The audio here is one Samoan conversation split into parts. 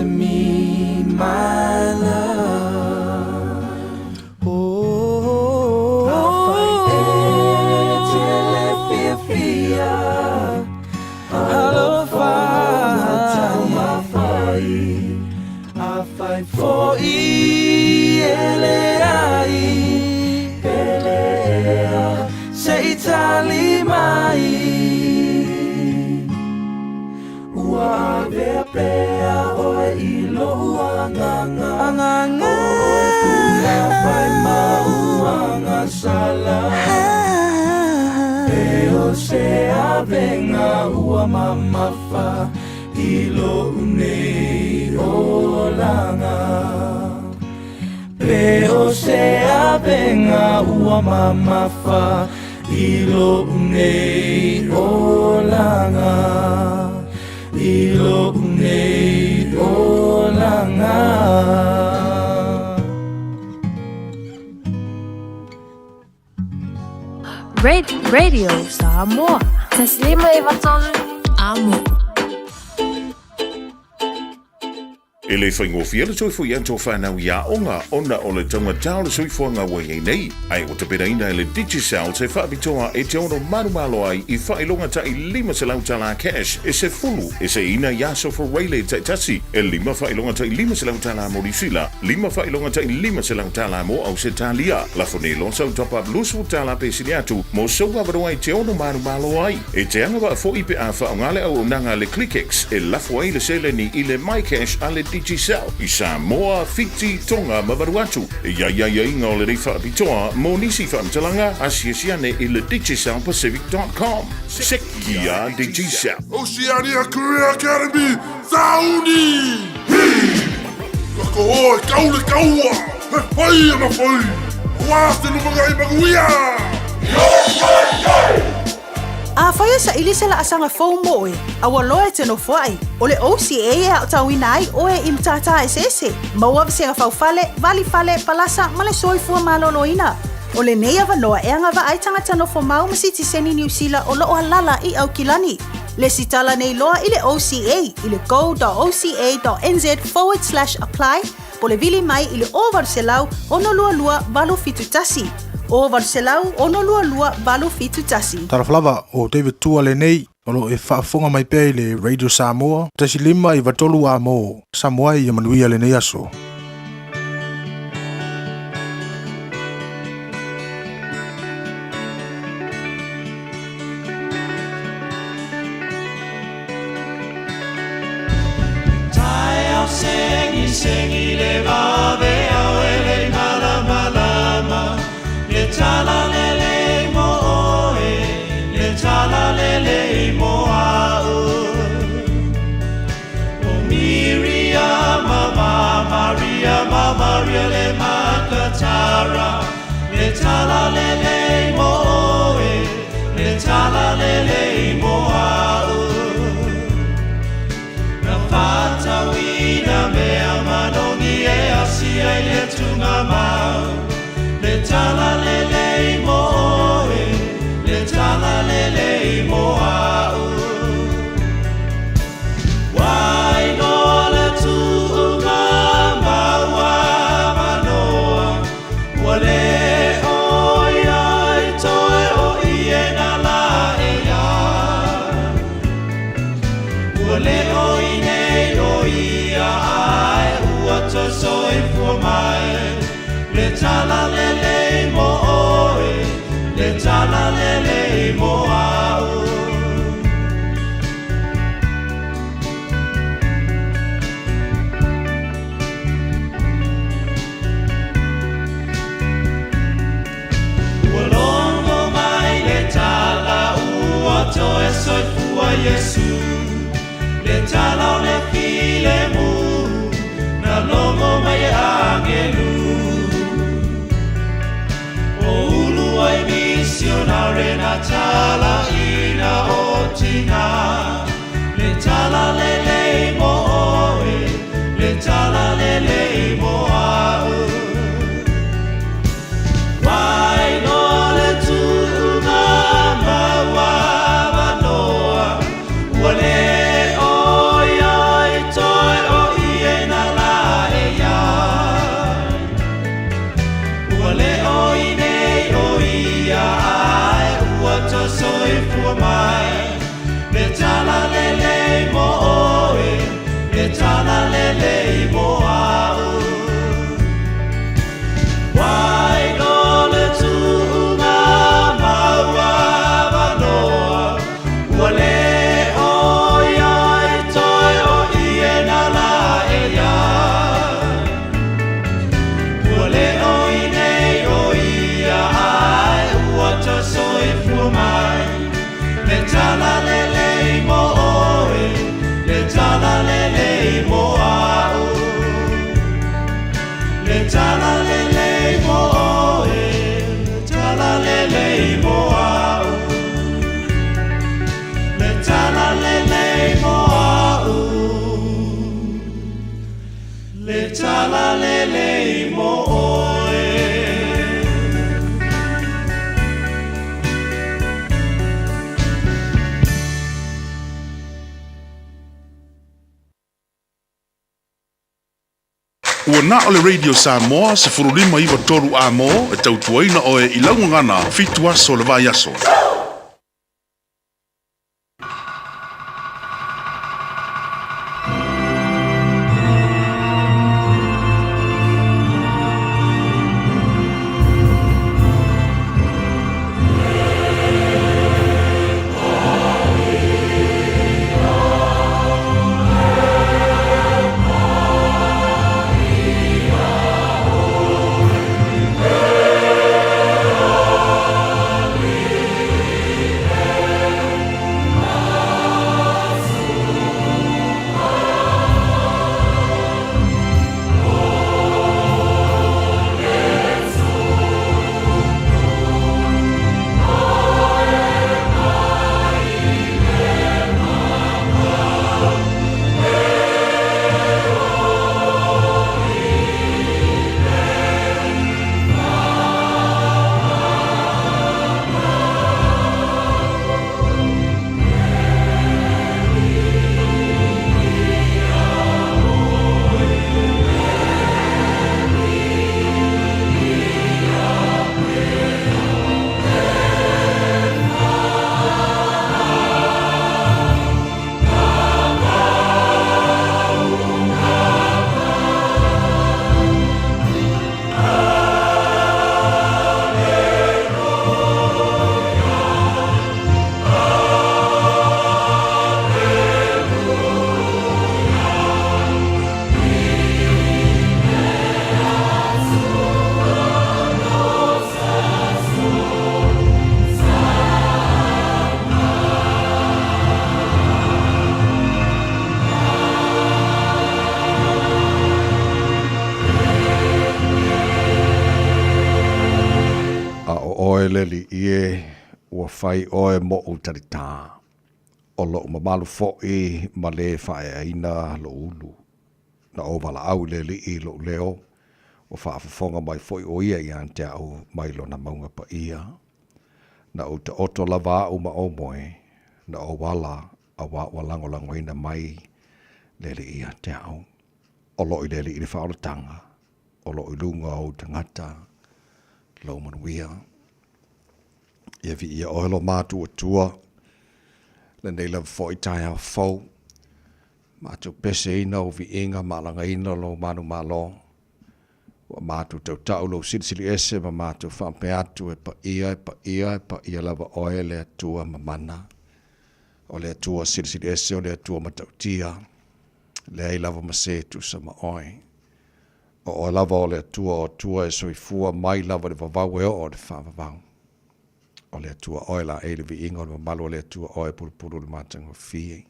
to me, my love. Oh, Afai foi e leai pelea se i tali mai ua avea pea oe i lo'u agaga agaga o oe pulafai ma uagasala e o se avega ua mamafa i lo'u nei olaga pe o se avega ua mamafa i lo'u nei olaga i lo'u nei olaga. Radio Samoa. 153 Amo. E le faigofie le soifua i a whānau i aoga ona o le taugata o le soifuaga ua i ai nei, ae ua tapenaina e le Digicel se faapitoa e te ono malomalo ai i faailoga ta'i $500 cash e 10 e seiina i aso Fureile taitasi, e lima faailoga ta'i $500 mo Niu Sila, lima faailoga ta'i $500 mo Ausetalia. Lafo nei loa sau top up $20 pe sili atu mo sou avanoa e te ono malomalo ai. E te agavaa foi pe a faaaoga le auaunaga a le ClickX e lafo ai le seleni i le MyCash a le Digicel i Samoa, Fiti, Tonga ma Vanuatu. E i ai aiaiga o lenei faapitoa mo nisi faamatalaga, asiasi ane i le DigicelPacific.com. Sekia Digicel. Oceania Career Academy, Sauni! Hi! Ka koho e kau le kaua, he whai ana whai, wā te lumangai manuia! Yo, yo, yo! Afai e saili se laasaga fou mo oe, a ua loa e te nofoai, o le OCA e aotauina ai oe i matata eseese, maua vasega faufale, valifale, palasa ma le soifua maloloina. O lenei avanoa e agavaa ai tagata nofomau ma sitiseni Niu Sila o loo alala i Aukilani. Lesitala nei loa i le OCA i le go.oca.nz/apply po o le vili mai i le 0800 622 871. 0800 622 871. Talofa lava, o David Tua lenei, o lo o e faafofoga mai pea i le Radio Samoa, 1 5 93 A mo Samoa ia manuia lenei aso. Taeao sengi sengi le vave au e le malamalama le tala lelei mo oe le tala lelei mo au o Miriama ma Maria ma Maria le makatara le tala lelei mo oe le tala lelei mo au na whātauina mea manongi e asia i le tunga mau le tala lelei mo oe le tala lelei mo au Wai noa le tu'unga maua manoa ua le o iai toe o ie na la e ia ua le o i nei o ia ae ua toe soifua mai le tala lelei mo oe le tala lelei mo au. Ua logo mai le tala ua toe soifua Iesu le tala o le filemu na logo mai e agelu o ulu ai misionare na tala ina o tina le tala lelei mo oe le tala lelei mo au Wai noa le tu'unga maua manoa ua le o iai toe o ie. Le tala lelei mo oe, le tala lelei mo au. Le tala lelei mo au. Le tala lelei mo oe. Ua na o le Radio Samoa 1593 A-mo e tautuaina oe i lau gagana fitu aso o le vaiaso. A ʻo ʻoe le aliʻi ē, ua fai ʻoe moʻu talitā, ʻO loʻu mamalu foʻi ma lē faeʻaina loʻu ulu. Na ou walaʻau i le aliʻi i loʻu leo, Ua faafofoga mai foʻi ʻo ia iā te aʻu mai lona mauga paʻia. Na ou taoto lava aʻu ma ou moe, na ou ala a wā ua lagolagoina mai le aliʻi iā te aʻu. O loʻo i le aliʻi le faaolataga, o loʻo i luga o ou tagata lou manuia. Ia viia ʻoe lo mātuatua, lenei lava foʻi taeao fou, Matou peseina ou viiga ma alagaina lou manumalo. Ua matou tautau lou silisili ese ma matou faapea atu e paia, e paia, e paia lava oe le Atua mamana. O le Atua silisili ese o le Atua matautia, leai lava ma se tusa ma oe. O oe lava o le Atua o Atua e soifua mai lava i le vavau e oo i le faavavau. O le Atua oe laei le viiga o le mamalu o le Atua oe e pulupulu i le matagofie.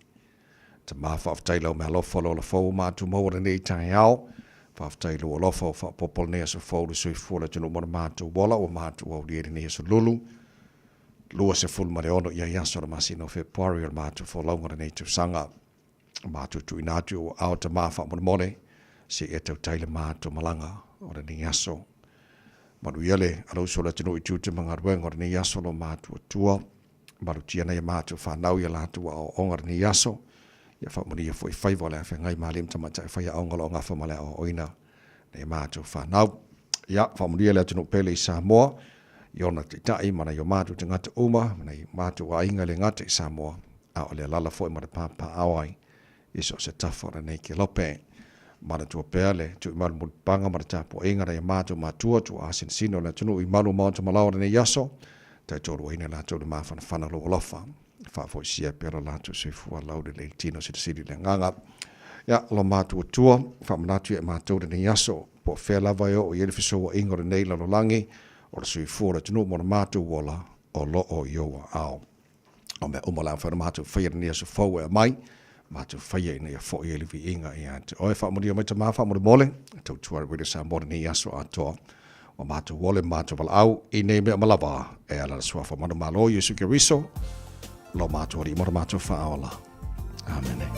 Tama, faafetai i lau meaalofa o le ola fou ua matou maua lenei taeao. Faafetai i lou alofa ua faaopoopo lenei aso fou i le soifua o le atunuu ma le matou ola ua matou aulia i lenei aso lulu. 26 i ai aso o le masina o Fepuari o le matou folauga o lenei tausaga. Matou tuuina atu i ou aao Tama faamolemole se i e tautai le matou malaga o lenei aso. Manuia le alausu o le atunuu i tiute ma galuega o lenei aso lo matou Atua. Malutia nai a matou fanau i a latou aoaoga i lenei aso. Ia faamanuia foi faiva o le afeagai ma alii ma tamaitai faiaoga o lo o gafa ma le aoaoina nai a matou fanau. Ia faamanuia le atunuu pele i Samoa i ona taitai ma nai o matou tagata uma ma nai o matou aiga e le gata i Samoa a o le alala foi ma le papaaao ai i so o se tafa o lenei kelope. Manatua pea le tuuimalu mulipapaga ma le tapuaiga nai a matou matua tuaasinasina o le atunuu i malu o maota malao o lenei aso, taitoaluaina i latou le mafanafana o lou alofa, faafoisia pea lo latou soifua lau lelei le tino silisili i le agaga. Ia, lo matou Atua, faamanatu ia i matou lenei aso, po o fea lava e oo i ai le fesouaiga o lenei lalolagi, o le soifua o le atunuu ma lo matou ola, o lo o i ou aao. O mea uma la mafai ona matou faia i lenei aso fou e aumai. Matou faia ina ia foʻi ai le viiga ia te Oe. Faamanuia mai tama faamolemole, tautua le Radio Samoa lenei aso atoa. Ua matou ole ma matou valaau i nei mea uma lava e ala le suafa manumalo Iesu Keriso, lo matou Alii ma lo matou Faaola. Amene.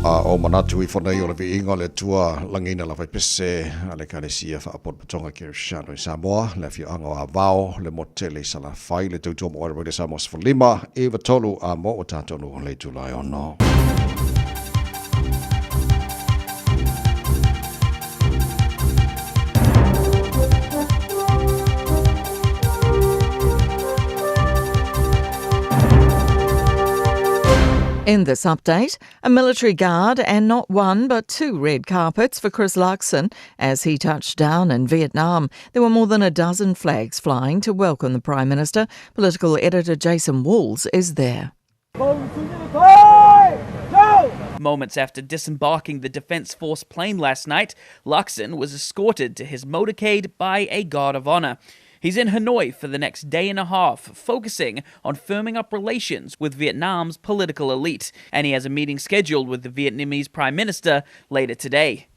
A o manatu ifo nei o le viiga o le Atua lagiina lava i pese a le Ekalesia Faapotopotoga Kerisiano i Samoa, le afioaga o Avao, le motu tele i Salafai, le tautua mo oe Radio Samoa 15, 93 a mo ua tatou le itula e ono. In this update, a military guard and not one but two red carpets for Chris Luxon as he touched down in Vietnam. There were more than a dozen flags flying to welcome the Prime Minister. Political editor Jason Walls is there. Moments after disembarking the Defence Force plane last night, Luxon was escorted to his motorcade by a guard of honour. He's in Hanoi for the next day and a half, focusing on firming up relations with Vietnam's political elite, and he has a meeting scheduled with the Vietnamese Prime Minister later today.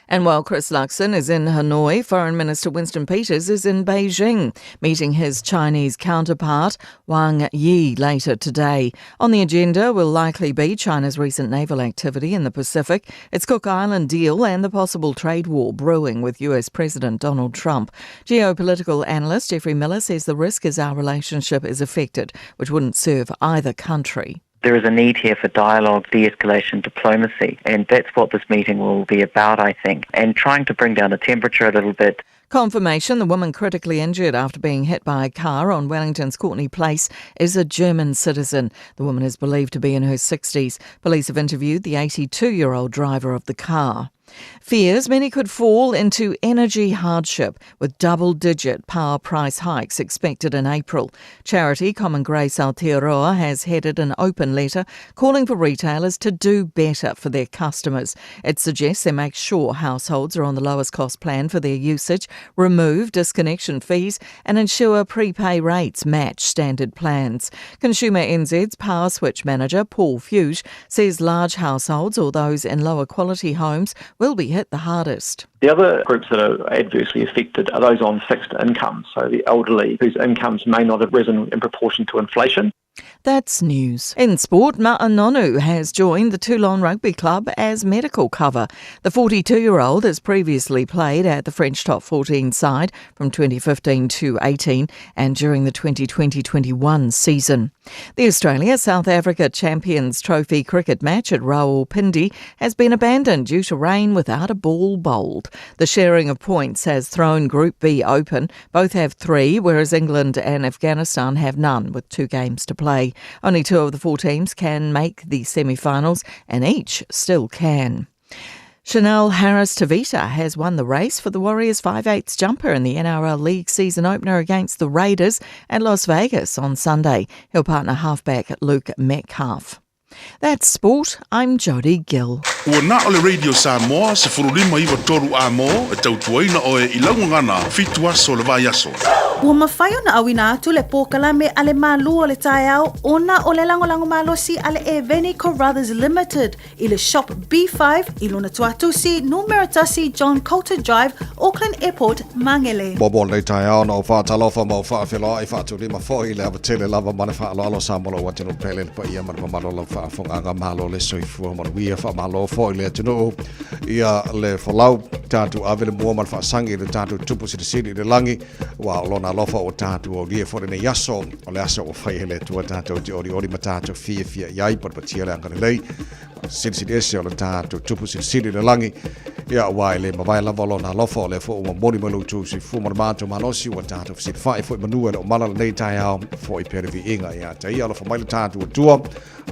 And while Chris Luxon is in Hanoi, Foreign Minister Winston Peters is in Beijing, meeting his Chinese counterpart Wang Yi later today. On the agenda will likely be China's recent naval activity in the Pacific, its Cook Island deal, and the possible trade war brewing with US President Donald Trump. Geopolitical analyst Jeffrey Miller says the risk is our relationship is affected, which wouldn't serve either country. There is a need here for dialogue, de escalation, diplomacy, and that's what this meeting will be about, I think, and trying to bring down the temperature a little bit. Confirmation the woman critically injured after being hit by a car on Wellington's Courtenay Place is a German citizen. The woman is believed to be in her 60s. Police have interviewed the 82 year old driver of the car. Fears many could fall into energy hardship with double digit power price hikes expected in April. Charity Common Grace Aotearoa has headed an open letter calling for retailers to do better for their customers. It suggests they make sure households are on the lowest cost plan for their usage, remove disconnection fees, and ensure prepay rates match standard plans. Consumer NZ's Power Switch manager Paul Fuge says large households or those in lower quality homes will be hit the hardest. The other groups that are adversely affected are those on fixed incomes, so the elderly whose incomes may not have risen in proportion to inflation. That's news. In sport, Ma'a Nonu has joined the Toulon Rugby Club as medical cover. The 42 year old has previously played at the French top 14 side from 2015 to 18 and during the 2020 21 season. The Australia South Africa Champions Trophy cricket match at Rawalpindi has been abandoned due to rain without a ball bowled. The sharing of points has thrown Group B open. Both have three, whereas England and Afghanistan have none, with two games to play. Only two of the four teams can make the semi finals, and each still can. Chanel Harris Tavita has won the race for the Warriors 5'8 jumper in the NRL League season opener against the Raiders at Las Vegas on Sunday. He'll partner halfback Luke Metcalf. That's sport. I'm Jodie Gill. Ua na o le Radio Samoa, 159 a mo, e tautuaina oe i laugagana, fitu aso le vaiaso. Ua mafai ona auina atu le pōkalame a le Malu o le Taeao ona o le lagolago malosi a le Eveni Carruthers Limited i le Shop B5 i lona tuatusi numera 1 John Coulter Drive, Auckland Airport, Mangere. Muamua lenei taeao na ou faatalofa ma ou faafeiloai faatulima foi i le ava tele lava ma le faaaloalo Samoa lou atunuu pele le paia ma le mamalu o lau faafofogaaga malo le soifua manuia faamalo foi le atunuu ia le folau tatou ave le mua ma le faasagi i le tatou tupu silisili i le lagi ua o lona alofa ua tatou aulia foi lenei aso o le aso ua fai e le Atua tatou te olioli ma tatou fiafia i ai patipatia le agalelei Silisili ese o le tatou tupu silisili i le lagi. Ia, aua e le mavae lava o lona alofa, o lea foi ua momoli mai lo outou soifua ma le matou malosi, ua tatou fesilafai foi manu e le o mala lenei taeao, foi pea le viiga ia te ia. Alofa mai le tatou Atua,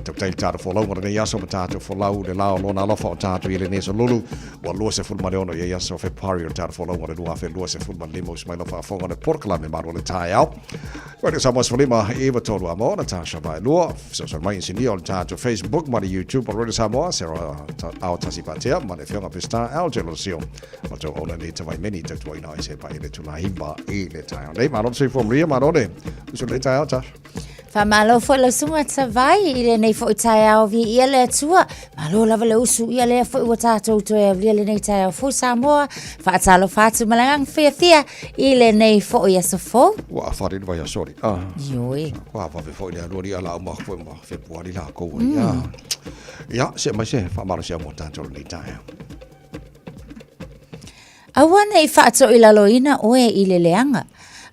tautai le tatou folauga lenei aso ma tatou folau le la o lona alofa o tatou i lenei aso lulu, ua 26 ia aso Fepuari o le tatou folauga o le 2025, usu mai lau faafofoga o le polokalame malu o le taeao. Radio Samoa 15 i 3 a mo, Natasha Vaelua, Fesoasoani mai inisinia o le tatou Facebook ma le YouTube o Radio Samoa, Sarah Aotasi Patea ma le Afioga Pestar Alger Losio. Ma tou auna nei tavaimeni tautuaina ai se pae le tulahiva i le taeao nei. Malo le soifua manuia, malo le uso lenei taeao, Tash. Faamalo foi lau susuga Tavai i lenei foi taeao viia le Atua. Malo lava le usu ia lea foi ua tatou toe aulia lenei taeao fou Samoa. Faatalofa atu ma le agaga fiafia i lenei foi aso fou. Ua afari le vaiaso ali. Ah. Ioe. Ua vave foi le alu ali ala uma foi ma Fepuari lākou ai. Ah. Ia, se mai se faamalosia mo tātou lenei taeao. Aua ne i faatoilaloina oe i le leaga,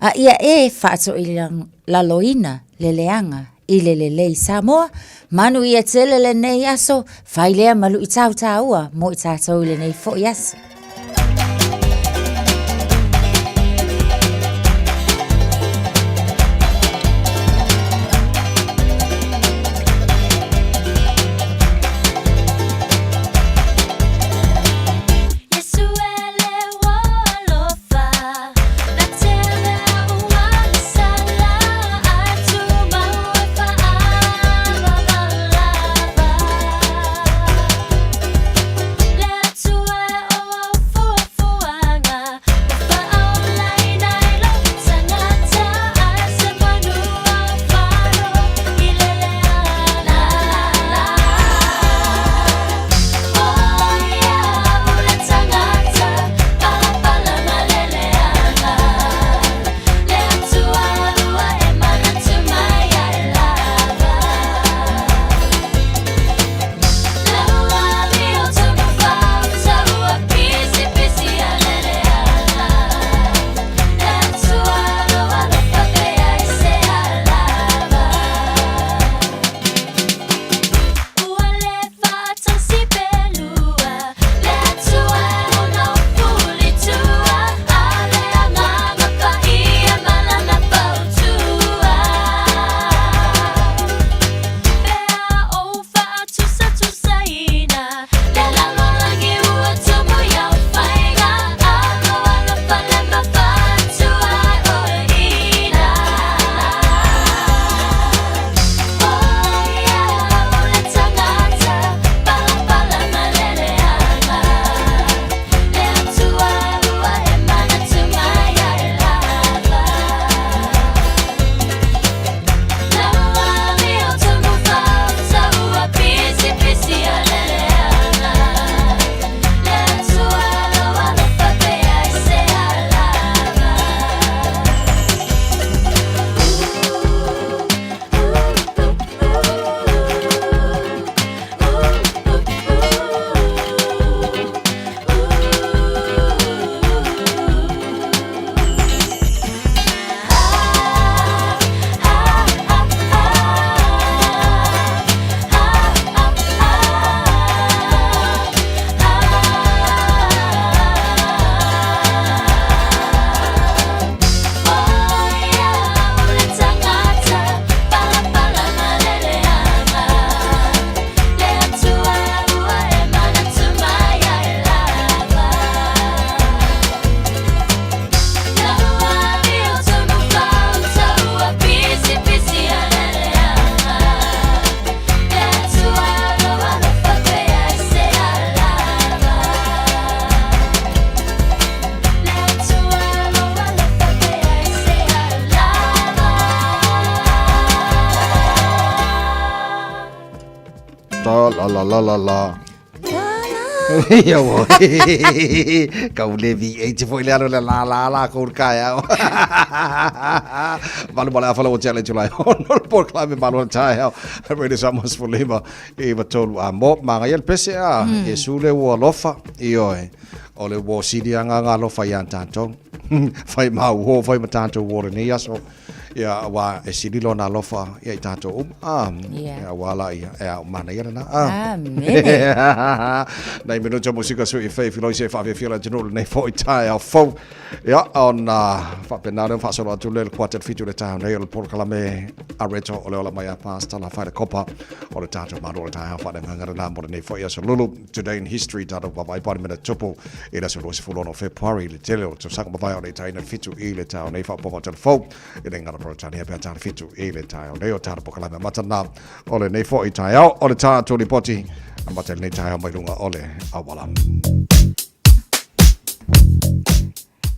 a ia e faatoilaloina le leaga i le lelei. Samoa, manuia tele lenei aso, fai lea ma luitau taua mo i tatou i lenei foi aso. La la la la la. Ia ua. Kau le V8 foi le alo le la la la kou le taeao. Valu ma le afa ua tea le itula e ono le polokalame Malu o le Taeao. Radio Samoa 15 i 3 a mo. Magaia le pese a. Iesu le ua alofa. Ioe. O le ua sili agaga alofa iā tatou. Fai ma uo fai ma tatou uo lenei aso. Ia, auā e sili lona alofa ia i tatou uma. A, Yeah. ia, auā la ia, e a o manaia lena. A. Amene. Nai minuta musika sui fei filoi se whaafiafia le atunuu lenei foi taeao fou. Ia, ona faapena lea ona faasolo atu lea i le kuata i le fitu i le taeao nei o le polokalame a Reto o le ola mai a Pastor Lafaele Kopa o le tatou Malu o le taeao faaleagaga lena mo lenei foi aso lulu. Today in History, tātou vaavaai Parimene tupu i le aso 26 o Fepuari i le tele o le tausaga mavae o le itaina le fitu i le taeao nei faaopoopo telefou i le ngana Peretania pea tā le fitu i le taeao nei o tātou polokalame amata nā o lenei foi taeao o le tātou lipoti amata i lenei taeao mai luga o le auala.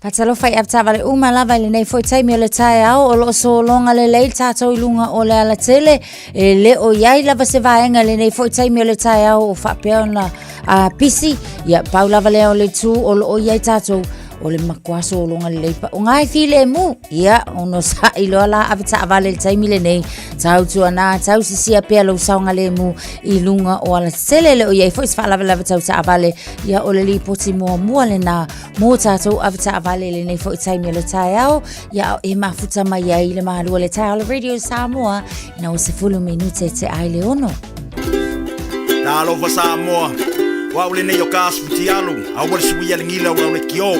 Faatalofa i avetaavale uma lava i lenei foi taimi o le taeao o lo o sologa lelei le tatou i luga o le alatele e le o i ai lava se vaega i lenei foi taimi o le taeao o faapea ona a, pisi ia pau lava lea o le itu o lo o i ai tatou o le matua sologa lelei pa o ngai filemu ia ono sa'i loa la avetaavale i le taimi lenei tautuana tausisia pea lou saogalemu i luga o alatetele le o i ai foi se faalavelave tau taavale ia o le lipoti muamua lena Mō tātou avetaavale i lenei foi taimi o le taeao, ia e mafuta mai ai le malua le taeao le Radio Samoa ina ua 10 minute te ai le ono. Talofa Samoa, o au lenei o ka asu futialu, aua le suia le gila o lau lekiō.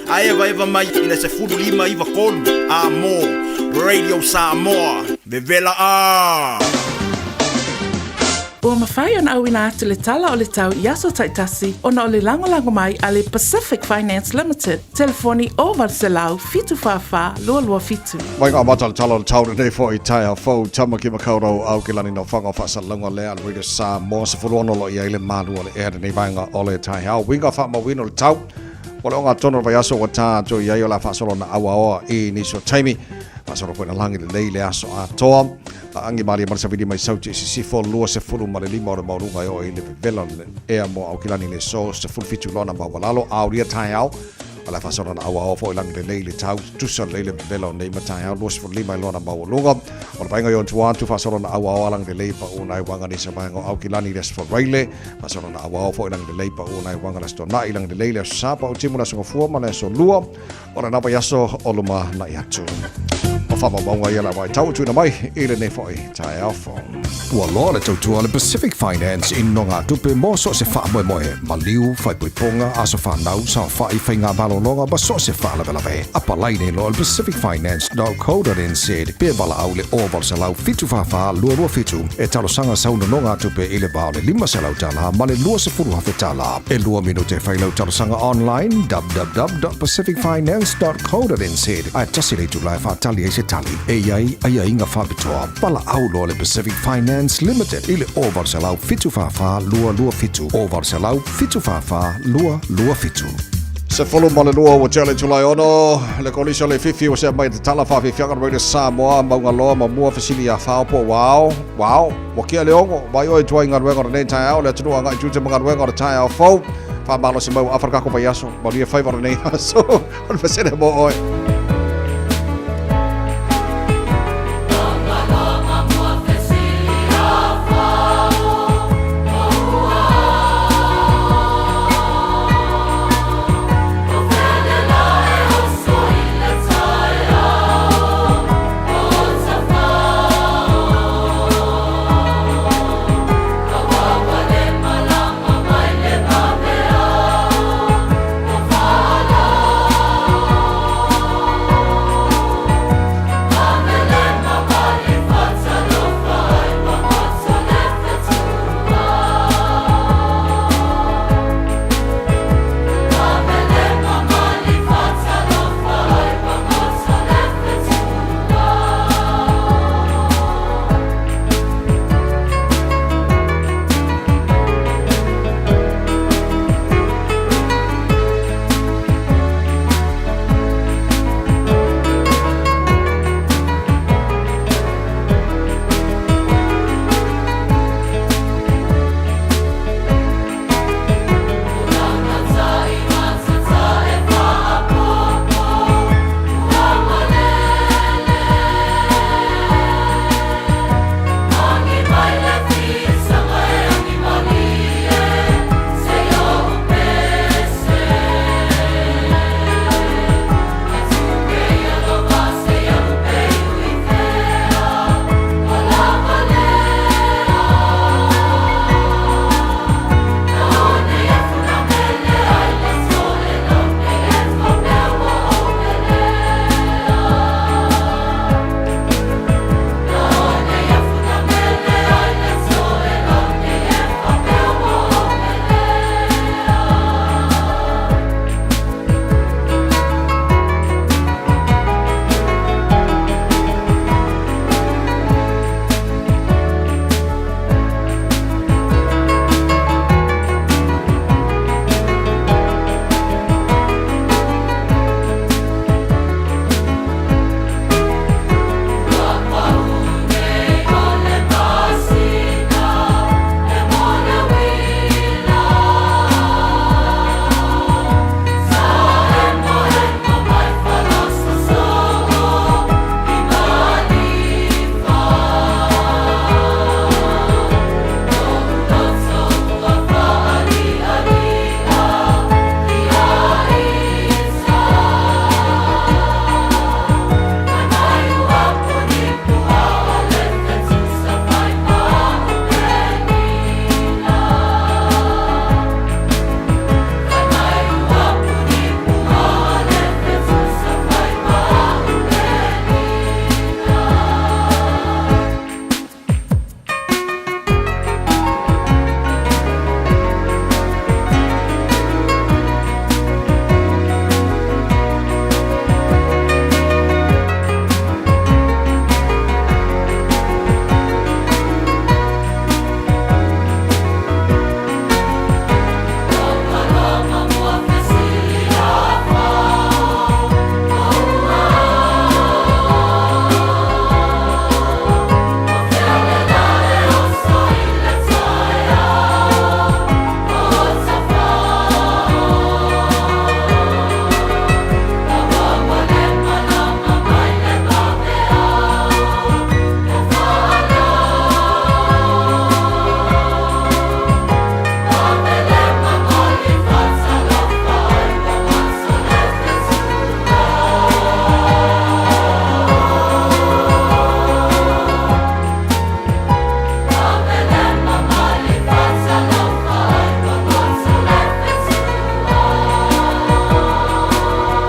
A evaeva mai i le 15 93 a mō Radio Samoa, vevela a! Ua mafai ona auina atu le tala o le tau i aso taitasi ona o le lagolago mai a le Pacific Finance Limited, telefoni 0800 744 227. Mai ngā mata le tala o le tau lenei foi taeao fou tama ki makaurau au ke lani no whanga whaasalauga lea a le Radio Samoa 16 lo i ai le malu o le ea lenei vaenga o le taeao winga whaamauina o le tau o le ogatonu o le vaiaso ua tā atu i ai o le a faasolo na auaoa i nisi o taimi faasolo foi na lagi lelei le aso atoa Aagi malie ma le savili mai Sauti i sisifo, 25 o le maualuga e oo i le vevela o le ea mo Aukilani i le aso 17 lona maualalo, a aulia taeao, o le a faasolo na auaoa foi lagi lelei i le tau, tutusa lelei le vevela o nei ma taeao, 25 lona maualuga o le vaaiga i ona tua atu, faasolo na auaoa lagi lelei pau nai uaga nisi o vaega o Aukilani i le aso Faraile, faasolo na auaoa foi lagi lelei pau nai uaga le aso Toana'i lagi lelei le aso Sa pau timu le aso Gafua ma le aso Lua. O lena vaiaso o lumanai atu. O faamaumauga ia le vaitau tuuina mai i lenei foi taeao fou. Ua loa le tautua a le Pacific Finance i nogatupe mo so o se faamoemoe, maliu, faaipoipoga, aso fanau, saofai, faiga malologa ma so o se faalavelave. Apalai nei loa i le pacificfinance.co.nz pe valaau i le 0800 744 227 e talosaga sau nonogatupe i le va o le $500 ma le $20,000. E lua minute e fai lau talosaga online, www.pacificfinance.co.nz, ae tasi le itula e faatali ai se tali. E i ai aiaiga faapitoa. Valaau loa le Pacific Finance Limited i le 0800 744 227, 0800 744 227. 12 ua tea le itula e ono, le kolisi o Leififi ua sea mai i te tala faafiafiaga o le Radio Samoa, Maugaloa ma mua fesili ia Fao po o ua ao, ua ao, ua kia le ogo, vaai oe i tua i galuega o lenei taeao, le atunuu agai i tiute ma galuega o le taeao fou, faamalosi mai ua afa le kako vaiaso, manuia faiva o lenei aso, o le pasene mo oe.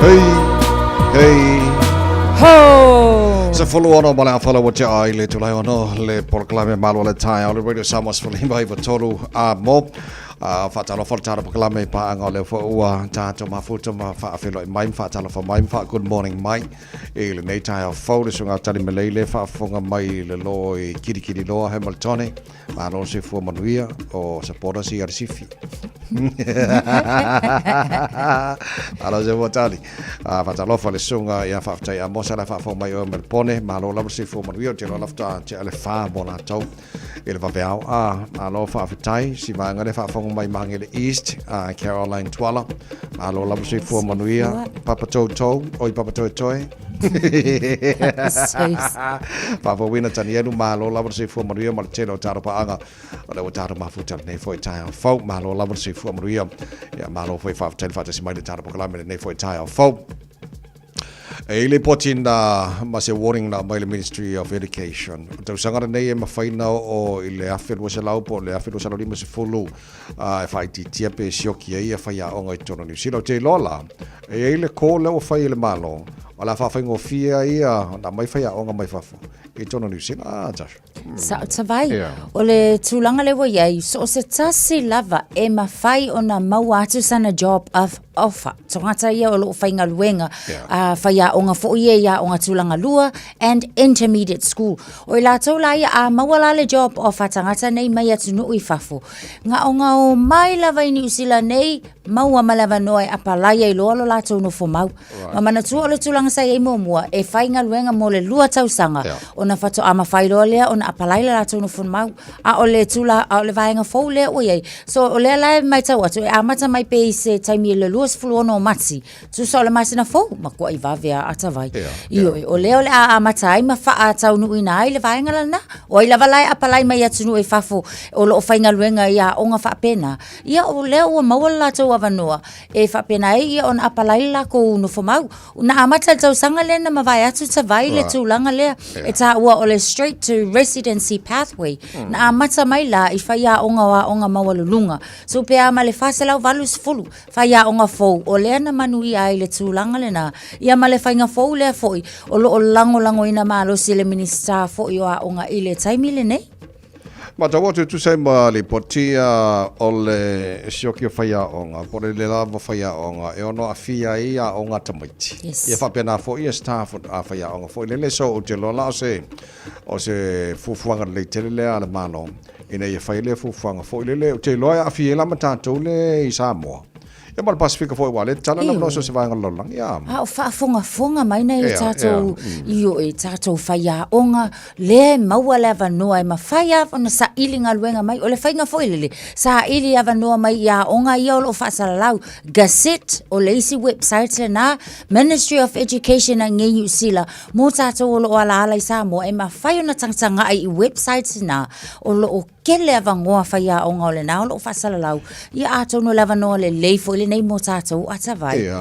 Hei, hei. Ho! 16 ma le afala ua tea ai le itula e ono le polokalame malo le taeao le Radio Samoa 15 93 a mo. A faatalofa le tala polokalame i paaga o lea foi ua tatou mafuta ma faafeiloai mai ma faatalofa mai ma faa good morning mai i lenei taeao fou le susuga Tali Melei le faafofoga mai i le lo i Kirikiriloa Hamiltone. Malo le soifua manuia o supporters i Arisifi. Malo le soifua Tali. A faatalofa le susuga ia Faafetai Amosa la faafofoga mai oe Melpone. Malo lava le soifua manuia o te iloa lava tea le fa mo latou i le vaveao. A malo faafetai si vaega le faafofoga mai Magele East, a Caroline Tuala. Malo lava le soifua manuia. Papa Toutou, oi Papa Toetoe. Faafouina Tanielu, malo lava le soifua manuia ma le tele o tatou paaga o lea ua tatou mafuta lenei foi taeao fou. Malo lava le soifua manuia. Ia, malo foi faafetai le faatasi mai le tatou polokalame lenei foi taeao fou. E i le poti na ma se warning na mai le Ministry of Education. O tausaga lenei e mafai na oo i le 1200 po o le 1250 e faaitiitia pe sioki ai ia faiaoga i totonu o Niu Sila. Ou te iloa la, e i ai le call lea ua fai e le Malo, o le a faafaigofie ai ia ona aumai faiaoga mai fafo i totonu o Niu Sila. Ah, Tasha. Sao Tavai, o le tulaga lea ua i ai, so o se tasi lava e mafai ona maua atu sana job of offer. Tagata ia o lo o faigaluega, faiaoga foi ia i aoga tulaga lua and intermediate school. O i latou la ia, a maua la le job offer tagata nei mai atunuu i fafo, gaogao mai lava i Niu Sila nei, maua ma le avanoa e apalai ai loa lo latou nofo mau. Ma manatua o le tulaga sa i ai muamua, e faigaluega mo le lua tausaga, ona faatoa mafai loa lea ona apalai le latou nofo mau. A o le tula, a o le vaega fou lea ua i ai. So o lea la e matau atu, e amata mai pea i se taimi i le 26 o Mati, tusa o le masina fou, matuai vave a atawai. Ioe, o lea o le a amata ai ma faataunuuina ai le vaega lena. O ai lava la e apalai mai atunuu i fafo o lo o faigaluega i aoga faapena, ia o lea ua maua le latou avanoa e faapena ai ia ona apalai le lakou nofomau. Na amata i le tausaga lea na mavae atu Tavai le tulaga lea e taua o le Straight to Residency Pathway. Na amata mai la i faiaoga o aoga maualuluga. So pe a ma le 480 faiaoga fou o lea na manuia ai le tulaga lena. Ia ma le faiga fou lea foi o lo o lagolagoina malosi e le Minisita foi o Aoga i le taimi lenei. Matau atu e tusa ai ma lipoti o le sioki o faiaoga, po o le le lava o faiaoga e ono aafia ai aoga a tamaiti. Yes. Ia faapena foi ia staff a faiaoga foi lele. So ou te iloa la o se, o se fuafuaga lelei tele lea a le Malo ina ia fai lea fuafuaga foi lele. Ou te iloa e aafia ai la ma tatou le i Samoa. Ia ma le Pasefika foi aua o lea e tatala lava so o se vaega o le lalolagi. Ia. A o faafogafoga mai nai o tatou ioe, tatou faiaoga, lea e maua le avanoa e mafai lava ona saili galuega mai. O le faiga foi lele, saili avanoa mai i aoga ia o lo o faasalalau, Gazette, o le isi website lena, Ministry of Education a inei i Niu Sila, mo tatou o lo o alaala i Samoa, e mafai ona tagatagai i websites na o lo o Tele avanoa faiaoga o lena o lo o faasalalau, ia atonu o le avanoa lelei foi lenei mo tatou atawai. Ia,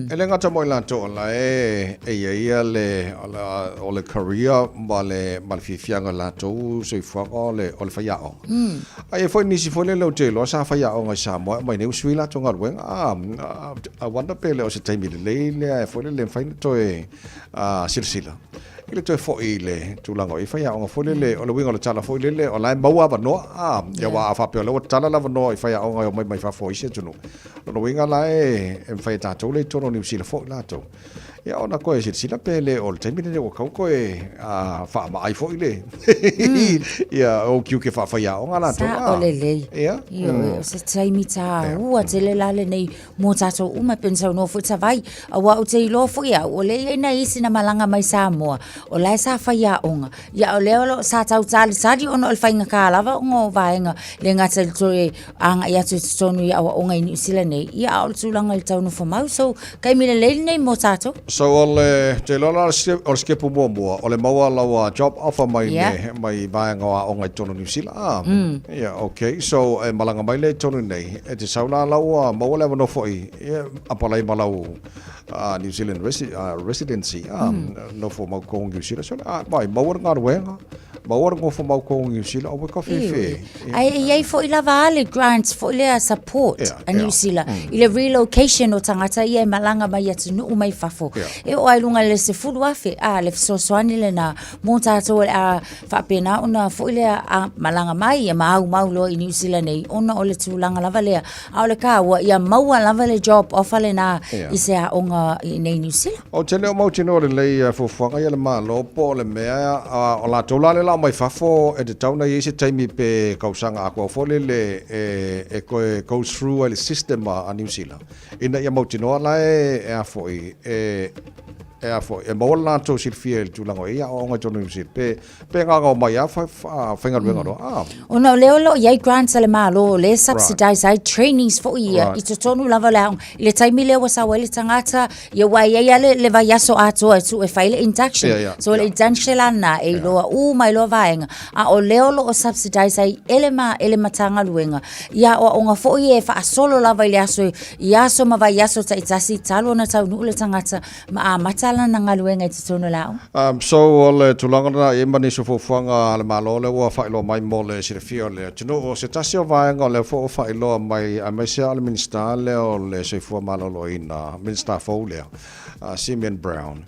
e le gata mo i latou o la e e i ai ia le, o le career ma le, ma le fiafiaga o latou soifuaga o le, o le faiaoga. A i ai foi nisi foi lele ou te iloa sa faiaoga i Samoa e aumai nei ua sui latou galuega. I wonder pe le o se taimi lelei lea e foi lele e mafai ona toe silasila. I le toe foi i le tulaga o i faiaoga foi lele, o le uiga o le tala foi lele, o la e maua avanoa, a, ia aua a faapea o lea ua tatala le avanoa i faiaoga e omai mai fafo o isi atunuu, lona uiga la e, e mafai e tatou lea i totonu o Niu Sila foi latou. Ia ona toe silasila pe le o le taimi lenei ua tatau toe faamaai foi le ia ou tiute faafaiaoga latou. Sao lelei. Ia. Ioe, o se taimi taua tele la lenei Mō tātou uma, e pei ona saunoa foi Tavai, aua ou te iloa foi au, o lea e i ai nai isi na malaga mai Samoa, o la e sa faiaoga, ia o lea o lo o sa tau talitali ona o le faigata lava ona o vaega le gata i le toe agai atu i totonu i aoaoga i Niu Sila nei, ia a o le tulaga i le tau nofomau. So, taimi lelei lenei mō tātou. So o le, te iloa la o le sitepu muamua, o le maua lau job offer mai le, mai vaega o aoga i totonu o Niu Sila, a? Ia, okay, so e malaga mai lea i totonu i nei, E te sau la lau ua maua le avanoa foi ia apalai ma lau New Zealand residency nofo mau ko New Zealand so a mai maua le galuega. Maua le nofo mautonu i Niu Sila, aua e kafefe. Ae e i ai foi lava a le grants foi lea support a Niu Sila i le relocation o tagata ia e malaga mai atunuu mai fafo. E oo lava i luga i le 10,000 a le fesoasoani lena mo tatou o le a faapena ona foi lea a malaga mai ia ma aumau loa i Niu Sila nei ona o le tulaga lava lea. A o le taua ia maua lava le job offer lena i se aoga i inei i Niu Sila. Ou te le o mautinoa lelei i fuafuaga ia a le Malo po o le mea o latou la lea la omai fafo e tatau ona i ai se taimi pe tausaga atoa foi lele e toe go through ai le system a Niu Sila ina ia mautinoa la e a foi e e a foi e maua le latou silafia i le tulaga o i ai aoaoga i totonu o Niu Sila pe Pe gaga o mai a faigaluega loa. Ah. Ona o lea o lo o i ai grants a le Malo, o lea e subsidise ai trainings foi ia i totonu lava o le aoga. I le taimi lea ua sau ai le tagata, ia ua i ai lava le, le vaiaso atoa e tuu e fai le induction. Yeah, yeah, so le induction la lena, e iloa uma ai loa vaega. A o lea o lo o subsidise ai e le, ma, e le Matagaluega ia aoaoga foi ia e faasolo lava i le aso, i aso ma vaiaso taitasi talu ona taunuu le tagata ma amata lana galuega i totonu o le aoga. So o le tulaga lena i ai ma nisi o fuafuaga a le Malo lea ua faailoa mai mo le silafia o le atunuu. O se tasi o vaega o lea foi ua faailoa mai aemaise lava o le Minisita lea o le Soifua Maloloina, Minisita fou lea, Simeon Brown.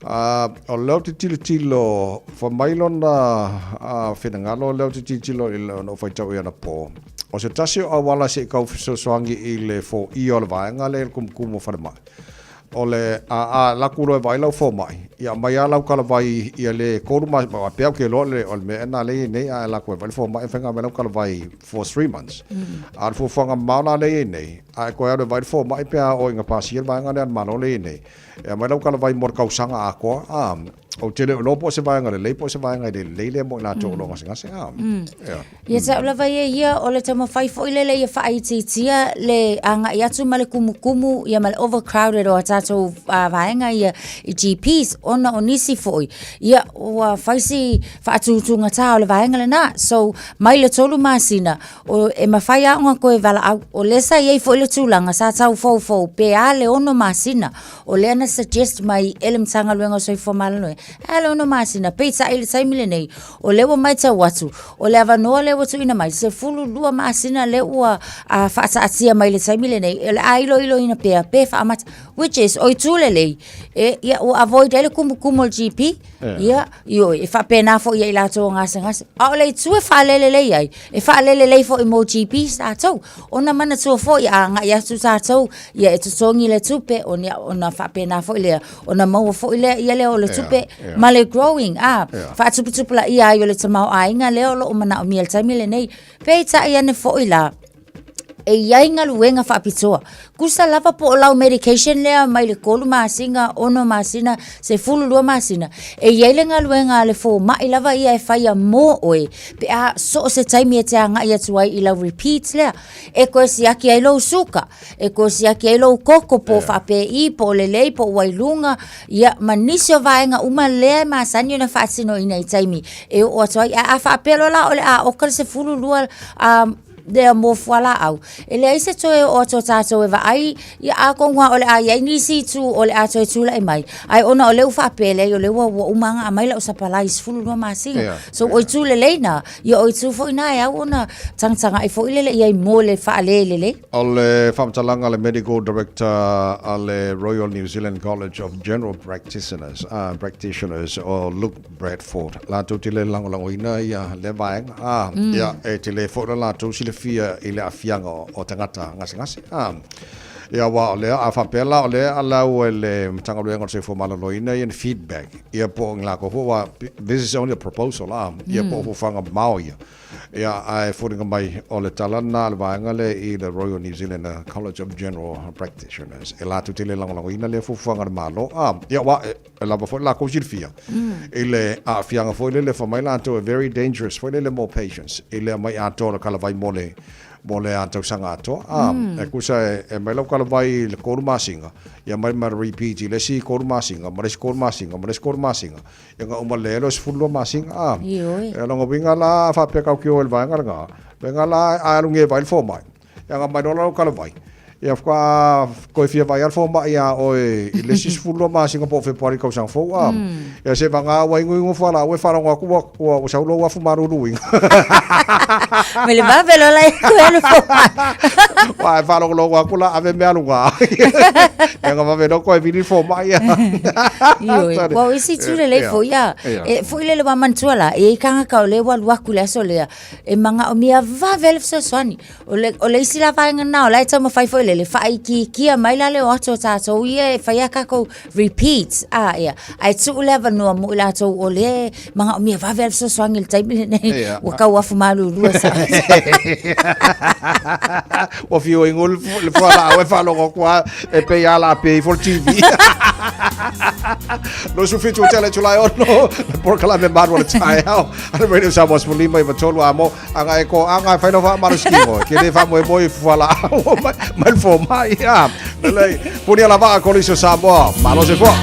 O lea ou te tilotilo, fai mai lona finagalo lea ou te tilotilo i lona ou faitau i anapo, o se tasi o auala se i tau fesoasoani i le foia o le vaega lea i le kumukumu o falemai. O le a a laku loa e vaai lau fomai, ia aumai lava lau talavai ia le 3 masina, aua pei lava ou te iloa o le mea ea lena lea e i ai nei, a e alu atu e vaai le fomai e mafai ona aumai lau talavai for 3 months. A o le fuafuaga mamao la lea e i ai nei, a e toe alu e vaai le fomai pe a oo ina pasia le vaega lea a le Malo lea e i ai nei, e aumai lau talavai mo le tausaga atoa, a. Ou te le o iloa po o se vaega lelei po o se vaega e le lelei lea mo i latou o lo o gasegase. A, yeah. Ia te au lava ia ia, o le taumafai foi lele ia faaitiitia le agai atu ma le kumukumu ia ma le overcrowded o a tatou vaega ia i GPs ona o nisi foi ia ua fai si faatutugata o le vaega lena. So mai le 3 masina o, e mafai lava ona toe valaau. O lea sa i ai foi le tulaga sa tau foufou pe a le 6 masina. O lea na suggest mai e le Matagaluega o Soifua Maloloina, e a le 6 masina, peitai i le taimi lenei, o lea ua matau atu, o le avanoa lea ua tuuina mai, 12 masina lea ua faataatia mai i le taimi lenei, o le a iloiloina pea pe faamata, which is, o itu lelei, e, ia, ua avoid ai le kumukumu o le GP, ia, ioe, e faapena foi ia i latou o gasegase. A o le itu e faalelelei ai, e faalelelei foi mo GPs tatou, ona manatua foi a agai atu tatou, ia e totogi le tupe, ona faapena foi lea, ona maua foi lea ia lea o le tupe ma le growing, a, faatuputupulaia ai o le tamaoaiga lea o lo o manaomia i le taimi lenei. Peitai ane foi la, e i ai galuega faapitoa. Tusa lava po o lau medication lea mai le 3 masina, 6 masina, 12 masina, e i ai le galuega a le fomai lava ia e faia mo oe pe a so o se taimi e te agai atu ai i lau repeat lea, e toe siaki ai lou suka, e toe siaki ai lou koko po o faapei, po o lelei, po o ua i luga, ia, ma nisi o vaega uma lea e masani ona faatinoina i taimi e oo atu ai. Ae a faapea loa la o le a oka le 12 lea mo fualaau, e leai se toe oo atu o tatou e vaai, ia atonu lava o le a i ai nisi itu o le a toe tulai mai, ae ona o lea ua faapea, leai o lea ua uma ona aumai lau sapalai i 12 masina. So o itu lelei na, ia o itu foi na e au ona tagatagai foi lele i ai mo le faalelelei. O le faamatalaga a le Medical Director a le Royal New Zealand College of General Practitioners, Practitioners o Luke Bradford, latou te le lagolagoina ia lea vaega, ā, ia, e tele foi lo latou silafia i le aafiaga o tagata gasegase, ā. Ia, aua o lea, a faapea la o lea e allow e le Matagaluega o le Soifua Maloloina ia ni feedback, ia po o ni lakou foi, aua this is only a proposal, ā, ia po o fuafuaga mamao ia. Ia, ae foliga mai o le tala lena a le vaega lea i le Royal New Zealand College of General Practitioners, e latou te le lagolagoina lea fuafuaga a le Malo, ā, ia, aua e, e lava foi le lakou silafia i le aafiaga foi lele fai mai latou e very dangerous foi lele mo patients i le aumai atoa o le kalavai mo le mo le tausaga atoa. A, e kusa e, e mai lau kalavai i le 3 masina, ia mai ma le repeat i le isi 3 masina, ma le isi 3 masina, ma le isi 3 masina, ia na uma le elo 12 masina. A, e lona uiga la faapea kau ki o i le vaega lena, vaega la a alu nei e vaai le fomai, ia na mai loa lau kalavai. Ia faatoa toe fia vaai lava le fomai ia oe i le isi 12 masina po o Fepuari tausaga fou a. Ia se vagā ua inuinu fualaau e faalogo atu ua ua ua sau lou afu maluluina. Me le vave loa la e toe alu fomai. Ua e faalogologo atu la ave mea luga. Ia na vave loa toe vili le fomai ia. Ioe, ua o isi itu lelei foi ia. E foi lele ua manatua la, e i ai tagata o lea ua alu atu i le aso lea, e manaomia vave le fesoasoani. O le, o le isi la vaega lena o la e taumafai foi lele, faaitiitia mai la le o atu o tatou ia e fai a tatou repeats, a, ia, ae tuu le avanoa mo i latou o lea e manaomia vave le fesoasoani i le taimi lenei, Ia. ua tau afu malulu e sa. Ua fiu ai ngul le fualaau e faalogo atu lava e pei lava la pe ifo le TV. 27 tele Julai 6, le polokalame malu o le taeao. A le Radio Samoa 15 i 3 a mo Aga e ko aga e whai no whaamaro Ke le whaamoemoe i fualaau mai, mai le fomai. Ah, lelei. Puni ala vaa kolisi o Samoa. Malo se fua.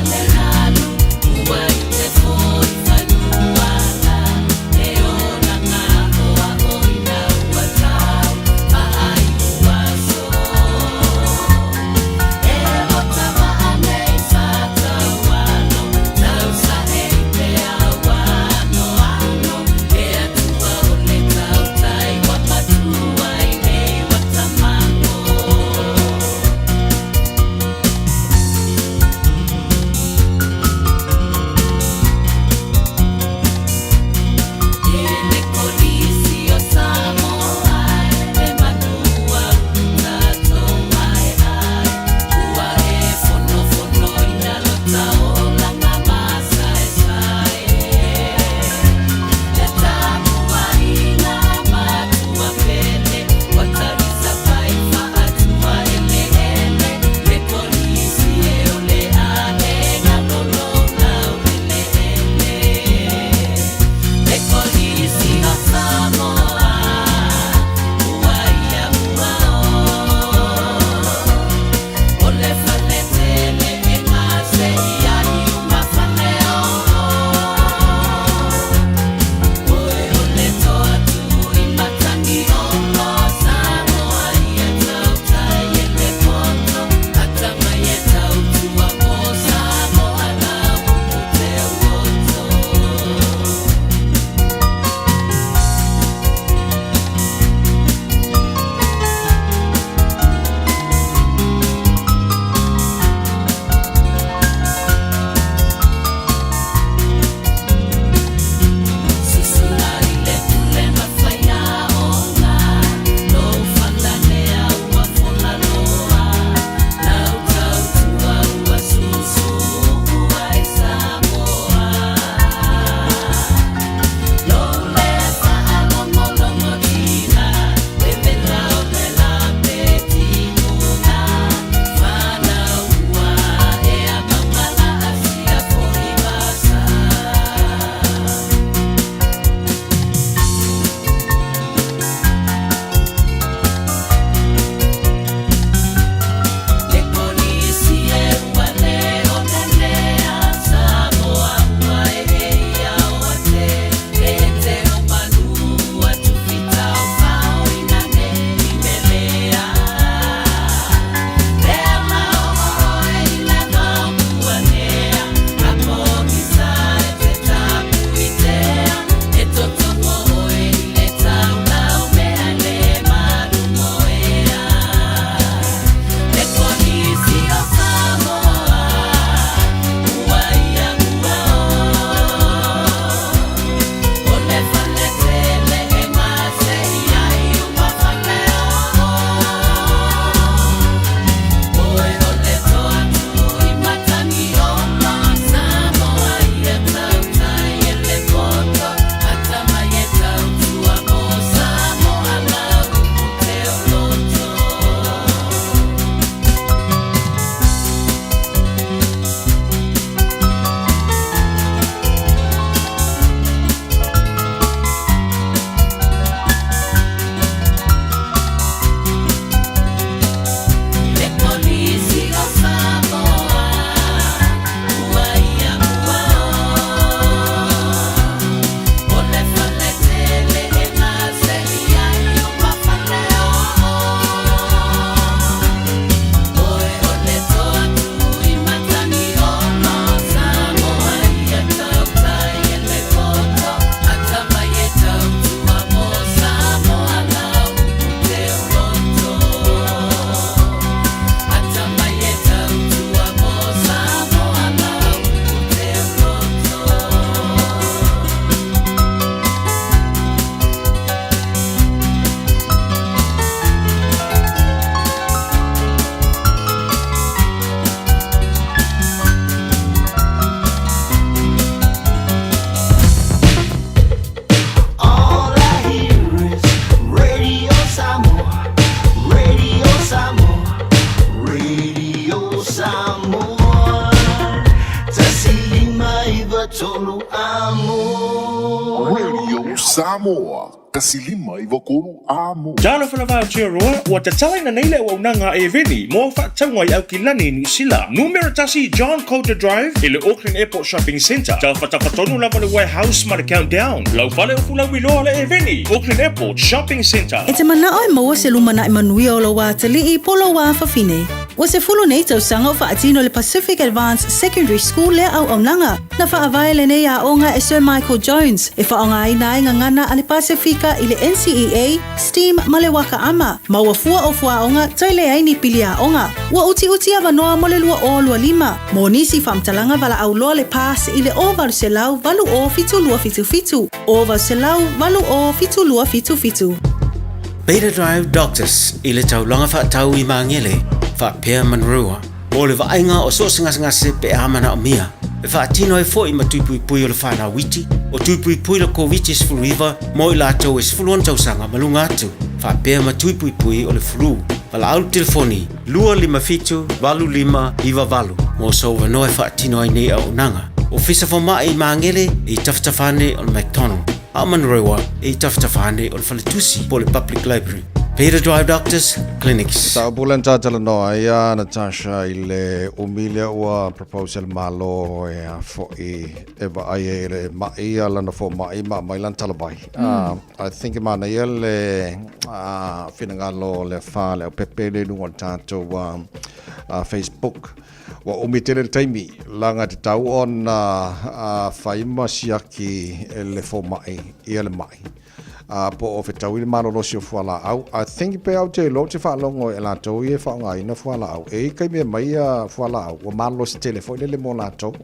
3 amo. Radio Samoa, 153 amo. Talofa lava Aotearoa, ua tatalaina nei le auaunaga a Eveni mo au faatauga i Aukilani i Niu Sila. Numera tasi John Coulter Drive i le Auckland Airport Shopping Centre. Tafatafa tonu lava le Warehouse ma le Countdown. Lau fale o Fulauiloa le Eveni, Auckland Airport Shopping Centre. E te manao e maua se lumanai manuia o lou atalii po o lou afafine. Ua 10 nei tausaga o faatino le Pacific Advanced Secondary School lea auaunaga. Na faavae lenei aoga e Sir Michael Jones e faaaogaina ai gagana a le Pasefika i le NCEA, STEAM ma le Waka Ama, ma ua fua o fuaoga toe leai ni pili aoga. Ua utiuti avanoa mo le 2025. Mo nisi faamatalaga valaau loa le PASS i le 0800 80 7277, 0800 80 7277. Beta Drive Doctors i le taulaga faatau i Magele, faapea Manurewa, mo le vaaiga o so o se gasegase pe a manaomia. E faatino ai foi ma tui puipui o le whanau iti, o tui puipui le Koviti-19 mo i latou e 16 tausaga ma luga atu, faapea ma tui puipui o le flu. Valaau le telefoni 257 8598 mo sou avanoa e faatino ai nei auaunaga. Ofisa Fomai i Magele i tafatafa ane o le McDonald, a o Manurewa i tafatafa ane o le Faletusi po o le Public Library. Peter Drive Doctors Clinics. Mataupu lea na talanoa ai a Natasha i le umi lea ua propose e le Malo e a foi e vaai ai i le ma'i a lana fomai ma aumai lana talavai. I think e manaia le finagalo o le afa le aupepe lea i luga o le tatou Facebook. Ua umi tele le taimi laga e tatau ona fai ma siaki e le fomai ia le ma'i. A po o fetaui le malolosi o fualaau. I think pe au te iloa ou te faalogo i latou ia e faaaogaina fualaau. E i ai taimi e aumai ia fualaau ua malolosi tele foi lele mo latou.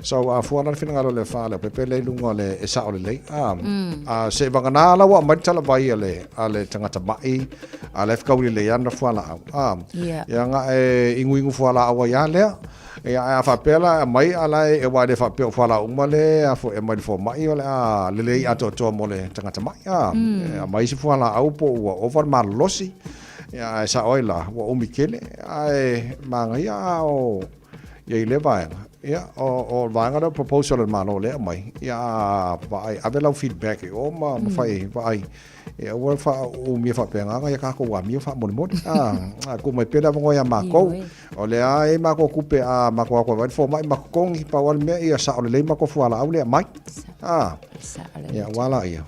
So a fua la le finagalo o le afa leaupepe lea i luga o le e sao lelei. A seivagana la ua aumai le talavai a le a le tagata ma'i a la e fetaui lelei lava ana fualaau. Ia na e inuinu fualaau ai lava lea. Ia, ae a faapea la e aumai, a la e, aua e le faapea o fualaau uma le a foi e aumai i le fomai o le a lelei atoatoa mo le tagata mai. A, e aumai isi fualaau po ua ova le malolosi, ia, ae sao ai la, ua umi tele, ae manaia a o i ai i lea vaega. Ia, o, o le vaega lea o proposal a le Malo lea e aumai, ia, a vaai, ave lau feedback i o ma, ma fai, vaai, E aua le faaumia faapena nai a tatou amio faamolemole. A tuu mai pea le avanoa ia matou. O lea lava e i ai matou tupe a matou o atu e vaai le fomai ma totogi, pau lava le mea ia sao lelei matou fualaau lea e aumai. Ia aua laia.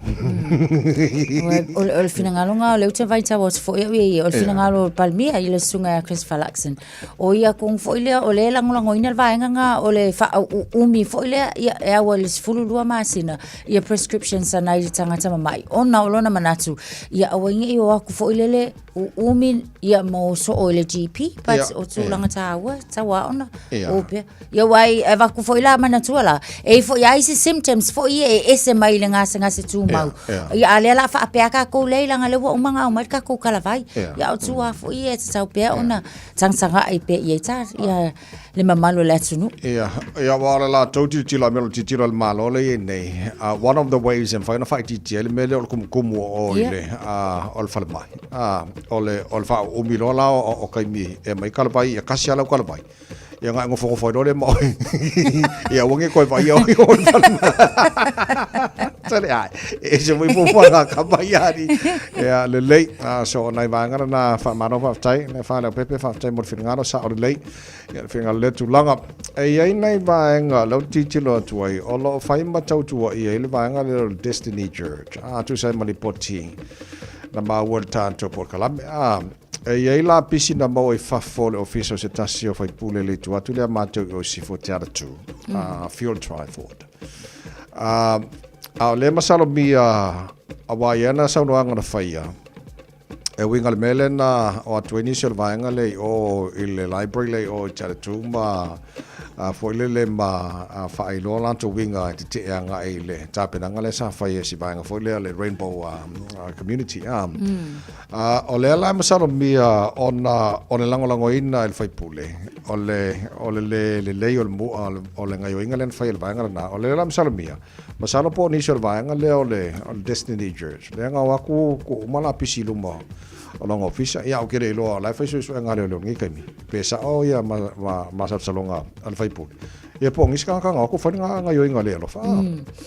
O le finagalo lena o lea ou te vaitau atu foi au ia, o le finagalo o le Palemia i le susuga ia Christopher Luxon. O ia tonu foi lea o lea e lagolagoina le vaega lena o le faaumi foi lea ia e au ai i le 12 masina ia prescriptions a nai tagata mamai ona o lona manatu ia aua ne i o atu foi lele uumi ia ma o soo i le GP but o tulaga taua e tatau lava ona o pea. Ia aua e avatu foi la manatua la e i ai foi lava isi symptoms foi ia e ese mai i le gasegase tumau. Ia a o lea o le a faapea tatou lea leaga o lea ua uma ona aumai le tatou talavai. Ia a o tua foi ia e tatau pea ona tagatagai pea i ai ta ia le mamalu o le atunuu. Ia, ia aua o le latou tilotilo a mea o le tilotilo a le Malo lea e i ai nei, one of the ways e mafai ona faaitiitia ai le mea lea o le tumutumu o o i le, o le falemai. O le, o le faauumi loa la o taimi e aumai talavai, ia tasi lava lau talavai. Ia ona e nofonofo ai loa lea ma oe. Ia aua ne i toe vaaia oe i o i le falemai. Tale ai, e ese foi fuafuaga a kama ia ali. Ia lelei, so o nai vaega lena faamalo faafetai, le Faleaupepe faafetai mo le finagalo, sao lelei. Ia le finagalo i lea tulaga. E i ai nai vaega lea ou te tilotilo atu ai, o lo o fai ma tautuaia ai le vaega lea o le Destiny Church. A tusa ai ma lipoti na maua i le tatou polokalame. A E i ai la pisi na maua i fafo o le ofisa o se tasi o faipule le itu atu lea matou i o i sifo Te Aratū, Field Triford. A o lea masalomia aua i ana saunoaga na faia, e uiga i le mea lea na o atu ai nisi o le vaega lea i o i le library lea i o i Te Aratū ma foi lele ma faailoa latou uiga e tetee agai i le tapenaga lea sa fai e si vaega foi lea le Rainbow Community. O lea la e masalomia ona o le lagolagoina e le faipule o le o le lē lelei o le mu'a o le gaioiga lea na fai e le vaega lena. O lea la e masalomia, masalo po o nisi o le vaega lea o le o le Destiny Church lea na o atu tuu uma lapisi i luma o lona ofisa. Ia, ou te le iloa o la e fai suesuega a leoleo i lenei taimi, pe sao ia masalosaloga a le faipule. Ia po o nisi tagata na o atu fai le gaoioiga le alofa.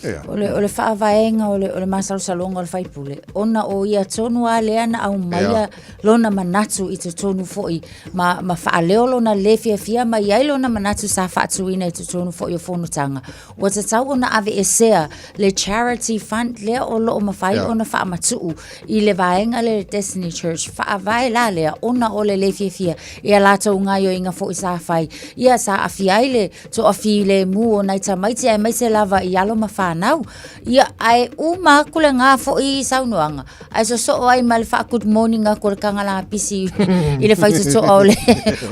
Ia. O le, o le faavaega o le, o le masalosaloga o le faipule, ona o ia tonu lava lea na aumaia lona manatu i totonu foi ma, ma faaleo lona lē fiafia ma i ai lona manatu sa faatuina i totonu foi o fonotaga. Ua tatau ona aveesea le charity fund lea o loo mafai ona faamatuu i le vaega lea le Destiny Church faavae la lea ona o le lē fiafia i a latou gaoioiga foi sa fai ia sa aafia ai le toafilemu o nai tamaiti aemaise lava i alo ma fanau. Ia ae uma atu lena foi saunoaga ae sosoo ai ma le faa good morning atu o le taga lapisi i le faitotoa o le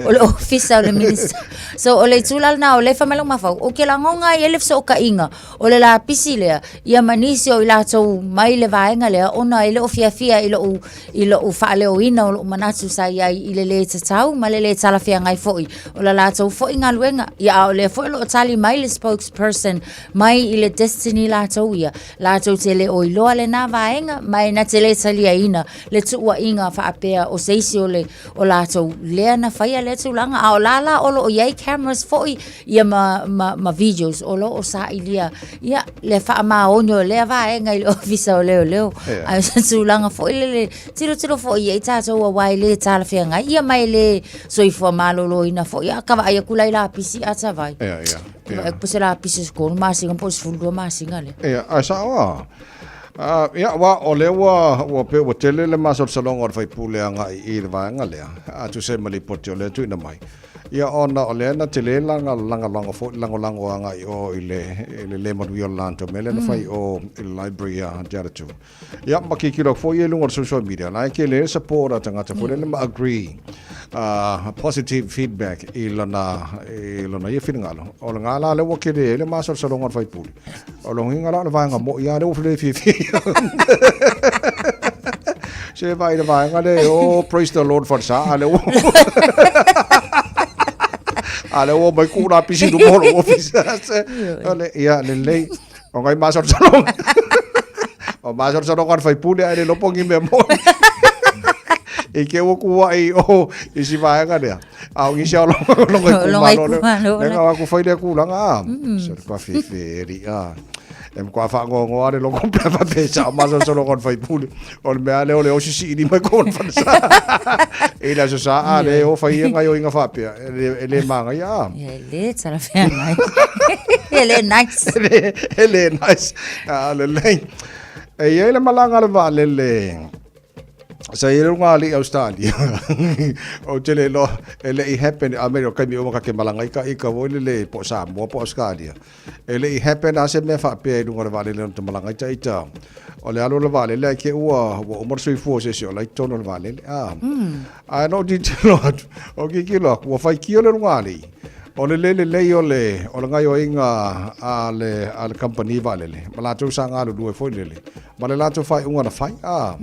o le ofisa o le Minister. So o le itu la lena o lea e fai mai lou mafaufau, ou te lagona ai le fesootaiga o le lapisi lea ia ma nisi o i latou mai le vaega lea ona e le o fiafia i lou i lou faaleoina o lou manatu sa i ai i le lē tatau ma le lē talafeagai foi o la latou foi galuega. Ia a o lea foi o lo o tali mai le spokesperson mai i le Destiny latou ia, latou te le o iloa lena vaega ma e na te le taliaina le tuuaiga faapea o se isi o le o latou lea na faia lea tulaga. A o la la o lo o i ai cameras foi ia ma, ma, ma videos o lo o sailia ia le faamaoni o lea vaega i le ofisa o leoleo. Yeah. Ae o se tulaga foi lele tilotilo foi i ai tatou aua e le talafeagai ia ma e le soifua maloloina foi a ka vaai atu la i lapisi a tavai. Yeah, yeah. Yeah. Po se lapisi se 3 masina po o se 12 masina lea. Yeah, ae sao a. Ia, aua o lea ua, ua pei ua tele le masalosaloga o le faipule agai i le vaega lea, a tusa ai ma lipoti o lea e tuuina mai. Ia, ona o lea na tele lana lagolago foi, lagolago agai i o i le, i le le manuia o le latou mea lea na fai i o i le library a Jaratou. Ia, ma tilotilo atu foi i luga o le social media, la e tele le support a tagata foi lele ma agree, positive feedback i lona, i lona ia finagalo. O lena la lea ua tele ai le masalosaloga o le faipule. O lona uiga la o le vaega moi lava lea ua le fiafia. Se vaai i le vaega lea, oh, praise the Lord falesa, a lea ua... A lea ua omai tuu lapisi i luma o lou ofisa. O le, ia, lelei. O ngai masalosaloga. O masalosaloga o le faipule ae le iloa po o ni mea moni. I te i ua tuuai o i si vaega lea. A o nisi o longa itumalo lea. Lea na aku fai lea tulaga a. Se le pafefe a. E matua faanoanoa le logo pe faapea sa o masalosaloga o le faipule. O le mea lea o le osi siili mai kona falesa. I le aso sa a le o fai ia gaoioiga faapea. E le, e le manaia a. Ia, e le talafeagai. E le nice. E le nice. A lelei. E i ai le malaga a le vaalele sa i ai le ulugalii Ausetalia, ou te le iloa e le i happen, I mean o taimi uma ta te malaga ai ita foi lele po o Samoa po o Ausetalia, e le i happen lava se mea faapea i luga o le vaalele ona te malaga ai ita. O le alu o le vaalele ae te i ua ua uma le soifua o se isi o la i totonu o le vaalele. A, ae na ou tilotilo atu, ou tilotilo atu, ua faitio le ulugalii, O le le lelei o le o le gaoioiga a le a le kamupani vaalele ma latou sa galulue foi lele ma le latou faaiuga na fai a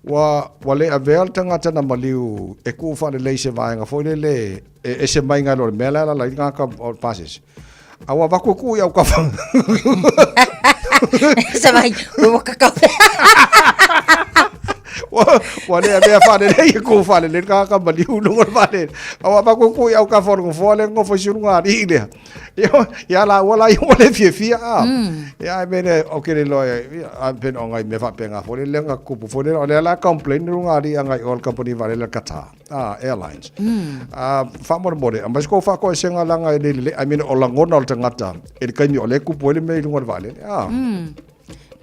ua ua le avea le tagata na maliu e tuu faalelei se vaega foi lele e ese mai nai lo le mea la e alaala ai le tagata o le pasese a ua avatu e tuu i autafa. Se vai, ua kakau. Ua le avea faalelei e tuu faalelei le tagata maliu i luga o le vaalele. A ua avatu e tuu i autafa o le nofoa lea e nonofo ai si ulugalii lea. Ia laua la ia ua le fiafia a. Ia ae mea lea ou te le iloa ia pei o nai mea faapena foi lele na tutupu foi lele. O lea la e complain le ulugalii agai i o i le kamupani vaalele a le Qatar Airlines. Faamolemole, aumai se tou faatoesega leaga e le lelei, I mean o lagona o le tagata i le taimi o lea e tupu ai le mea i luga o le vaalele.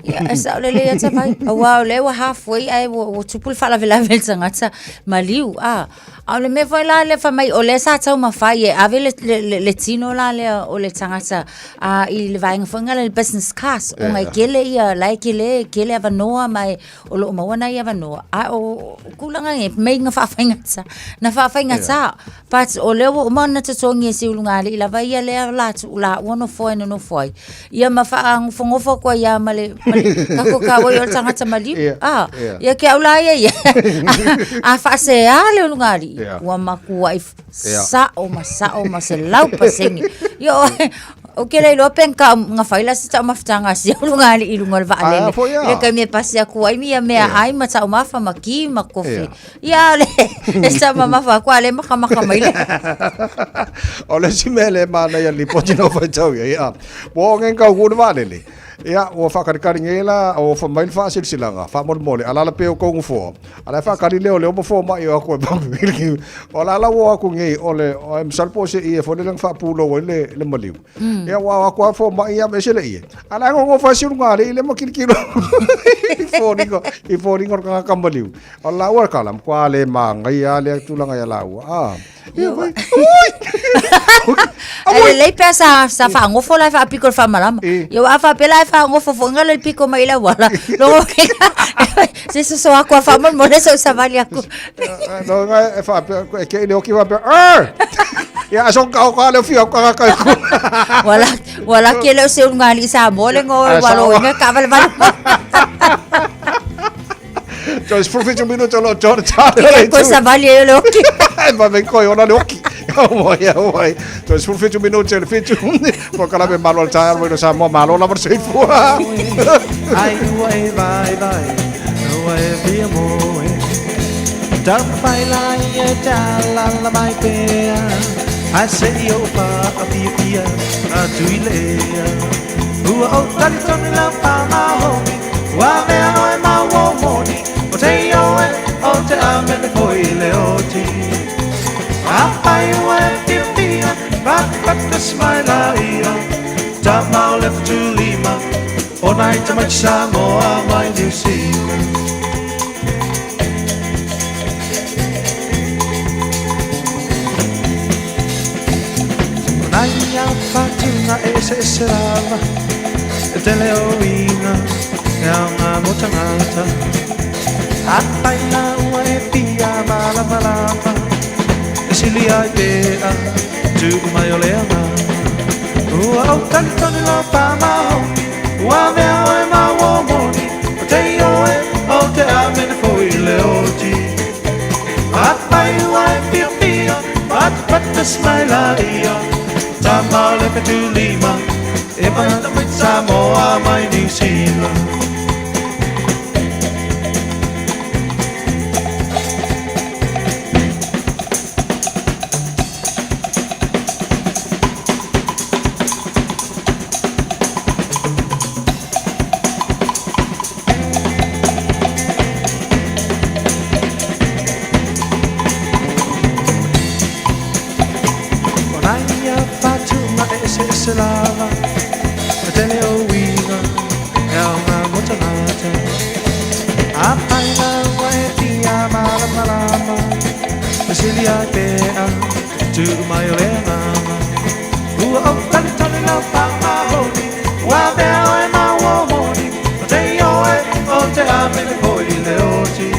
Ia, e sao lelei a Tavai. Aua o lea ua halfway ae ua, ua tupu le faalavelave i le tagata maliu. A, a o le mea foi la lea fai mai, o lea sa taumafai e ave le, le, le, le tino la lea o le tagata a, i le vaega foi lea le business class. Ona e kele ia, la e kele, kele avanoa ma e, o lo o maua nai avanoa. A o tulaga e meinga faafaigata, na faafaigata. But o lea ua uma ona totogi e si ulugalii lava ia lea la tuu laua nofoa e nonofo ai. Ia ma faanofonofo atu ai lava ma le, ma le tatou kaua o le tagata maliu. Yeah, Ah, yeah. ia ke au la ia ia. A faasea le ulugalii, Yeah. ua matuai Yeah. sao ma sao ma 100%. Ia o Ou te le iloa pe na gafai la se taumafataga a si au lugalii i luga o le vaalele. Ah, foi a. I le taimi e pasi atu ai ma ia meaai ma taumafa ma ki ma kofi. Ia a o le le taumamafa atu a o lea e makamaka mai le. O le isi mea lea e manaia i le lipoti na ou faitau i ai, a, ua oo nei ina taunuu le vaalele, ia, ua faakalikali nei la, ua fai mai le faasilasilaga, faamolemole, alaala pea i o tou nofoa, A o la e faatali leoleo ma fomai o atu e O la la ua o atu nei, o le, e masalo po o se ie foi lele na faapulou ai le, le maliu. Ia ua o atu lava fomai ia aveese le ie. A o la e nonofo ai si ulugalii lea ma tilotilo i foliga, i foliga o le tagata maliu. O le laua kala, matua le manaia lava lea tulaga ia laua. Ah. Ia foi. Ae lelei pe a sa, sa faagofo la e faapiko i le faamalama. Ia aua a faapea la e faagofo foi na le piko mai i le auala. Logo se soso aku a faamolemole se ou savali aku. No ngai e faapea e ke i le oki faapea. "Arr!" Ia aso ka o ka le fia ka ka ku. Wala wala ke le o se ulugalii Samoa le ngo Ah, walo sao. inga kaavalevale. Toe 17 minute o loo toa le tale o le Ke koe itu. savali ai o le oki. E vave koe ona le oki. Auai, auai. Toe 17 minute le fitu. Polokalame Malo le taeao mai lo Samoa. Malo lava le soifua. Ai ua e vai vai, ua e fia moe. Taumafai la ia e te alaala mai pea. Ae se i ou faafiafia atu i le ea. Ua ou talitonu lau faamaoni, ua avea oe ma uo moni. O te ioe, o te amene foi i le oti. Afai ua e fiafia, patapata mai laia. Tama o le Fetulima, o nai tamaiti Samoa mai Niu Sila. O nai fatunga e eseese lava, E tele o uiga e aoga mo tagata. Afai la ua e fia malamalama, E sili ai pea tuu mai o le agaga. Ua ou talitonu lau faamaoni, Ua avea oe ma uo moni, O te ioe, o te amene foi i le oti. Afai ua e fiafia, patapata mai laia. Tama o le 75, e mai Samoa mai Niu Sila. O nai fatunga e eseese lava, E tele o uiga e aoga mo tagata. Afai la ua e fia malamalama, E sili ai pea tuu mai o le agaga. Ua ou talitonu lau faamaoni, Ua avea oe ma uo moni, O te ioe, o te amene foi i le oti.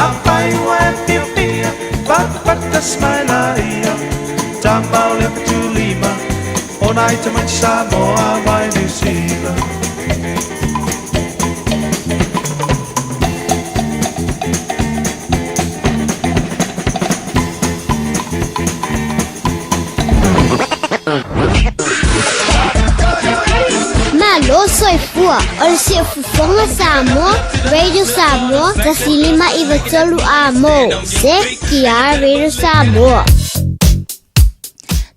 Afai ua e fiafia, patapata mai laia. Tama o le 75, o nai tamaiti Samoa mai Niu Sila. Malo soifua o le Siufofoga Samoa, Radio Samoa, 105 93 A mo, CKR Radio Samoa.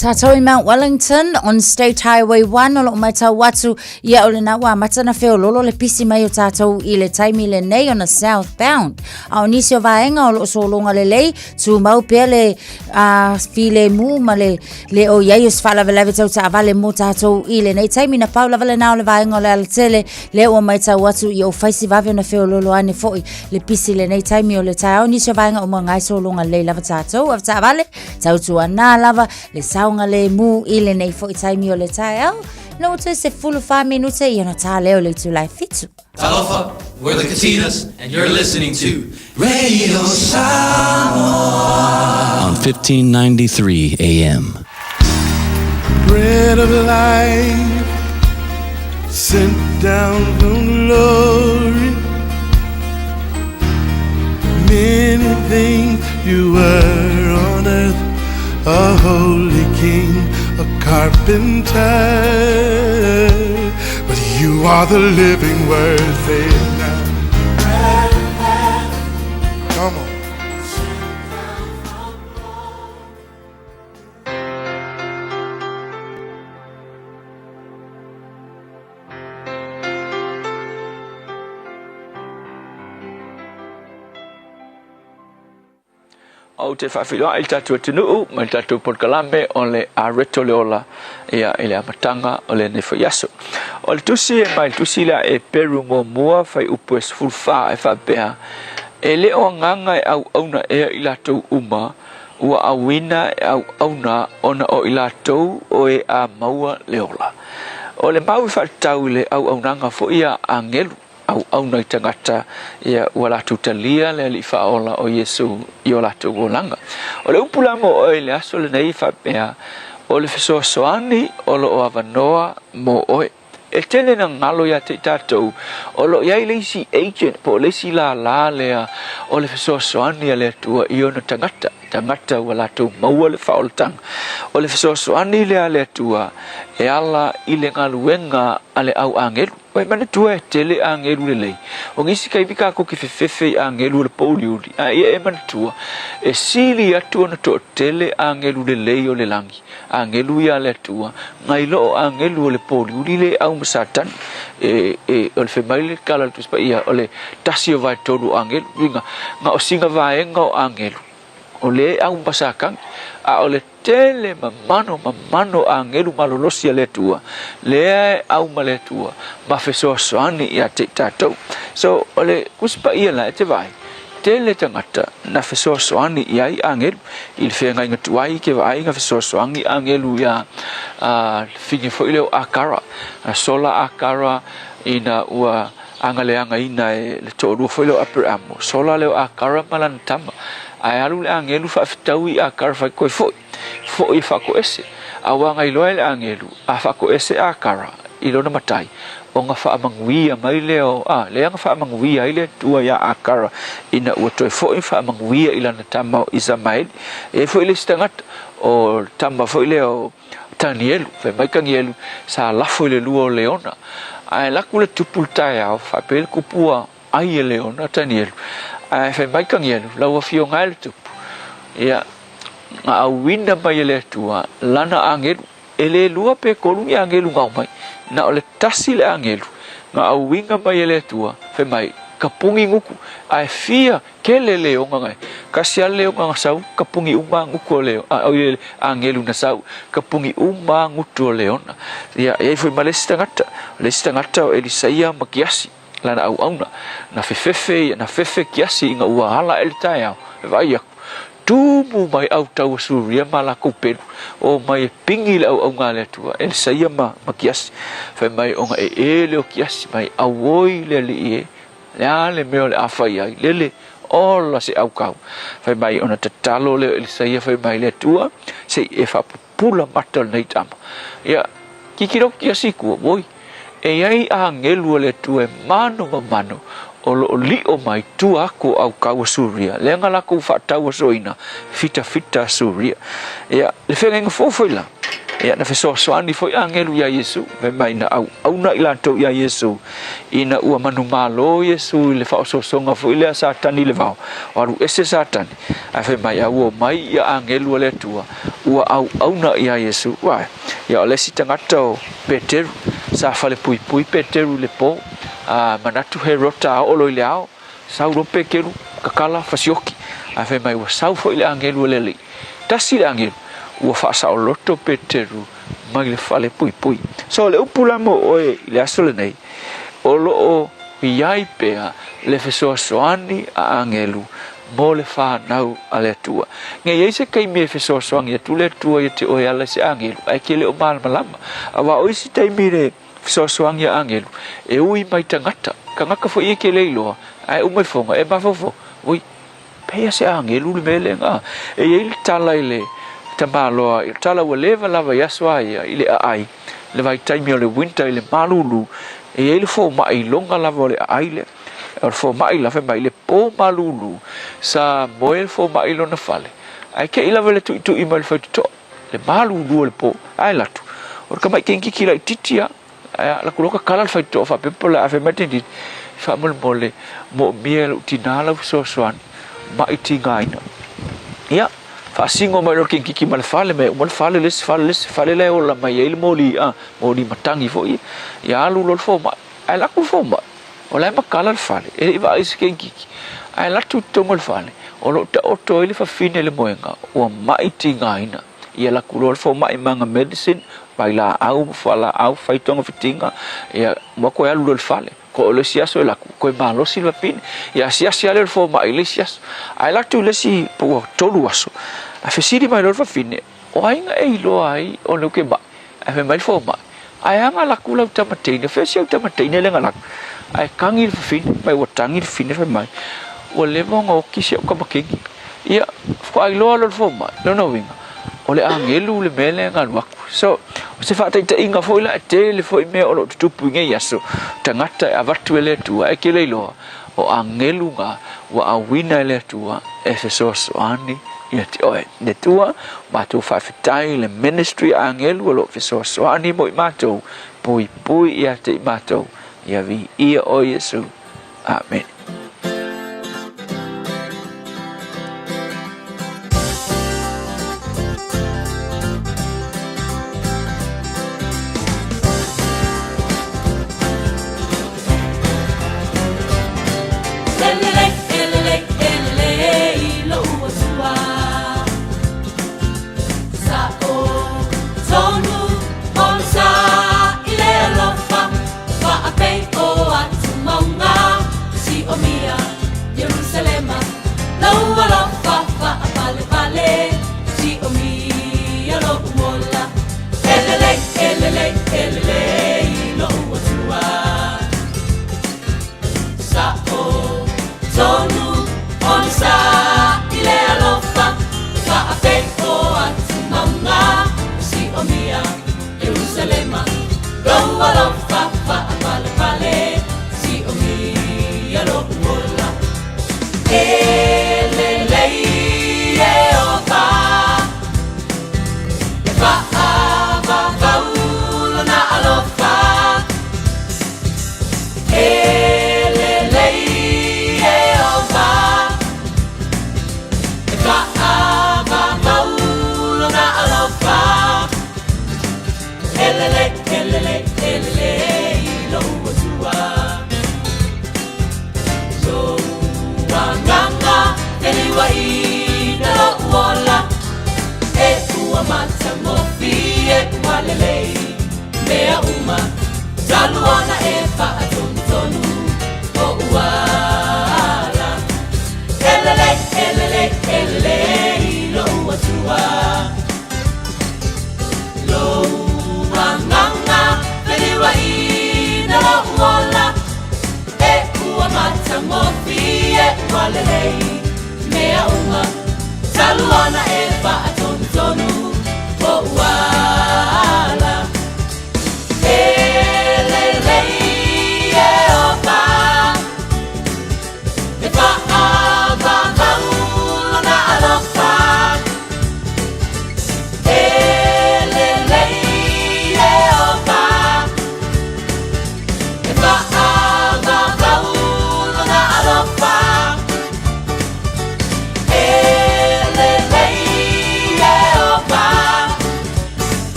Tātou i Mount Wellington on State Highway 1 o loo matau atu ia o lena ua amata na feololo le pisi mai o tātou i le taimi lenei ona southbound. A o nisi o vaega o loo sologa lelei, tumau pea le a filemu ma le le o iai o se faalavelave tau taavale mo tātou i lenei taimi. Na pau lava lena o le vaega o le alatele lea ua matau atu i o fai si vave ona feololo ane foi le pisi lenei taimi o le taeao. Nisi o vaega uma ngai sologa lelei lava tātou a taavale Tautuanā lava le saogalēmū i lenei foi taimi o le taeao, ina ua toe 14 minute i ona tā lea o le itula e fitu. Talofa, we're the Katinas, and you're listening to Radio Samoa on 1593 AM. Bread of life sent down from glory. Many things you were on earth, a holy king, a carpenter, but you are the living word. Say it now. Come on. Ou te faafeiloai i le tatou atunuu ma le tatou polokalame o le Areto le Ola ia i le amataga o lenei foi aso. O le tusi e mai le tusi lea e Peru muamua fuaiupu e 14 e faapea, E le o agaga e auauna ea i latou uma, ua auina e auauna ona o i latou o e a maua le ola. O le mau i faatatau i le auaunaga foi a agelu, auauna i tagata, ia, ua latou talia le Alii Faaola o Iesu i o latou olaga. O le upu la mo oe i le aso lenei e faapea, o le fesoasoani o lo o avanoa mo oe. E tele na galo ia te i tatou, o lo o i ai le isi agent po o le isi lālā lea o le fesoasoani a le Atua i ona tagata, tagata ua latou maua le faaolataga. O le fesoasoani lea a le Atua e ala i le galuega a le au agelu. Ua e manatua e tele agelu lelei. O nisi taimi tatou te fefefe i agelu o le pōuliuli, a ia e manatua, e sili atu ona toatele agelu lelei o le lagi, agelu ia a le Atua, nai lo o agelu o le pōuliuli le au ma Satani. E, e, o le fai mai le tala a le Tusi Paia, o le tasi o vaetolu o agelu, uiga, na o sina vaega o agelu, o le au ma Satani, a o le Tele mamano mamano agelu malolosi a le Atua, lea e au ma le Atua ma fesoasoani ia te i tatou. So, o le Tusi Paia la e te vaai, tele tagata na fesoasoani i ai agelu, i le feagaiga tuai ke vaai na fesoasoani agelu ia a fine foi lea o Akara, na sola Akara ina ua agaleagaina e le toalua foi lea o Aperamo, sola lea o Akara ma lana tama. Ae alu le agelu faafetau i Akara fai koe foi, foi e faakoese. A ua agailoa e le agelu, a faakoese Akara i lona matai, ona faamanuia mai lea o, a, lea na faamanuia ai le Atua iā Akara ina ua toe foi faamanuia i lana tama o Isamaeli. E i ai foi le isi tagata, o le tama foi lea o Tanielu, fai mai Tanielu, sa lafo i le lua o Leona. Ae alu atu le tupu i le taeao, faapea le tupu ua ai e Leona Tanielu. Ae fai mai Tanielu, lau afioga e le tupu, ia, na auina mai e le Atua lana agelu. E le lua pe tolu ni agelu na omai, na o le tasi le agelu na auina mai e le Atua, fai mai, ka puni gutu, ae fia Kele le ona ngai. Kasi a le ona na sau, ka puni uma ngutu o le, a, oi, angelu na sau, ka puni uma ngutu o le ona. Ia, e ai foi ma le isi tagata, le isi tagata o Elisaia ma Kiasi, lana auauna, na fefefe, na fefe Kiasi ina ua ala e le taeao, e vaai aku, tumu mai au taua Suria ma lakou pelu, o mai e pigi le auauna a le Atua, Elisaia ma, ma Kiasi. Fai mai ona e e le o Kiasi, mai auoi le alii e, Le a le mea o le a fai ai? Lele, ola se aukau. Fai mai ona tatalo lea o Elisaia fai mai le Atua, se i e faapupula mata o lenei tama. Ia, kikilo ki a sikua, voi, e i ai agelu a le Atua e mano ma mano, o lo o lio mai tua aku o aukau a Suria, lea na lakou faatau asoina, fitafita a Suria. Ia, le feagaiga fou foi la, Ia, na fesoasoani foi agelu iā Iesu, fai mai na auauna i latou iā Iesu, ina ua manumalo Iesu i le faaosoosoga foi lea a Satani i le vao, o alu ese Satani, ae fai mai, a ua omai ia agelu a le Atua, ua auauna iā Iesu. Uae, ia o le isi tagata o Peteru, sa falepuipui Peteru i le po, a manatu Herota a oo loa i le ao, sau loa Peteru, kakala, fasioki, ae fai mai ua sau foi le agelu a le Alii. Tasi le agelu, ua faasaoloto Peteru mai le fale puipui. So, o le upu la mo oe i le aso lenei, o lo o i ai pea le fesoasoani a agelu mo le fanau a le Atua. Nei i ai se taimi e fesoasoani atu le Atua ia te oe e ala i se agelu, ae ke le o malamalama. Aua o isi taimi le fesoasoani a agelu, e ui mai tagata, tagata foi e ke le iloa, ae uma ifoga, e mafaufau, oi, Pehea se agelu le mea lea? E i ai le tala i le tamaloa, i le tala ua leva lava i aso a ia, i le aai, le vaitaimi o le winter i le malulu, e i ai le fomai i loga lava o le aai lea. O le fomai la, fai mai, i le po malulu, sa moe le fomai i lona fale, ae te i lava le tuitui mai le faitotoa. le malulu o le po, ae alu atu, o le tamai kenikiki laitiiti lava, ae alu atu loa tatala le faitotoa faapea po o le a fai mai le teineitiiti, faamolemole, moomia e lou tina lau fesoasoani, ma'i tigaina. Ia, faasino mai loa le kenikiki ma le fale, mea uma le fale, le isi fale, le isi fale la e ola mai ai le moli, a, moli matagi foi ia. Ia alu loa le fomai, ae alu atu le fomai, o la e matala le fale, e le i vaai i se kenikiki. Ae alu atu i totonu o le fale, o lo o taoto ai le fafine i le moega, ua ma'i tigaina. Ia alu atu loa le fomai ma ana medicine, vailaau ma fualaau, fai togafitiga, ia, ua toe alu loa i le fale. Ko o le isi aso e alu atu, toe malosi le fafine. Ia asiasi lava lea o le fomai i le isi aso. Ae alu atu i le isi po ua tolu aso, ae fesili mai loa le fafine, O ai na e iloa ai o lea ou te maʻi? Ae fai mai le fomai, Ae a na alu atu lau tama teine, fea si au tama teine lea na alu atu? Ae tagi le fafine, mai ua tagi le fafine fai mai, Ua leva ona oti si au tama teine. Ia, faatoa iloa loa le fomai, lona uiga, o le agelu le mea lea na alu atu. So, o se faataitaiga foi la, e tele foi mea o lo o tutupu i nei aso, tagata e avatu e le Atua, ae te le iloa, o agelu na ua auina e le Atua e fesoasoani ia te oe. Le Atua, matou faafetai i le ministry a agelu o lo o fesoasoani mo i matou, puipui ia te i matou, ia viia oe Iesu. Amene.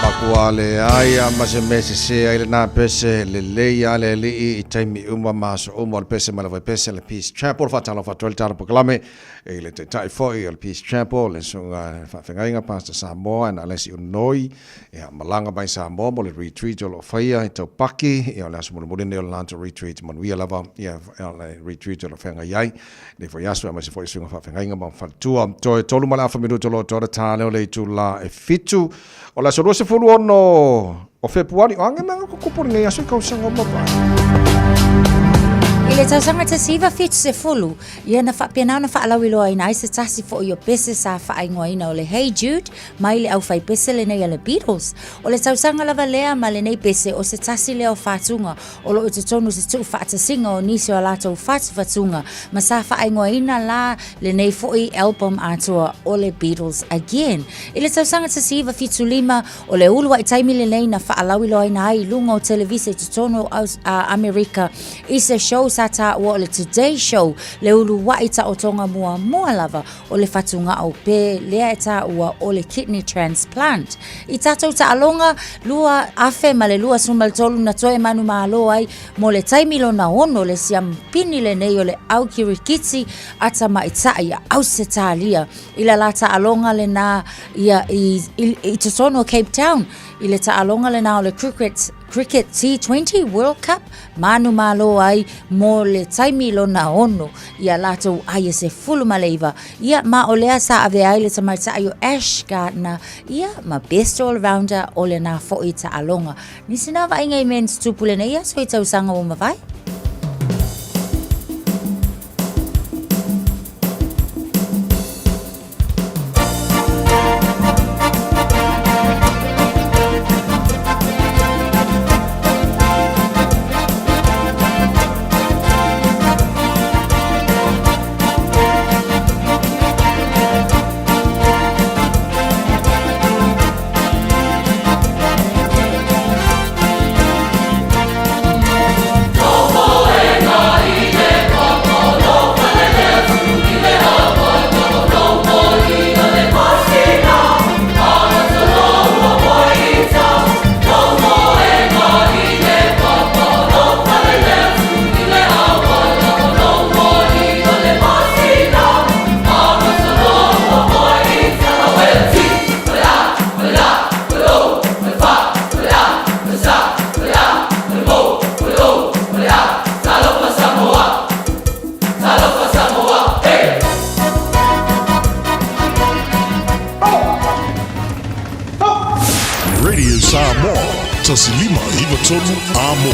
Makua leai a ma se mea sese ai lena pese lelei a le alii i taimi uma ma aso uma o le pese ma le vaipese le Peace Chapel. Faatalofa atu ai le tala polokalame E le taitai foi o le Peace Chapel, le susuga faafeagaiga Pastor Samoa and Alesi Unoi, ia malaga mai Samoa mo le retreat o lo o faia i Taupaki, ia o le aso mulimuli lenei o le latou retreat, manuia lava ia le retreat o lo o feagai ai lenei foi aso aemaise foi susuga faafeagaiga ma faletua. Toe 3 ma le afa minuto o lo o toa le ta lea o le itula e 7 o le aso 26. O Fepuari, o age mea tutupu lenei aso i tausaga ua mavae. I le tausaga 1970, ia na faapena ona faalauiloaina ai se tasi foi o pese sa faaigoaina o le Hey Jude mai le aufaipese lenei a le Beatles. O le tausaga lava lea ma lenei pese o se tasi lea o fatuga o lo o i totonu o se tuufaatasiga o nisi o a latou fatufatuga ma sa faaigoaina la lenei foi album atoa o le Beatles Again. I le tausaga 1975, o le uluai taimi lenei na faalauiloaina ai i luga o televise i totonu o Amerika i se show sa taua o le Today Show, le uluai taotoga muamua lava o le fatugao pe lea e taua o le kidney transplant. I tatou taaloga 2023 na toe manumalo ai mo le taimi lona ono le siampini lenei o le au kirikiti a tamaitai a Ausetalia i le la taaloga lena ia i, i, i totonu o Cape Town i le taaloga lena o le cricket Cricket T20 World Cup manumalo ai mo le taimi lona ono ia latou ai e 19 ia ma o lea sa avea ai le tamaitai o Ash Gardner ia ma best all rounder o lena foi taaloga. Nisi na vaaiga i mea na tutupu lenei aso i tausaga ua mavae. Radio Samoa, 1593 Amo.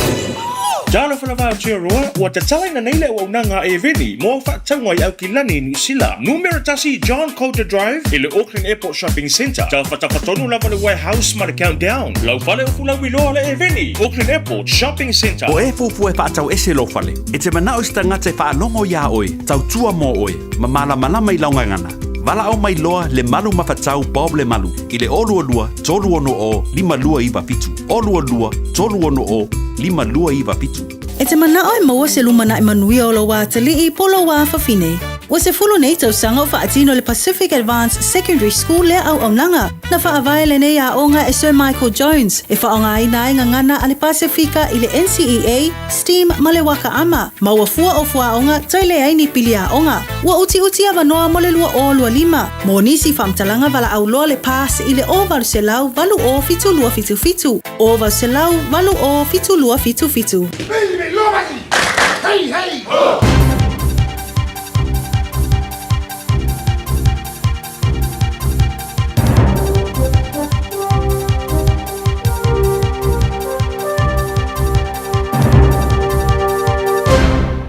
Talofa lava Aotearoa, ua tatalaina nei le auaunaga a Eveni mo faatauga i Aukilani i Niu Sila. Numera tasi John Coulter Drive i le Auckland Airport Shopping Centre. Tafatafatonu lava le Warehouse ma le Countdown. Lau fale o Fulauiloa le Eveni, Auckland Airport Shopping Centre. O e fuafua e faatau ese lou fale, e te manao i se tagata e faalogo iā oe, tautua mo oe, ma malamalama i lau gagana. Valaau mai loa Lemalu Mafatau Bob Lemalu i le 022 360 5297, 022 360 5297. E te manao e maua se lumanai manuia o lou atalii po o lou afafine. Ua 10 nei tausaga o faatino le Pacific Advanced Secondary School lea auaunaga. Na faavae lenei aoga e Sir Michael Jones e faaaogaina ai gagana a le Pasefika i le NCEA, STEAM ma le Waka Ama. Ma ua fua o fuaoga toe leai ni pili aoga. Ua utiuti avanoa mo le 2025. Mo nisi faamatalaga valaau loa le PASS i le 0800 80 7277, 0800 80 7277. Hey, hey, ho!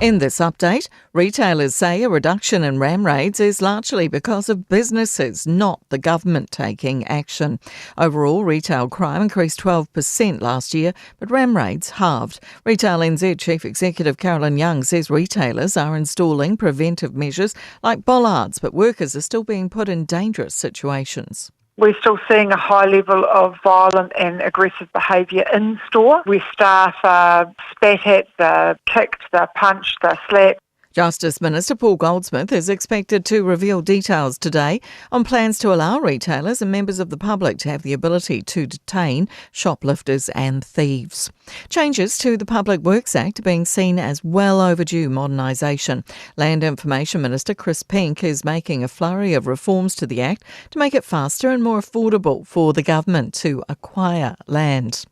In this update, retailers say a reduction in ram raids is largely because of businesses, not the government taking action. Overall, retail crime increased 12% last year, but ram raids halved. Retail NZ Chief Executive Carolyn Young says retailers are installing preventive measures like bollards, but workers are still being put in dangerous situations. We're still seeing a high level of violent and aggressive behaviour in store, where staff are spat at, they're kicked, they're punched, they're slapped. Justice Minister Paul Goldsmith is expected to reveal details today on plans to allow retailers and members of the public to have the ability to detain shoplifters and thieves. Changes to the Public Works Act are being seen as well overdue modernisation. Land Information Minister Chris Penk is making a flurry of reforms to the Act to make it faster and more affordable for the government to acquire land.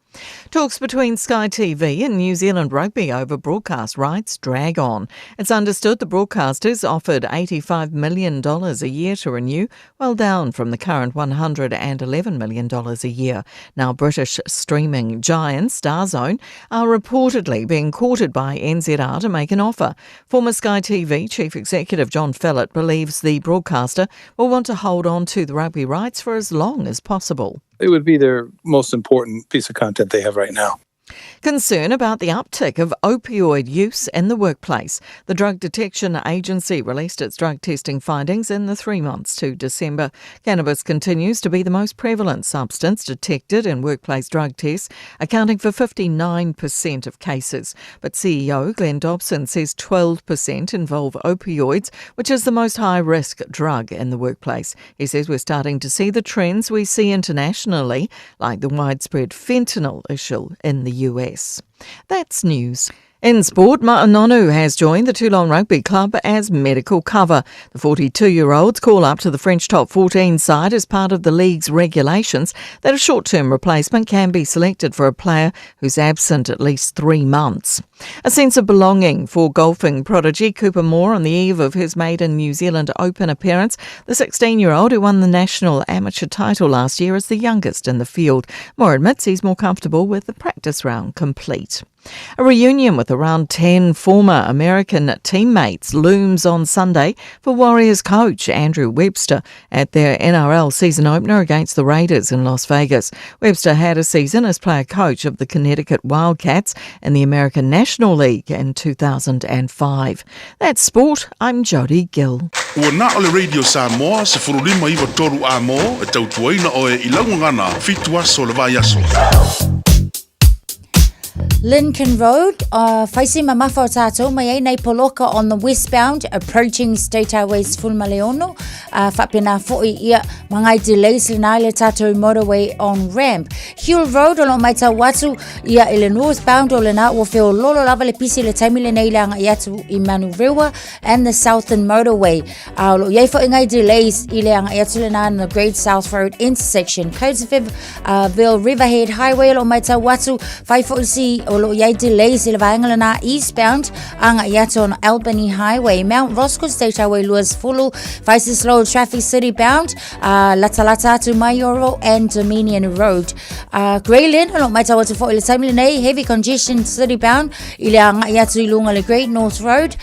Talks between Sky TV and New Zealand Rugby over broadcast rights drag on. It's understood the broadcasters offered $85 million a year to renew, well down from the current $111 million a year. Now, British streaming giants DAZN are reportedly being courted by NZR to make an offer. Former Sky TV Chief Executive John Fellet believes the broadcaster will want to hold on to the rugby rights for as long as possible. It would be their most important piece of content they have right now. Concern about the uptick of opioid use in the workplace. The Drug Detection Agency released its drug testing findings in the 3 months to December. Cannabis continues to be the most prevalent substance detected in workplace drug tests, accounting for 59% of cases. But CEO Glenn Dobson says 12% involve opioids, which is the most high-risk drug in the workplace. He says we're starting to see the trends we see internationally, like the widespread fentanyl issue in the US. That's news. In sport, Ma'a Nonu has joined the Toulon Rugby Club as medical cover. The 42-year-old's call up to the French top 14 side is part of the league's regulations that a short-term replacement can be selected for a player who's absent at least 3 months. A sense of belonging for golfing prodigy Cooper Moore on the eve of his maiden New Zealand Open appearance. The 16-year-old who won the national amateur title last year is the youngest in the field. Moore admits he's more comfortable with the practice round complete. A reunion with around 10 former American teammates looms on Sunday for Warriors coach Andrew Webster at their NRL season opener against the Raiders in Las Vegas. Webster had a season as player coach of the Connecticut Wildcats in the American National League in 2005. That's sport. I'm Jodie Gill. Ua na o le Radio Samoa, 1593 a mō, e tautuaina oe i laugagana, 7 aso le vaiaso. Lincoln Road, whaisi mamafa o tātou mai ai nei poloka on the westbound approaching State Highway 16, whapena fo'i ia ma ngai delays le nā le tātou motorway on ramp. Huel Road o lo mai tau atu ia i le northbound o le nā ua wheo lolo lava le pisi le taimi le nei le anga i atu i Manurewa and the Southern Motorway. O lo iai fo'i ngai delays i le anga i atu le nā in the Great South Road intersection. Coatesville Riverhead Highway o lo mai tau atu, whai fo'i si o lo iai delays i le vaenga le nā eastbound anga i atu on Albany Highway. Mount Roskill State Highway Lewis Fulu, whai si slow traffic city bound, latalata atu Maioro and Dominion Road. Grey Lynn o lo mai tau atu fo'i le taimi lenei, heavy congestion city bound i le anga i atu i lunga le Great North Road.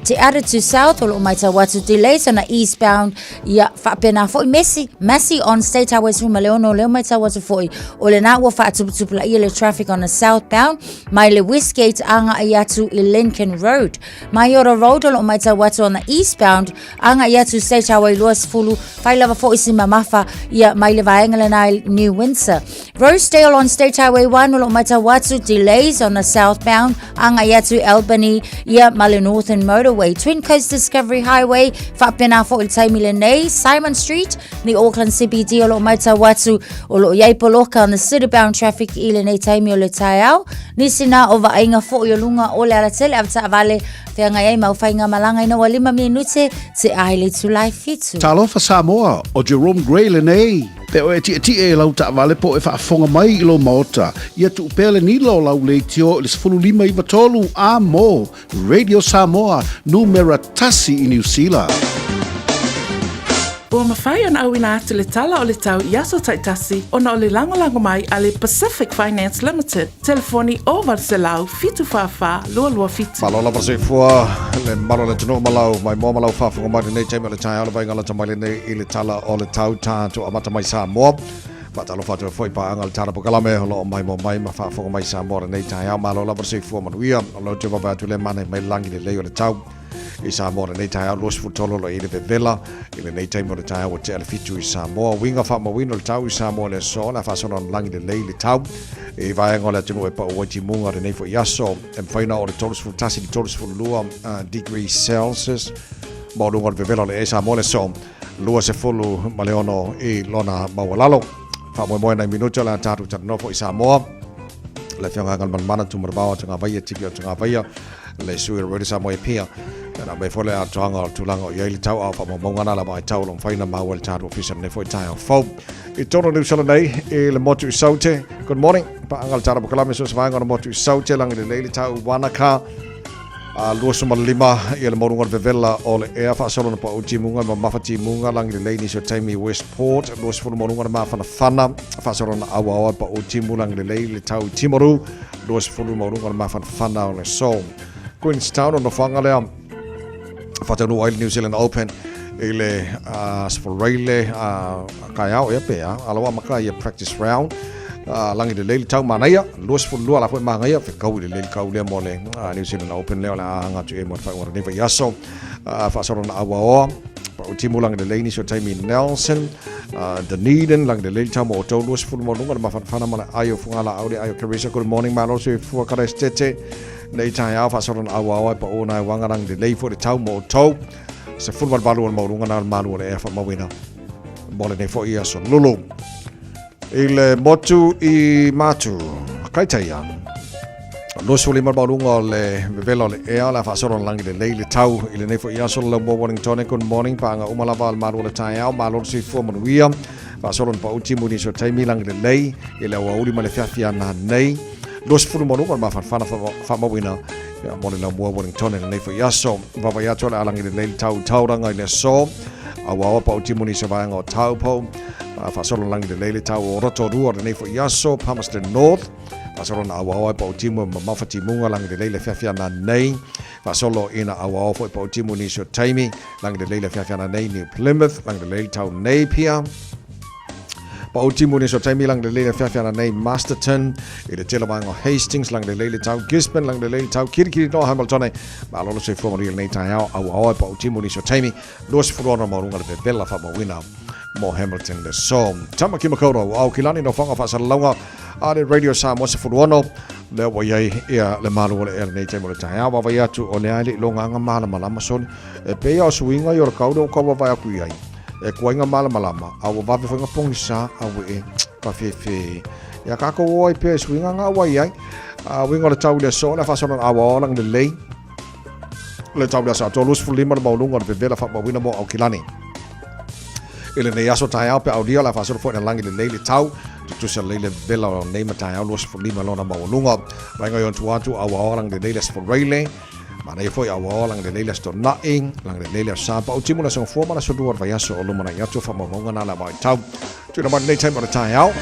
Te Ara to South o lo mai tau atu delays on eastbound ia whaapena fo'i Messi Massey on State Highway 16 leo mai tau atu fo'i o le nā ua whaatuputupula ia le traffic on the southbound mai le Westgate anga i atu i Lincoln Road. Maiora Road o lo mai tau atu on the eastbound anga i atu State Highway 20 whai lava fo'i si mamafa ia mai le vaenga le nā New Windsor. Rosedale on State Highway 1 o lo mai tau atu delays on the southbound anga i atu Albany ia ma le Northern Motorway. Twin Coast Discovery Highway whapena fo i taimi le nei Simon Street ni Auckland CBD o lo mai tau atu o lo iai poloka on the city-bound traffic i le nei taimi o le taeao. Nisi nā o vaaiga fo i o lunga o le alatele awata awale wheanga ai mau whainga malanga ina wa 5 minute te ai le tulai 7. Talofa Samoa, o Jerome Gray lenei. Pe o e tietie e lau taavale po e faafofoga mai i lou maota, ia tuu pea le nila o lau leitio i le 1593 a mo Radio Samoa, numera tasi i Niu Sila. Ua mafai ona auina atu le tala o le tau i aso taitasi ona o le lagolago mai a le Pacific Finance Limited, telefoni 0800 744 227. Malo lava soifua le malo le atunuu ma lau maimoa ma lau faafofoga mai lenei taimi o le taeao le vaiga lata mai lenei i le tala o le tau tatou amata mai Samoa. Faatalofa atu ai foi paaga le tala pokalame o lo o maimoa mai ma faafofoga mai Samoa lenei taeao. Malo lava le soifua manuia o lo te vavae atu le mana mai lagi lelei o le tau i Samoa lenei taeao 23 lo i le vevela i lenei taimi o le taeao ua tea le 7 i Samoa. Uiga faamauina o le tau i Samoa le aso o le a faasolo ana lagi lelei le tau i vaega o le atunuu e pau ai timuga lenei foi aso e mafai ona oo le 31 i le 32 degree Celsius ma o luga o le vevela o le ea i Samoa le aso 26 i lona maualalo. Faamoemoe nai minute o le a tatou talanoa foi i Samoa. Le afioga Galumalemana Tumaravao o Tagavaia, Tiki o Tagavaia, le sui o Radio Samoa e pia. Na mea foi le atoaga o tulaga o i ai le tau a o faamaumauga na lava ai tau o lo mafai ona maua i le tatou ofisa lenei foi taeao fou. I tonu Niu Sila nei i le motu i Saute. Good morning. Paanga le tala pokalame so se vaenga o le motu i Saute langi lelei le tau Wanaka. A 25 ia le mauruga o le vevela o le ea faasolo na pau timuga ma mafa timuga langi lelei nisi o taimi Westport 20 mauruga le mafanafana faasolo na auaoa pau timu langi lelei le tau i Timaru 20 mauruga le mafanafana o le so Queenstown o nofoaga lea faataunuu ai le New Zealand Open i le Sforeile kaeao ea pe a ala ua amata ia practice round langi lelei le tau manaia 22 la foi magaia fekau i lelei le kau lea mo le New Zealand Open lea o le a aga atu e mo le faaiuga o lenei vaiaso faasolo na auaoa pau timu langi lelei nisi o taimi Nelson Dunedin langi lelei le tau mo outou 20 mo luga le mafanafana ma le ai o Fugalaau le ai o Carissa. Good morning malo soifua Karestete Nei taeao faasolo na auao ai pa o nai wanga rangi lelei foi le tau mo outou. 18 o le maualuga na o le malu o le ea faamauina mo lenei foi aso lulu. I le motu i Matu, Kaitaia, 25 le maualuga o le vevela o le ea, o le a faasolo na langi lelei le tau i lenei foi aso le laumua Wellington. Good morning, paanga uma lava le malu o le taeao, malo le soifua manuia. Faasolo na pau timu nisi o taimi langi lelei i le aoauli ma le feafi ana nei. 20 ma luga o le mafanafana faamauina ia mo le laumua Wellington i lenei foi aso. Vaavaai atu o le a lagi lelei le tau Tauranga i le aso. Auaoa pau timu nisi o vaega o Taupo. Faasolo lagi lelei le tau o Rotorua i lenei foi aso. Palmerston North. Faasolo na auaoa e pau timu e mamafa timuga lagi lelei le feafi ana nei. Faasolo ina auaoa foi pau timu nisi o taimi. Lagi lelei le feafi ana nei New Plymouth. Lagi lelei le tau Napier. Pau timu nisi o taimi langi lelei le feafi ana nei Masterton i le tele vaega o Hastings langi lelei le tau Gisborne langi lelei le tau Kirikiri noa Hamiltone malo le soifua manuia lenei taeao auaoa e pau timu nisi o taimi 26 maualuga le vevela faamauina mo Hamilton le so Tamaki Makaurau Aukilani no whanga whaasalalauga a le Radio Samoa 16 lea ua iai ia le malu o le ea lenei taimi o le taeao vaavaai atu o le a e le i logaga malamalama soli e pei a o suiga i o le kau lea ua kau vaavaai aku i ai E kuaiga malamalama, a ua vave foi nga pogisa, a ua e ka fefe. Ia kākou o ai pea i suiga nga ua i ai. A uiga o le tau i le aso, le faasolo na awa ola lelei. Le tau i le aso atoa 25 le maualuga o le vevela faamauina mo Aukilani. I lenei aso taeao pe aulia o le a faasolo foi na lagi lelei le tau. Tutusa lelei le vevela o nei ma taeao 25 lona maualuga. Vaega i ona tua atu awa ola lelei le aso Foreile. Manaia foi a ua ola lelei le aso Tona'i, lagi lelei le aso Sapa, o timu le aso Gafua ma le aso Lua o le vaiaso o lumanai atu o faamaumauga na le vaitau. Tuuina mai lenei taimi o le taeao.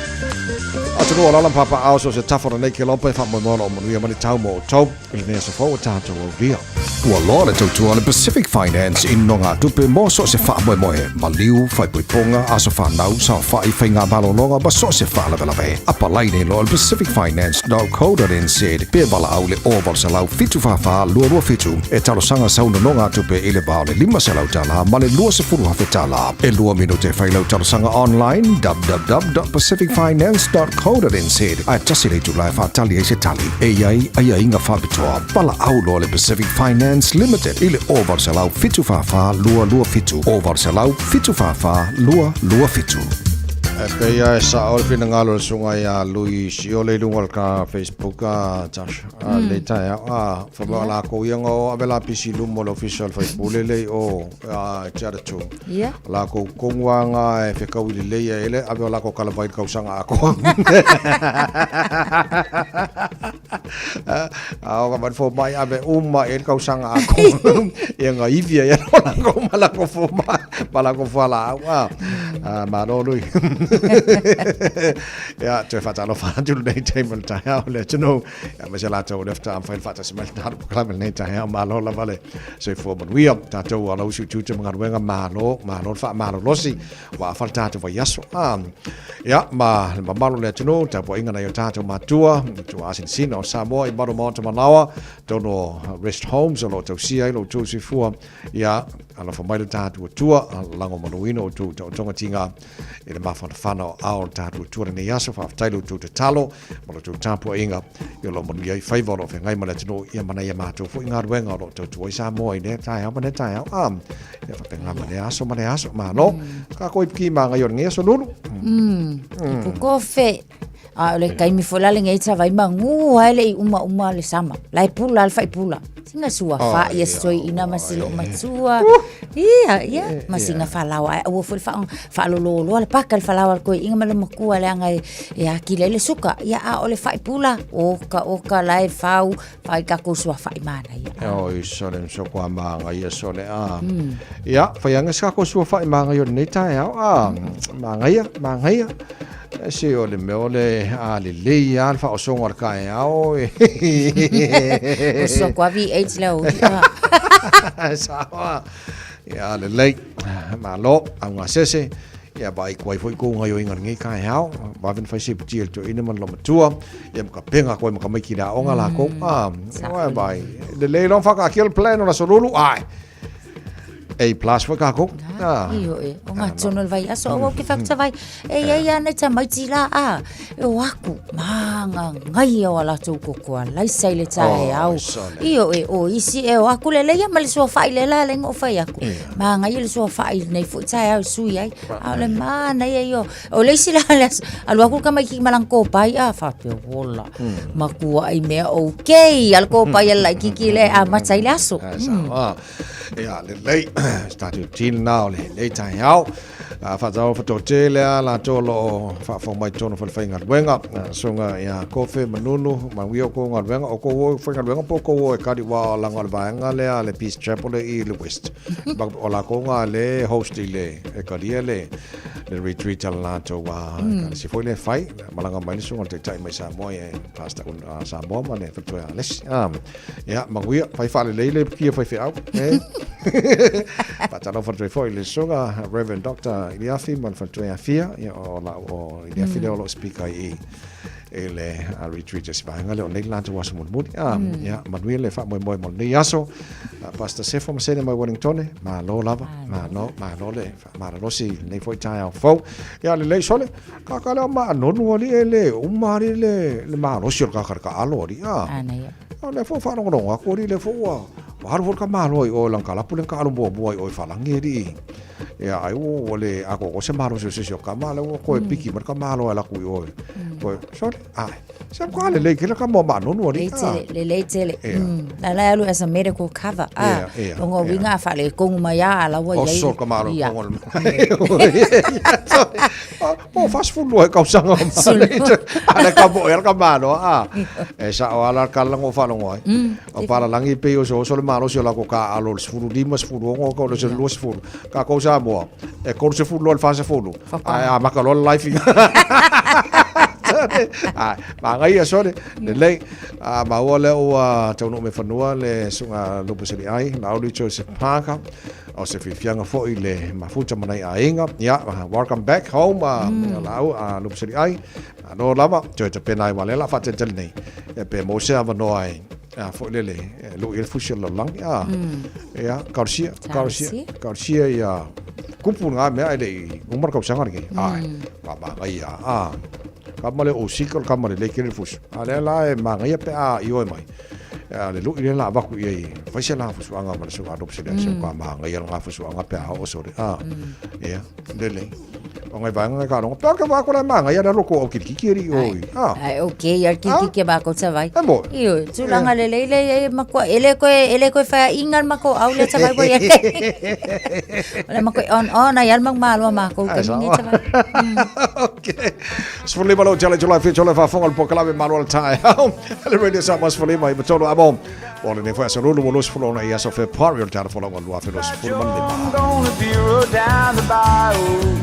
Atunuu o lala ma papaao so se tafa o lenei kelopa e faamoemoe o lo o manuia mai le tau mo outou i lenei aso fou o tatou aulia. Ua loa le tautua a le Pacific Finance i nogatupe mo so o se faamoemoe, maliu, faaipoipoga, aso fanau, saofai, faiga malologa ma so o se faalavelave. Apalai nei loa le pacificfinance.co.nz pe valaau le 0800 744 227 e talosaga sau nonogatupe i le va o le $500 ma le $20,000. E lua minute e fai lau talosaga online www.pacificfinance.co.nz ae tasi le itula e faatali ai se tali. E i ai aiaiga faapitoa. Valaau loa le Pacific Finance Limited i le 0800 744 227 0800 744 227. E pei a e sao le finagalo o le susuga ia Lui Siole i luga o le ka Facebook a Tasha a le taeao a fa mai o lakou ia nga o ave lapisi i luma o le ofisa o le faipule le i o a Tiaratu. Ia. O lakou kogu a nga e fekaui lelei ai le ave o lakou kalavai i le kausaga atoa. A o ka mai fomai ave uma i le kausaga atoa. Ia nga ivi ai o lakou ma lakou fomai ma lakou fualaau a. A malo Lui. Ia toe faatalofa atu lenei taimi o le taeao le atunuu. Ia aemaise latou o lea faatoa mafai ona faatasi mai le tatou polokalame lenei taeao. Malo lava le soifua manuia. Tatou alausi utiuti ma galuega malo, malo le faamalolosi ua afa le tatou vaiaso. A ia ma le mamalu o le atunuu, tapuaiga nai o tatou matua, tuaasinasina o Samoa i malu o maota manaoa, totonu o rest homes o lo o tausia ai lo outou soifua. Ia, alofa mai lo tatou Atua, lagomaluina outou taotoga tiga i le mafanafana o ao o le tatou Atua lenei aso. Faafetai lo outou tatalo ma lo outou tapuaiga i o lo o manuia ai faiva o lo o feagai ma le atunuu ia ma nai a matou foi galuega o lo o tautua ai Samoa i lea taeao ma lea taeao. A, ia faapena ma lea aso ma lea aso. Malo. Ka koe i piki magai o lenei aso Lulu. Ipu kofe. A o le taimi foi la lenei tavai magū ai le i umauma le sama. La e pula le faipula. Sina suafa'i a si toeaina ma si loomatua. Ia, ia, ma sina falaoa ae aua foi le faa, faalololoa le paka i le falaoa a le toeaina ma le matua leaga e, e atili ai le suka. Ia, a o le faipula, oka, oka, la e fau, fai tatou suafa'i manaia. Oi, sole, so kua māngaia sole, a. Ia, whaianga se kako suafa'i māngaia o lenei taeao, a. Māngaia, māngaia. Se o le mea o le a lelei a le whaosonga o le kaeao. O sua kua V8 le au. Sawa. Ia lelei. Malo, au ngā sese. Ia vai kuai foi ko ngai o inga ngi kaeao. Vavin fai se puti el to ina man lo matua. Ia maka penga koe maka maiki la onga la ko. Ah, vai. Lelei long whakakil plan o la solulu. Ai. A plus foi kākou. Ah. Ioe, o ngā tono le vai aso au au ke whakatawai. E ia ia nei tamaiti la a. E o aku, mānga ngai au a lātou kokoa laisa i le tae au. Ioe, o isi e o aku le leia ma le sua whai le la le ngo whai aku. Mānga ia le sua whai nei fo tae au sui ai. A o le māna ia io. O le isi la le aso, alu aku ka maiki malang kōpai a whapea wola. Makua ai mea okay, al kōpai ala kiki le a matai le aso. Ia, lelei, se tatou tini na o le lei taeao. Whaatau whatote lea la tō lo o whaafo mai tōno whale whai ngaluenga. Sunga ia kofe manunu, manuia o ko ngaluenga, o ko o whai ngaluenga po ko o e kari wā o langa o le vaenga lea le Peace Chapel le i le West. O la ko ngā le host i le e karia le le retreat ala lātou wā. Mm. Si foi le whai, malanga mai le sunga le taitai mai Samoa e Pastor un Samoa ma le whatoe a lesi. Ia, manuia, fai faalelei le kia faifeau. Eh? Faatalofa atu ai foi i le susuga Reverend Dr. Iliafi ma le faletua Afia, ia o la o Iliafi lea o lo o speaker i i le retreat a si vaega lea o nei le latou aso mulimuli. Ah, ia, manuia le faamoemoe mo lenei aso. Pastor Sefo Masene mai Wellingtone, malo lava, malo, malo le faamalolosi i lenei foi taeao fou. Ia, lelei sole, kaka lea o maanonu alii e le uma alii le, le malosi o le kaka le kaalo alii. Ah. O lea foi ua faalogologo atu alii lea foi ua ua alu foi le tamaloa i o i lana kalapu lea na taalo muamua i o i Falagi alii. Ia ai ua ua le atoatoa se malosi o se isi o tama lea ua toe piki mai le tamaloa e alu atu i o i toe sole ae se matua lelei tele tama o Maanonu alii. Lelei tele, lelei tele. La la e alu as a medical cover. Ah, o ngā uiga a faaletonu mai a la ua i ai. Oso le tamaloa i tonu o le Po o 42 tausaga o Maanonu. A le ka moe le tamaloa a. E sao lava le tala na ou faalogo ai. O palalagi pei o osooso le malosi o latou taaalo i le 15, 16, tau i le 20. Tatou Samoa, e 30 loa i le 40, ae amata loa le life. Ae, manaia sole, lelei. A maua lea ua taunuu mai fanua le susuga Lupus Eliai, Laauli Joseph Parker, o se fiafiaga foi le mafuta ma nai aiga. Ia, welcome back home, Laau, Lupus Eliai. Malo lava, toe tapena ai aua lea la faatalitali nei, pe maua se avanoa e a foi lele, e lui ai le fusi o le lalolagi. A, ia, talosia, talosia, talosia ia kupu ngā mea e le i uma le tausaga lenei. Ai, ka manaia, a, ka ma le o sika o le kama lelei tele le fusu. A lea la e manaia pe a ioe mai. A le lui lea la avatu i ai, fai se la fusuaga ma le susuga a Lupus Eliai, se ka manaia le ngā fusuaga pe a oo sole. A, ia. Lelei. O ngai vaenga ngai kaaloga. Pea ke wā kore māngai ana loko au kirikiki eri oi. Ah. Ai, okay, al kirikiki ma ko tawai. E mo. Io, tūlanga lelei le e makoa, e le koe, e le koe whaia inga mako au le tawai wai e. O le mako on on ai al mang maloa mako te mingi tawai. Okay. Sefulima lo tele July fitu le faafofoga le polokalame Malo le Taeao. Le Radio Samoa 15 i matolu amo. O lenei foi aso lulu 26 i aso February o le tala folauga 2025. Gonna be rode down the bayou.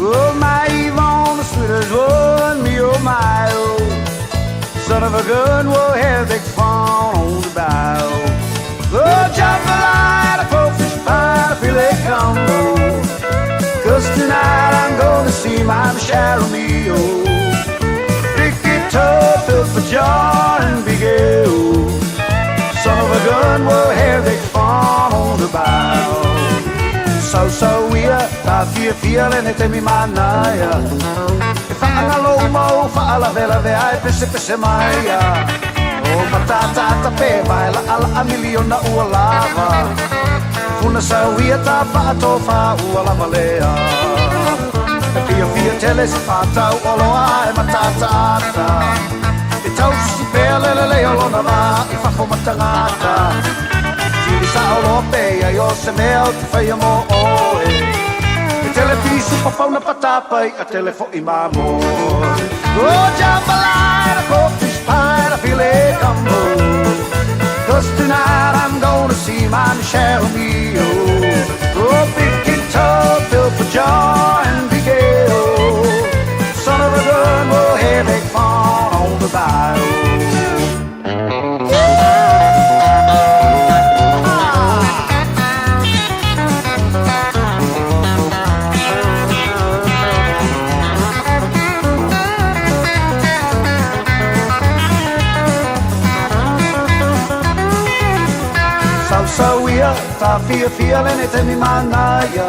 Oh, my Yvonne, the sweetest one, me oh my oh. Son of a gun, we'll have big fun on the bayou. Oh, jambalaya, crawfish pie, filet gumbo. Cause tonight I'm gonna see my Michelle Romeo. Pick it up, up a jar and big ale. Son of a gun, we'll have big fun on the bayou. So so ia, ta fiafia lenei taimi manaia. E faagalo uma ou faalavelave ae pesepese mai ia. O matatata pe vae laʻalaʻa miliona ua lava. Funa sau ia ta faatofa ua lava lea. Fiafia tele se fa'atau oloa ae mataataata E tausisi pea le lelei o lona vā i fafo ma tagata Sili sa'o loa pe i ai o se mea ou te faia mo oe E tele pisu papauna patapai a tele fo'i mamoe Oh jambalaya, pork fish pie and a filet gumbo Cause tonight I'm gonna see my Michelle Mio Oh big guitar built for joy and big ale Son of a gun, we'll have big fun on the bayou Sausau ia, taafiafia lenei taimi manaia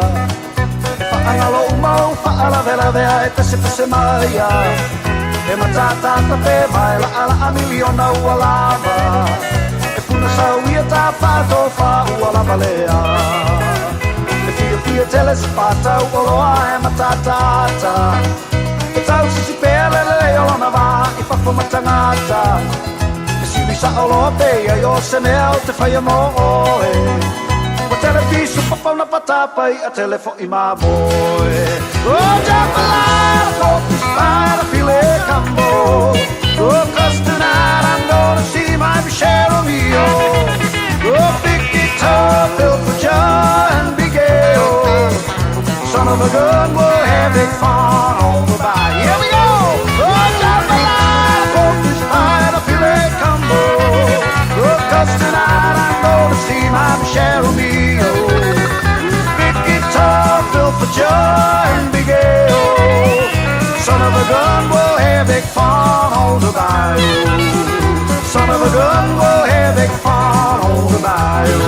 E faagalo uma ou faalavelave ae pesepese maia E matatata pe mai laala'a miliona ua lava E puna sau ia tafatofa ua lava lea E fiafia tele se faatau oloa e matatata E tausisi pea le lelei o lona vā i fafo ma tagata E sili sa'o loa pe i ai o se mea ou te faia mo oe Ua tele pisu papauna patapai a tele fo'i mamoe Oh jambalaya, pork fish pie and a filet gumbo Oh cause tonight I'm gonna see my Michelle Romeo Oh big guitar built for joy and big ale Son of a gun, we'll have big fun on the bayou Here we go! Oh jambalaya, pork fish pie and a filet gumbo Oh cause tonight I'm gonna see my Michelle Romeo Big guitar built for joy and big ale Son of a gun, we'll have big fun on the bayou Son of a gun, we'll have big fun on the bayou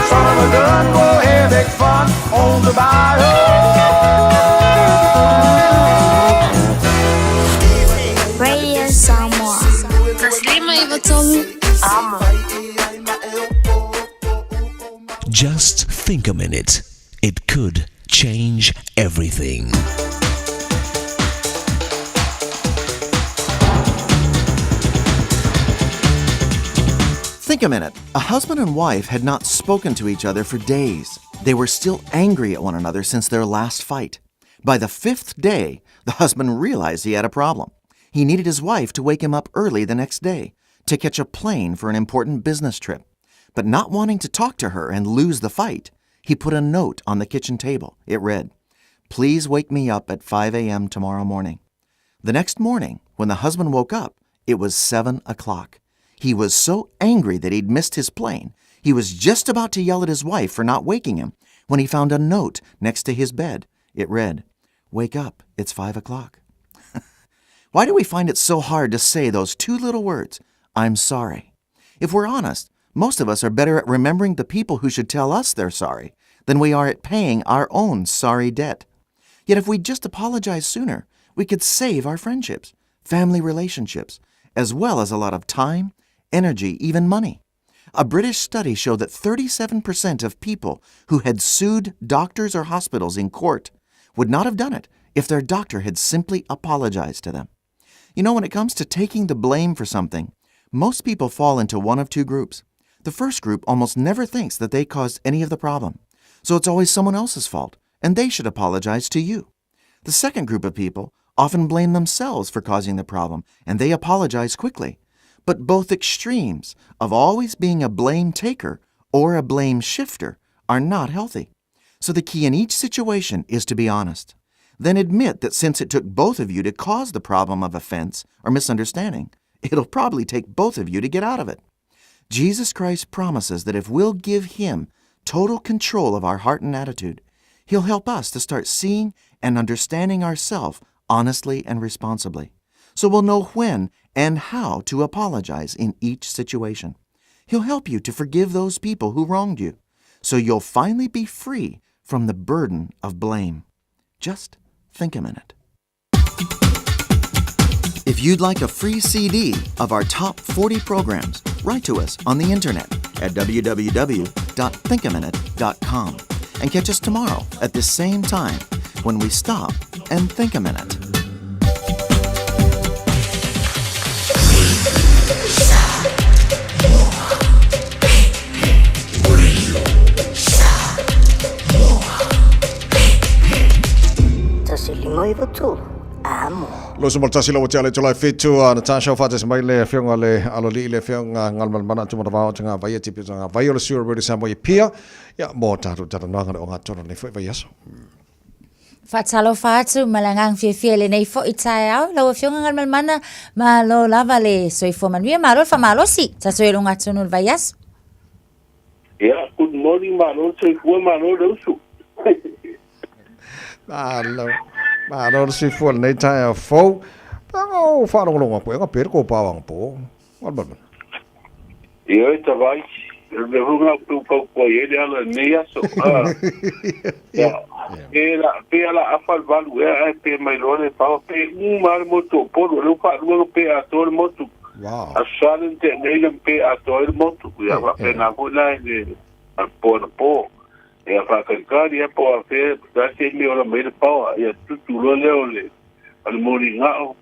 Son of a gun, we'll have big fun on the bayou Radio Samoa. 159 Amo. Just think a minute. It could change everything. Think a minute. A husband and wife had not spoken to each other for days. They were still angry at one another since their last fight. By the fifth day, the husband realized he had a problem. He needed his wife to wake him up early the next day to catch a plane for an important business trip. But not wanting to talk to her and lose the fight, he put a note on the kitchen table. It read, Please wake me up at 5 a.m. tomorrow morning. The next morning, when the husband woke up, it was 7 o'clock. He was so angry that he'd missed his plane. He was just about to yell at his wife for not waking him when he found a note next to his bed. It read, Wake up, it's 5 o'clock. Why do we find it so hard to say those two little words, I'm sorry? If we're honest, most of us are better at remembering the people who should tell us they're sorry than we are at paying our own sorry debt. Yet if we'd just apologize sooner, we could save our friendships, family relationships, as well as a lot of time, energy, even money. A British study showed that 37% of people who had sued doctors or hospitals in court would not have done it if their doctor had simply apologized to them. You know, when it comes to taking the blame for something, most people fall into one of two groups. The first group almost never thinks that they caused any of the problem, so it's always someone else's fault, and they should apologize to you. The second group of people often blame themselves for causing the problem, and they apologize quickly. But both extremes of always being a blame taker or a blame shifter are not healthy. So the key in each situation is to be honest. Then admit that since it took both of you to cause the problem of offense or misunderstanding, it'll probably take both of you to get out of it. Jesus Christ promises that if we'll give Him total control of our heart and attitude, He'll help us to start seeing and understanding ourselves honestly and responsibly. So we'll know when and how to apologize in each situation. He'll help you to forgive those people who wronged you, so you'll finally be free from the burden of blame. Just think a minute. If you'd like a free CD of our top 40 programs, write to us on the internet at www.thinkaminute.com and catch us tomorrow at this same time. when we stop and think a minute. Lo se tasi lo te ale fitu a Natasha o fates mai le afioga le aloli le afioga ngalmalmana tu mata vao tanga vai tipi tanga vai o le sura rudi sa mo i pia ia mo tātou talanoaga le o ngā tonu nei foi vai aso. Faatalofa atu ma le agaga fiafia i lenei foi taeao. Lau Afioga Galumalemana, malo lava le soifua manuia, malo le faamalosi. Tatou i luga atonu i le vaiaso. Ia, good morning, malo le soifua, malo le usu. Malo, malo le soifua i lenei taeao fou. Pea o faalogologo atu e ga pere ko pawanga po. Galumalemana. Ia e tavai, o le mea foi lena ou te fautua i ai le ala i lenei aso. Ia, pe la, pe ala afa le valu ea ae pe mai loa le pawa, pe uma lava le motu o Upolu, o lea ua faalua ona pe atoa le motu. Aso Sa lea na tea nei na pe atoa ai le motu. Ia, faapena foi la i le po anapo. Ia, faatalitali lava po o afea, po o le a se taimi e ola mai ai le pawa, ia tutu loa lea o le o le moli gao,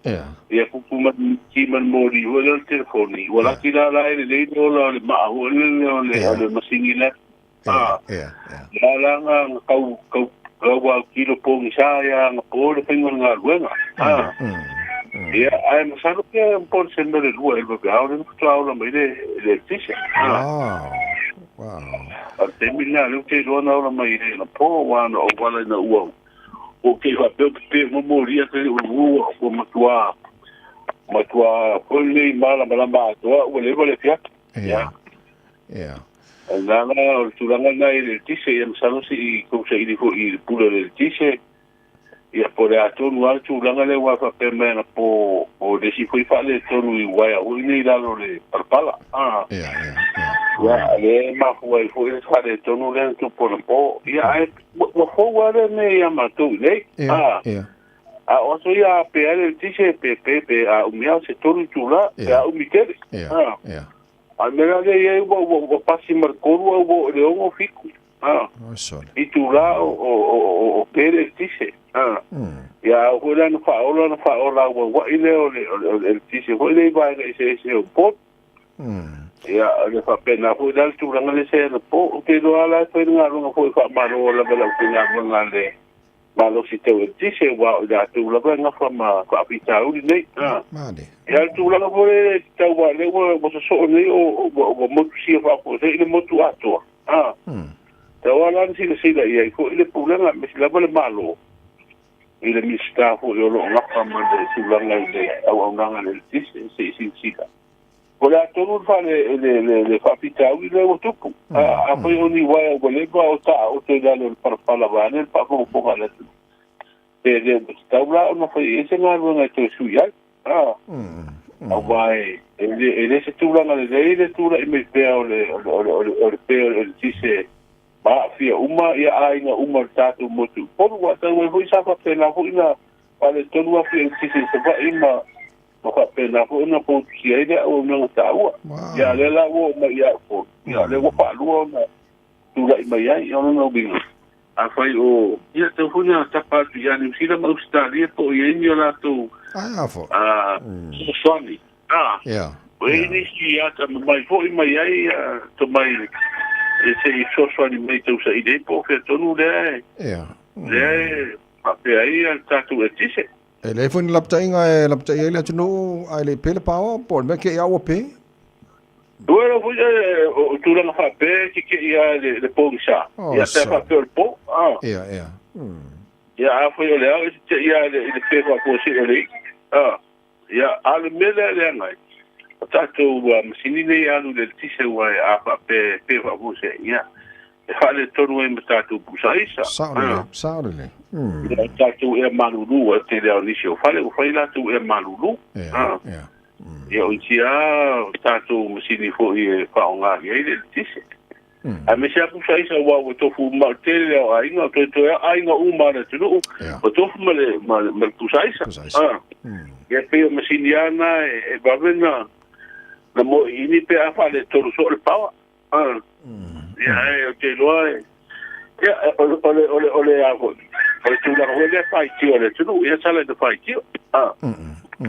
ia kupu ma le miti ma le moli foi lea o le telefoni, ua laki la la e lelei le ola o le maa foi lele o le o le masini lea. A, la la nga kau kau kau au kilo pogisa ia nga po le faiga o le galuega. A, ia, ae masalo pea po o le sene le lua i le vaveao lea na faatoa ola mai le le eletise. A, a o le taimi lena lea ou te iloa na ola mai ai na po, aua na ou ala ina ua Ua kei faapea o te momoli atu i ua ua matua matua foi nei malamalama atoa ua leva le afiafi. Ia. Ia. Na la o le tulaga lena i le eletise, ia masalo se i tou saili foi i le pule o le eletise, ia po o le a tonu lava le tulaga lea aua faapea mai ana po o le isi foi faaletonu i uaea foi nei i lalo o le palapala. Ia, ia, ia. Ia, lea e mafua ai foi le faaletonu lea na tupu anapo. Ia, ae Ua fou lava lea mea ia matou i nei. Ia, ia. A o aso ia a pe ai le eletise, pe pe pe a umi lava se tolu itula, pe a umi tele. Ia, ia. A o le mea la lea e i ai ua ua ua pasi ma le tolu a ua oo i le ono fitu. Oi sole. Itula o o o o pe le eletise. Ia a oo foi la ina faaola ona faaola auauai lea o le o le eletise foi lea i vaega eseese o Upolu. Ia, o le faapena foi la le tulaga lea sa i anapo. Ou te iloa lava la e fai le galuega foi faamalo lava i le aufaigaluega a le malosi tau eletise, aua o i latou lava e gafa ma faafitauli nei. Ia, o le tulaga foi lea e tatau aua o lea ua sosoo nei o ua motusia faafuasei le motu atoa. Tatau lava la ona silasila i ai foi le Pulega aemaise lava le Malo i le Minisita foi o lo o gafa ma le tulaga i le auaunaga a le eletise se i silasila. Po o le a tonu le fale, le, le, le faafitauli lea ua tupu. A, afai o ni uaea ua leva o taoto i lalo o le palapala vaeane le faafogafoga a le atunuu, pe le ua tatau la ona fai i ai se galuega e toe sui ai. A, aua e, e le, e le se tulaga lelei le tulai mai pea o le, o le, o le, o le, o le pe o le eletise ma aafia uma ia aiga uma o le tatou motu i Upolu. Ua tau ai foi sa faapena foi na faaletonu afu eletise i Savaii ma Ma faapena foi ona poutusia ai le auaunaga taua. Ia, a o lea la ua oo mai ia Upolu, ia, o lea ua faalua ona tulai mai ai. O lona uiga, afai o, ia, tau foi na tapa atu ia Niu Sila ma Ausetalia po o i ai ni o latou fesoasoani. A, o i ai nisi atamamai foi mai ai tomai e se i fesoasoani mai e tausaili ai po o fea tonu lea e, lea e faapea ai le tatou eletise. E leai foi ni lapataiga e lapatai ai le atunuu ae le i pe le paoa, po o le mea kei a ua pe. Ua iloa foi o tulaga faapea e kekei lava i le pogisa. Ia pe a faapea o le po. Ia, ia. Ia a foi o le ao e tetei lava i le pe faafuasei o le i'i. Ia, a o le mea lea e leaga ai, o tatou masini nei e alu i le eletise aua a faapea e pe faafuasei, ia, e faaletonu ai ma tatou pusa aisa. Sao lelei, sao lelei. Ia, o tatou ea malulu, a tele lava o nisi o fale ua fai latou ea malulu. Ia, ia. Ia, o isi lava o tatou masini foi e faaaoga i ai le eletise. Aemaise lava pusa aisa aua ua tofu uma, o le tele lava o aiga, o toetoe lava aiga uma a le atunuu, ua tofu ma le, ma le, ma le pusa aisa. Ia, pei o masini lava na e vave na, na moiini pe a faaletonu soo le power. Ia, ae ou te iloa e, ia, o le, o le, o le a foi, O le tulaga foi lea faitio a le atunuu, ia sala ina faitio. A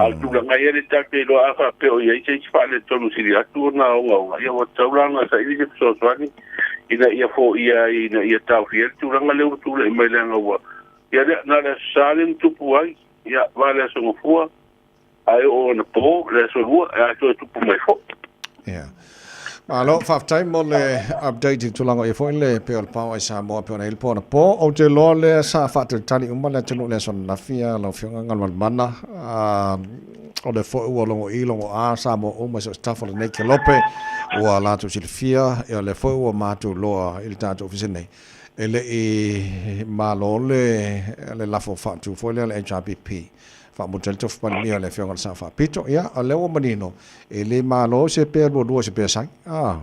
o le tulaga ia le tatou iloa a faapea o i ai se isi faaletonu sili atu ona ogaoga, ia ua tatau la ona saili se fesoasoani ina ia foia ai, ina ia taofia ai le tulaga lea ua tulai mai leaga ua, ia lea, na o le Aso Sa lea na tupu ai, ia, va le Aso Gafua, ae oo anapo, le Aso Lua, ae toe tupu mai foi. Ia. Malo, faafetai mo le update i tulaga ia foi le pei o le pao ai Samoa pei ona i ai le po anapo. Ou te iloa lea sa faatalitali uma le atunuu i le aso ananafi lau Afioga Galumalemana. O lea foi ua logo i logo a Samoa uma i so o se tafa o lenei kelope ua latou silafia, ia o lea foi ua matou iloa i le tatou ofisa nei e le i malo le le lafo faatu foi lea a le HRPP faamuta ai le tofi palemia o le Afioga i le Sao Faapito. Ia, o lea ua manino, e le malo se pea lualua se pea sai. Ah.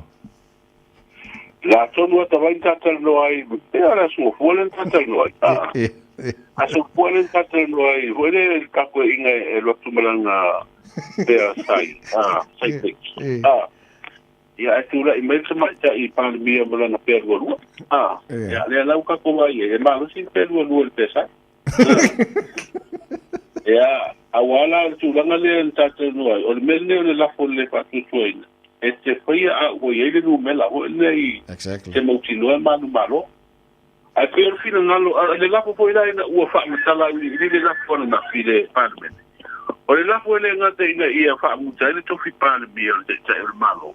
La tonu ata vai na talanoa ai, pea o le aso gafua lea na talanoa ai. Ah. Aso gafua lea na talanoa ai, foi le le tapuaiga e alu atu ma lana pea sai, ah, sai fix. Ah. Ia ae tulai mai le tamaitai Palemia ma lana pea lualua. Ah. Ia lea la ua tatou vaai ai, e malosi le pea lualua i le pea sai. Ia, aua la o le tulaga lea na talanoa ai, o le mea lenei o le lafo le faatuatuaina, e te faia a ua i ai le numera foi lea i exactly. se mautinoa e manumalo. Ae pei o le finagalo, a le lafo foi la ina ua faamatala auiliili le lafo ananafi i le Palemene. O le lafo e le gata ina ia faamuta ai le tofi Palemia o le Taitai o le Malo,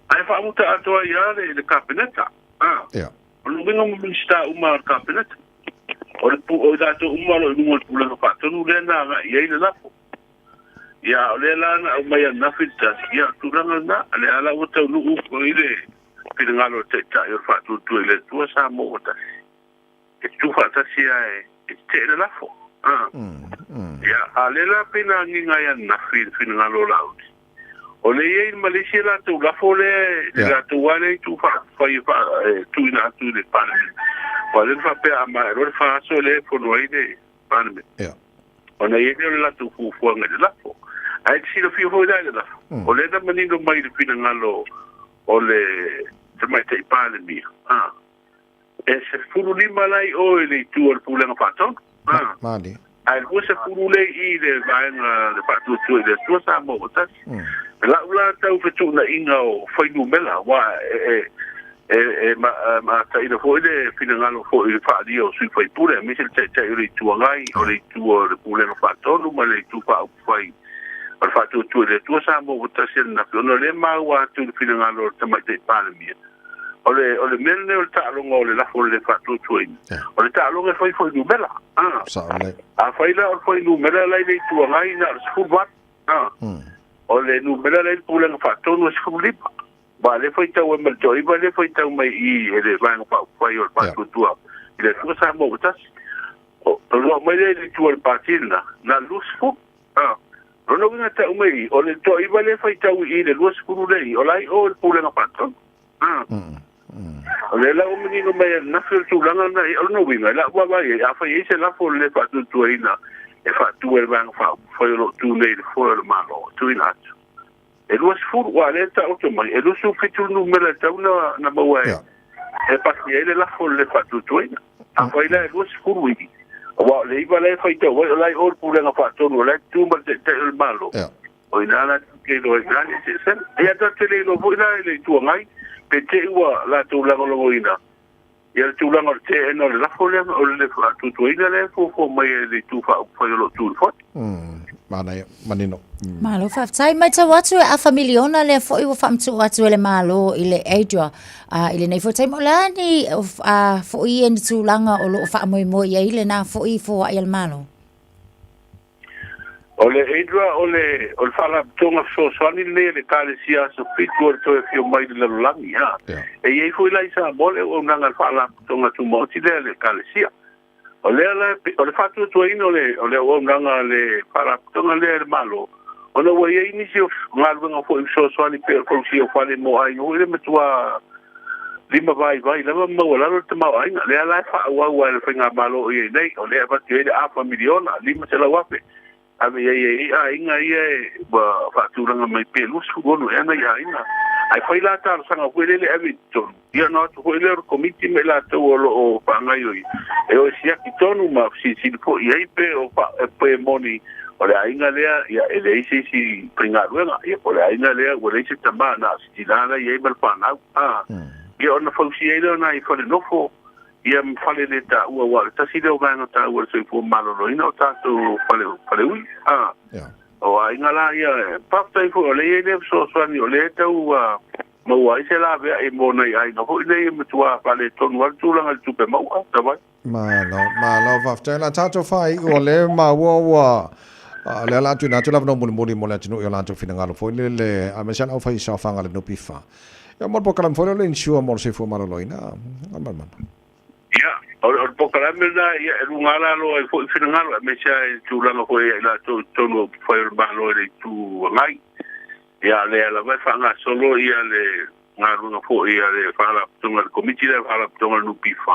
ae faamuta atoa ai lava le, le Kapeneta. A, yeah. O le uiga o Minisita uma o le Kapeneta. O le o i latou uma o lo o i luga o le pulega faatonu lea na agai i ai le lafo. Ia, a o lea la na aumai ananafi le tali, ia, o le tulaga lena, o lea la ua taunuu foi le finagalo o le Taitai o le Faatuatua i le Atua Samoa ua tasi. E tutu faatasi lava e tetee le lafo. A. Ia, a o lea la pei na agiga ai ananafi i le finagalo o Laauli, O lea e i ai ma le isi a latou lafo lea, le latou lava lea itu faaupufai e tuuina atu i le Palemene. Aua o lea na faapea a maea loa le fa aso lea e fono ai le Palemene, ona i ai lea o le latou fuafuaga i le lafo. Ae te silafia foi la i le lafo, o lea na manino mai i le finagalo o le Tamaitai Palemia, e 15 la i o i le itu o le Pulega Faatonu, ae 20 lea i i le vaega le Faatuatua i le Atua Samoa ua Tasi. E lau la tau fetuunaiga o fuainumera, aua e mataina foi le finagalo foi i le faaalia o sui faipule, aemaise le Taitai o le Itu Agai, o le itu o le Pulega Faatonu ma le itu faaupufai o le Faatuatua i le Atua Samoa ua Tasi ananafi, ona o lea e maua atu i le finagalo o le Tamaitai Palemia, O le, o le mea lenei o le taaloga o le lafo o le faatuatuaina, o le taaloga e fai fuainumera. A fai la o le fuainumera la i le Itu Agai na o le 18, o le numera la i le Pulega Faatonu e 15. Aua o lea e faitau ai ma le toaiva lea e faitau mai i i e le Vaega Faaupufai o le Faatuatua i le Atua Samoa ua Tasi. O lo o aumai lea i le itu o le Pati lena, na o le 20. A, lona uiga tau mai i, o le toaiva lea e faitau i i le 20 lea i i, o la e i o i le Pulega Faatonu. A, o lea la ua manino mai ananafi o le tulaga lena i, o lona uiga, i lau vaavaai i ai, afai e i ai se lafo o le le faatuatuaina e faatu e le Vaega Faaupufai o lo o tu nei i le foe o le Malo e tuuina atu, e 20, aua o lea e taoto mai, e 27 le numera e tatau ona maua e pasi ai le lafo o le le faatuatuaina. Afai la e 20 i, aua o le iva la e faitau ai, o la e i o le Pulega Faatonu, o la e tutu ma le Taitai o le Malo, o i ina la te iloa ai i ina le eseesega. Ia ta te le iloa foi la e le Itu Agai, pe te i ua latou lagolagoina ia le tulaga o le teena o le lafo lea, o le le faatuatuaina lea e fuafua mai e le Itu Faaupufai o lo o tu i le foe. Manaia, manino. Malo faafetai. Matau atu e afa miliona lea foi ua faamatuu atu e le Malo i le ADRA i lenei foi taimi. O le a ni foi ia ni tulaga o lo o faamoemoe i ai lena foi foai a le Malo? O le ADRA o le o le Faalapotopotoga Fesoasoani lenei a le Ekalesia Aso Fitu o le Toe Afio Mai i le Lalolagi. A e i ai foi la i Samoa le auaunaga a le Faalapotopotoga Tumaoti lea a le Ekalesia. O lea la o le faatuatuaina o le o le auaunaga a le Faalapotopotoga lea e le Malo, ona ua i ai nisi o galuega foi fesoasoani pei o le fausia o fale mo aiga foi lea matua lima vaivai lava ma maualalo le tamaoaiga. Lea la e faaauau lava e le faigamalo o i ai nei, o lea e avatu i ai le afa miliona, $500,000, ave i ai e aiga ia e ua faatulaga mai pe 26 ea nai aiga Ai fai la talosaga foi lele ave i totonu, ia ona o atu foi lea o le Komiti ma i latou o lo o faagaoioi e o e siaki tonu ma fesilisili foi i ai pe o pe moni o le aiga lea ia e leai se isi faigaluega, ia po o le aiga lea ua leai se tama na o se tinā la e i ai ma le fanau. A, ia ona fausia ai lea o nai fale nofo ia ma fale le taua, aua o le tasi lea o vaega taua o le soifua maloloina o tatou fale faleui. A, o aiga la ia, faafetai foi o lea e i ai lea fesoasoani o lea e tau maua ai se laveai mo nai aiga foi nei e matua faaletonu lava le tulaga i le tupe maua, tavai. Malo, malo, faafetai. O le a tatou faaiu, o lea e maua ua, o lea o le a tuuina atu le avanoa mulimuli mo le atunuu i o latou finagalo foi lele, aemaise lava le aufaisaofaga a le NPF. Ia, mo le polokalame foi lea o le insure mo le soifua maloloina, malamalama. Ia, o le polokalame lena, ia, e luga lalo ai foi finagalo, aemaise lava i le tulaga foi ia i latou i totonu o upufai o le Malo i le Itu Agai. Ia, o lea lava e faagasolo ia le galuega foi a le Faalapotopotoga, le Komiti lea a le Faalapotopotoga a le NPF,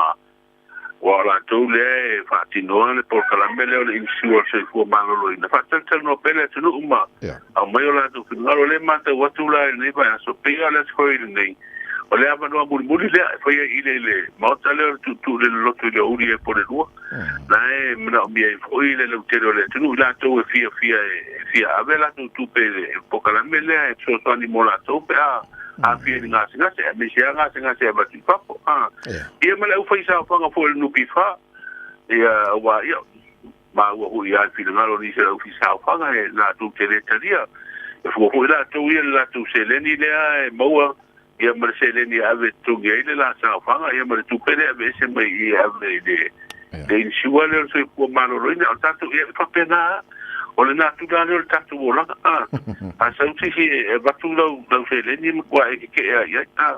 aua o latou lea e faatinoa le polokalame lea o le insure o le soifua maloloina, faatalitali pea le atunuu ma aumai o latou finagalo. O lea e matau atu la i lenei vaiaso, pei lava o le Aso Faraile lenei, o le avanoa mulimuli lea e fai ai i le Maota lea o le tuutuu i le loloto i le aoauli ea po o le 2, la e manaomia ai foi le lautele o le atunuu, i latou e fiafia e fia ave a latou tupe i le polokalame lea e fesoasoani mo latou pe a aafia i ni gasegase, aemaise lava gasegase e avatu i fafo. Ia ma le aufaisaofaga foi a le NPF, ia, aua ia, maua foi lava i finagalo o nisi o le aufaisaofaga e latou te le talia. E fua foi latou ia i le latou seleni lea e maua, ia ma le seleni e ave e totogi ai le la saofaga, ia ma le tupe lea e aveese mai i i e ave i le le insure lea o le soifua maloloina. O le tatou, ia e faapena lava, o le natura lea o le tatou olaga, a. A sau se isi e avatu lau lau seleni e matua e keke'e lava i ai, a.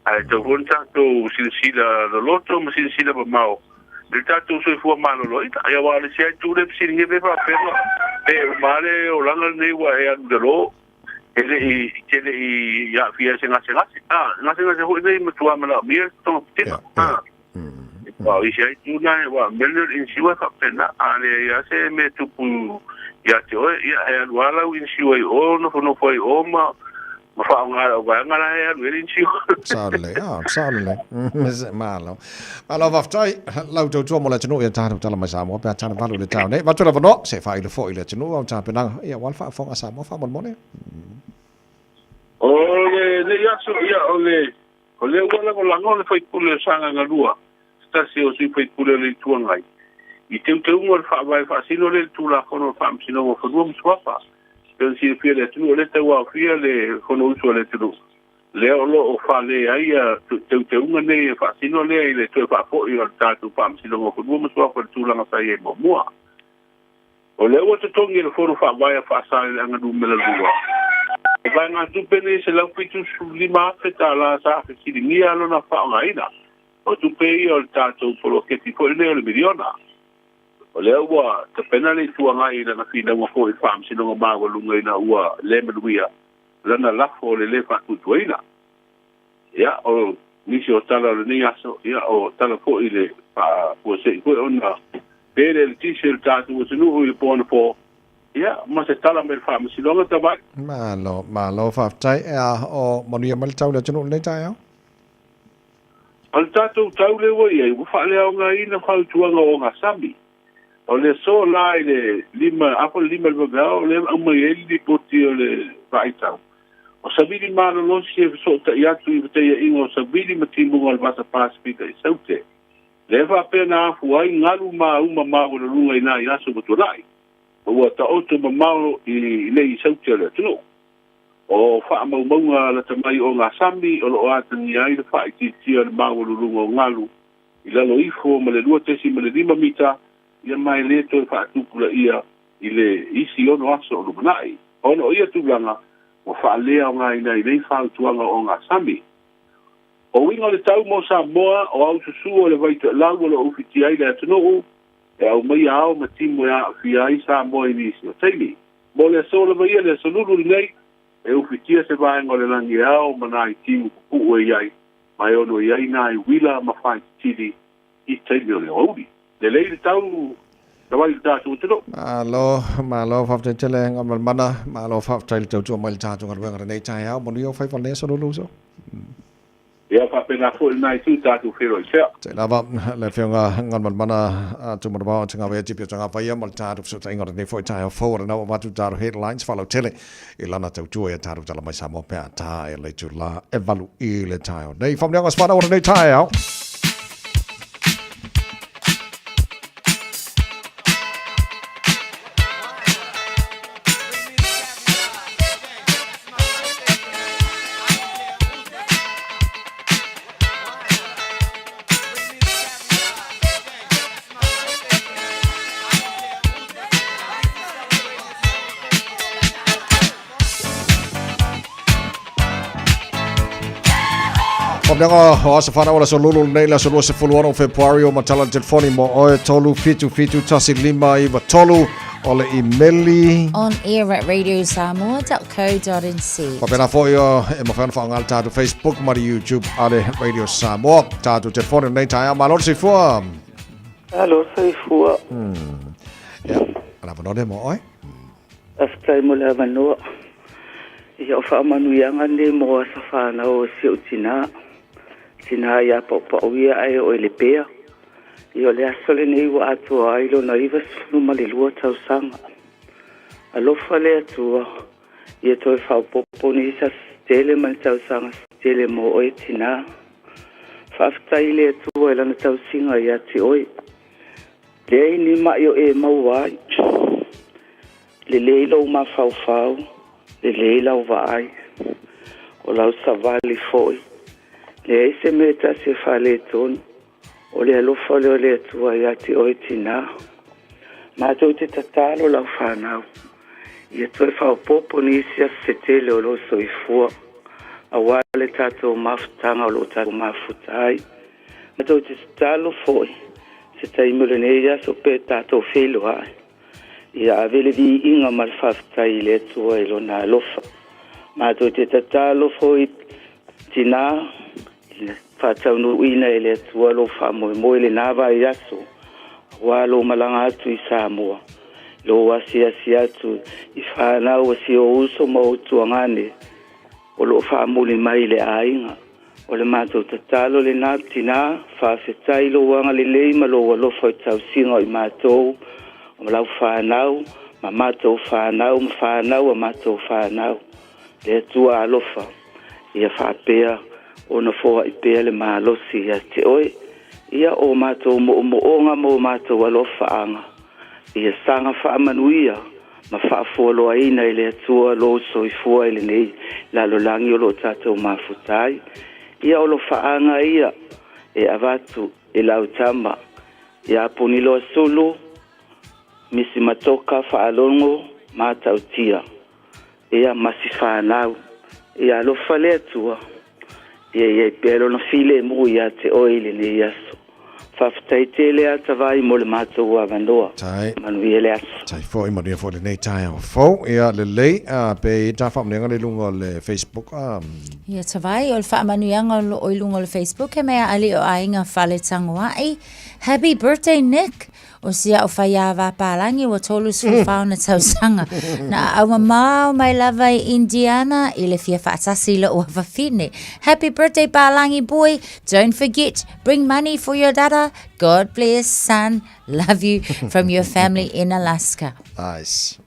Ae tatau foi ona tatou silasila loloto ma silasila mamao i le tatou soifua maloloina. Ia aua o le isi lava itu lea e fesiligia pe faapea pe uma lava le olaga lenei ua e alu i lalo e le i te le i aafia ai se gasegase. A, gasegase foi nei e matua manaomia le togafitiga. A, aua o isi lava itu na, aua o le mea lenei o le insure e faapena. A leai lava se mea e tupu ia te oe, ia e alu lava lau insure i o, nofonofo ai i o ma ma faaaoga e lau vaega la e alu ai le insure. Sao lelei, ah, sao lelei. Malo. Malo faafetai lau tautua mo le atunuu ia tatou tala mai Samoa pe a tana valu i le tao nei. Avatu le avanoa se faailo foi i le atunuu au tapenaga ia aua le faafofoga a Samoa faamolemole. O lenei aso, ia, o le, o lea ua lagolago le sui usufono o Sagaga 2, se tasi o sui usufono o le Itu Agai, i teuteuga o le Faavae faasino lea i le Tulafono o le Faamasinoga o Fanua ma Suafa. Pei ona silafia e le atunuu, o lea e tauaofia le Fonousu a le atunuu, lea o lo o fale ai teuteuga nei e faasino lea i le toe faafoi o le tatou Faamasinoga o Fanua ma Suafa i le tulaga sa i ai muamua. O lea ua totogi e le Fono Faavae a Faasaleleaga Numera 2, le vaegatupe nei e $175,000 sa fesiligia lona faaaogaina. O tupe ia o le tatou poloketi foi lenei o le miliona. O lea ua tapena le Itu Agai i lana finauga foi i le Faamasinoga Maualuga ina ua le manuia lana lafo o le lē faatuatuaina. Ia, o nisi o tala o lenei aso, ia, o tala foi i le faafuasei foi ona pe le eletise o le tatou atunuu i le po anapo, ia, ma se tala mai le Faamasinoga Tavai. Malo, malo faafetai. Ea, o manuia mai le tau i le atunuu i lenei taeao? O le tatou tau lea ua i ai, ua faaleaogaina fautuaga o ogasami. O le aso la i le 5, 4:30 i le vaveao, lea na aumai ai le lipoti o le vaaitau. O savili malolosi e fesootai atu i vataiaiga o savili ma timuga o le Vasa Pasefika i Saute. Lea faapea na afua ai galu ma uma maualuluga i nai aso ua tuanai, ma ua taoto mamao i nei i Saute o le atunuu. O faamaumauga lata mai o ogasami o lo o atagia ai le faaitiitia o le maualuluga o galu i lalo ifo ma le 2.5 mita, ia ma e le toe faatupulaia i le isi ono aso o lumanai. Ona o ia tulaga, ua faaleaogaina ai nei fautuaga o ogasami. O uiga o le tau mo Samoa, o aususu o le vai toelau o lo o ufitia ai le atunuu, e aumaia ao ma timu e aafia ai Samoa i nisi o taimi. Mo le aso lava ia, le aso Lulu lenei, e ufitia se vaega o le lagi e ao ma nai timu pupuu e i ai, ma e ono i ai nai uila ma faititili i taimi o le aoauli. Lelei le tau Tavai i tatou atunuu. Malo, malo, faafetai tele Galumalemana, malo faafetai le tautua mai i le tatou galuega i lenei taeao, manuia ou faiva i lenei aso lou uso. Ia faapena foi lena itu tatou feiloai pea. Tai lava le Afioga Galumalemana Tumanavao Tagave Tipi o Tagafaia ma le tatou fesootaiga o lenei foi taeao fou o lena ua avatu tatou headlines faalautele i lana tautua ia tatou tala mai Samoa pe a ta e le itula e 8 i le taeao nei. Faamanuiaga o se whanau o lenei taeao. Faamanuiaga o aso fanau o le aso lulu lenei le aso 26 o Fepuari o matala le telefoni mo oe 377 1593 o le imeli On air at radiosamoa.co.nz. Faapena foi o e mafai ona faaaoga le tatou Facebook ma le YouTube a le Radio Samoa. Tatou telefoni lenei taeao malo le soifua. Alo soifua. Ia, o le avanoa lea mo oe. Faafetai mo le avanoa. Ia o faamanuiaga nei mo aso fanau o si ou tinā. Tinā ia Paupauia ae oo i Lepea. Ia o le aso lenei ua atoa ai lona 92 tausaga. Alofa le Atua ia toe faaopoopo nisi aso se tele ma ni tausaga se tele mo oe tinā. Faafetai i le Atua i Lana tausiga ia te oe. Leai ni maʻi o e maua ai. Lelei lou mafaufau, lelei lau vaai, o lau savali foi. Leai se mea e tasi e faaletonu, o le alofa lea o le Atua ia te oe tinā. Matou te tatalo lau fanau, ia toe faaopoopo nisi aso se tele o lou soifua, aua le tatou mafutaga o lo o tatou mafuta ai. Matou te tatalo foi, se taimi o lenei aso pe tatou feiloai, Ia ave le viiga ma le faafetai i le Atua i Lona alofa. Matou te tatalo foi tinā, ia faataunuuina e le Atua lou faamoemoe i lena vaiaso, aua lou malaga atu i Samoa, lou asiasi atu i fanau a si ou uso ma ou tuagane o lo o faamuli mai i le aiga. O le matou tatalo lena, tinā, faafetai i lou agalelei ma lou alofa i tausiga o i matou, o lau fanau, ma matou fanau, ma fanau a matou fanau. Le Atua alofa, ia faapea ona foai pea le malosi ia te oe. Ia o matou moomooga ma o matou alofaaga, ia saga faamanuia ma faafualoaina e le Atua lou soifua i lenei lalolagi o lo o tatou mafuta ai. Ia o alofaaga ia e avatu e lau tama ia Puniloa Sulu, Misi Matoka Faalogo Matautia, ia ma si fanau. Ia alofa le Atua, ia i ai pea lona filemu ia te oe i lenei aso. Faafetai tele a Tavai mo le matou avanoa. Tai. Manuia le aso. Tai foi, manuia foi lenei taeao fou. Ia lelei, a pe i ta faamanuiaga le luga o le Facebook. A. Ia Tavai, o le faamanuiaga o lo o i luga o le Facebook he mea alii o aiga fale tagoai. Happy birthday Nick! O si a'u faiāvā palagi ua 34 ona tausaga. Na aau mamao mai lava i Indiana i le fia faatasi i lo'u afafine. Happy birthday palagi boy! Don't forget, bring money for your dada. God bless son. Love you from your family in Alaska. Nice.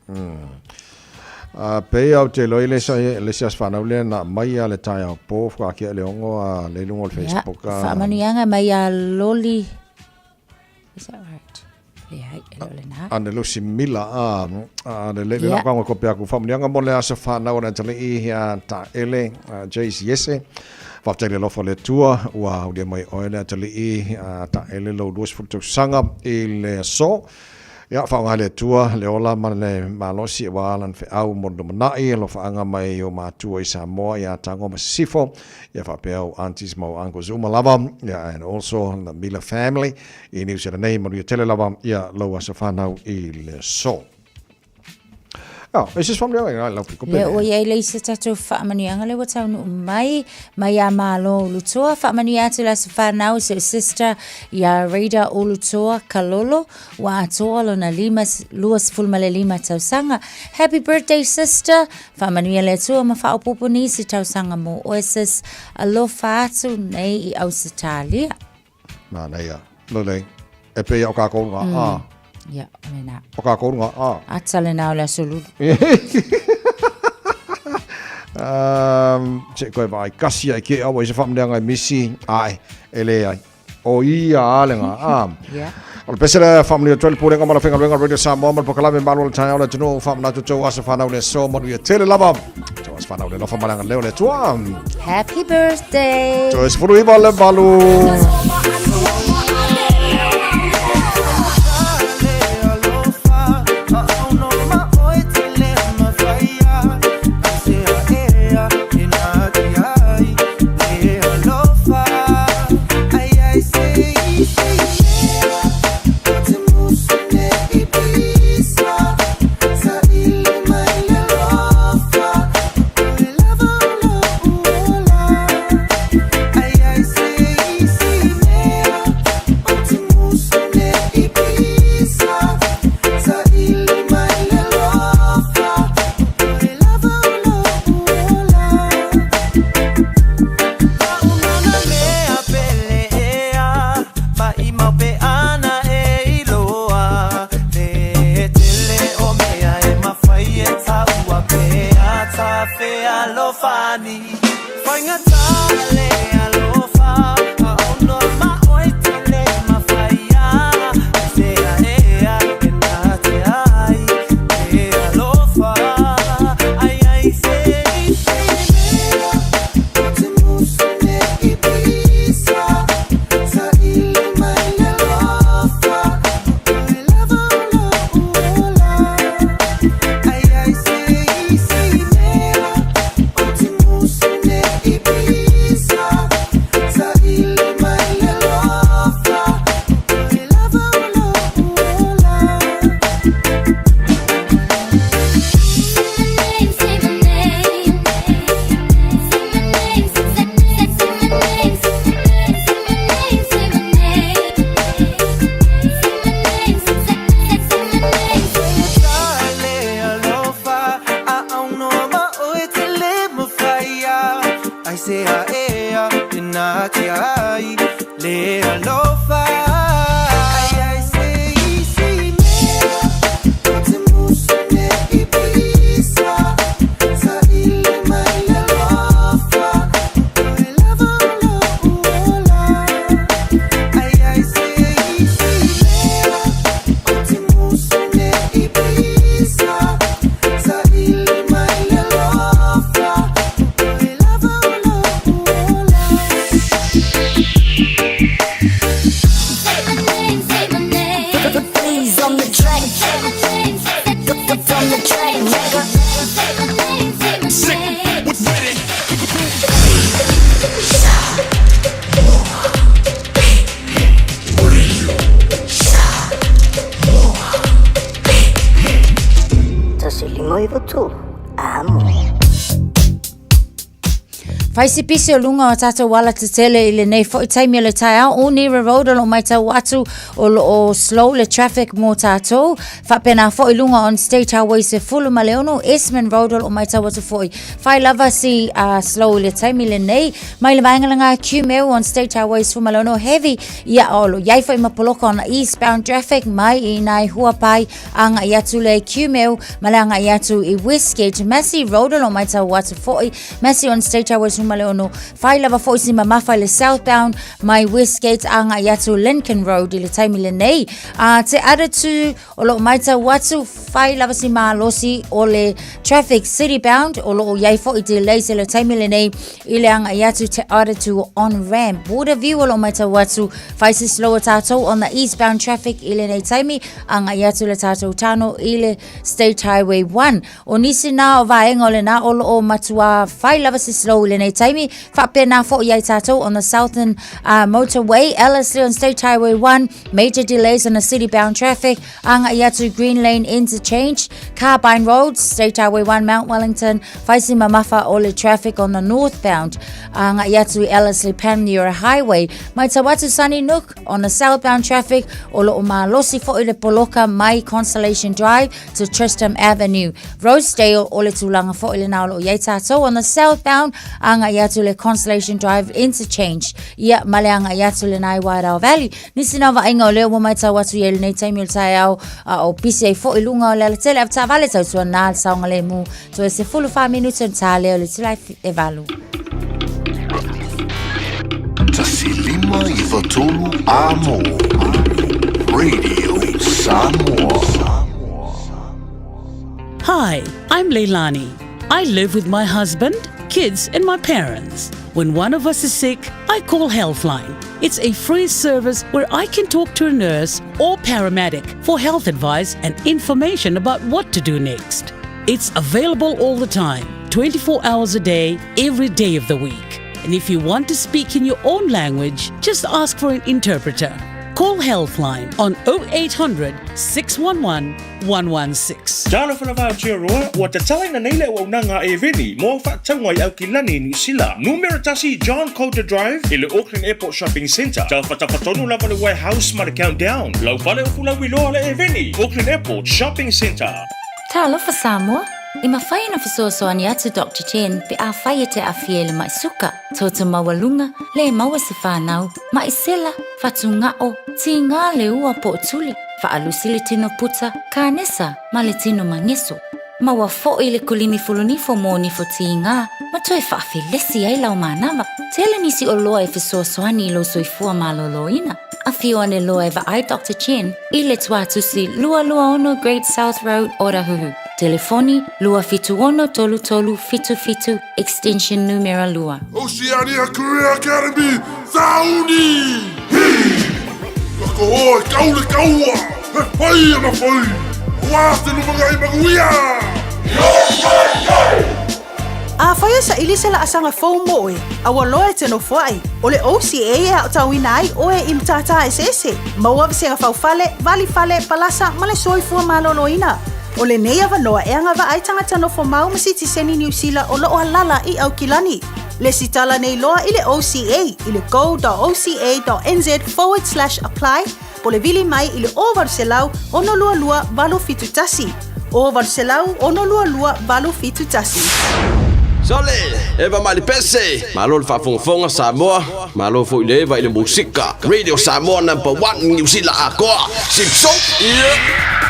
A pei au te loi le sa le sia whanau le na mai a le tai au po whakakea le ongo a le lunga o le Facebook. Yeah, whaamanuianga mai a Loli. Is that right? Leai, e le o lena. A ne Lucy Mila, a, a le le yeah. la ko pe aku whamunianga mo le asa whanau na tali i a ta ele, a Jace Yese. Whaftai le lofa le tua, ua ulia mai oe le atali i a ta ele lo luas futu sanga i le so. Ia, faaaoga e le Atua le ola ma le malosi aua lana feau mo le lumanai, alofaanga mai o matua i Samoa ia Tago ma Sisifo, ia faapea ou aunties ma ou uncles uma lava, ia and also the Miller family i Niu Sila nei, manuia tele lava ia lou aso fanau i le aso. Oh, e se faamanuiaga i lau piko Lea ua i ai le isi tatou faamanuiaga lea ua taunuu mai, mai ia Malo Ulutoa. Faamanuia atu le aso fanau i si ou sister ia Rita Ulutoa Kalolo, ua atoa lona 25 tausaga. Happy birthday sister! Faamanuia le Atua ma faaopoopo nisi tausaga mo oe sis. Alofa atu nei i Ausetalia. Manaia. Lelei. E pei o kākou ngā a. Ia, o lena. O kākou ngā a. Ata lena o le aso lulu. Um, se koe vai kasi ai ke awa i se whaamaneanga e misi, ai, e le ai. O ia a le ngā a. Yeah. O le pese le whaamanuia atu ai le Pulega ma le Faigaluega Radio Samoa ma le Pokalame Malo o le Taeao le Atunuu whaamanatu tou aso whanau le aso manuia tele lava. Tou aso whanau le lofa ma le agalelei o le Atua. Happy birthday! Toe 19 le valu. Fai se pisi o luga o tatou ala tetele i lenei foi taimi o le taeao. Onira Road o loo maitau atu o loo slow le traffic mo tatou. Faapena foi luga on State Highway 16, Esmond Road o loo maitau atu foi. Fai lava si slow i le taimi lenei. Mai le vaega lena Kumeu on State Highway 16 heavy ia o lo iai foi ma poloka ona eastbound traffic mai i nai Huapai agai atu le Kumeu ma le agai atu i Westgate. Massey Road o lo maitau atu foi Massey on State Highway 16 fai lava foi si mamafa i le southbound mai Westgate agai atu Lincoln Road i le taimi lenei. A te Atatu o loo maitau atu fai lava si malosi o le traffic city bound o loo iai foi delays i le taimi lenei i le agai atu te Atatu on ramp. Waterview o loo maitau atu fai si slow o tātou on the eastbound traffic i lenei taimi agai atu le tātou tano i le State Highway 1. O nisi nā o vaega o lenā o loo matua fai lava si slow i lenei. taimi. Faapena foʻi ia i tatou on the Southern Motorway, Ellerslie on State Highway 1, major delays on the city bound traffic, agaʻi atu Green Lane Interchange, Carbine Road, State Highway 1, Mount Wellington, faisi mamafa o le traffic on the northbound, agaʻi atu Ellerslie Panmure Highway, matau atu Sunnynook on the southbound traffic, o loo malosi foʻi le poloka mai Constellation Drive to Tristram Avenue. Rosedale, o le tulaga foʻi lenā o loo iai tatou on the southbound, agaʻi atu le Constellation Drive Interchange, ia ma le agaʻi atu lenā i Wairau Valley. Nisi na vaaiga o lea ua matau atu i ai lenei taimi o le taeao, a o pisi ai foʻi luga o le alatele avetaavale tautuanā le saogalemu toe 14 minute ona ta lea o le itula e 8. 1 5 9 3 Amo Radio Samoa. Hi, I'm Leilani. I live with my husband, kids, and my parents. When one of us is sick, I call Healthline. It's a free service where I can talk to a nurse or paramedic for health advice and information about what to do next. It's available all the time, 24 hours a day, every day of the week. And if you want to speak in your own language, just ask for an interpreter. Call Healthline on 0800 611 116. Talofa lava Aotearoa, ua tatalaina nei le auaunaga a Airveni mo faatauga i Aukilani, Niu Sila. Numera 1 John Coulter Drive i le Auckland Airport Shopping Centre. Taufataufatonu lava le Warehouse ma le Countdown. Lau fale o fulauiloa le Airveni, Auckland Airport Shopping Centre. Talofa Samoa! E mafai ona fesoasoani atu Doctor Chen pe afai e te aafia i le maʻi suka, toto maualuga, le maua se fanau, maʻi sela, fatugao, tigā le ua po o tuli, faalusi le tino puta, kanesa ma le tino mageso. Maua foʻi le kulimi fulunifo mo nifo tigā ma toe faafelesi ai lau manava. Tele nisi oloa e fesoasoani i lou soifua malōlōina. Afio ane loa e vaai Doctor Chen i le Tuatusi 226 Great South Road, Otahuhu. Telefoni, 276 33 77, extension numera 2. Oceania Career Academy, Sauni! Hi! Ka koho e kau le kaua, he whai ana whai, aua se lumangai manuia! Afai e saili se laasaga fou mo oe, a ua loa e te nofoai, o le OCA e aotauina ai oe i matata eseese, maua vasega faufale, vali fale, palasa ma le soifua malōlōina. O lenei avanoa e agavaa ai tagata nofomau ma sitiseni Niu Sila o loo alala i Aukilani. Lesitala nei loa i le OCA i le go.oca.nz forward slash apply po o le vili mai i le 0800 622 871. 0800 622 871. Sole, Eva mai le pese, malo le faafogafoga Samoa, malo foi le Eva i le musika. Radio Samoa number one Niu Sila atoa. Sip sop, yeah.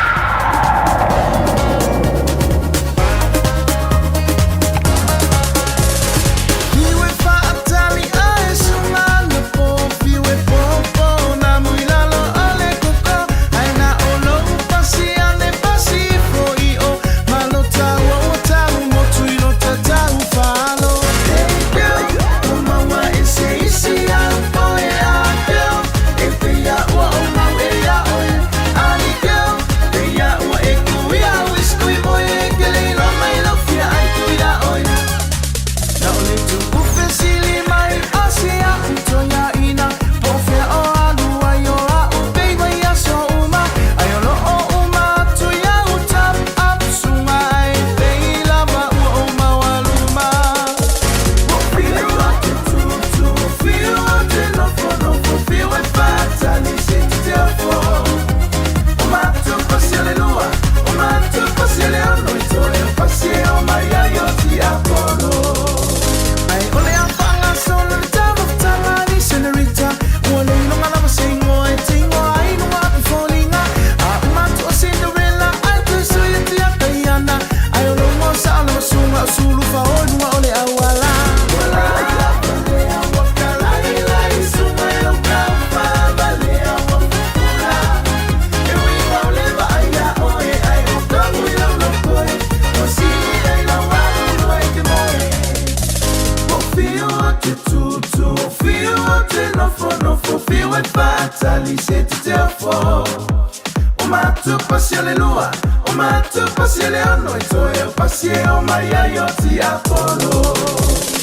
O matu pasi o le lua, o matu pasi e le ono, i toe o pasi e o mai ai o tiapolo.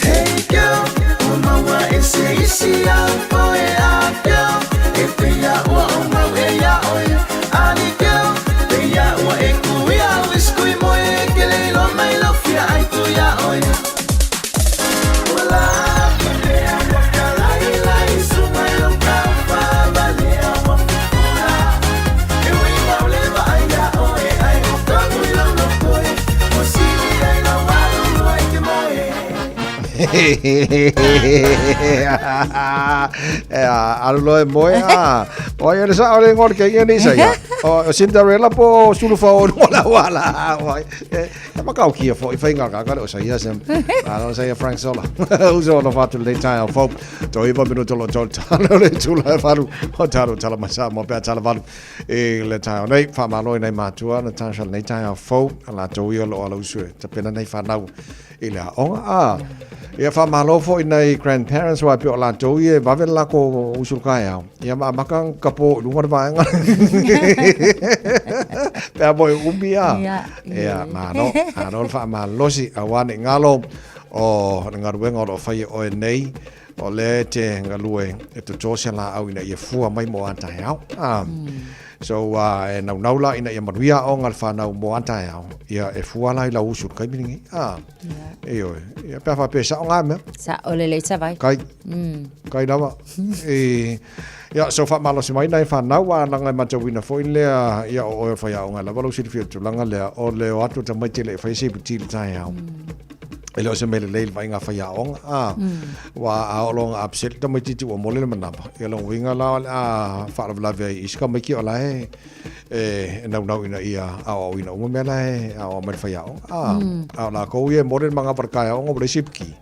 Hey girl, o maua e se isi au poe a girl, e peia ua o mau e ia oe. Ali girl, peia ua e kui au e skui moe e ke le ilo mai lau fia ai tu ia oe. Ua la pea ua kalai lai sunga i lau taufa malea ua fufula. E ui mau le vaai ia oe ai o kamu i lau loko e. Ua sili ai lau alu loa i ke moe. E a, alu loa e moe a. O ai le sao le ngol ke ia ni sa ia. O Cinderella po sulu fa o la wala. O ai e makau kia fo i whainga ka kare o sa ia sem. A sa ia Frank Sola. Uso no fatu le tai au fo. To iwa minuto lo tol talo le tula e faru. O talo tala masa mo pea tala valu. E le tai o nei wha malo i nei mātua na tāsha nei tai au fo. A la tau ia lo ala usu e. Tapena nei whanau i le aoga. A ia wha fo i nei grandparents wa pe o la tau ia vave la ko usu kai au. Ia ma maka kapo lunga le vaenga. Pea mo e umi a. Ia, Ia, malo, alo le faamalosi auā ne i galo o le galuega o loo faia oe nei o lea e te galue e totō se laau ina ia fua mai mo a taeao. Ah. So e naunau la ina ia manuia aoga a le fanau mo a taeao ia e fua la i lau usu i le taimi lenei. Ah. Ioe. Ia pe a faapea e sao ngā mea. Sao lelei tavai. Kai. Kai lava. E, ia, so faamalosi mai nai fanau a laga e matauina foi lea, ia o oe o le faiaoga lava lou silafia i le tulaga lea, o le o atu o tamaiti e le i faia se iputi i le taeao. E le o se mea lelei i le vaaiga a faiaoga, a, ua a oo loa ina upset le tamaitiiti ua mole le manava, ia lona uiga la o le a faalavelave ai i isi tamaiti o la e e naunau ina ia aoaoina uma mea la e aoao mai le faiaoga. A, a o lakou ia e mole le manava i le taeaoga ua leai se iputi.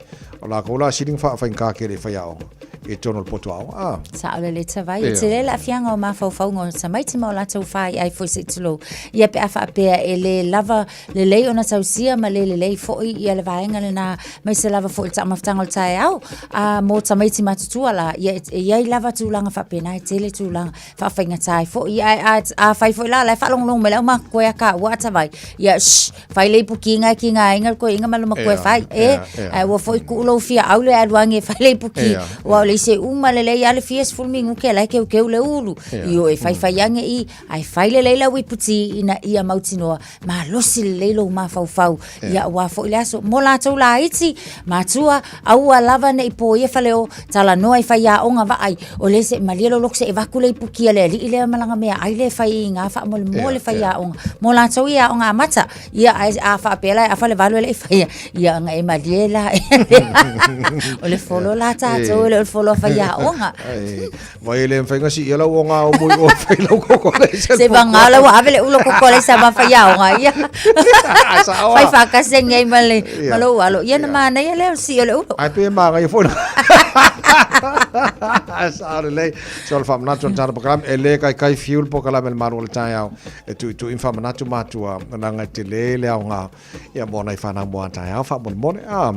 O lakou la sili ona faafaigata tele i faiaoga i totonu o le potu aoga. A. Sao lelei tavai. E tele le aafiaga o mafaufauga o tamaiti ma o latou faiai foi se i tulou. Ia pe a faapea e le lava lelei ona tausia ma le lelei foi ia le vaega lena aemaise lava foi i le taumafataga o le taeao. A mo tamaiti matutua la, ia e i ai lava tulaga faapena, e tele tulaga faafaigata ai foi. Ia ae a, afai foi la o la e faalogologo mai le aumakoe a kaua a tavai, ia shh, fai le ipuki inga e kiga ai nga koe inga ma luma koe fai e ae ua foi kuu lou fia aule alu age e fai le ipuki ua o le ise uma lelei a le fia sefulu minuke la e keukeu le ulu io e faifai age i ae fai lelei lau iputi ina ia mautinoa malosi lelei lou mafaufau ia aua foi le aso mo latou laiti matua aua lava nei poia faleo talanoa i faiaoga vaai o le se malie lou loto seʻi avatu le ipuki a le alii lea ma lana meaai lea e fai i gā faamolemole faiaoga mo latou ia aoga amata ia ae a faapea la e afa le valu e le i faia ia ona e malie la o le folo la tatou e le o le folo a faiaoga. Vai e le mafai ona siia lau oga o mui o fai lau koko le se Se vagā la ua ave le ulo koko le sa ma faiaoga ia. Sao Fai faakasi ai ma le ma lou alo. Ia na manaia lea o le sii o le ulo. Ai pe magaia foi. Sao lelei. So le faamanatu o le tala pakalame e le kaikai fiu le pokalame le malu o le taeao e tuitui ma faamanatu matua leaga e tele le aoga ia mo nai whanau mo a taeao faamolemole. Ah,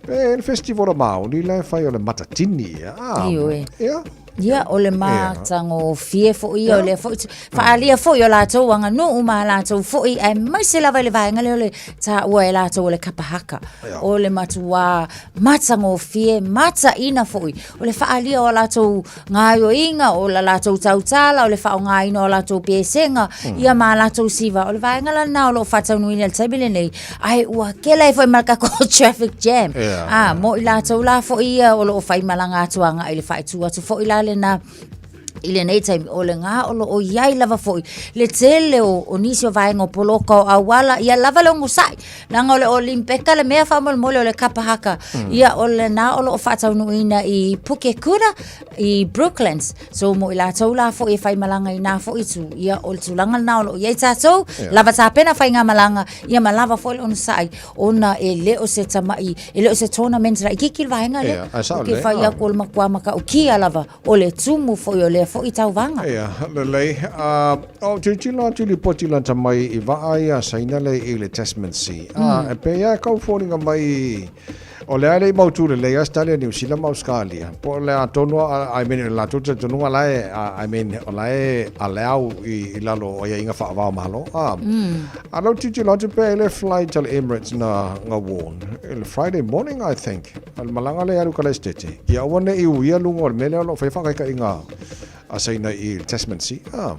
Pe le festival o Māori la e fai o le Matatini ia. Ah, Ioe. Ia. Ia, o le matagofie foi ia, o lea foi faaalia foi o latou aganuu ma latou foi, aemaise lava i le vaega lea o le taua e latou o le kapa haka. O le matuā matagofie, mataina foi, o le faaalia o a latou gaoioiga, o la latou tautala, o le faaaogaina o a latou pesega, ia ma a latou siva. O le vaega la lena o lo o faataunuuina i le taimi lenei, ae ua kele ai foi ma le tatou traffic jam. A, mo i latou la foi ia o lo o faimalaga atu agai i le faaitu atu foi la lena i lenei taimi, o lena o lo o i ai lava foi le tele o nisi o vaega o poloka o auala, ia lava le onosai, leaga o le Olimpeka le mea faamolemole o le kapa haka, ia o lena o lo o faataunuuina i Pukekura, i Brooklands. So mo i latou la foi e faimalaga i nā foi itu, ia o le tulaga lena o lo o i ai tatou, lava tapena faigamalaga, ia ma lava foi le onosai, ona e le o se tama'i, e le o se tournament laitiiti le vaega lea. Ia, ae sao Ou te lelei, fai ah. atu o le matua matautia lava o le tumu foi o lea foi tauvaga. Ia, lelei. Ah, o tilotilo atu i lipoti lata mai i vaa ia Saina le i le Tasman Sea. Ah, e pei lava e tau foliga mai O le a e le i mautu lelei Ausetalia, Niu Sila ma Ausekalia, po o le a tonu a, I mean, o le latou talitonuga la e, I mean, o la e allow i, i lalo o aiaiga faava o Malo. A, a lau tilotilo atu pea i le flight a le Emirates na, na warn, i le Friday morning, I think, o le malaga lea e alu i Kalaesetete, ia aua ne i uia luga o le mea lea o lo o faia faataitaiga a Saina i le Tasman Sea. Ah,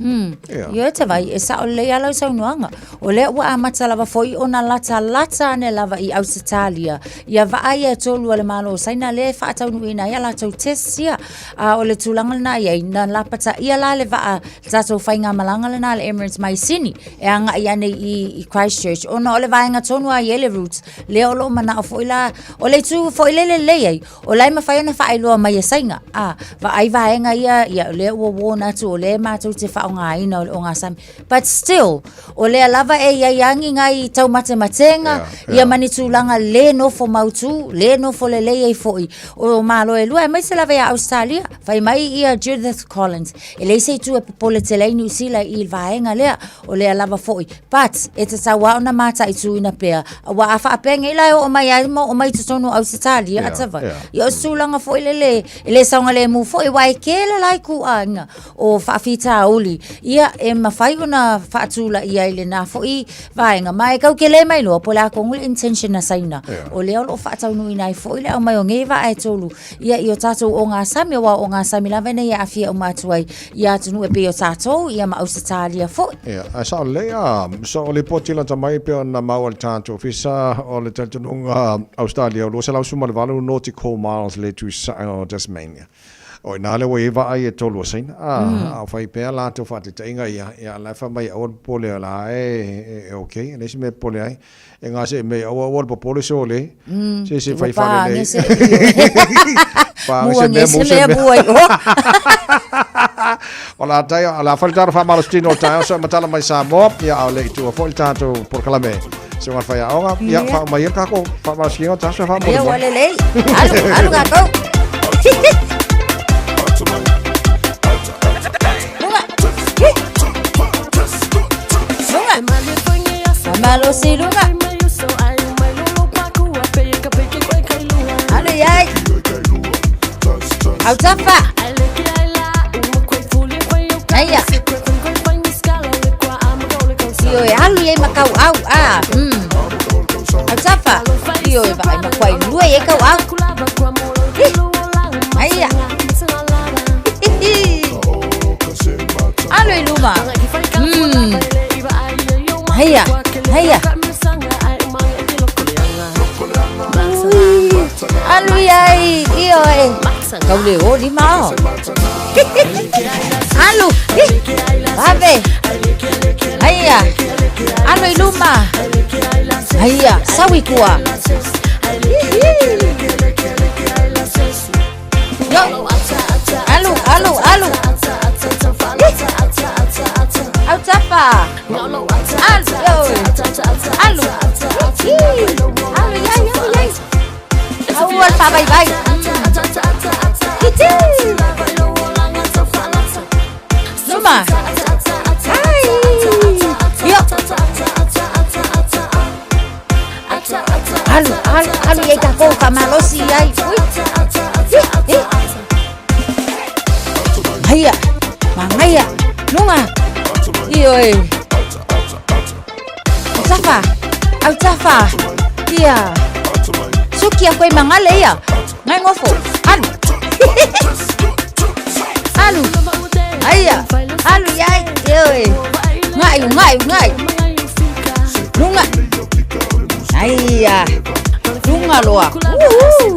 yeah. Ioe Tavai, e sao lelei lava lau saunoaga. O lea ua amata lava foi ona latalata ane lava i Ausetalia ia vaa ia e tolu a le Malo o Saina lea e faataunuuina ai a latou tests ia. A o le tulaga lena i ai, na lapataia la le vaa, le tatou faigamalaga lena a le Emirates mai Sini e agai ane i, i Christchurch ona o le vaega tonu lava i ai le route lea o lo o manao foi la, o le itu foi lele lelei ai, O la e mafai ona faailoa mai e Saina, a, vaai vaega ia, ia o lea ua warn atu, o lea matou te faaaogaina o le ogasami. But still, o lea lava e i ai agi ngai taumatematenga, yeah, yeah. ia ma ni tulaga le nofo mautu, le nofo lelei ai foi o Malo e lua, aemaise lava ia Australia. Fai mai ia Judith Collins, e leai se itu e popole tele ai Niu Sila i le vaega lea, o lea lava foi. But, e tatau lava ona mataituina pea, aua a faapea nei la e oo mai ai ma oo mai i totonu o Ausetalia, yeah, atava. Yeah. Ia o se tulaga foi lele, e le saogalemu foi, aua e tele la ituaiga o faafitauli, ia e mafai ona faatulaia i lena foi vaega. Ma e tau tele mai loa, po o le a tonu le intention a Saina, yeah. o lea o lo o faataunuuina ai foi le aumai o nei vaa e tolu, ia i o tatou ogasami, aua o ogasami lava nei e aafia uma atu ai i atunuu e pei o tatou, ia ma Ausetalia foi. Ia, ae sao lelei a, so o lipoti lata mai pei ona maua e le tatou ofisa o le talitonuga Ausetalia o 218 nautical miles le tuisaga o Tasmania. O i ina lea ua i ai vaa ia e tolu o Saina, a, a o fai pea latou faataitaiga ia, ia la e fai mai aua le popole o la e, e okay, e leai se mea e popole ai. E ngā se mea aua aua le popole se ole. Se se fai fale nei. Pā se mea mo se mea. O la tai o la fai taro whamalo stino o tai o matala mai Samoa ia au le i tua foi le tātou porokalame. Se ngā whai aonga ia wha mai ia kako whamalo stino taso whamalo. Ia wale lei. Alu alu kako. Malosi luga. Alu iai. Autafa. Aia. Ioe, alu iai ma kauau. Ah. Autafa. Ioe, vaai ma kuai lua iai kauau. Aia. Alu i luma. Haia, haia. Ui, alu iai, ioe. Kau le o lima o. Alu, vave. Haia, alu i luma. Haia, sau i tua. Yo. Alu, alu, alu. Autafa. Alu, yo. Alu. Alu, iai, alu, iai. Aua le faavaivai. Iti. Luma. Ai. Yo. Alu, alu, alu iai takou faamalosi ai. Ui. Ih, ih. Magaia, magaia, luga. Ioe. Autafa, autafa. Ia. Suki aku ai magale ia. Ngai ngofo. Alu. Alu. Aia. Alu iai. Ioe. Ngai, ngai, ngai. Luga. Aia. Luga loa. Uhu.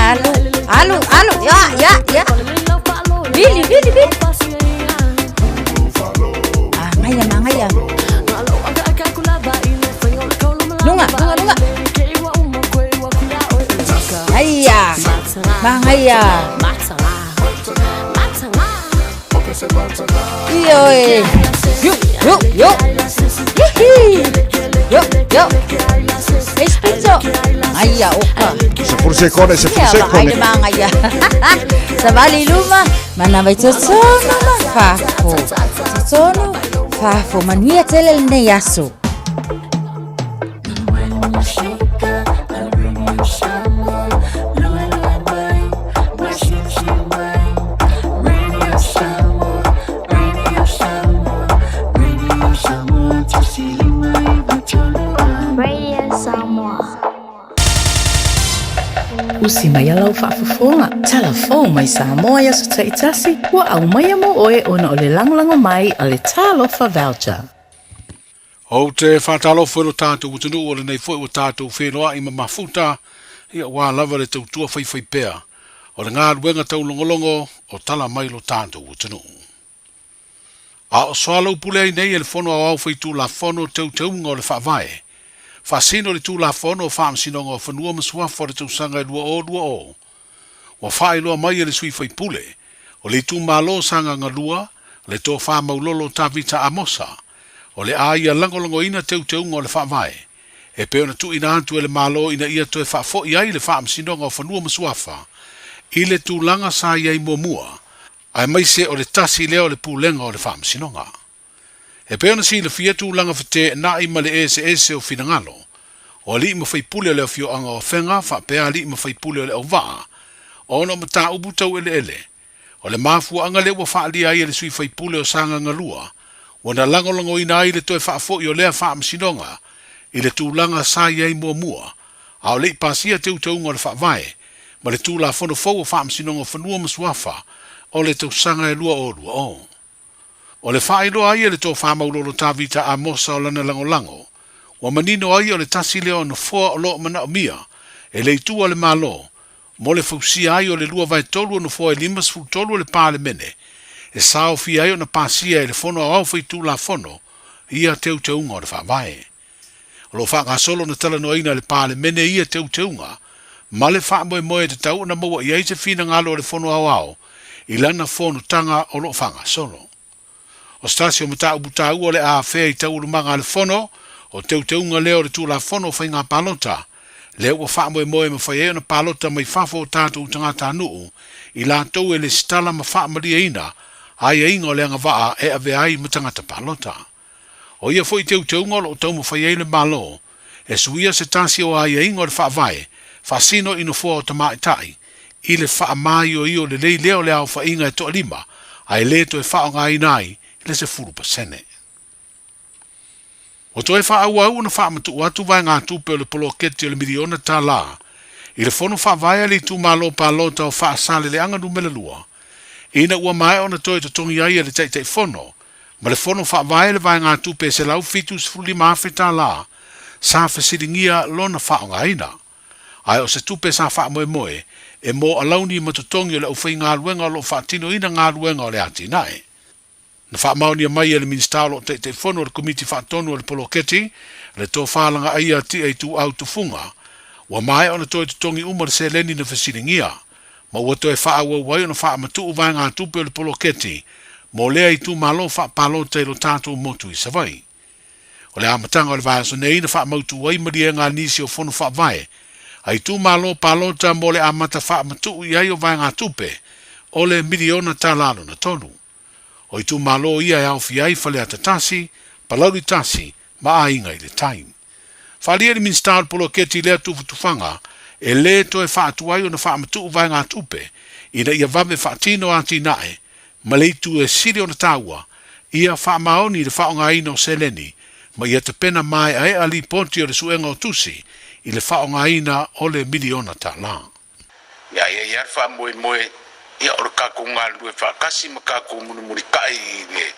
Alu, alu, alu. Ya, ya, ya. Vili, vili, vili. Ah, magaia, magaia. Luga, luga, luga. Aia. Magaia. Ioe. Yo, yo, yo. Hihi. Yo, yo. Espito. Aia, oka. Sefulu sekone, sefulu Ia, vaai sekone. le magaia. Savali i luma, manava i totonu ma fafo. tonu, fa'afo manuia tele lenei aso. Radio Samoa. Usi mai a lau faafofoga, tala fou mai Samoa i aso taitasi, ua aumaia mo oe ona o le lagolago mai a le Talofa Voucher. Ou te faatalofa i lo tatou atunuu o lenei foi ua tatou feiloai ma mafuta, ia aua lava le tautua faifaipea o le galuega taulogologo o tala mai lo tatou atunuu. A o soalaupule ai nei e le Fono Aoao Faitulafono teuteuga o le Faavae, faasino le Tulafono o Faamasinoga o Fanua ma Suafa o le tausaga e 2020, ua faailoa mai e le sui faipule o le itumalo o Sagaga 2, le Tofa Maulolo Tavita Amosa, o le a ia lagolagoina teuteuga o le Faavae e pei ona tuuina atu e le Malo ina ia toe faafoi ai le Faamasinoga o Fanua ma Suafa i le tulaga sa i ai muamua, aemaise o le tasi lea o le Pulega o le Faamasinoga. E pei ona silafia tulaga feteenai ma le eseese o finagalo o alii ma faipule o le afioaga o Afega faapea alii ma faipule o Leauvaa ona o mataupu tau eleele. O le mafuaaga lea ua faaalia ai e le sui faipule o Sagaga 2 ua na lagolagoina ai le toe faafoi o lea faamasinoga i le tulaga sa i ai muamua a o le i pasia teuteuga o le Faavae ma le Tulafono fou o Faamasinoga o Fanua ma Suafa o le tausaga e 2020. O le faailoa ai e le Tofa Maulolo Tavita Amosa o lana lagolago, ua manino ai o le tasi lea o nofoa o lo o manaomia e le itu a le Malo mo le fausia ai o le 2/3 o nofoa e 53 o le Palemene e saofia ai ona pasia e le Fono Aoao Faitulafono ia teuteuga o le Faavae. O lo o faagasolo ona talanoaina e le Palemene ia teuteuga ma le faamoemoe e tatau ona maua i ai se finagalo o le Fono Aoao i lana fonotaga o lo o faagasolo. O se tasi o mataupu taua o le a afea i taualumaga a le Fono, o teuteuga lea o le Tulafono o Faiga Palota, lea ua faamoemoe e mafai ai ona palota mai fafo o tatou tagatanuu i latou e lesitala ma faamalieina aiaiga o le agavaa e avea ai ma tagata palota. O ia foi teuteuga o lo o taumafai ai le Malo e suia se tasi o aiaiga o le Faavae faasino i nofoa o tamaitai i le faamaioio lelei lea o le aofaiga e toalima ae le toe faaaogaina ai le 10%. Ua toe faaauau ona faamatuu atu vaegatupe o le poloketi o le miliona tala i le Fono Faavae a le Itumalo Palota o Faasaleleaga Numera 2 ina ua maea ona toe totogi ai e le Taitaifono ma le Fono Faavae le vaegatupe e $175,000 sa fesiligia lona faaaogaina, ae o se tupe sa faamoemoe e mo alauni ma totogi o le aufaigaluega o lo o faatinoina galuega o le atinae. Na faamaonia mai e le Minisita o lo o Taitaifono o le Komiti Faatonu o le Poloketi, le Tofa Lagaaia Tia Ituau Tufuga, ua maea ona toe totogi uma le seleni na fesiligia, ma ua toe faaauau ai ona faamatuu vaegatupe o le poloketi mo lea itumalo faapalota i lo tatou motu i Savaii. O le amataga o le vaiaso nei na faamautu ai maliega a nisi o Fono Faavae a itumalo palota mo le amata faamatuu i ai o vaegatupe o le miliona tala lona tolu. O itumalo ia e aofia ai Faleata 1, Palauli 1 ma Aiga i le Tai. Faaalia i le Minisita o le Poloketi lea tufatufaga e lē toe faatu ai ona faamatuu vaegatupe ina ia vave faatino atinae ma le itu e sili ona taua ia faamaoni le faaaogaina o seleni ma ia tapena maeaea lipoti o le suega o tusi i le faaaogaina o le miliona tala. Ia, e i ai lava le faamoemoe, ia, o le tatou galulue faatasi ma tatou mulimulitai i le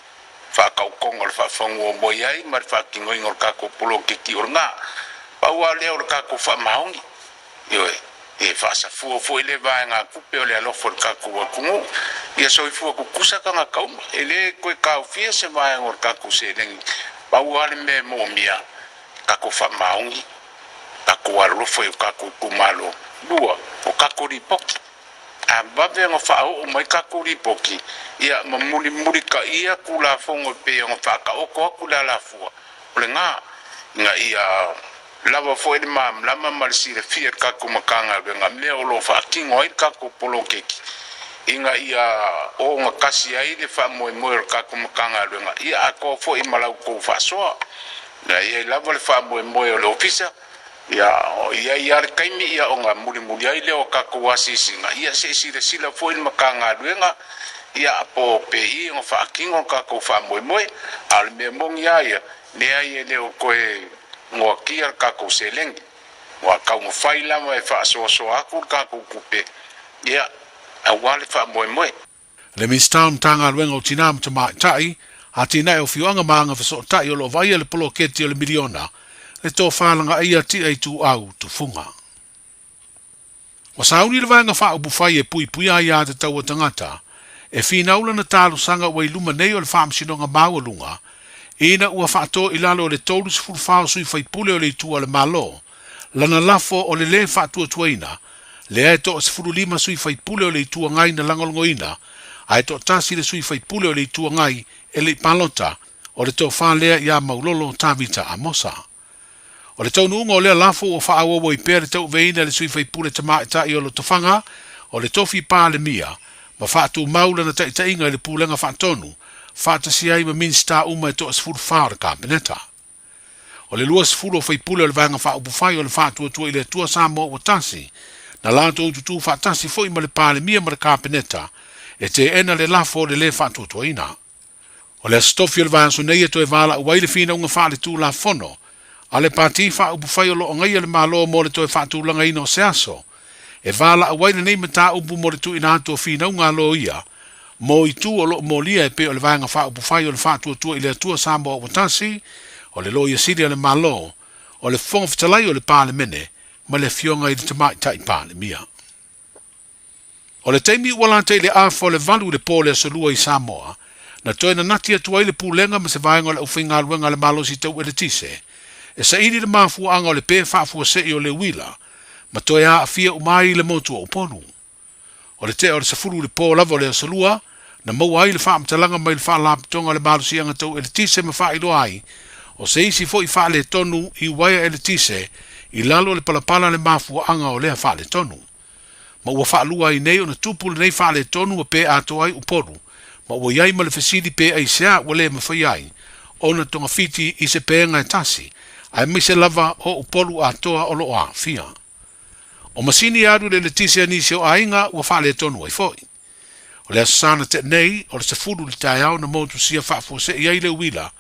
faataotoga o le faafanua mai ai ma le faatinoina o le tatou poloketi o lena. Pau lava lea o le tatou faamaoni, ioe, e faasafua foi le vaegatupe o le alofa o le tatou atunuu. Ia soifua tutusa tagata uma, e le toe taofia se vaega o le tatou seleni. Pau lava le mea e moomia, tatou faamaoni. Tatou alolofa i o tatou itumalo. 2, o tatou lipoti. A vave ona faaoo mai tatou lipoti, ia ma mulimulitaia Tulafono e pei ona faataoto atu le alafua, o lena, ina ia lava foi le malamalama ma le silafia e le tatou Matagaluega mea o lo o faatino ai le tatou poloketi. Ina ia ogatasi ai le faamoemoe o le tatou Matagaluega, ia atoa foi ma la outou faasoa. Ia i ai lava le faamoemoe o le Ofisa, ia i ai lava le taimi ia ona mulimuli ai lea o tatou asiasiga, ia se i silasila foi le Matagaluega ia po o pei ona faatino le tatou faamoemoe. A o le mea moni lava ia, leai e le o toe noatia le tatou seleni. Ua taumafai lava e faasoasoa atu le tatou tupe, ia, aua le faamoemoe. Le Minisita o Matagaluega o Tinā ma Tamaitai, Atinae o Afioaga ma Agafesootai o lo o vaaia le poloketi o le miliona, le tofa lagaia Tia Ituau Tufuga. Ua sauni le Vaega Faaupufai e puipuia aiatatau a tagata e finau lana talosaga ua i luma nei o le Faamasinoga Maualuga ina ua faatō i lalo o le 34 o sui faipule o le Itu a le Malo lana lafo o le lē faatuatuaina lea e toa 15 sui faipule o le Itu Agai na lagolagoina ae toatasi le sui faipule o le Itu Agai e le i palota o le tofa lea ia Maulolo Tavita Amosa. O le taunuuga o lea lafo ua faaauau ai pea le tauaveina e le sui faipule tamaitai o Lotofaga o le tofi Palemia ma faatumau lana taitaiga i le Pulega Faatonu faatasi ai ma Minisita uma e toa 14 o le Kapeneta. O le 20 o faipule o le Vaega Faaupufai o le Faatuatua i le Atua Samoa Ua Tasi na latou tutū faatasi foi ma le Palemia ma le Kapeneta e teena le lafo o le lē faatuatuaina. O le Aso Tofi o le vaiaso nei e toe valaau ai le finauga faaletulafono a le Pati Faaupufai o lo o agaia le Malo mo le toe faatulagaina o se aso e valaau ai lenei mataupu mo le tuuina atu o finauga a loia mo itu o lo o molia e pei o le Vaega Faaupufai o le Faatuatua i le Atua Samoa Ua Tasi, o le Loia Sili a le Malo, o le Fofoga Fetalai o le Palemene ma le Afioga i le Tamaitai Palemia. O le taimi ua lata i le afa o le valu i le po o le Aso Lua i Samoa, na toe nanati atu ai le Pulega ma se vaega o le aufaigaluega a le Malosi Tau Eletise e saili le mafuaaga o le pe faafuasei o le uila ma toe aafia uma ai le motu o Upolu. O le tea o le 10 i le po lava o le Aso Lua, na maua ai le faamatalaga mai le Faalapotopotoga o le Malosiaga Tau Eletise ma faailoa ai, o se isi foi faaletonu i uaea eletise i lalo o le palapala le mafuaaga o lea faaletonu. Ma ua faalua ai nei ona tupu lenei faaletonu ma pe atoa ai Upolu, ma ua i ai ma le fesili pe aisea ua le mafai ai ona togafiti i se pega e tasi, aemaise lava o Upolu atoa o lo o aafia. O masini e alu i le eletise a nisi o aiga ua faaletonu ai foi. O le Aso Sa na tea nei, o le 10 i le taeao na motusia faafuasei ai le uila,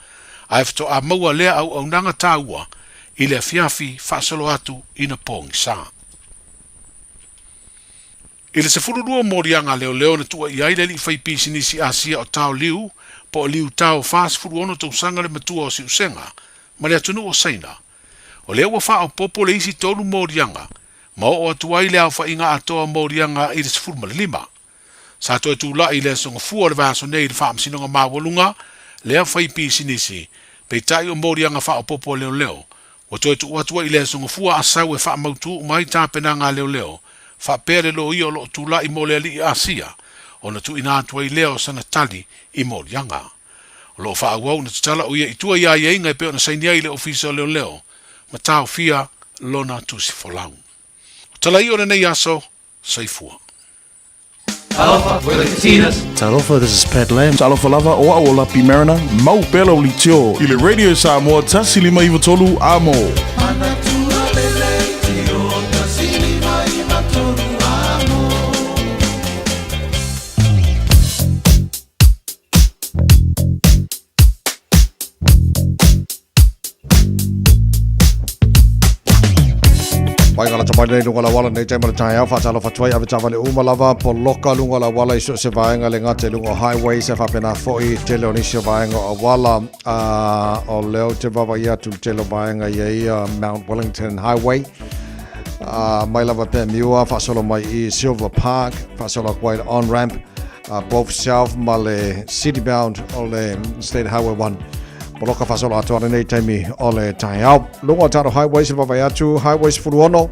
ae faatoa maua lea auaunaga taua i le afiafi faasolo atu ina pogisa. I le 12 o moliaga a leoleo na tuuaia ai le alii faipisinisi Asia o Tao Liu, po o Liu Tao 46 tausaga le matua o Siusega, ma le atunuu o Saina. O lea ua faaopoopo le isi tolu moliaga ma oo atu ai le aofaiga atoa o moliaga i le 15. Sa toe tulai i le Aso Gafua o le vaiaso nei i le Faamasinoga Maualuga lea fai pisinisi, peitai o moliaga faaopoopo a leoleo ua toe tuu atu ai i le Aso Gafua Asau e faamautu uma ai tapenaga a leoleo faapea le loia o lo o tulai mo le alii Asia ona tuuina atu ai lea o sana tali i moliaga. O lo o faaauau ona tatala o ia i tua i aiaiga e pei ona saini ai i le Ofisa o Leoleo ma taofia lona tusi folau. O tala ia o lenei aso, soifua. Talofa, we're the Katinas. Talofa, this is Pat Lam. Talofa lava, o au o Lapi Mariner, mau pea lau leitio i le Radio Samoa 153 Amo. Mai ngala tamai nei lunga la wala nei taima le taeao whaatalofa tuai ave tavale uma lava poloka lunga la wala i so se vaenga le ngate lunga highway se whapena foi tele o nisi o vaenga o awala o leo te wawa ia tu tele o vaenga ia ia Mount Wellington Highway mai lava pe miua whaasolo mai i Silver Park whaasolo kwai on ramp both south ma le city bound o le State Highway 1 Poloka faasolo atoa lenei taimi o le taeao. Luga o tatou highways e vaavaai atu, highways 16,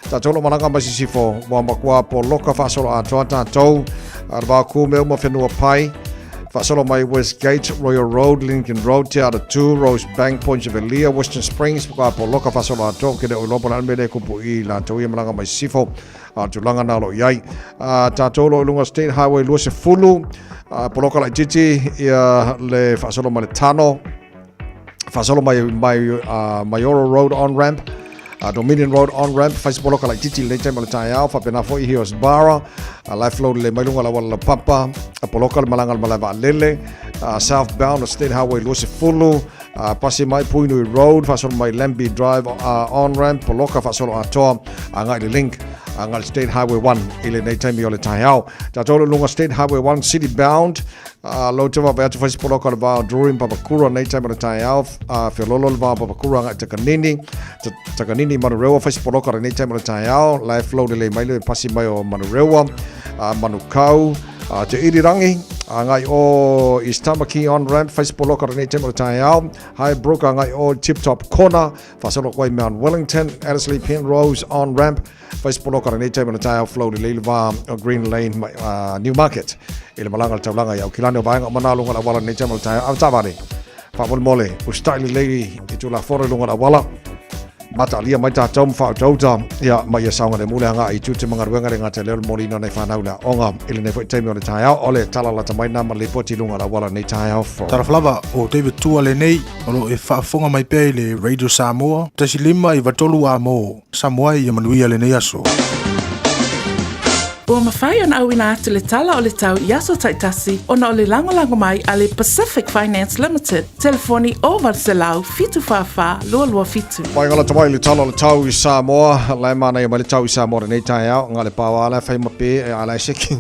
tatou lo malaga mai sisifo, ua matua poloka faasolo atoa tatou, a le va ku mea uma whenua pai, Faasolo mai Westgate, Royal Road, Lincoln Road, Te Aratū, Rosebank, Point Chevalier, Western Springs, Puka Poloka, Faasolo atoa, ou te le o iloa po o le a le mea lea e kupu i latou ia malaga mai sisifo, a o le tulaga na o lo o i ai. A, tatou o lo o i luga o State Highway 20, a, poloka laitiiti ia le faasolo mai le Tano, faasolo mai, mai Maioro Road on ramp, Dominion Road on ramp, fai se poloka laitiiti i lenei taimi o le taeao, faapena foi Hillsborough, Life Load le mai luga o le auala laupapa, poloka le malaga i le malae vaalele, southbound o State Highway 20, pasi mai Puinui Road, faasolo mai Lambie Drive on ramp, poloka faasolo atoa, agai i le link, agai i le State Highway 1 i lenei taimi o le taeao. Tatou i luga State Highway 1 city bound, Lau te vaavaai atu fai se poloka o le va o Drury ma Papakura nei taimi o le taeao, feololo le va o Papakura agai i Takanini, Takanini i Manurewa fai se poloka o lenei taimi o le taeao, la e flow lelei mai le pasi mai o Manurewa, Manukau, Te Irirangi, agai o East Tamaki on ramp fai se poloka o lenei taimi o le taeao, Highbrook agai o Tip Top Corner, faasolo atu ai Mount Wellington, Ellerslie Penrose on ramp, Fai se poloka lenei taimi o le taeao flow lelei le va o Green Lane mai Newmarket i le malaga le taulaga i Aukilani o vaega o Manaluga le auala lenei taimi o le taeao. Avetaavale, faamolemole, usitai lelei i Tulafono i luga o le auala. Mataalia mai tatou ma faautauta ia ma ia saogalemu le agai i tiute ma galuega le gata i lea o le moliina o nai fanau le aoga i lenei foi taimi o le taeao. O le tala lata mai na ma le lipoti i luga o le auala lenei taeao fou. Talofa lava, o David Tua lenei, o lo o e faafofoga mai pea i le Radio Samoa, 105 93 amo. Samoa ia manuia lenei aso. Ua mafai ona auina atu le tala o le tau i aso taitasi ona o le lagolago mai a le Pacific Finance Limited, telefoni 0800 744 227. Mai galata mai le tala o le tau i Samoa, la e manaia mai le tau i Samoa lenei taeao, nga le paoa la e fai ma pe, e ala e seki.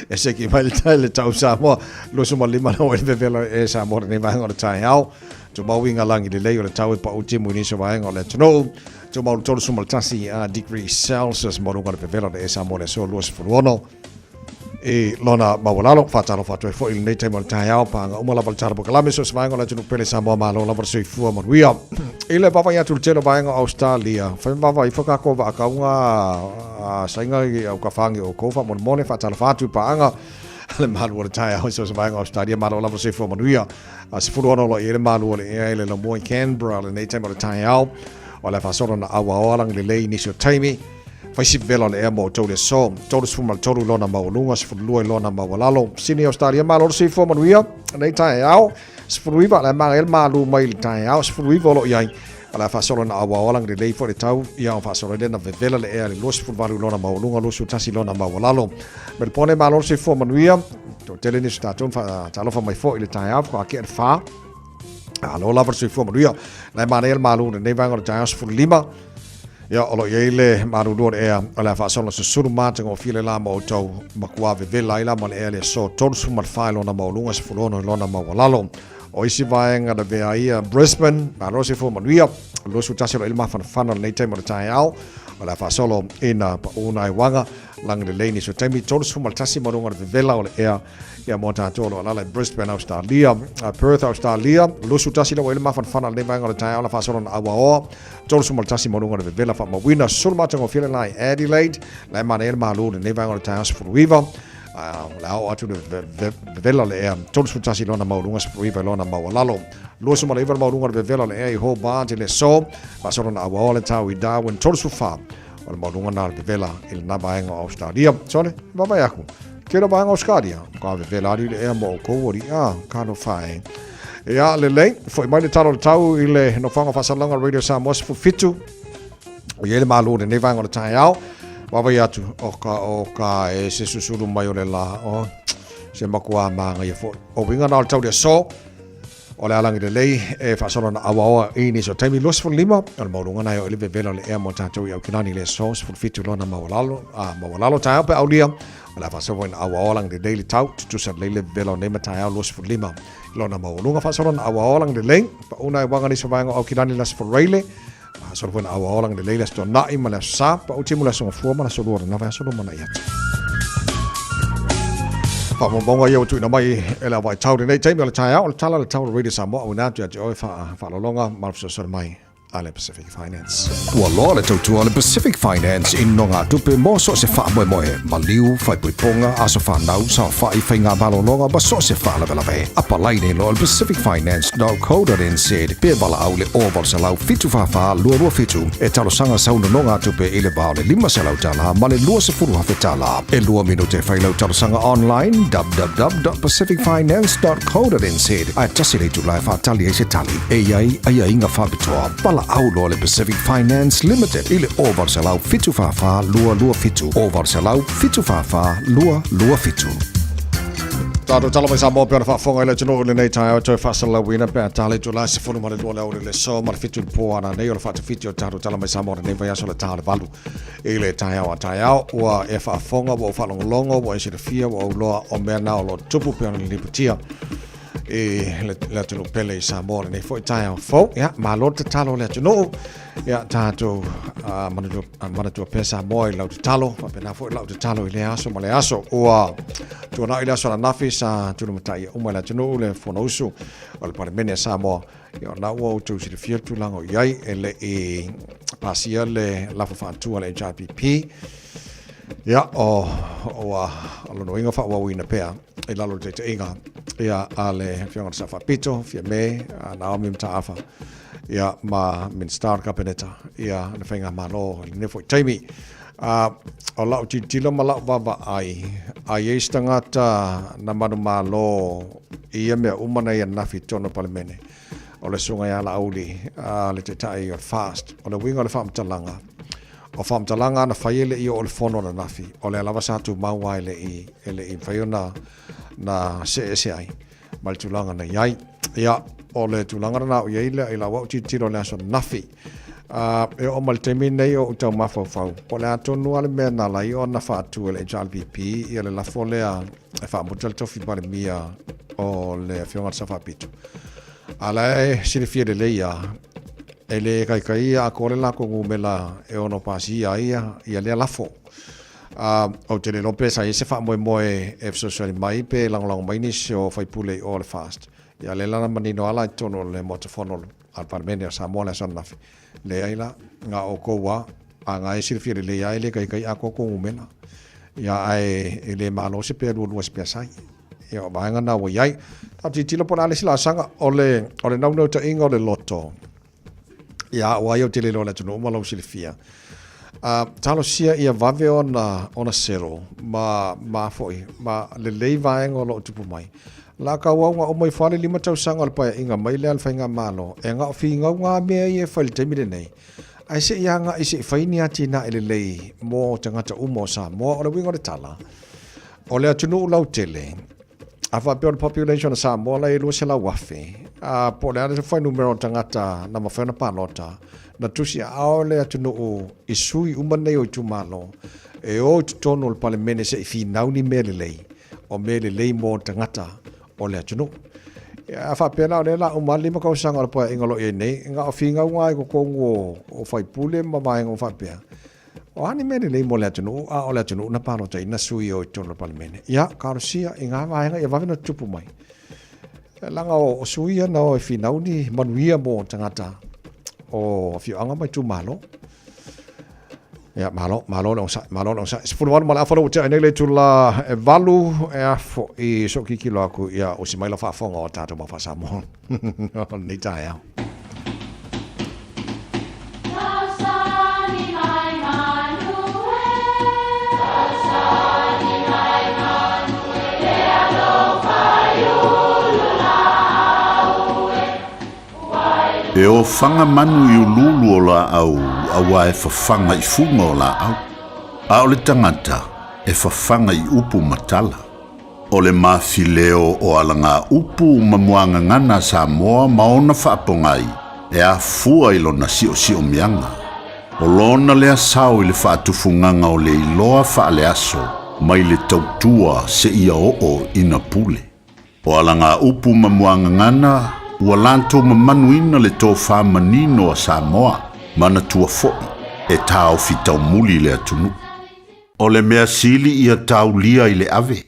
E seki mai le tau le tau Samoa, 25 na oe le vevela e Samoa lenei vaega o le taeao. Tumau i ngā langi lelei o le tau e pa'u timu i nisi o vaega o le atunuu. Tumau le 31 degree Celsius mo luga o le pevela o le esa mo le aso 26 i lona maualalo. Faatalofa atu ai foi i lenei taimi o le taeao, paaga uma lava le tala pokalame so se vaega o le atunuu pele Samoa malo lava le soifua manuia. I le vaavaai atu i le tele o vaega o Australia, fai ma vaavaai ifo kākou vaakauga a saiga i au kafāgi o kou faamolemole. Faatalofa atu i paaga le malu o le taeao i so se vaega o Australia malo lava le soifua manuia. A 16 loa i ai le malu o le ea i le lamua i Canberra lenei taimi o le taeao. O le a faasolo na auaoa lagi lelei i nisi o taimi. Fai si vela o le ea mo outou le aso. 33 lona maualuga, 12 i lona maualalo. Sydney, Australia, malo le soifua manuia lenei taeao. 19, le maga le malu mai le taeao. 19 o lo o i ai. O le a faasolo na auaoa lagi lelei foi le tau. Ia o faasolo ai lea na vevela le ea i le 28 lona maualuga, 21 lona maualalo. Melbourne, malo le soifua manuia. Toatele nisi o tatou na faatalofa mai foi i le taeao faatoa tea le whā. Alo lava le soifua manuia. La e manaia le malu lenei vaega o le taeao 15. Ia, o lo o i ai le malulu o le ea o le a faasolo susulu matagofie le la ma outou makuā vevela ai la ma le ea le aso 34 i lona maualuga 16 i lona maualalo. O isi vaega na vea ai ia Brisbane, malo le soifua manuia. 21 o lo o i ai le mafanafana o lenei taimi o le taeao o le a faasolo ina paʻu nai uaga. Lagi lelei nisi o taimi 31 ma luga o le vevela o le ea ia mo tatou o lo o alaala i Brisbane, Australia. Perth, Australia, 21 la ua i le mafanafana o lenei vaega o le taeao la faasolo na auaoa 31 ma luga o le vevela faamauina. Susulu matagofie le la i Adelaide, la e manaia le malu o lenei vaega o le taeao 19. Le a oo atu le vevela o le ea 31 lona maualuga 19 lona maualalo. 29 le maualuga o le vevela o le ea i Hobart i le aso, faasolo na auaoa le tau i Darwin 34. O le maualuga na o le vevela i lena vaega o Australia. Sole, vaavaai aku. Tele o vaega o Australia, ka vevela ali le ea mo oukou o li'a, ka no whae. Ia, lelei, foi mai le tala o le tau i le nofoaga o faasalalauga Radio Samoa 17. O i ai le malo o lenei vaega o le taeao. Vaavaai atu, o ka, o ka e se susulu mai o le la, o, se makuā māngaia foi. O uiga na o le tau le aso, O le alagi lelei e faasolo na auaoa i nisi o taimi 25 o le maualuga na e oo i le vevela o le ea mo tatou i Aukilani i le aso 17 lona maualalo a maualalo taeao pe aulia o le a faasolo na auaoa lagi lelei le tau tutusa lelei le vevela o nei mataeao 25 lona maualuga faasolo na auaoa lagi lelei pauna e waga nisi o vaega o Aukilani le aso Faraile faasolo foi na auaoa lagi lelei le aso Tuanai ma le aso Sa pau timu le aso Gafua ma le aso Lua o lena vaiaso lumanai atu. Faamaumauga ia ua tuuina mai e le auvaitau lenei taimi o le taeao o le tala le tau o le Radio Samoa auina atu ia te oe faalologa ma le fesoasoani mai. a le Pacific Finance. Ua loa le tautua a le Pacific Finance i nonogatupe mo so o se faamoemoe, maliu, faaipoipoga, aso fanau, saofai, faiga malologa ma so o se faalavelave. Apalai nei loa i le pacificfinance.co.nz pe valaau i le 0800 744 227 e talosaga sau nonogatupe i le va o le $500 ma le $20,000. E lua minute e fai lau talosaga online www.pacificfinance.co.nz ae tasi le itula e faatali ai se tali. E i ai aiaiga faapitoa. Valaau loa le Pacific Finance Limited i le 0800 744 227, 0800 744 227. Tātou tala mai Samoa pe ona faafofoga i le atunuu i lenei taeao toe faasalalauina pe a tala i tula 12 le aoauli le aso ma le 7 i le po ana nei o le faatafiti o tātou tala mai Samoa lenei vaiaso le ta o le 8 i le taeao a taeao ua e faafofoga ua ou faalogologo ua e silafia ua ou iloa o mea na o lo o tupu pe ona lilipatia i le atunuu pele i Samoa lenei foi taeao fou. Ia, malo le tatalo le atunuu. Ia, tātou manatua pea Samoa i lau tatalo, faapena foi lau tatalo i lea aso ma le aso. Ua tuanai le aso ananafi sa tulimataia uma e le atunuu le Fonousu o le Palemene a Samoa. Ia, o lena ua outou silafia le tulaga o i ai, e le i pasia le lafo faatu a le HRPP. Ia, o ua lona uiga faaauauina pea i lalo o le taitaiga ia a le Afioga i le Sao Faapito, Fiame, Naomi Mataafa, ia ma Minista o le Kapeneta, ia le Faigamalo i lenei foi taimi. O lau tilotilo ma lau vaavaai, a i ai se tagata na manumalo i ia mea uma na ia ananafi i totonu o le Palemene, o le Susuga ia Laauli, le Taitai o le FAST. O le uiga o le faamatalaga, O faamatalaga na fai e le i oo i le fono ananafi, o lea lava sa tumau lava e le i, e le i mafai ona na see ese ai ma le tulaga na i ai. Ia, o le tulaga lena o i ai lea i lau au tilotilo i le aso ananafi. E oo mai le taimi lenei o ou tau mafaufau, po o le a tonu lava le mea na ala ai ona faatu e le HRPP ia le lafo lea e faamuta le tofi Palemia o le Afioga i le Sao Faapito. A la e silafia lelei lava, E le kaikai atoa le latou numera e ono pasia ai ia lea lafo. Ou te le iloa pe sa i ai se faamoemoe e fesoasoani mai pe lagolago mai nisi o faipule i o le FAST. Ia lea la na manino lava la i totonu o le Maota Fono a le Palemene o Samoa le aso ananafi. Leai la, na o outou lava, a na e silafia lelei lava e le kaikai atoa tou numera. Ia ae e le malo se pea lualua i se pea sai. Ia, o vaega na ua i ai. Tatou tilotilo po o le a le isi laasaga, o le, o le naunautaiga o le loto. Ia, aua ai ou te le iloa i le atunuu ma lou silafia. Uh, talosia ia vave ona, ona sero ma, ma foi, ma lelei vaega o lo o tupu mai. La kau au ngā uma i whale lima tausaga o le paeaiga mai lea le faigamalo, e ngā o fīngau ngā mea ia e whai le taimi lenei. Ae se i agai se i whai ni atinae lelei mō tagata uma o Samoa, o le uiga o le tala, O le atunuu lautele, a faapea o le population o Samoa la e 200,000, a po o le a le fuainumera o tagata na mafai ona palota, na tusi aao le atunuu i sui uma nei o itumalo e o i totonu o le Palemene se i finau ni mea lelei, o mea lelei mo tagata o le atunuu. A faapea la o lea la uma lima tausaga o le paeaiga o lo o i ai nei, na o finauga lava i totonu o faipule ma vaega uma faapea, O a ni mea lelei mo le atunuu, a o le atunuu na palotaina sui o i totonu o le Palemene? Ia, talosia i ngā vaega ia vave ona tutupu mai. Leaga o sui ia na o e finau ni manuia mo tagata o afioaga ma itumalo. Ia, malo, malo le onosai, malo le onosai. 18 ma le afa lea ua tea ai nei le itula e 8 e afo i sou kikilo aku, ia usi mai lau faafofoga o tatou mau faa-Samoa o lenei taeao. E ofaga manu i uluulu o laau auā e fafaga i fuga o laau, a o le tagata e fafaga i upu ma tala. O le mafileo o alagaupu ma muagagana a Samoa ma ona faapogai e afua i lona siosiomiaga. O lona lea sao i le faatufugaga o le iloa faaleaso mai le tautua seia oo ina pule. O alagaupu ma muagagana ua latou mamanuina le tofa manino a Samoa, manatua foi e taofi taumuli le atunuu. O le mea sili ia taulia i le ave.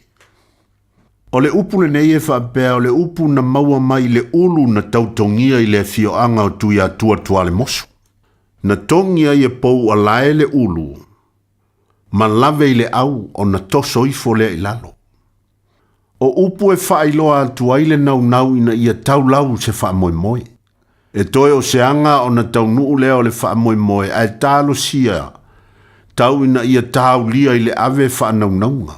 O le upu lenei e faapea o le upu na maua mai i le ulu na tautogia i le afioaga o Tuiatua Tualemosu. Na togi ai e Poualae le ulu ma lave i le au ona toso ifo lea i lalo. O upu e faailoa atu ai le naunau ina ia taulau se faamoemoe. E toe o se aga ona taunuu lea o le faamoemoe ae talosia tau ina ia taulia i le ave faanaunauga.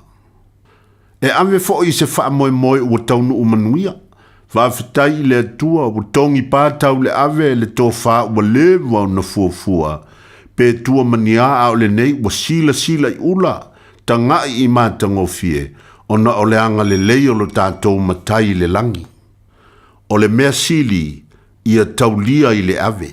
E ave foi se faamoemoe ua taunuu manuia. Faafetai i le Atua ua togi patau le ave le tofa ua leva ona fuafua pe tua ma ni a a o lenei ua silasila i ula taga'i i matagofie ona o le agalelei o lo tatou Matai i le lagi. O le mea sili ia taulia i le ave.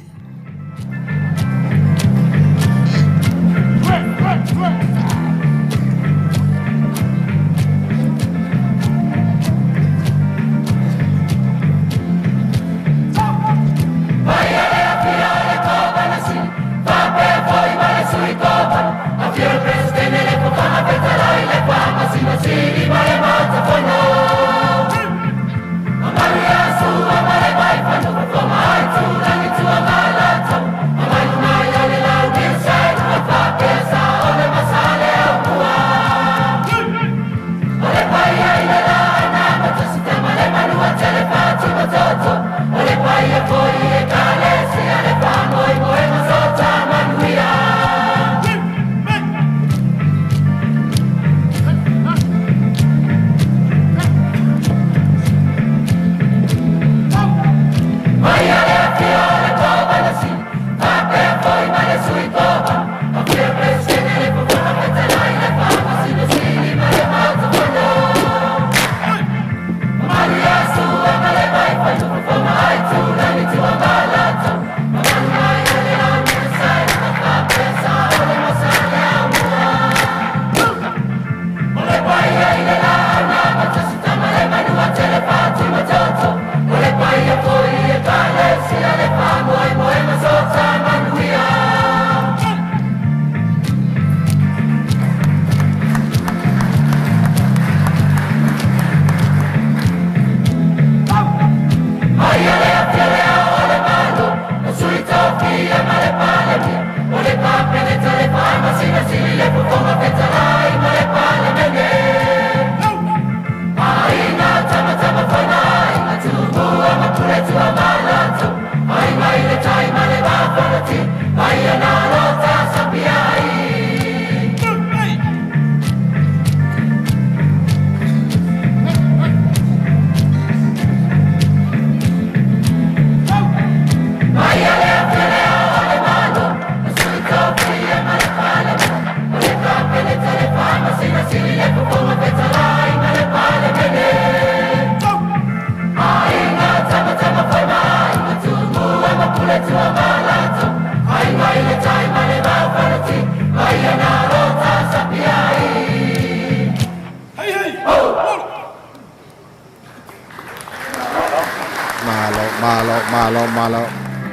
Malo, malo, malo, malo.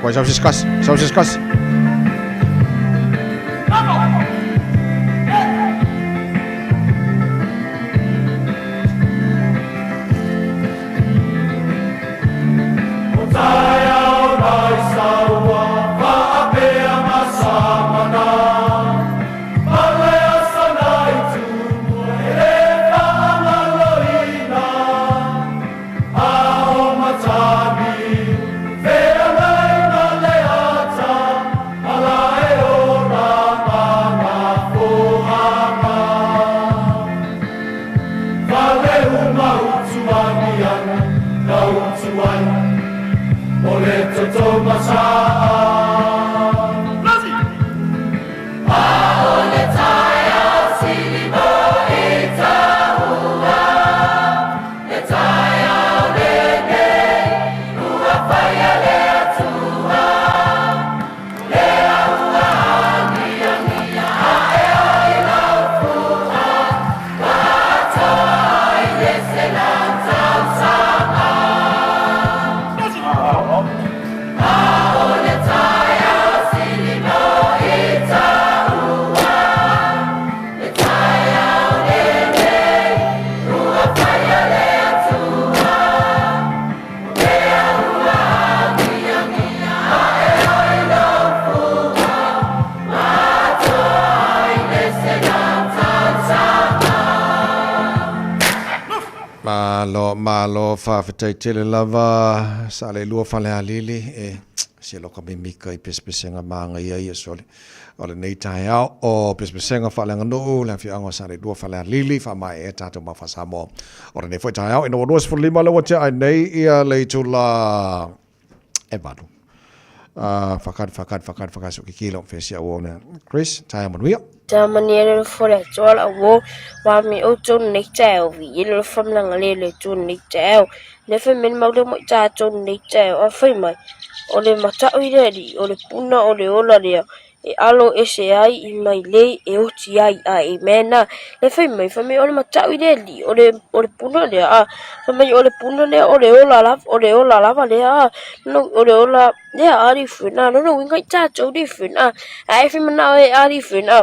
Koe sau se skasi, sau se skasi. Aole Malo, malo, faafetai tele lava Saleilua Falealili e se loka mimika i pesepesega magaia ia sole o lenei taeao o pesepesega faaleaganuu le afioaga o Saleilua Falealili faamaea tatou mau faa-Samoa o lenei foi taeao ina ua 25 le ua tea ai nei ia le itula e valu. Fakari, fakari, fakari, fakari, so kikilo, fesia uo Chris, taeao manuia. Ta mani le fo le to la wo wa mi o to nei ta o vi le fam la ngale le to nei ta o le fe men mau le mo ta to nei ta o fai mai o le mata'u i le alii o le puna o le ola lea e alo ese ai i mai lei e oti ai a amen a le fai mai fai mai o le mata'u i le alii o le o le puna lea a fai mai o le puna lea o le ola lava o le ola lava lea a no o le ola lea a li funa no no winga i tātou li funa a e fai mana'o e a li funa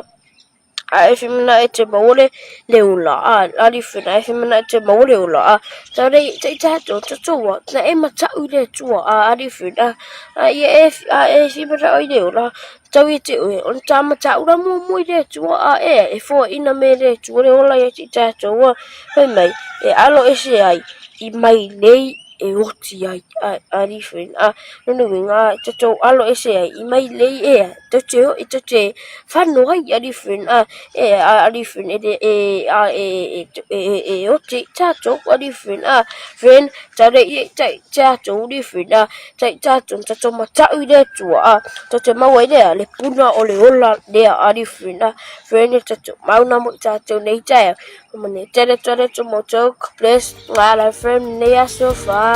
a e fai mana'o e te maua le le ola a a li funa e fai mana'o e te maua le ola a tau le i tātou tatou na e mata'u i le Atua a a li funa a ia e a e fai mana'o i le ola tau i te oe o le tā mata'u la muamua i le Atua a e e foaina me le Atua le ola ia te tātou a fai mai e alo ese ai i mai lei e oti ai a a li funa a lona uiga a tatou alo ese ai i mai lei e tou te o tou te fano ai a li funa a e a li funa e e a e e e oti i tatou a li funa a friend tau le ia tai tatou li funa tai tatou tatou mata'u i le Atua a tou te maua ai lea le puna o le ola lea a li funa friend e tatou mauna mo i tatou nei taeao Mane tele tele to mo joke bless ngā friend nei aso fa.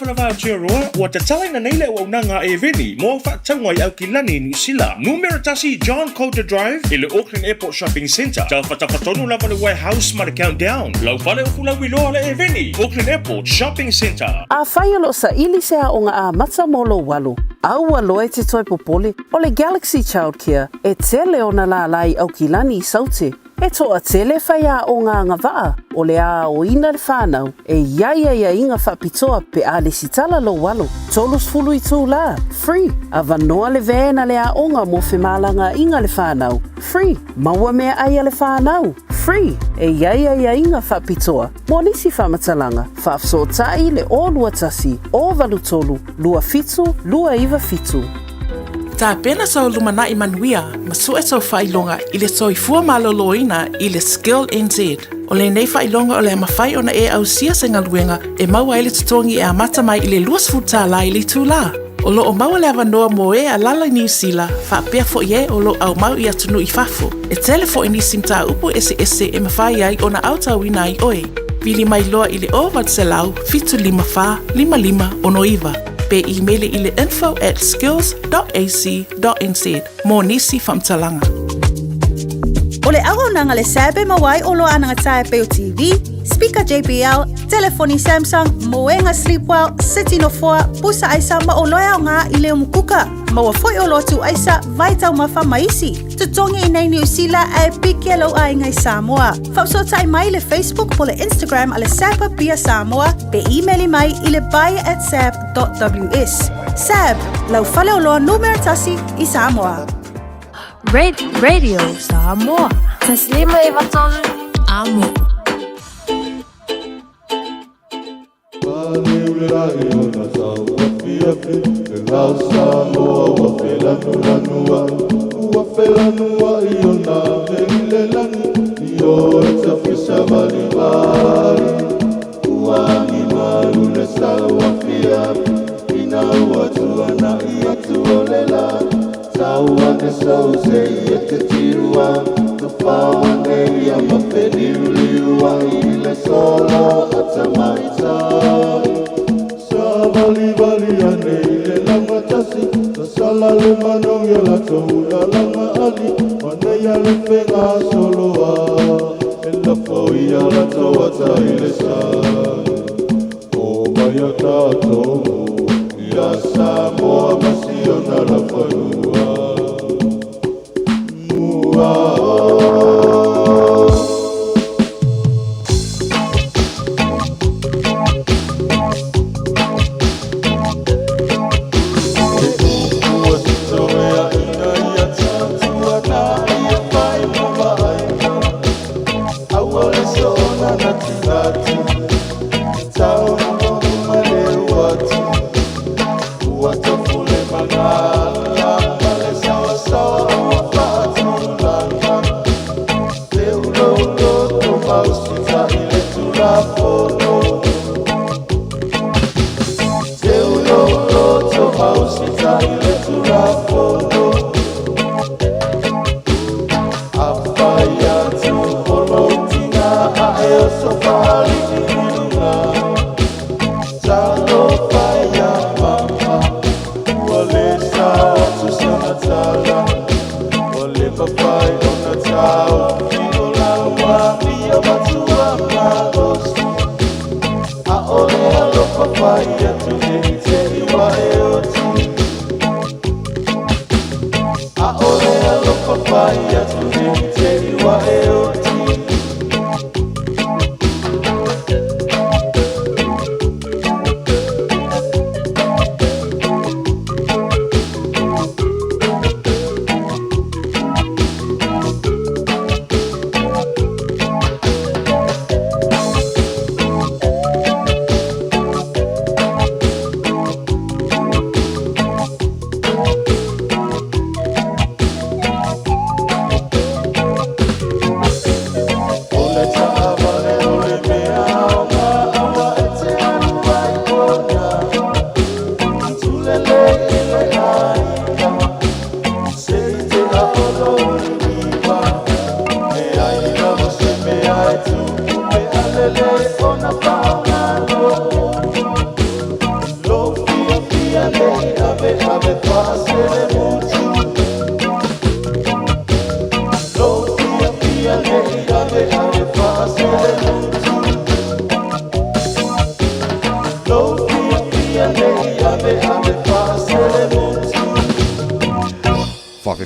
lava Aotearoa, ua tatalaina nei le auaunaga a Eveni mo au faatauga i Aukilani i Niu Sila. Numera 1 John Coulter Drive i le Auckland Airport Shopping Centre. Tafatafa tonu lava le Warehouse ma le Countdown. Lau fale upu lauiloa le Eveni, Auckland Airport Shopping Centre. Afai o lo o saili se aoga amata mo lou alo, aua loa e te toe popole, o le Galaxy Childcare e tele ona lālā i Aukilani i Saute. E toatele faiaoga agavaa o le a aoina le whānau e i ai aiaiga faapitoa pe a lesitala lou alo. 30 itulā, free, avanoa le van a le aoga mo femalagaaiga le whānau, free, maua meaai a le whānau, free, e i ai aiaiga faapitoa mo nisi faamatalaga, faafesootai le 021 083 27 297. Tapena sou lumanai manuia ma sue sou faailoga i le soifua maloloina i le Skill NZ. O lenei faailoga o le a mafai ona e ausia se galuega e maua ai le totogi e amata mai i le 20 tālā i le itulā. O lo o maua le avanoa mo e alala i Niu Sila, faapea foi e o lo o aumau i atunuu i fafo. E tele foi nisi mataupu eseese e mafai ai ona aotauina ai oe. Vili mai loa i le 0800 754 5569 pe imeli i le info at skills.ac.nz mo nisi faamatalaga. O le auaunaga le SAB e maua ai oloa anagatāe pei o TV, speaker JBL, telefoni Samsung, moega Sleepwell, seti nofoa, pusa aisa ma oloa e aoga i le umukuka. Maua foi oloa tuu aisa, vai taumafa ma isi. Totogi i nei Niu Sila ae piki e lou aiga i Samoa. Faafesootai mai i le Facebook po le Instagram a le SAB Apia Samoa pe imeli mai i le buy at sab.ws. SAB, lau faleoloa numera tasi i Samoa. Radio Samoa. 153 Amo.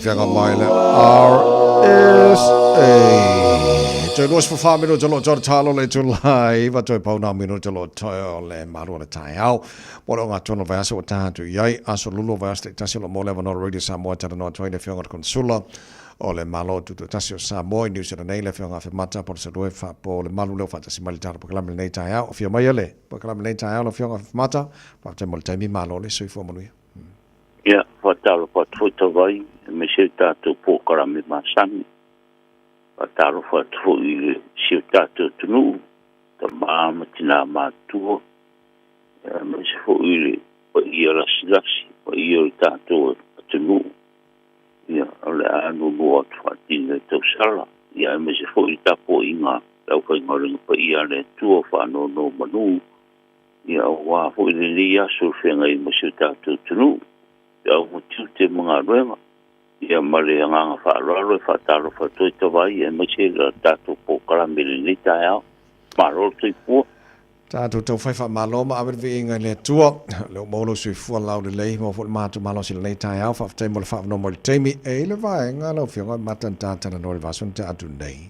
Fiaga mai le RSA. Toe 24 minuta lo tau talo le tulai, va toe pau nā minuta lo tau le maru o le taeao. Mo le o ngā tono vai aso o tātu i ai, aso lulu vai aso te tasi o lo mō le avanoa Radio Samoa tana noa atu ai le Afioga le Konsula o le Malo Tutoatasi o Samoa i New Zealand nei le Afioga Afemata Polosalue Faapo le malu leo faatasi mai le talo pakalame lenei taeao. Afio mai e le pakalame lenei taeao le Afioga Afemata, faafetai mo le taimi, malo le soifua manuia. Ia, faatalofa atu foi Tavai, aemaise le tatou polokalame masani. Faatalofa atu foi i le si o tatou atunuu, tama ma tinā matutua, aemaise foi i le paia lasilasi, paia o le tatou atunuu. Ia, o le a nuunuu atu faatino e tausala, ia aemaise foi le tapuaiga a le aufaigaluega paia a le Atua o faanonomanu Ia, aua foi lenei aso e feagai ma si o tatou atunuu, feau ma tiute ma galuega. Ia, ma le agaga faaaloalo e faatalofa atu ai Tavai aemaise le tatou polokalame i lenei taeao. Malo le soifua. Tatou taufai faamalo ma ave le viiga i le Atua. O lea ua maua lou soifua laulelei, maua foi le matou malosi i lenei taeao. Faafetai mo le faavanoa mai i le taimi. E i ai le vaega lau Afioga e mata na ta talanoa i le vaiaso na tea atu nei.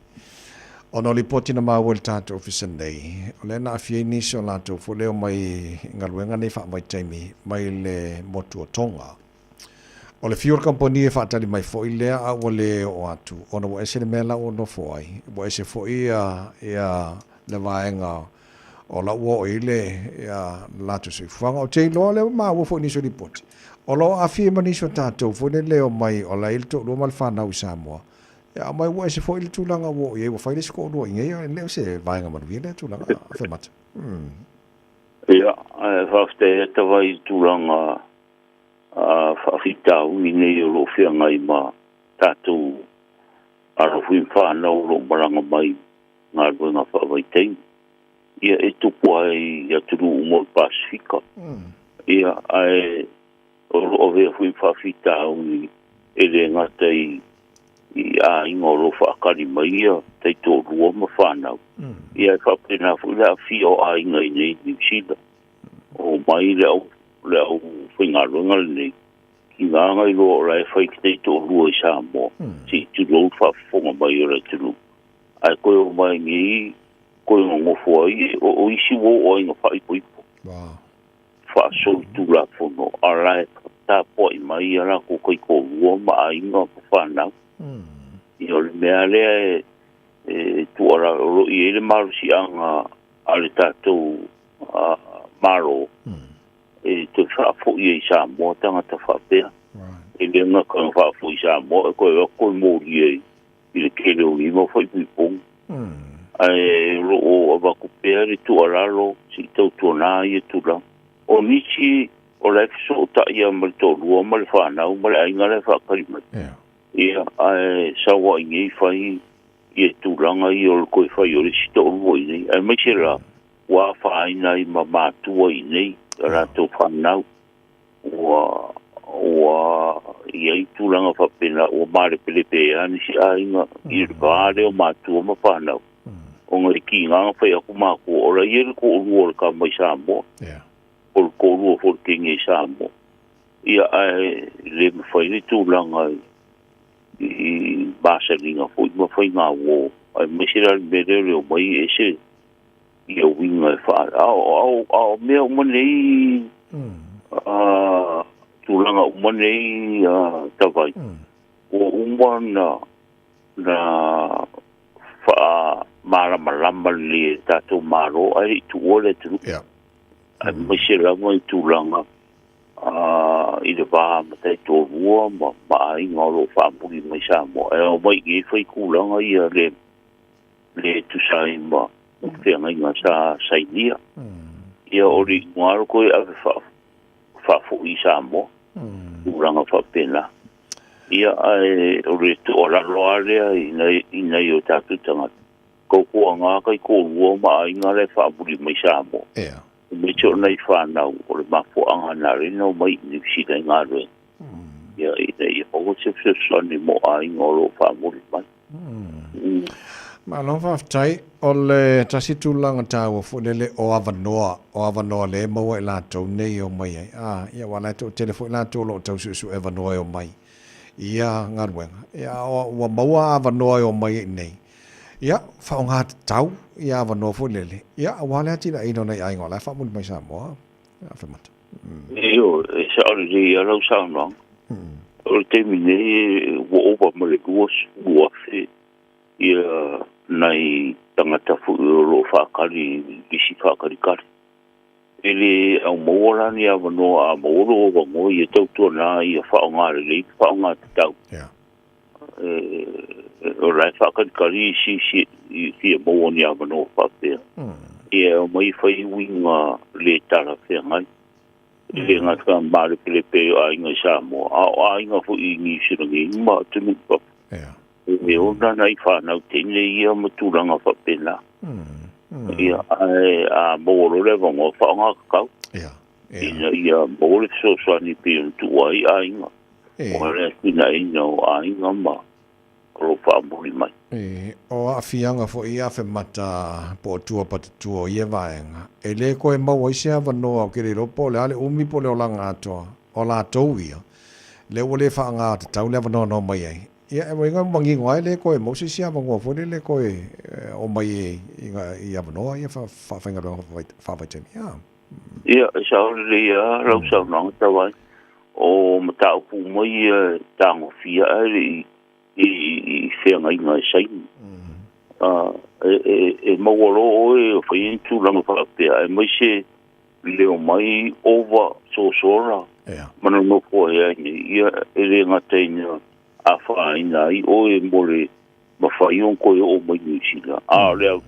Ona o lipoti na maua i le tatou ofisa nei, o lea na aafia ai nisi o latou foi lea omai i galuega nei faavaitaimi mai le motu o Tonga. O le fiu o le kamupani e faatali mai foi lea a ua le oo atu ona ua ese le mea la ua nofo ai, ua ese foi ia le vaega o la ua oo i ai le latou soifuaga. Ou te iloa o lea ua maua foi i nisi o lipoti, o lo o aafia ai ma nisi o tatou foi lele e omai o la e i ai le toalua ma le fanau i Samoa, Ia, aumai ua ese foi le tulaga ua oo i ai, ua fai le isi toalua i inei, e le o se vaega manuia lea tulaga, Afemata. Hmm. Ia, ae faafetai ata vai i tulaga faafitauli nei o lo o feagai ma tatou alo foi ma fanau o lo o malaga mai galuega faavaitaimi. Ia, e tupu lava i atunuu uma o le Pasefika. Ia, ae o lo o avea foi ma faafitauli e le gata i aiga o lo o faakali mai ia taitoalua ma fanau, ia e faapena foi le aafia o aiga i inei i Niu Sila. O mai le au le aufaigaluega lenei ki ngā ngai loa o la e fai ki taitoalua i Samoa, se i tulou le faafofoga mai o le atunuu. Ae koe o mai nei, koe nonofo ai, o isi ua oo ai ina faaipoipo. Faasolitulafono a la e tapuai mai a latou taitoalua ma aiga ma fanau. Ia o le mea lea e tuualalo o lo o i ai le malosiaga a le tatou Malo e toe faafoi ai i Samoa tagata faapea. E le gata ina faafoi i Samoa, e toe o atu toe molia i le tele o lima faaipoipoga. Ae o lo o avatu pea le tuualalo se i tautuana ia tulaga. O nisi o la e fesootai lava ma le toalua ma le fanau ma le aiga la e faatali mai. Ia, ae sau lava i inei fai ia tulaga ia o le toe fai o le isi toalua i inei. Aemaise la ua afaina ai ma matua i inei, a latou fanau. Ua ua i ai tulaga faapena ua malepelepe ai lava nisi aiga i le va lea o matua ma fanau, ona i kiga na fai atu matua, o la e i ai le toalua o le tama i Samoa, o le toalua foi o le teine i Samoa. Ia, ae le mafai le tulaga i masaniga foi ma faiga uo, aemaise la le mea lea o le omai e ese ia uiga e faa... A o, a o mea uma nei, a, tulaga uma nei a, Tavai, ua uma na, na faamalamalama lelei e le tatou Malo ae le i tuua le atunuu. Yeah. Aemaise lava i tulaga a, i le va ma taitoalua ma, ma aiga o lo o faamuli mai Samoa. E omai i inei fai tulaga ia le le tusa ai ma feagaiga sa sainia. Ia o le iuga lava toe ave faafoi i Samoa, tulaga faapena. Ia ae o le tuualalo lava lea i nai o tatou tagata, tautuana taitoalua ma aiga la e faamuli mai Samoa. Aemaise o nai fanau o le mafuaaga na ala ai ona omai i Niu Sila i galuega, ia ina ia maua se fesoasoani mo aiga o lo o faamuli mai. Malo faafetai. O le tasi tulaga taua foi lele o avanoa, o avanoa lea e maua e latou nei e omai ai. A, ia aua o la e toatele foi latou o lo o tau suesue avanoa e omai. i ia galuega, ia, ua maua avanoa e omai ai i inei, ia, faaaoga tatau ia avanoa foi lele, ia, aua le atinaeina o nai aiga o la e faamuli mai i Samoa. Afemata. Ioe, e sao lelei lava lau saunoaga. O le taimi nei ua ova ma le 20,000 ia nai tagata foi o lo o faakali i lisi faakalikali. E le aumaua la ni avanoa a maua lou avanoa ia tautuana ia faaaoga lelei ma faaaoga tatau. O la e faakalikali isi i fia maua ni avanoa faapea. Ia e omai e fai uiga le talafeagai. E le gata malepelepe o aiga i Samoa, a o aiga foi i Niu Sila nei ma atunuu i fafo. E ona nai fanau teine ia ma tulaga faapena. Ia, ae a maua loa le avanoa, faaaoga tatau. Ina ia maua le fesoasoani pei ona tuua ai aiga. O le atinaeina o aiga ma o lo o faamuli mai. E, o aafiaga foi ia Afemata po o tua patatua o ia vaega, e le koe maua ai se avanoa ou te le iloa po o le a le umi po o le olaga atoa o latou ia, lea ua le faaaoga tatau le avanoa na omai ai. Ia, e uiga ua manino lava e le toe maua se isi avanoa foi lele e toe omai ai i avanoa ia faafaigaluega faavaitaimi. Ia. Ia, e sao lelei lava lau saunoaga Tavai. O mataupu uma ia e tagofia ae le i i feagaiga e saini. E maua loa oe o fai ni tulaga faapea aemaise le omai ova sosola ma nonofo ai ai nei, ia e le gata ina afaina ai oe mo le mafai ona toe oo mai Niu Sila, a o le a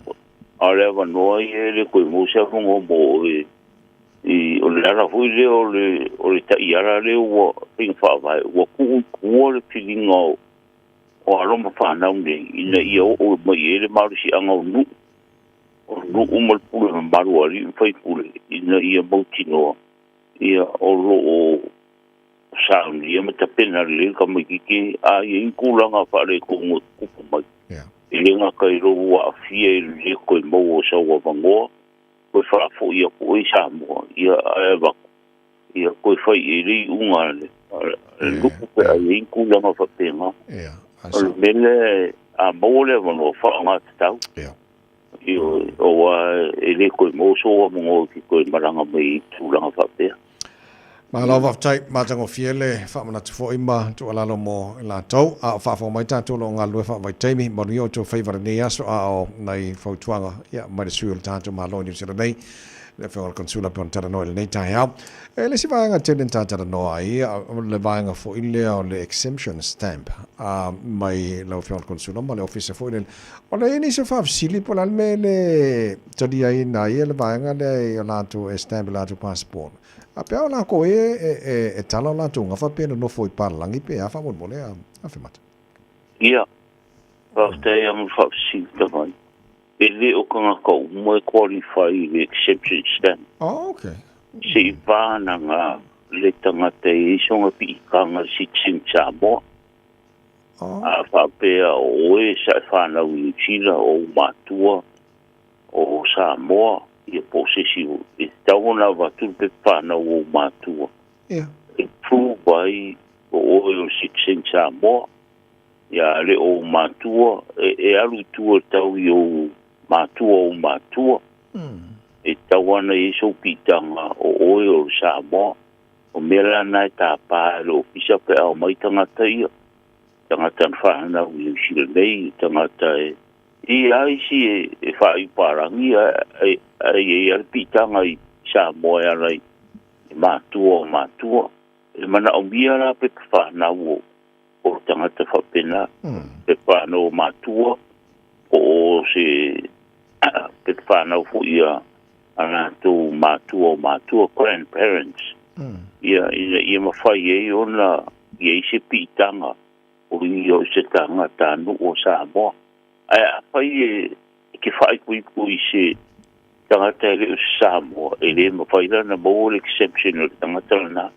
o le avanoa ia e le toe maua se avanoa mo oe i o le ala foi lea o le o le taiala lea ua faiga faavae ua tuu i tua le filiga o o alo ma fanau nei ina ia oo mai i ai le malosiaga o nuu o nuu ma le pule mamalu a alii ma faipule ina ia mautinoa ia o lo o saunia ma tapena lelei le tamaititi a i ai ni tulaga faaletonu e tutupu mai. E le gata i lou aafia i le le toe maua o sau avanoa, toe faafoi atu oe i Samoa, ia ae avatu, ia toe fai i ai le iuga a le nuu pe a i ai ni tulaga faapena. O le mea lea, a maua le avanoa, faaaoga tatau. Ioe, aua e le toe maua sou avanoa e te toe malaga mai ai i tulaga faapea. Malo faafetai, matagofie le faamanatu foi ma tuualalo mo i latou. A o faafofoga mai tatou o lo o galulue faavaitaimi, manuia outou faiva i lenei aso a o nai fautuaga ia mai le sui o le tatou Malo i Niu Sila nei, le Afioga i le Konsula pei ona talanoa i lenei taeao. E le isi vaega tele na ta talanoa ai, o le vaega foi lea o le exemption stamp a mai lau Afioga i le Konsula ma le Ofisa foi lele. O le i ai nisi o faafesili po o le a le mea e le talia ai na ia le vaega lea i o latou e stamp i latou passport. A pea o lakou e e tala o latou gafa pe nonofo i palalagi pe a faamolemole a Afemata. Ia, faafetai lava mo le faafesili tavai. E le o tagata uma e qualify i le exemption stamp. Oh, okay. Seivānaga le tagata e i ai sona piitaga citizen Samoa. A faapea o oe sa e fanau i Niu Sila, o ou matua o Samoa, ia po o se isi, e tatau ona avatu le pepa fanau o ou matua e prove ai o oe o le citizen Samoa. Ia, a le o ou matua, e alu i tua i le tau i ou matua o ou matua. E tatau ona i ai sou piitaga o oe o le Samoa. O mea la na e tapa e le ofisa pe a omai tagata ia, tagata na fanau i Niu Sila nei, tagata e i a isi e faaiu palagi ae i ai lava le piitaga i Samoa e ala i matua o matua. E manaomia la pepa fanau o tagata faapena, pepa fanau o matua po o se pepa fanau foi a a latou matua o matua, grandparents, ia, ina ia mafai ai ona i ai se piitaga o ia o se tagata nuu o Samoa. Ae afai e te faaipoipo i se tagata e le o se Samoa, e le mafai la ona maua le exemption o le tagata lena.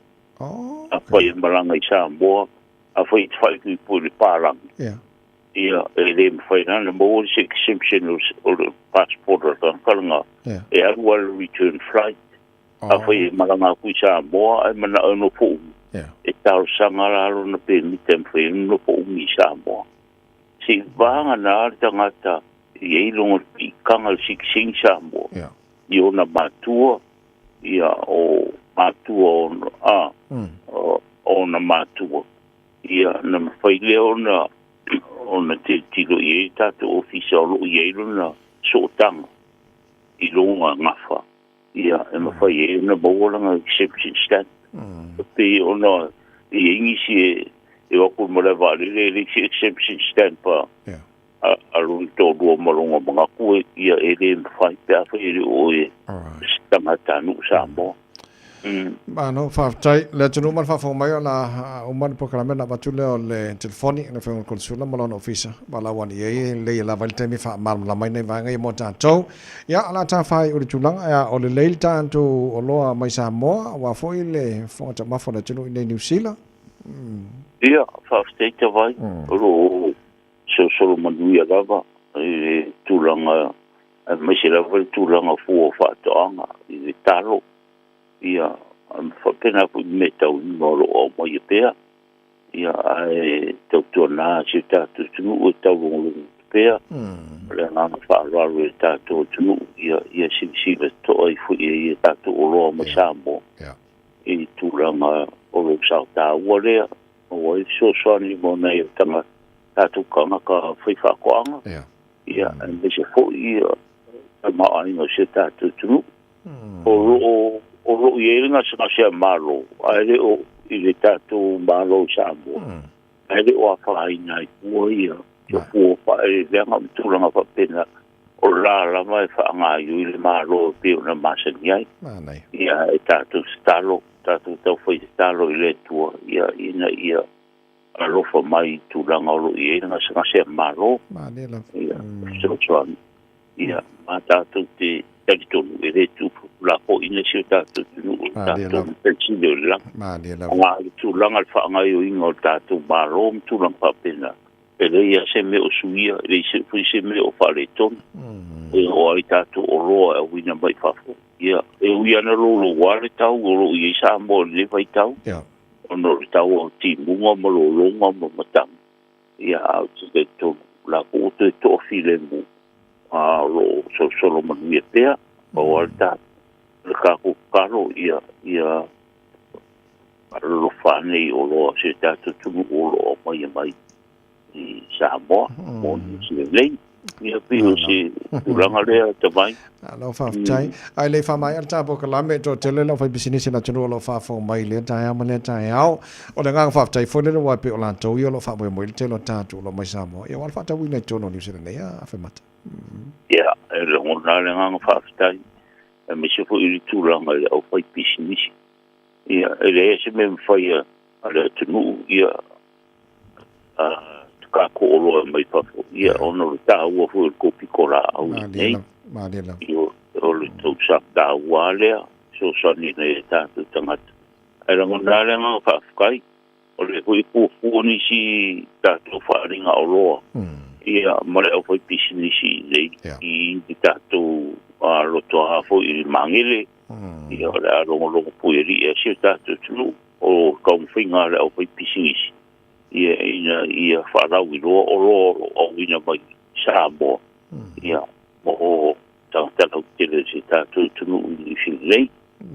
Afai e malaga i Samoa, afai e te faaipoipo i le palagi, Ia, e le mafai la ona maua se exemption o le passport o le tagata lena e alu lava i le return flight. Afai e malaga atu i Samoa ae manao e nofo umi, e talosaga la lona pemita e mafai ai ona nofo umi i Samoa. Seivaga na le tagata e i ai lona piitaga i le sitiseni Samoa i ona matua, ia o matua ona a ona matua, ia na mafai lea ona ona tilotilo i ai le tatou ofisa o loo i ai lona sootaga i luga gafa, ia e mafai ai ona maua lana exemption stamp. E pei ona i ai nisi e e o atu i le malae vaalele e leai se exemption stamp a a lona toalua ma lona manatu, ia e le mafai pe afai e le o oe se tagatanuu Samoa. Malo faafetai. Le atunuu ma le faafofoga mai o le a uma le polokalame ona avatu lea o le telefoni i le Afioga i le Konesula ma lona ofisa. Valaau ane i ai e lelei e lava ai le taimi e faamalamalama ai nai vaega ia mo tatou. Ia, o le a tafa ai o le tulaga, ia, o lelei le tatou oloa mai Samoa aua foi le fofoga taumafa o le atunuu i inei i Niu Sila. Ia, faafetai Tavai, o lo o solosolo manuia lava i le tulaga, aemaise lava le tulaga fua o faatoaga i le talo, ia, faapena foi i mea tauima o lo o aumaia pea. Ia, ae tautuana si o tatou atunuu e taulogologo atu pea. O le agaga faaaloalo i le tatou atunuu, ia, ia silasila totoa ifo i ai i tatou oloa mai Samoa i tulaga o lo o sao taua lea, maua ai fesoasoani mo nai o tagata, tatou tagata faifaatoaga, ia, aemaise foi ia tamaoaiga o si o tatou atunuu. O lo o o lo o i ai le gasegase a Malo, ae le o i le tatou Malo o Samoa, ae le o afaina ai fua ia ia fua faaeleeleaga ma tulaga faapena, o la lava e faagaioi le Malo e pei ona masani ai. Ia e tatou tatalo, tatou taufai tatalo i le Atua ia ina ia alofa mai i tulaga o lo o i ai le gasegase a Malo. Ia fesoasoani. Ia, ma tatou te talitonu e le tuulafoaiina si o tatou atunuu i le tatou Matai Sili o i le Lagi. Aua o le tulaga i le faagaoioiga o le tatou Malo ma tulaga faapena, e leai lava se mea o suia, e leai foi se mea o faaletonu. E oo lava i tatou oloa e auina mai fafo. Ia, e ui lava ina louloua le tau o lo o i ai Samoa i lenei vaitau, ona o le tau o timuga ma lologa ma matagi, Ia, ae ou te talitonu, o la foi ua toe toafilemu, a o lo o solosolo manuia pea. Pau lava le ta, le tatou tatalo, ia, ia alolofa ane i oloa a si o tatou atunuu o lo o aumaia mai i Samoa mo Niu Sila nei. Ia, pei o se tulaga lea, Tavai. Malo faafetai. Ae le i faamaea le ta polokalame, e toatele le aufaipisinisi a le atunuu o lo o faafofoga mai i lea taeao ma lea taeao. O le agaga faafetai foi lea aua e pei o latou ia o lo o faamoemoe i le tele o tatou o lo o mai Samoa, ia aua le faatauina i totonu o Niu Sila nei, a Afemata. Ia, e lagona lava le agaga faafetai, aemaise foi i le tulaga i le aufaipisinisi. Ia, e leai se mea e mafai a le atunuu, ia, a tatou oloa mai fafo, ia, ona o le taua foi o le tou pitolaau i inei. Ia, o le tou sa taua lava lea, fesoasoani i nai o tatou tagata. Ae lagona lava le agaga faafetai, o lea foi e fuafua nisi tatou faaaliga oloa, ia, ma le aufaipisinisi i inei, i le tatou lotoa foi i le Magele, ia, o le a logologo puialii ai si o tatou atunuu. O le taumafaiga a le aufaipisinisi ia ina ia faalauiloa oloa o lo o auina mai i Samoa ia mo tagata lautele o si o tatou atunuu i Niu Sila nei.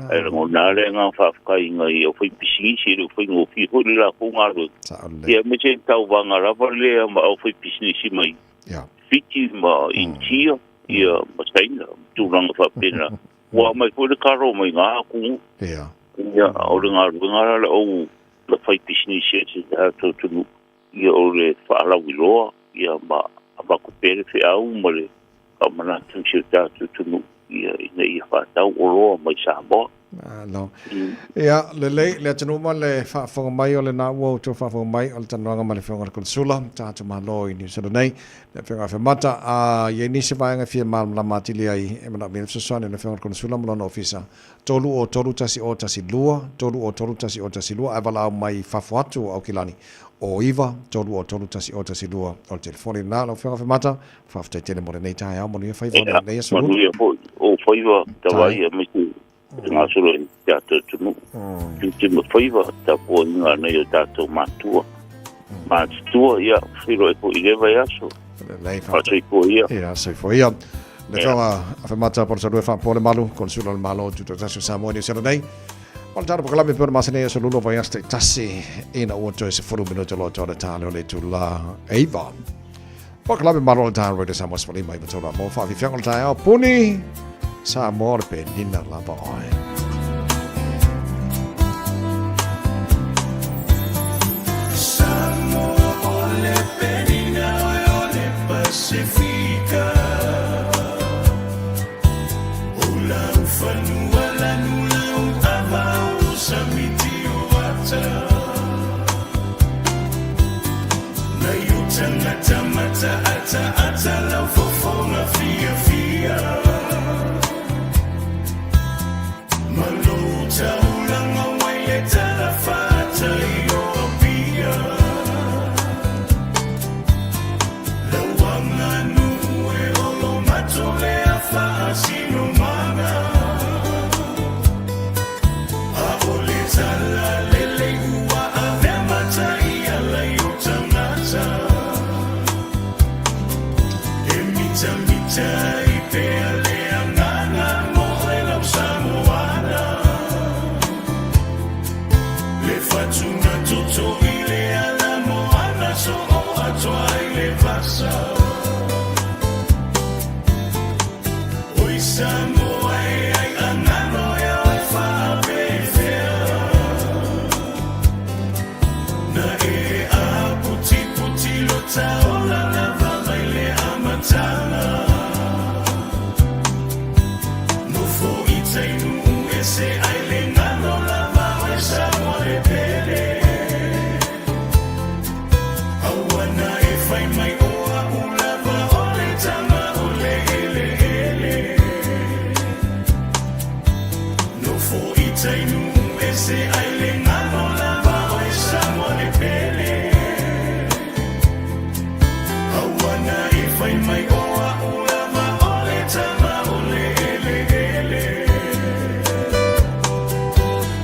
Ae lagona lava le agaga faafetai i nai aufaipisinisi, e le o faigofie foi le latou galuega. Ia aemaise le tauvaga lava lea ma aufaipisinisi mai Fiti ma Initia ia ma Saina ma tulaga faapena. Ua aumai foi le talo mai na atunuu. Ia. Ia, o le galuega la le au le fai pisinisi a si tatou atunuu, ia o le faalauiloa, ia ma avatu pea le feau ma le faamanatu i si o tatou atunuu, ia, ina ia faatau oloa mai Samoa. Malo. Ia, lelei, le atunuu ma le faafofoga mai o lena ua outou faafofoga mai o le talanoaga ma le Afioga i le Konesula, tatou Malo i Niu Sila nei, le Afioga Afemata. A i ai nisi vaega e fia malamalama atili ai, e manaomia le fesoasoani a le Afioga i le Konesula ma lona ofisa, 303 1012, 303 1012, ae valaau mai i fafo atu o Aukilani, o 9 303 1012 o le telefoni lena. Lau Afioga Afemata, faafetai tele mo lenei taeao, manuia faiva o lenei aso Lulu. Manuia foi ou faiva, Tavaia, aemaise. E gasolo i tatou atunuu. Tiute ma faiva, tapuaiga a nai o tatou matua. Matutua, ia, feiloai foi i lea vaiaso. Faasoifua ia. Ia, soifua ia. Le afioga Afemata Polosalue Faapoa le Malu, Konesula o le Malo Tutoatasi o Samoa i Niu Sila nei. O le tatou polokalame pei ona masani ai aso lua o vaiaso taitasi ina ua toe 10 minute loa toa le ta lea o le itula 9. Polokalame malo o le taeao Radio Samoa 15 i tolu mo faafiafiaga o le taeao puni Samoa o le penina lava oe. Samoa o le penina oe o le Pasifika O lau fanua lanu lau ava o samiti o ata Nai o tangata mata ata ata lau fofoga fiafia Ma lou taulaga wai le tala faatai o Apia Lau aganuu e olo mato lea faasinomaga A o le tala lelei ua avea matai ala i o tagata E mitamita ai pea le agaga mo oe lau Samoana Le fatuna toto i le ala moana soo atoa ai le vasa Oi Samoa e ai angano e oe faapefea Na e aputiputi lo taola lava mai le amataga Nofo i tai nuu ese ai le ngano lava oe Samoa le pele Aua na e fai mai o a'u lava o le tama o le eleele Nofo i tai nuu ese ai le ngano lava oe Samoa le pele Aua na e fai mai o a'u lava o le tama o le eleele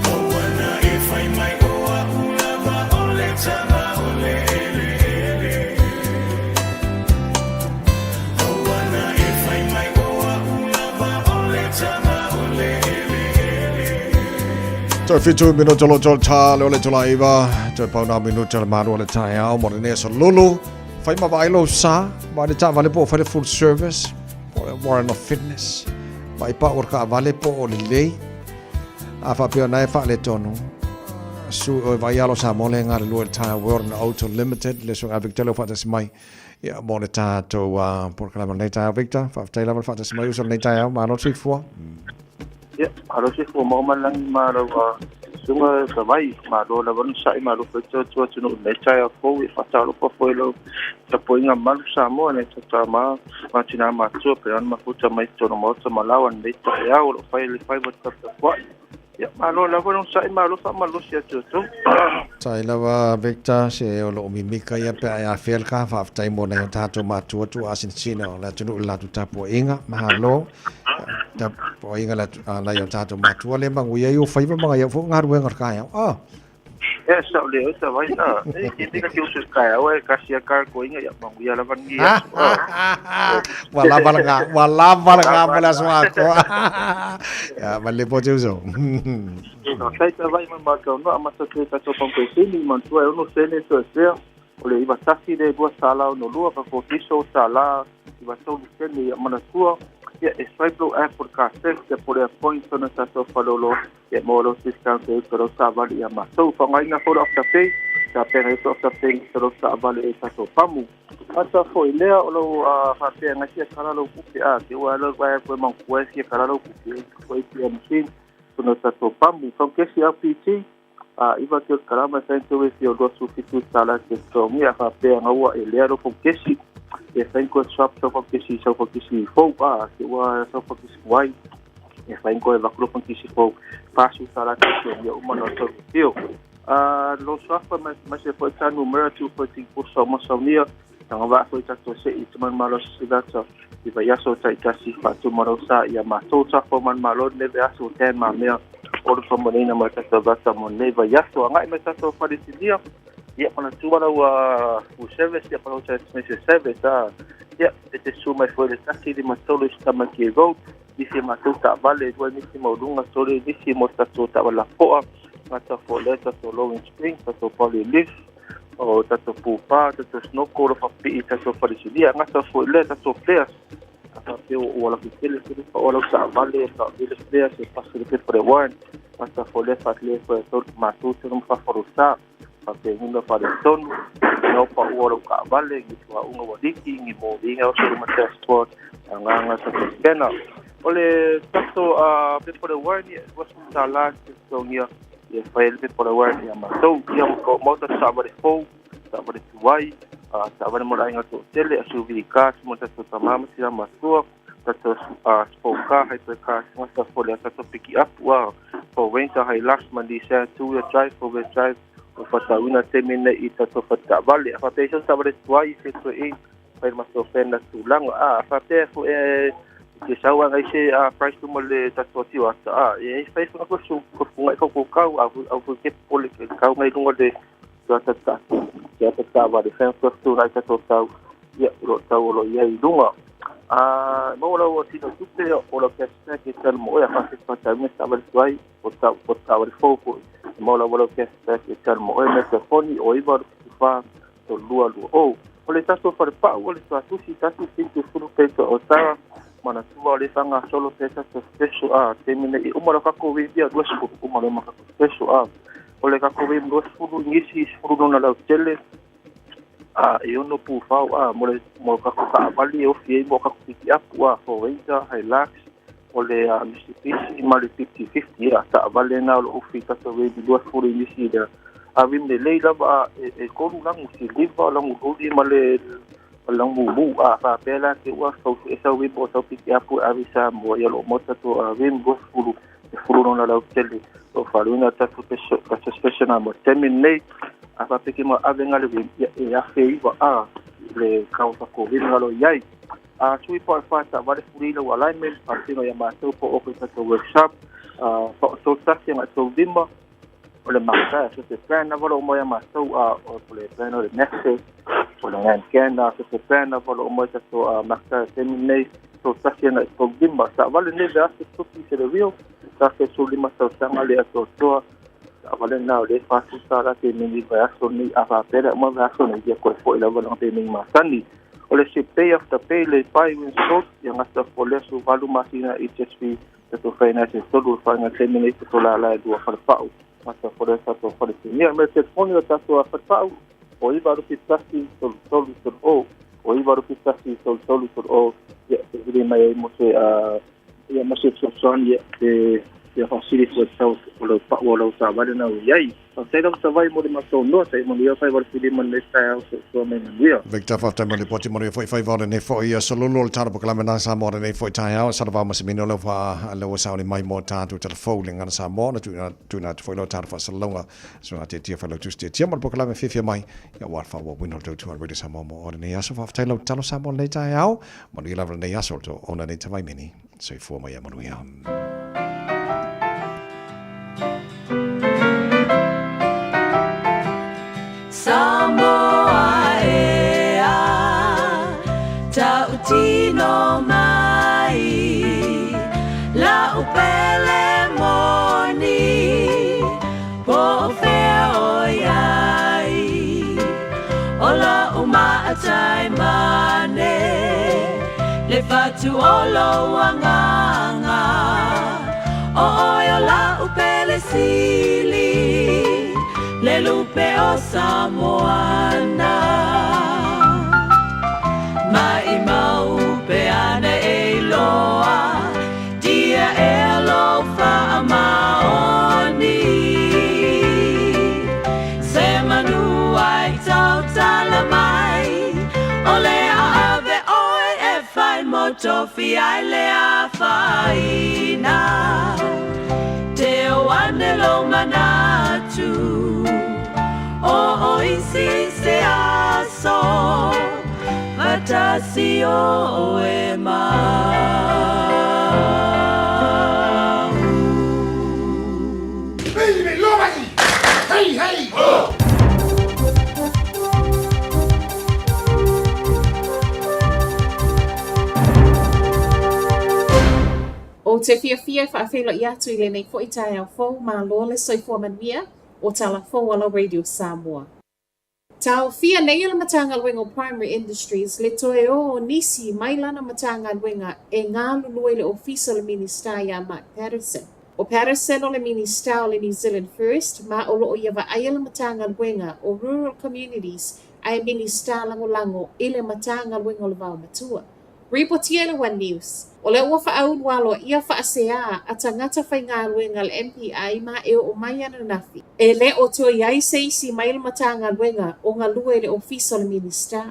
Aua na e fai mai o a'u lava o le tama o le eleele Aua na e fai mai o a'u lava o le tama o le eleele Toe 7 minuta lo tol ta le o le tola iva. Toe pau nā minuta le malu o le taeao mo lenei aso lulu. Fai ma vaai lou sa, vaai le taavale po o fai le full service, po o le Warren of Fitness, vaai pa o le kaavale po o lelei. A faapea na e faaletonu, su o vai alo Samoa le galulue i le Tire World and Auto Limited, le suaga Victor leo faatasi mai. Ia, mo le tatou polokalame o lenei taeao Victor, faafetai lava le faatasi mai uso lenei taeao, malo le soifua. Ia, malo le soifua maua mai le lagi ma lau susuga Savai, malo lava le onosai, malo foi le tautua atunuu i lenei taeao fou, ia faatalofa foi i lau tapuaiga mamalu Samoa, nai tama ma tina matutua pei ona mafuta mai totonu o Maota ma Laoa i lenei taeao o lo o fai le faiva taputapuai. Ia, malo lava le onosai, malo faamalosi atu outou. Faafetai lava Victor, se o loo mimika ia pe a e afea le ka, faafetai mo nai o tatou matua tuuasinasina o le atunuu i le latou tapuaiga, malo tapuaiga a nai o tatou matua le manuia ai o faiva ma ngai au foi galuega o le taeao. Ah. E sa le o sa vai a e ke te ka ke usu kai au e kasi a ka ko inga ya mangu ya lava ni ya. Ua lava le ga, ua lava le ga mo le aso atoa. Ya, ma le po te uso. No sai ta vai ma ma ka no amata te ka to pampe sini man tua e ono sene to sea o le iwa tasi le lua sala ono lua ka ko tiso sala iwa tolu sene ya manatua ia e swipe lo app o ka se te po le point ona tatou falolo Ia maua lau discount e uta lau taavale ia matou. Faaaogaina foi lau Afterpay, tapena ai foi Afterpay i lau taavale e tatou pamu. Ata foi lea o lau faapea ngai fia kala lau kupe a te ua lau vaea koe mangkua e fia kala lau kupe e koe ATM machine tona tatou pamu. Faukesi LPT a iva ke o kalama e whain te fia o 27 tala te totogi a faapea ngaua e lea lau faukesi e whain koe swap sau faukesi sau faukesi fou a te ua sau faukesi wai e whai koe vaku lau kisi fou 40 tala te totogi uma no tau fio. A lo swafa mai se foi tanu mera tu foi ting pusa o masaunia Tagavaa foi tatou se'i i te manumalo se sivata i vaiaso taitasi faatumalo sa ia matou tafa o manumalo lenei vaiaso Dan Mamea o le faamanuiaina mai tatou vata mo lenei vaiaso. Agai mai tatou falesilia ia manatua lau full service ia ma lau transmission service a ia e te susu mai foi le 153 i Stamaki Road nisi e matou taavale lua nisi maualuga tolu nisi mo tatou taavale lapoa gata foi lea tatou lowering spring tatou poly lift o tatou pupa tatou snorkel o faapipii tatou falesilia gata foi lea tatou flares a faapea ua lafi tele tele paoa lau taavale faavele flares e pasi le pepa le warrant gata foi lea faatele foi matou tonu ma faafalosa faapeguna faaletonu, nao paua o lau taavale, ni suauu ua liki, ni moliga o se luma dashboard, agaga sa tapena. O le tatou pepa o le warranty, e $20 te totogia ia fai ai le pepa o le warranty ia matou. Ia maua tatou taavale fou, taavale tuai, taavale mo le aiga toatele, SUV cars mo tatou tama ma tina matua, tatou sport car, hybrid car, gata foi le tatou piki apu, Ford Ranger, Hilux ma Nissan two wheel drive, four wheel drive, ua faatauina taimi nei i tatou fale taavale. A faapea i sau taavale tuai se toe i fai le matou fena tulaga. A faapea foi e te sau ana i se price luma le tatou atiu ata a e fai foi na su ko ngai ko kau a au foi ke pole ke kau ngai lunga le ata ta te ata taavale fai ko tu ngai tatou tau ia o lo tau o lo i ai i luga. A maua lau tino tupe o lau cashback e tali mo oe a faapea me taavale tuai o tau o taavale fou foi. E maua lava lau cashback e tali mo oe me telefoni o 9 7 4 3 2 2 0. O le tatou falepau o le tuatusi tasi 70 peito o tara manatua o le faagasolo pea tatou special a taimi nei i uma lo kakou vivia 20 uma lo ma kakou special a o le kakou vim 20 nisi 10 nona lautele a e ono pufau a mo le mo kakou taavale e ofi ai mo kakou pikiapu a Ford Ranger Hilux o le Mitsubishi ma le 5050 a taavale na o lo ofi tatou vim 20 nisi le a vim lelei lava a e tolu lagu siliva lagu loli ma le lagu mumu a faapea la te ua sau e sau vim o sau pikiapu e ave i Samoa ia o lo o maua tatou a vim 20 e fulu lona lautele o faaluina tatou tatou special na mo taimi lenei a faapea ke ma ave nga le vim ia e 1009 a le kau takou vim nga lo i ai a sui po fa ta vale fuli lau alignment faatino ia matou po o ko tatou workshop a fa o tou tasi nga tou lima o le maka so se plan na valo mo ia matou a o le plan o le Nexus o le Ngan a so se plan na valo mo ia tatou a maka taimi nei tou tasi ana i tou lima taavale nei le aso tuki se le rio sa fe su lima tausaga le atoatoa taavale na o le $40 pe mini vaiaso nei a faapea le uma vaiaso nei ia koe fo'i lava langa pe mini masani o le se pay after pay le buy win sold ia gata fo le aso 8 masina HSV tatou whainga se tolu whainga taimi nei tatou lala e lua whalepau gata fo le tatou whale pinia me telefoni o tatou a whalepau o iwa rupi tasi tolu tolu tolu o o iwa rupi tasi tolu tolu tolu o ia te huri mai ai mo se ia mo se fesoasoani ia te ia whasiri fo tau o lau pau o lau tāwale na o iai. Faafetai lava Savai mo le matou noa, tai manuia fai wale whiri ma nei taeao soifua mai manuia. Victor, faafetai mo le lipoti manuia foi faiva o lenei foi aso lulu o le tala polokalame na Samoa lenei foi taeao salavao ma se mino lea ua lea ua sauni mai mo tatou tala fou le gagana Samoa na tuuina tuuina atu foi lau tala faasalalauga suaga tiatia failautusi tiatia ma le polokalame fiafia mai ia aua le faaauauina o le tautua a le Radio Samoa mo o lenei aso faafetai lau tatalo Samoa lenei taeao manuia lava lenei aso o le to ona nei tavaimini Soifua ma ia manuia. Samoa e a tautino mai lau pele moni po o fea o iai o lau maatai mane Le fatu o lou agaga O oe o la'u pele sili Le lupe o Samoana Maʻimau pe ana e iloa Dia ea lou faamaoni Se manu ai tautala mai O le a ave oe e fai mo tofi ai le afaina Te o ane lou manatu O o isi se aso. si oe mau. Hey, hey, ho! Ou te fiafia e faafeiloai atu i lenei foi taeao fou, malo le soifua manuia o tala fou a lau Radio Samoa. Taofia nei e le Matagaluega o Primary Industries le toe ō o nisi mai lana Matagaluega e galulue i le Ofisa o le Minisita iā Mark Patterson. ʻO Patterson o le Minisita o le New Zealand First ma o lo o ia vaaia le Matagaluega o Rural Communities ae Minisita Lagolago i le Matagaluega o le Vaomatua. Ripotia e le One News, o lea ua faaulu aloaia faaseā a tagata faigaluega a le MPI ma e oo mai ananafi, e le o toe i ai se isi mai le Matagaluega o galue i le Ofisa o le Minisita.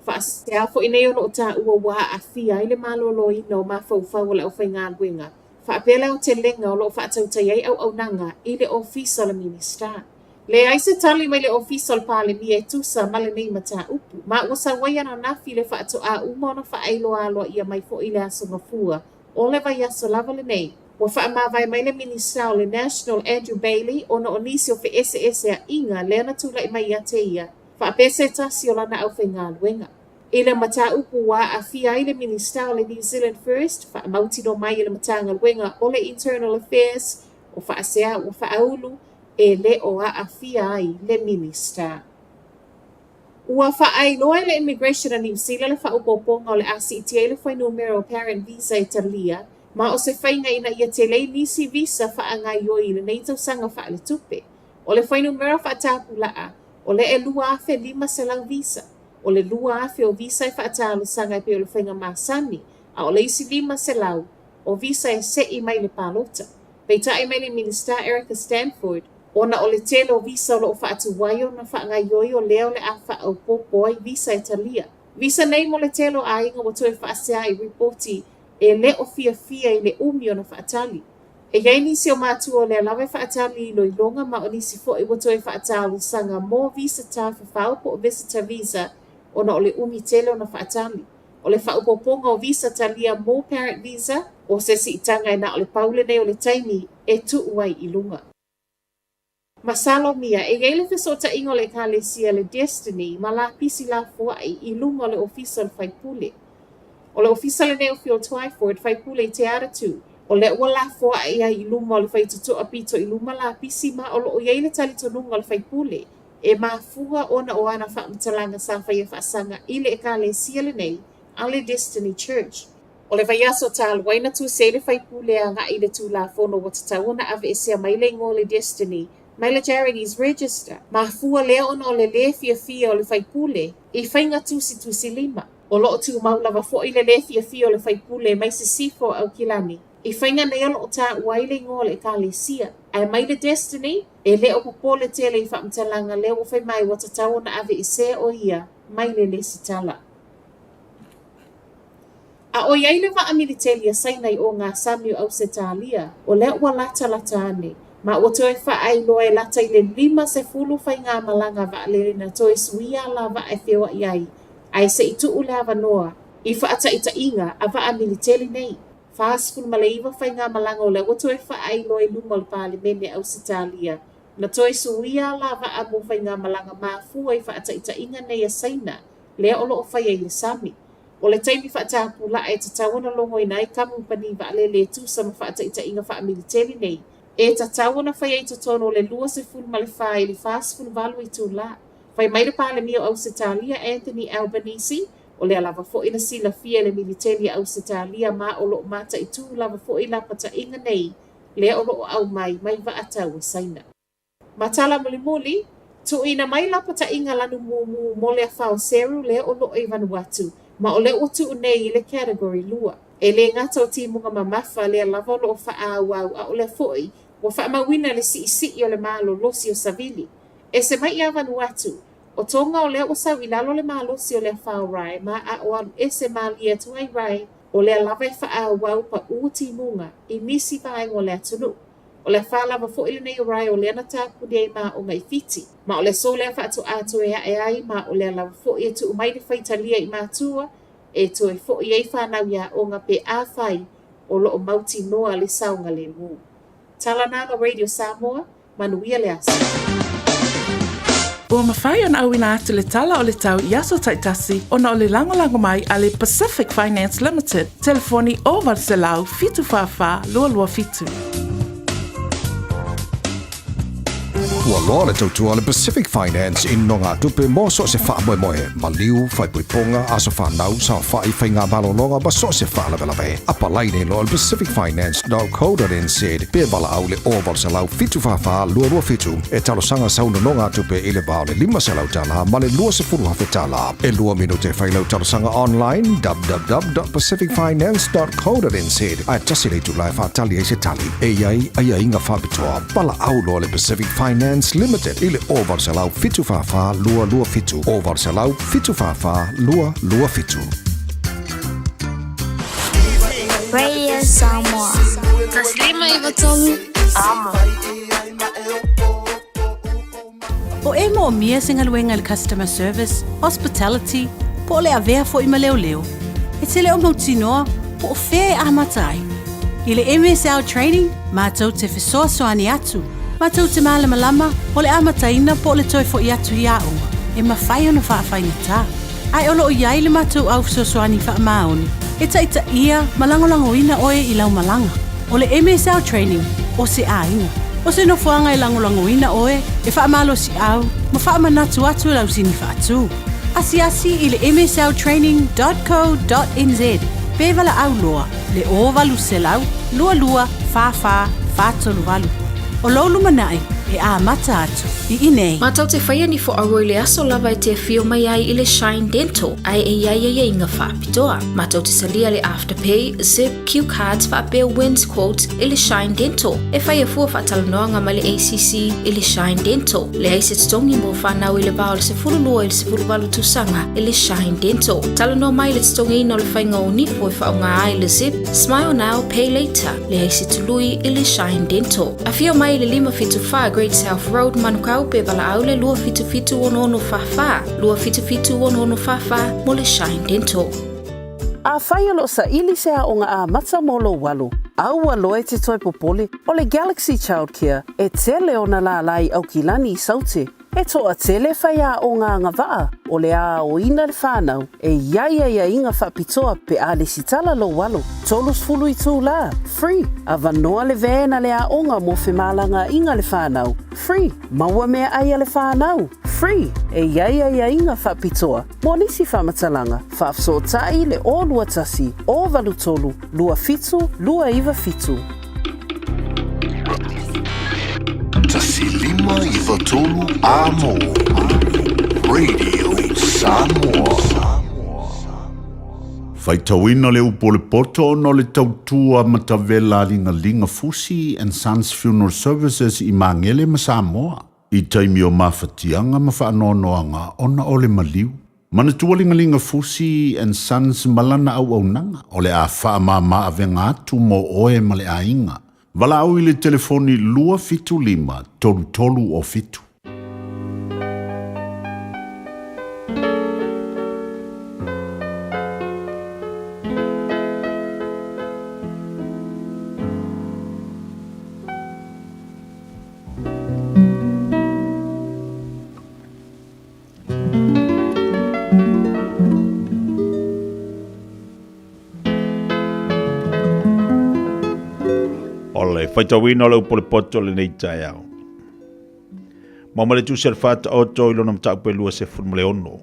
Faaseā foi nei o lo o taua ua aafia ai le maloloina o mafaufau o le aufaigaluega, faapea le aotelega o lo o faatautai ai auaunaga i le Ofisa o le Minisita. Leai se tali mai le Ofisa o le Palemia e tusa ma lenei mataupu, ma ua sau ai ananafi le faatoā uma ona faailoa aloaia mai foi i le Aso Gafua o le vaiaso lava lenei. Ua faamavae mai le Minisita o le National Andrew Bayly ona o nisi o feeseeseaʻiga lea na tulai mai ia te ia faapea se tasi o lana aufaigaluega. I le mataupu ua aafia ai le Minisita o le New Zealand First, faamautinoa mai e le Matagaluega o le Internal Affairs o faasea ua faaulu e le o aafia ai le Minisita. Ua faailoa e le Immigration a Niu Sila le faaopoopoga o le a siitia ai le fuainumera o Parent Visa e talia ma o se faiga ina ia tele ai nisi visa faagaioi i lenei tausaga faaletupe. O le fuainumera faatapulaa, o le 2,500 visa. O le 2,000 o visa e faatalosaga e pei o le faiga masani, a o le isi 500 o visa e seʻi mai le palota. Peitai mai le Minisita Erica Stanford, ona o le tele o visa o lo o faatuai ona faagaioi o lea o le a faaopoopo ai visa e talia. Visa nei mo le tele o aiga ua toe faasea i ripoti e le o fiafia i le umi ona faatali. E i ai nisi o matua o lea lava e faatali i iloiloga ma o nisi foi ua toe faatalosaga mo visa tafafao po o visitor visa ona o le umi tele ona faatali. O le faaopoopoga o visa talia mo parent visa, o se siitaga e na o le pau lenei o le taimi e tuu ai i luga. Masalomia, e i ai le fesootaiga o le Ekalesia le Destiny ma lapisi lafoai i luga o le ofisa o le faipule. O le ofisa lenei o Phil Twyford, faipule i Te Atatū, o lea ua lafoai ai i luma o le faitotoa pito i luma lapisi ma o lo o i ai le talitonuga o le faipule e mafua ona o ana faamatalaga sa faia faasaga i le Ekalesia lenei a le Destiny Church. O le vaiaso talu ai na tusi ai le faipule agai i le Tulafono ua tatau ona aveesea mai le igoa o le Destiny mai le Charities Register. Mafua lea ona o le lē fiafia o le faipule i faiga tusitusilima. O lo o tumau lava foi le lē fiafia o le faipule mai Sisifo o Aukilani i faiga nei o lo o taua ai le igoa o le Ekalesia. Ae mai le Destiny, e le o popole tele i faamatalaga lea ua fai mai ua tatau ona aveesea o ia mai le lesitala. A o i ai le vaa militeli a Saina i ogasami o Ausetalia, o lea ua latalata ane, ma ua toe faailoa e lata i le 50 faigamalaga vaalele na toe suia ala vaa e feoai ai, ae se i tuu le avanoa i faataitaiga a vaa militeli nei. 49 faigamalaga o lea ua toe faailoa i luma o le Palemene Ausetalia na toe suia ala vaa mo faigamalaga mafua i faataitaiga nei a Saina lea o lo o faia i le sami. O le taimi faatapulaa e tatau ona logoina ai kamupani vaalele e tusa ma faataitaiga faamiliteli nei, e tatau ona faia i totonu o le 24 i le 48 itulā. Fai mai le Palemia o Ausetalia Anthony Albanese, o lea lava foi na silafia e le militeli a Ausetalia ma o lo o mataitū lava foi lapataiga nei lea o lo o aumai mai vaa tau a Saina. Ma tala mulimuli, tuuina mai lapataiga lanu mumu mo le afa o Seru lea o lo o i Vanuatu, ma o lea ua tuu nei i le Category 2. E lē gata o timuga mamafa lea lava o lo o faaauau a o lea foi ua faamauina le siisii o le malolosi o savili. Ese mai iā Vanuatu, o Tonga o lea ua sau i lalo le malosi o le afa o Rai ma a o alu ese malie atu ai Rai, o lea lava e faaauau paʻū timuga i nisi vaega o le atunuu. O le afa lava foi lenei o Rai o lea na tapuni ai ma aoga i Fiti. Ma o le aso lea faatoā toe ae ai ma o lea lava foi e tuu mai le faitalia i matua e toe foʻi ai fanau i aoga pe afai o loo mautinoa le saogalemu. Tala na la Radio Samoa, manuia le aso. Ua mafai ona auina atu le tala o le tau i aso taitasi ona o le lagolago mai a le Pacific Finance Limited, telefoni 0800 744 227. Ua loa le tautua a le Pacific Finance i nogatupe mo so o se faamoemoe, maliu, faaipoipoga, aso fanau, saofai, faiga malologa ma so o se faalavelave. Apalai nei loa i le pacificfinance.co.nz pe valaau i le 0800 744 227 e talosaga sau nonogatupe i le va o le $500 ma le $20,000. E lua minute e fai lau talosaga online www.pacificfinance.co.nz ae tasi le itula e faatali ai se tali. E i ai aiaiga faapitoa. Valaau loa le Pacific Finance Limited i le 0800 744 227, 0800 744 227. Radio Samoa. 153 Amo. O e moomia se galuega i le customer service, hospitality, po o le avea foi ma leoleo, e te le o mautinoa po o fea e amata ai. I le MSL Training, matou te fesoasoani atu, matou te malamalama o le amataina po o le toe foi atu i aoga, e mafai ona faafaigata. Ae o lo o i ai le matou au fesoasoani faamaoni e taitaia ma lagolagoina oe i lau malaga. O le MSL Training, o se aiga. O se nofoaga e lagolagoina oe, e faamalosiau ma faamanatu atu lau sini faatu. Asiasi i le msltraining.co.nz pe valaau loa le 0800 22 44 438. O lou lumanai e amata atu i inei. Matou te whaia ni fo aua i le aso lava e te afio mai ai i le Shine Dental, ae e iai aiaiga faapitoa. Matou te talia le Afterpay, Zip, Cue cards faapea Wins Quotes i le Shine Dental. E faia fua faatalanoaga ma le ACC i le Shine Dental. Leai se totogi mo whanau i le va o le 12 i le 18 tausaga i le Shine Dental. Talanoa mai le totogiina o le faiga o nifo e faaaoga ai le Zip, Smile Now, Pay Later. Leai se tului i le Shine Dental. Afio mai i le 574 Great South Road, Manukau pe valaau le 277 6644, 277 6644 mo le Shine Dental. Afai o lo o saili se aoga amata mo lou alo, aua loa e te toe popole, o le Galaxy Childcare e tele ona lālā i Aukilani i Saute. E toatele faiaoga agavaa o le aoina le whanau e i ai aiaiga faapitoa pe a lesitala lou alo. 30 itulā, free, avanoa le van a le aoga mo femalagaaiga le whanau, free, maua meaai a le whanau, free, e i ai aiaiga faapitoa Mo nisi faamatalaga, faafesootai le 021 083 27 297. 1593 Amo Radio Samoa. Faitauina le upu o le poto ona o le tautua matavela a Ligaliga Fusi and Sons Funeral Services i Magele ma Samoa. I taimi o mafatiaga ma faanoanoaga ona o le maliu. Manatua Ligaliga Fusi and Sons ma lana auaunaga o le a faamama avega atu mo oe ma le aiga. Valaau i le telefoni 275 3307. O le faitauina o le upu o le poto o lenei taeao. Mau ma le tusi a le Faataoto i lona mataupu e 26.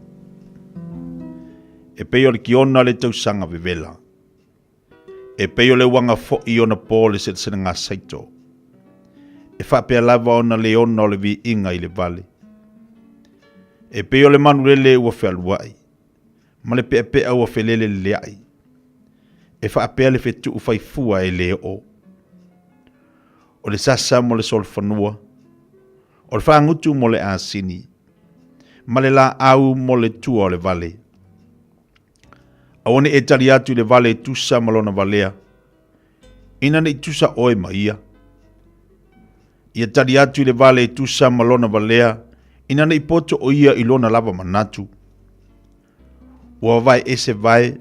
E pei o le kiona le tausaga vevela. E pei o le uaga foi i ona po le seleselega saito. E faapea lava ona le ona o le viiga i le vale. E pei o le manu lele ua fealuai, ma le peapea ua feleleleai. E faapea le fetuu faifua e le oo. O le sasa mo le solofanua, o le faagutu mo le asini, ma le laau mo le tua o le vale. Aua ne i e tali atu i le vale e tusa ma lona valea, ina ne i tusa oe ma ia. Ia tali atu i le vale e tusa ma lona valea, ina ne i poto o ia i lona lava manatu. Ua vavae ese vae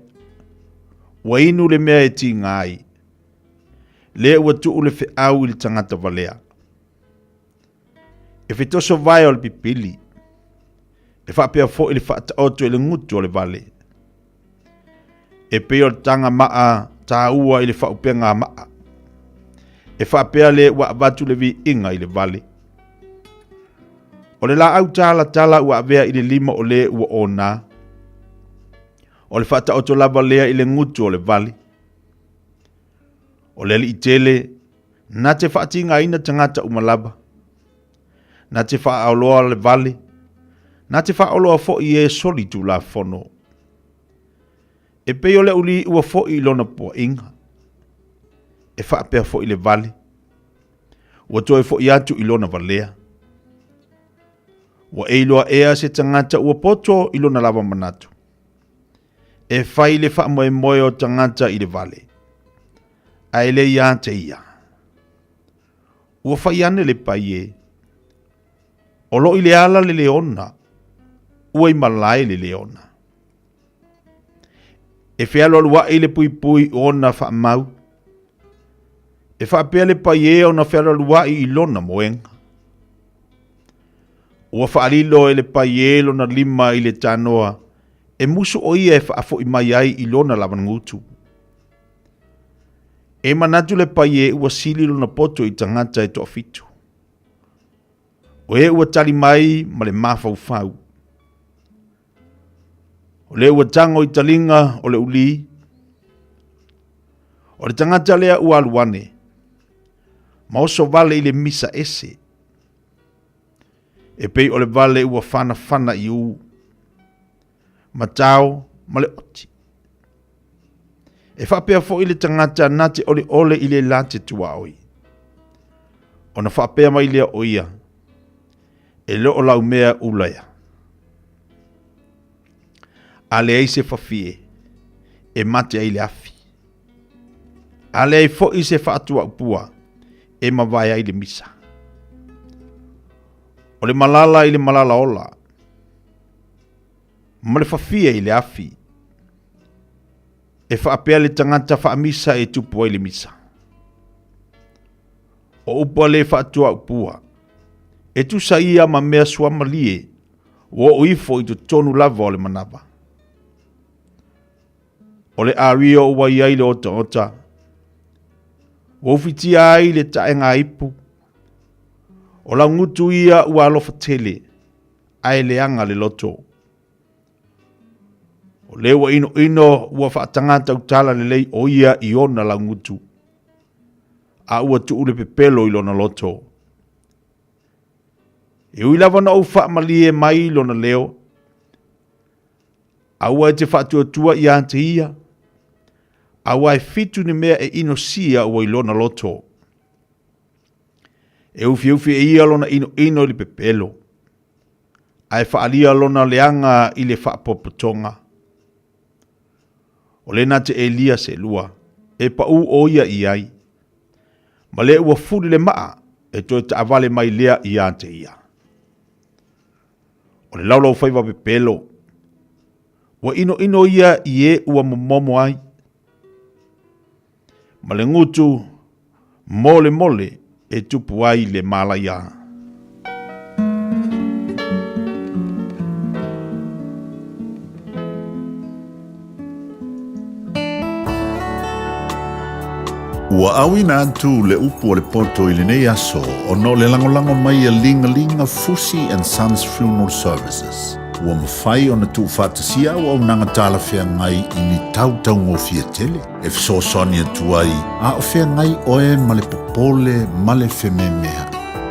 Ua inu le mea e tiga ai. Lea ua tuu le feau i le tagata valea. E fetoso vae o le pipili. E faapea foi le faataoto i le gutu o le vale. E pei o le taga maa taua i le faaupega maa. E faapea le ua avatu le viiga i le vale. O le laau talatala ua avea i le lima o le ua ona. O le faataoto lava lea i le gutu o le vale. O le alii tele, na te faatigaina tagata uma lava. Na te faaoloa le vale, na te faaoloa foi e soli tulafono. E pei o le uli ua foi i lona puaiga. E faapea foi le vale. Ua toe foi atu i lona valea. Ua e iloa ea se tagata ua poto i lona lava manatu. E fai le faamoemoe o tagata i le vale, ae le ia te ia. Ua fai ane le pai e. O lo i le ala le leona, ua i malae le leona. E fealualuai le puipui o ona faamau. E faapea le pai e ona fealualuai i lona moega. Ua faalilo e le pai e lona lima i le tanoa, e musu o ia e faafoi mai ai i lona lavagutu. E manatu le pai e ua sili lona poto i tagata e toafitu. O e ua tali mai ma le mafaufau. O le ua tago i taliga o le ulī. O le tagata lea ua alu ane, ma oso vale i le misa ese. E pei o le vale ua fanafana i ū, ma tao ma le oti. E faapea foi le tagata na te oleole i le la te tuaoi. Ona faapea mai lea o ia, e le o lau mea ula ia. A leai se fafie, e mate ai le afi. A leai foi se faatuaupua, e mavae ai le misa. O le malala i le malala ola, ma le fafie i le afi. E faapea le tagata faamisa e tupu ai le misa. O upu a le faatuaupua, e tusa ia ma mea suamalie ua oo ifo i totonu lava o le manava. O le ario ua i ai le otaota, ua ufitia ai le taega ipu. O laugutu ia ua alofa tele, ae leaga le loto. O le ua inoino ua faataga tautala lelei o ia i ona laugutu, a ua tuu le pepelo i lona loto. E ui lava na ou faamalie mai lona leo, aua e te faatuatua ia te ia, aua e fitu ni mea e inosia ua i lona loto. E ufiufi e ia lona inoino i le pepelo, ae faaalia lona leaga i le faapopotoga. O le na te elia selua, e paū o ia i ai, ma le ua fuli le maa e toe taavale mai lea ia te ia. O le laulau faiva pepelo, ua inoino ia i e ua momomo ai, ma le gutu molemole e tupu ai le malaia. Ua auina atu le upu a le poto i lenei aso ona o le lagolago mai a Ligalinga Fusi and Sons Funeral Services. Ua mafai ona tuufaatasia auaunaga talafeagai i ni tau taugofie tele e fesoasoani atu ai a o feagai oe ma le popole ma le fememea'i.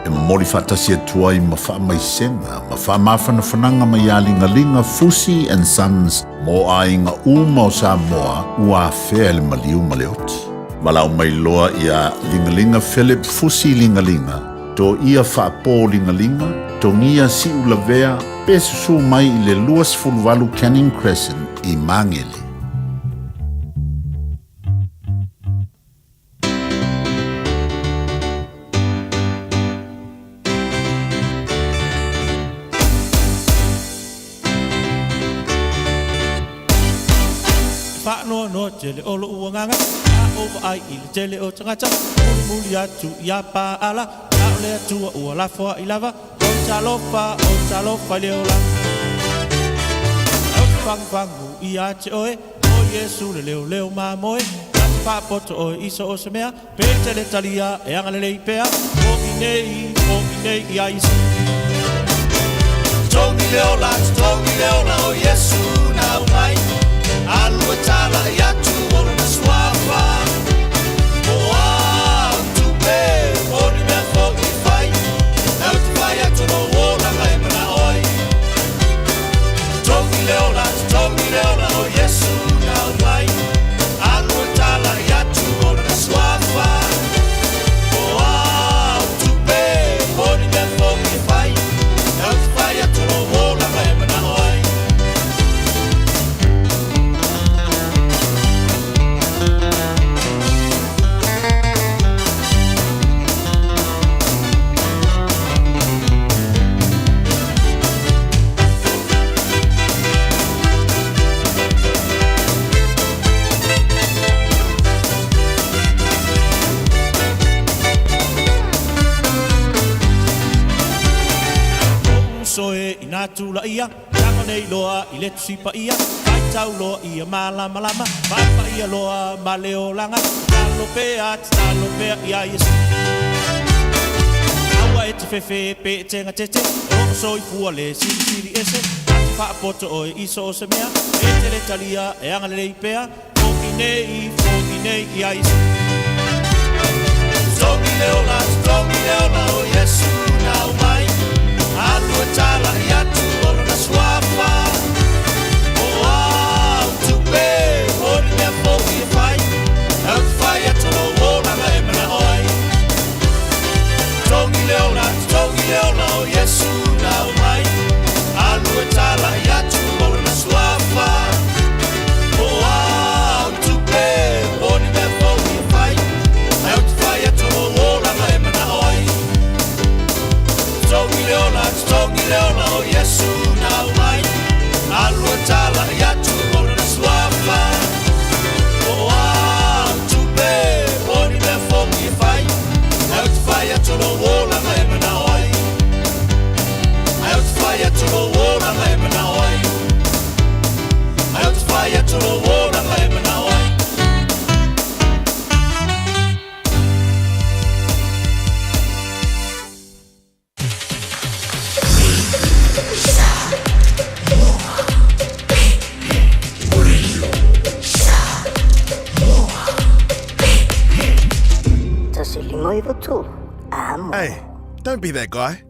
E momoli faatasi atu ai ma faamaisega ma faamafanafanaga mai ia Ligaliga Fusi and Sons mo aiga uma o Samoa ua afea e le maliu ma le oti. Valaau mai loa ia Ligaliga Philip Fusi Ligaliga, Toia Faapo Ligaliga, Togia Siulavea pe susu mai i le 28 Canning Crescent i Magele. faanoanoa tele o loʻu agaga, a ou vaai i le tele o tagata, mulimuli atu ia Paala, a o le Atua ua lafoai lava, o talofa, o talofa i le ola. Ou te fagufagu ia te oe, o Iesu le leoleo mamoe, na te faapoto oe i so o se mea, pe te le talia e agalelei pea, foʻi nei, foʻi nei ia Iesu. Togi le ola, togi le ola o Iesu na aumai, alu e talai atu o lona suafa. O au tupe, o ni mea foi e fai, eu te fai atu lou olaga e manao ai. Togi le ola, togi le ola o Iesu na aumai, alu e talai atu o lona suafa. O au tupe, o ni mea foi e fai, eu te fai atu lou olaga e manao ai. Uso e ina tulaia, tago nei loa i le Tusi Paia, faitau loa ia malamalama, faapaia loa ma le olaga, tatalo pea, tatalo pea ia Iesu. Aua e te fefe pe e te gatete, o loo soifua le Silisili Ese, na te faapoto oe i so o se mea, e te le talia e agalelei pea, foʻi nei, foʻi nei ia Iesu. Togi le ola, togi le ola o Iesu na aumai, alu e talai atu o lona suafa. O au tupe, o ni mea foi e fai, eu te fai atu lou olaga e manao ai. Togi le ola, togi le ola o Iesu na aumai, alu e talai atu o lona suafa. O au tupe, o ni mea foi e fai, eu te fai atu lou olaga e manao ai. Togi le ola, togi le ola o Iesu na aumai, alu e talai atu o lona suafa. O au tupe, o ni mea foi e fai, eu te fai atu lou olaga e manao ai. Eu te fai atu lou olaga e manao ai. Eu te fai atu lou olaga e manao ai. Hey, don't be that guy.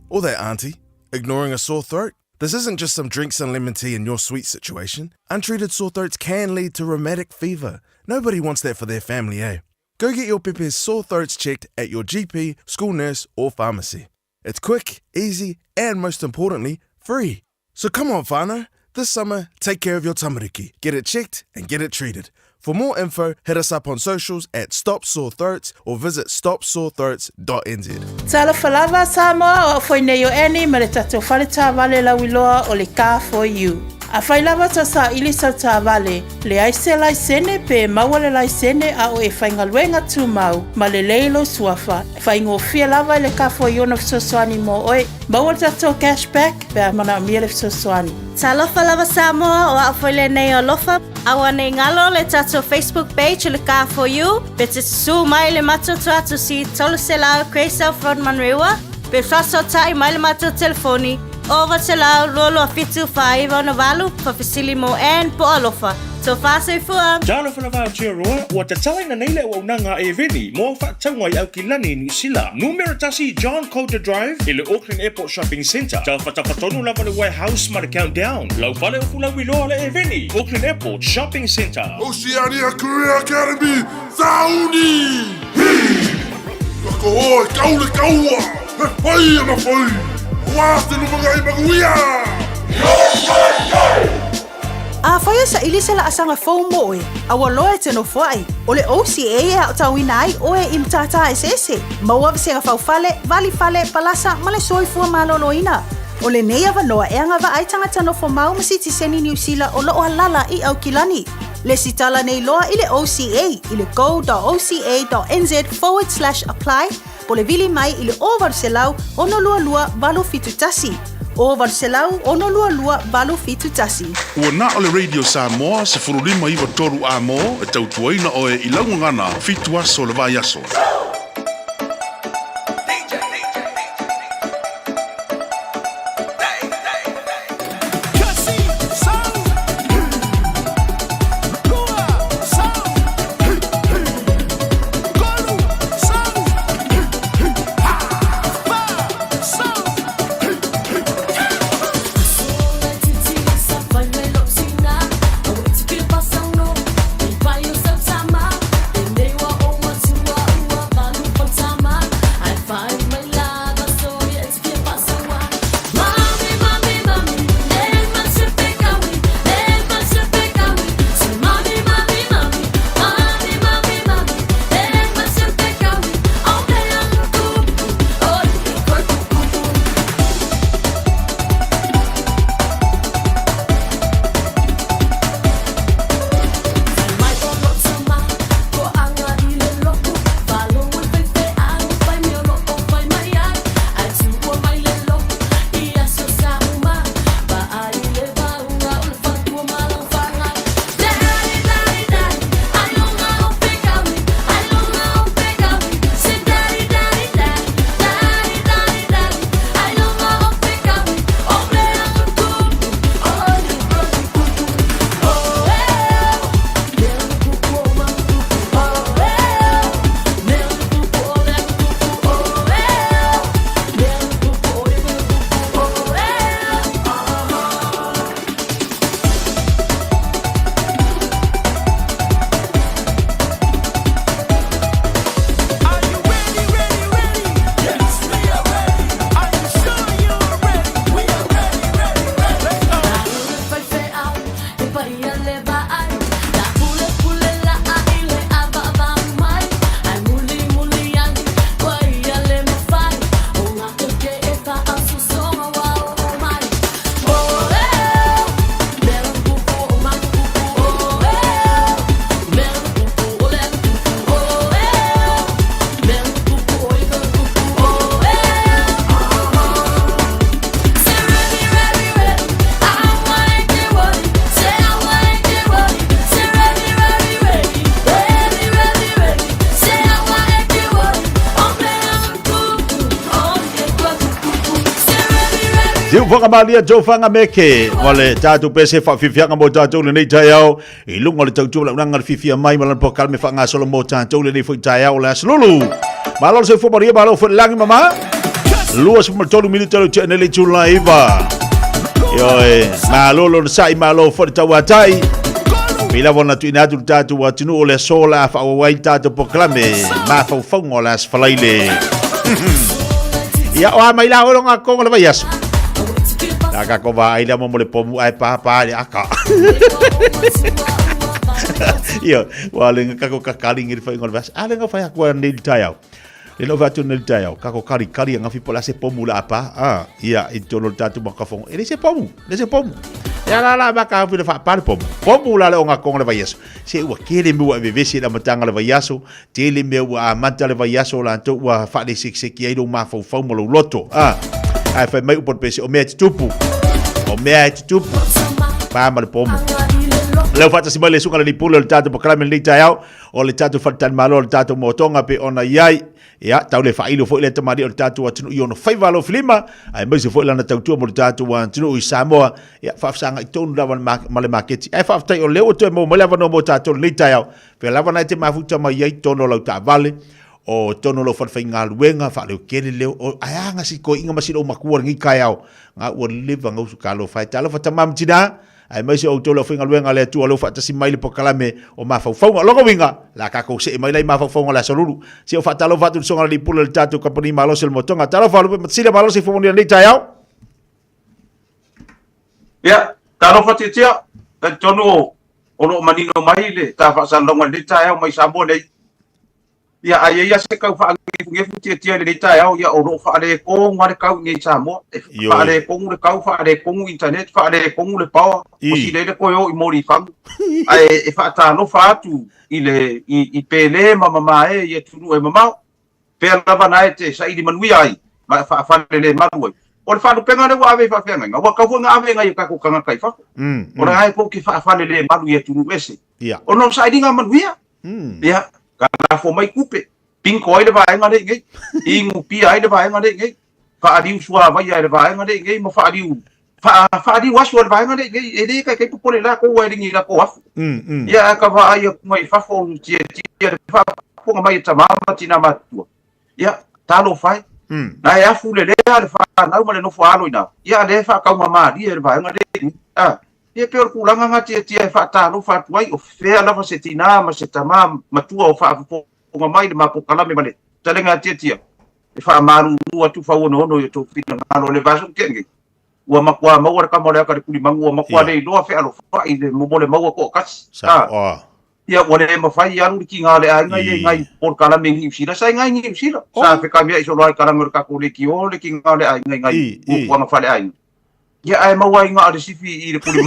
Or that auntie, ignoring a sore throat. This isn't just some drinks and lemon tea in your sweet situation. Untreated sore throats can lead to rheumatic fever. Nobody wants that for their family, eh? Go get your pepe's sore throats checked at your GP, school nurse, or pharmacy. It's quick, easy, and most importantly, free. So come on, whānau. This summer, take care of your tamariki. Get it checked and get it treated. For more info, hit us up on socials at Stop Sore Throats or visit stopsorethroats.nz. Talofa lava Samoa, o au foi nei o Annie ma le tatou fale taavale lauiloa o le Car For You. Afai lava tou saili sau taavale, leai se laisene pe maua le laisene a o e faigaluega tumau ma lelei lou suafa, faigofie lava i le Car For You ona fesoasoani mo oe. Maua le tatou cash back pe a manaomia le fesoasoani. Talofa lava Samoa, o au foi lenei o Alofa. Aua nei galo le tatou Facebook page o le Car For You, pe te susu mai le matou tuatusi 300 Grey South Road Manurewa, pe faasootai mai le matou telefoni 0900 227 498 faafesili mo Ann po o Alofa. Tofa soifua! Talofa lava Aotearoa, ua tatalaina nei le auaunaga a Eveni mo au faatauga i Aukilani i Niu Sila. Numera tasi John Coulter Drive i le Auckland Airport Shopping Centre. Tafatafa tonu lava le Warehouse ma le Countdown. Lau fale o Fulauiloa le Eveni, Auckland Airport Shopping Centre. Oceania Career Academy, Sauni! Hi! Ka koho e kau le kaua, he whai ana whai, aua te lumangai manuia! Afai e saili se laasaga fou mo oe, a ua loa e te nofoai, o le OCA e aotauina ai oe i matata eseese, maua vasega faufale, vali fale, palasa ma le soifua maloloina. O lenei avanoa e agavaa ai tagata nofomau ma sitiseni Niu Sila o loo alala i Aukilani. Lesitala nei loa i le OCA i le go.oca.nz forward slash apply po o le vili mai i le 0800 622 871. 0800 622 871. Ua na o le Radio Samoa 1593 A-mo e tautuaina oe i lau gagana fitu aso o le vaiaso. Siufoga malia Jofaga meke ma le tatou pese faafiafiaga mo tatou lenei taeao i luga o le tautua launaga le fiafia mai ma lana polokalame faagasolo mo tatou lenei foi taeao o le aso lulu. Malo le soifua manuia, malo foi le lagi mama. 23 minute le tea nei le itula iva. Ioe, malo lona sa'i, malo foi le tauatai. Pei lava ona tuuina atu le tatou atunuu o le aso la faaauau ai le tatou polokalame mafaufauga o le Aso Faraile. Ia, o a mai la oe longa konga le vaiaso. La ka ko va ai la mo le pomu ai pa pa le aka. Ia, wa le ka ko kakali ngiri fai ngol vas. A le nga fai akua nei le taiao. Le no va tu nei le taiao. Ka ko kari kari nga fi pola se pomu la pa. Ah, ia i tono le tatu makafongo. E le se pomu, le se pomu. Ia la la ba ka fi le fa pa le pomu. Pomu la le onga konga le vaiaso. Se ua kele mua e vevesi le amataga o le vaiaso, tele mea ua amata le vaiaso o latou ua faalesekeseki ai lou mafaufau ma lou loto. A, ae fai mai upu o le pese, o mea e tutupu, o mea e tutupu, pa ma le pomu. Leo faatasi mai le suka le lipule o le tatou pakalame lenei taeao, o le tatou faletalimalo o le tatou motoga pe ona i ai. Ia, tau le faailo foi le tamalii o le tatou atunuu i ona faiva alofilima, aemaise foi lana tautua mo le tatou atunuu i Samoa. Ia, faafesagai tonu lava ma le maketi. Ae faafetai o lea ua toe maua mai le avanoa mo tatou lenei taeao. Fea lava na e te mafuta mai ai tonu o lau taavale, o tonu o lau falefaigaluega, faaleokele leo, o, ae a nga si koiinga ma si lou makua lenei taeao, nga ua leva gausu talofa e. Talofa tama ma tina, aemaise o outou le aufaigaluega a le Atua o lea ua faatasi mai le polokalame o mafaufauga. O lona uiga, la tatou see mai la i mafaufauga o le Aso Lulu. Se o faatalofa atu i le Soga Alii Pule o le tatou Kamupani Malosi o le Motoga. Talofa Lupe Matasila Malosi Fua Manuia lenei taeao. Ia, talofa Tiatia, talitonu o lo o manino mai le ta faasalalauga i lenei taeao mai Samoa nei. Ia, a i ai lava se kau faagefugefu tiatia i lenei taeao, ia o lo o faaletonu lava le kau i inei i Samoa. E faaletonu le kau, faaletonu internet, faaletonu le power, ua sili ai le toe o i Molifagu. Ae e faatalofa atu i le i Pele ma Mamae i atunuu e mamao, pea lava na e te saili manuia ai ma e faafalelemalu ai. O le faalupega lea ua ave i faafeagaiga, ua tatau foi ona ave i nai o tatou tagata i fafo. O la e tou te faafalelemalu i atunuu ese, ona o sailiga manuia. Ia, kalafo mai tupe, pinko ai le vaega lea i inei, inu pia ai le vaega lea i inei, faaliu suavaia e le vaega lea i inei ma faaliu faaliu aso e le vaega lea i inei, e le taitai popole latou aua e ligi i latou afu. Ia, ae ka vaai atu mai fafo tiatia le faafofoga mai a tama ma tina matutua. Ia, talofa e. Na e afu lelea le fanau ma le nofo a alo i ina, ia a lea e faataugamalie e le vaega lea i inei. A. Ia pei o le tulaga na tiatia e faatalofa atu ai, o fea lava se tinā ma se tamā matua o faafofoga mai le mapokalame ma le talega a tiatia, e faamalulu atu fauonoono i o tou finagalo. O le vaiaso ua tea nei, ua matua maua le tama o le ata i le tulimanu, ua matua le iloa fealofa'i le mo le maua toatasi. A, ia ua le mafai alu le tiga o le aiga ia i nai polokalame i Niu Sila. Sa i ina i Niu Sila, sa fekamia'i solo ai i kalame o le tatou leitio le tiga o le aiga i nai fuafuaga faaleaiga. Ia ae maua ai na o le sifi i le kuli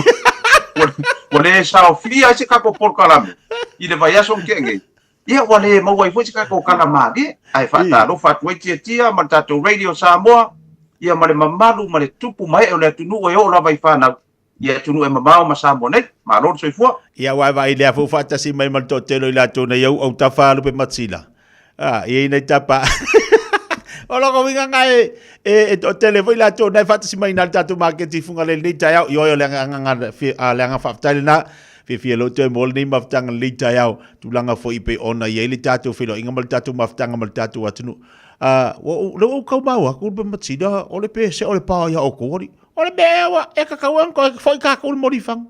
ua le saofia ai se tatou polokalame i le vaiaso na tea nei. Ia ua le maua ai foi se tatou tala malie, ae faatalofa atu ai Tiatia ma le tatou Radio Samoa, ia ma le mamalu ma le tupu ma ee o le atunuu e oo lava i fanau i atunuu e mamao ma Samoa nei. Malo le soifua. Ia aua e vaai lea foi faatasi mai ma le toatele o i latou nei au autafa alu pe matsila. Ah, i ai nei tapa. O loko uiga nga e, e, e toatele foi latou nei faatasi mai na le tatou maketi i Fugalei lenei taeao. Ioe o le agaga, le agaga faafetai lena. Fiafia loa toe mo lenei mafutaga lenei taeao. Tulaga foi pei ona i ai le tatou feiloaiga ma le tatou mafutaga ma le tatou atunuu. Ah, ua ou, lea ua ou tau maua atu le matsila o le pese o le pao ia outou alii. O le mea ua e tatau ai ona toe foi tatou i le molifaga.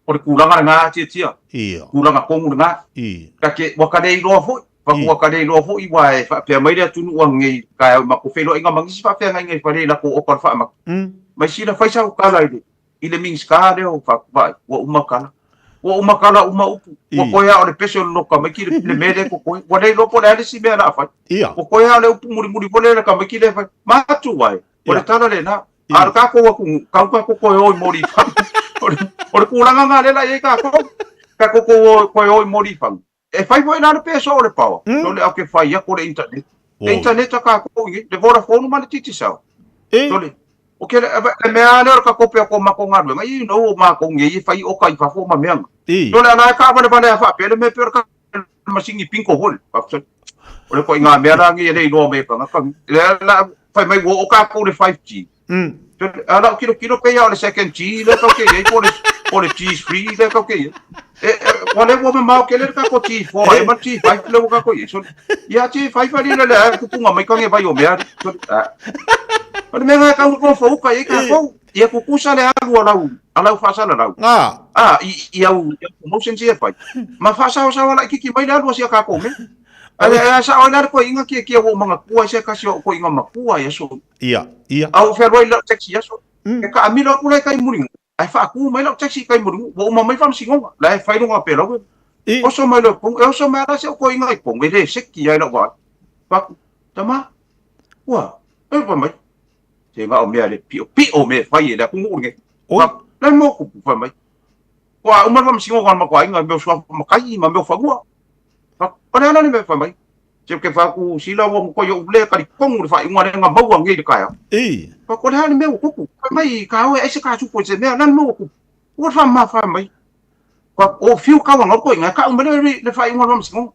O le tulaga lena Tiatia. Ia. Tulaga tonu lena. Ia. Ka ke, ua ka le iloa foi. Fa ua ka le iloa foi ua e faapea mai le atunuu anei taeao i matou feiloaiga ma nisi faafeagaiga i fale i latou oka o le faamata. Mai sila fai sau tala i le i le Minisita lea o Faatuvai, ua uma tala. Ua uma tala uma upu. Ua toe lava o le pese o le loka tamaiti le, le mea lea e totoe. Ua le iloa po o le a le isi mea o le a fai. Ia. Ua toe lava o le upu mulimuli foi lea i le tamaiti lea e fai. Matua e, o le tala lena. A o le tatou atunuu, tau tatou toe o i molifaga. O le tulaga lena lea la i ai tatou. Tatou toe o i molifaga. E fai foi la le peso o le power. No le au ke fai aku le internet. Le internet a tatou i le Vodafone ma le Digicel. Tole. O ke le le mea lea o le tatou pea ko matou galuega, you know, o matou nei e fai oka i fafo ma mea na. Tole ala e kaavalevale a faapea le mea pei o le masini bingo foi. O le koiga mea la nei e le iloa mai e tagata. Le la fai mai ua oo tatou i le 5G. A lau tilotilo pei lava o le second G lea tatou te i ai po o le po o le G3 lea tatou te i ai. E, e, ua le ua mamao tele le tatou G4 ea ma le G5 lea ua tatou i ai. So, ia G5 ali le lea tupunga mai tage vai o mea. So, o le mea lena e tau nofo uka i ai tatou. Ia tutusa le alu a lau a lau faasalalau. Ah, i i au i au promotions ia e fai. Ma faasaosaoa laitiiti mai le alu a si a tatou mea. Ae ae sao ai la le koiina kiekie ua ou manatua ai se tasi o au koiina matua i aso. Ia, ia. A ua fealuai i lau taxi i aso. E taamilo atu la i tai Mulinu'u, ae faatu mai lau taxi i tai Mulinu'u, ua uma mai faamasinoga, la e fai lona pelau. Oso mai loa i totonu, e oso mai lava la si au koiina i totonu, e le seki ai lau vaai. Fai atu, tama, ua, e fai mai, se na o mea le piopio mea e fai e le atunuu lenei. Fai atu, la e mo kupu, fai mai. Ua uma le faamasinoga a le matou aiga i mea o suafa matai ma mea o fanua. Fai atu, o le a la le mea e fai mai? Se ke fai atu, sila ua mokoi ou le talitonu le faaiuga lea na maua nei i le taeao. Fai atu, o le a le mea ua tupu? Fai mai, ka oe ai se kasupu i se mea, o le a le mea ua tupu? Ua faamama fai mai. Fai atu, o fiu kau ana o koiga, e kau mai le, le faaiuga o le faamasinoga.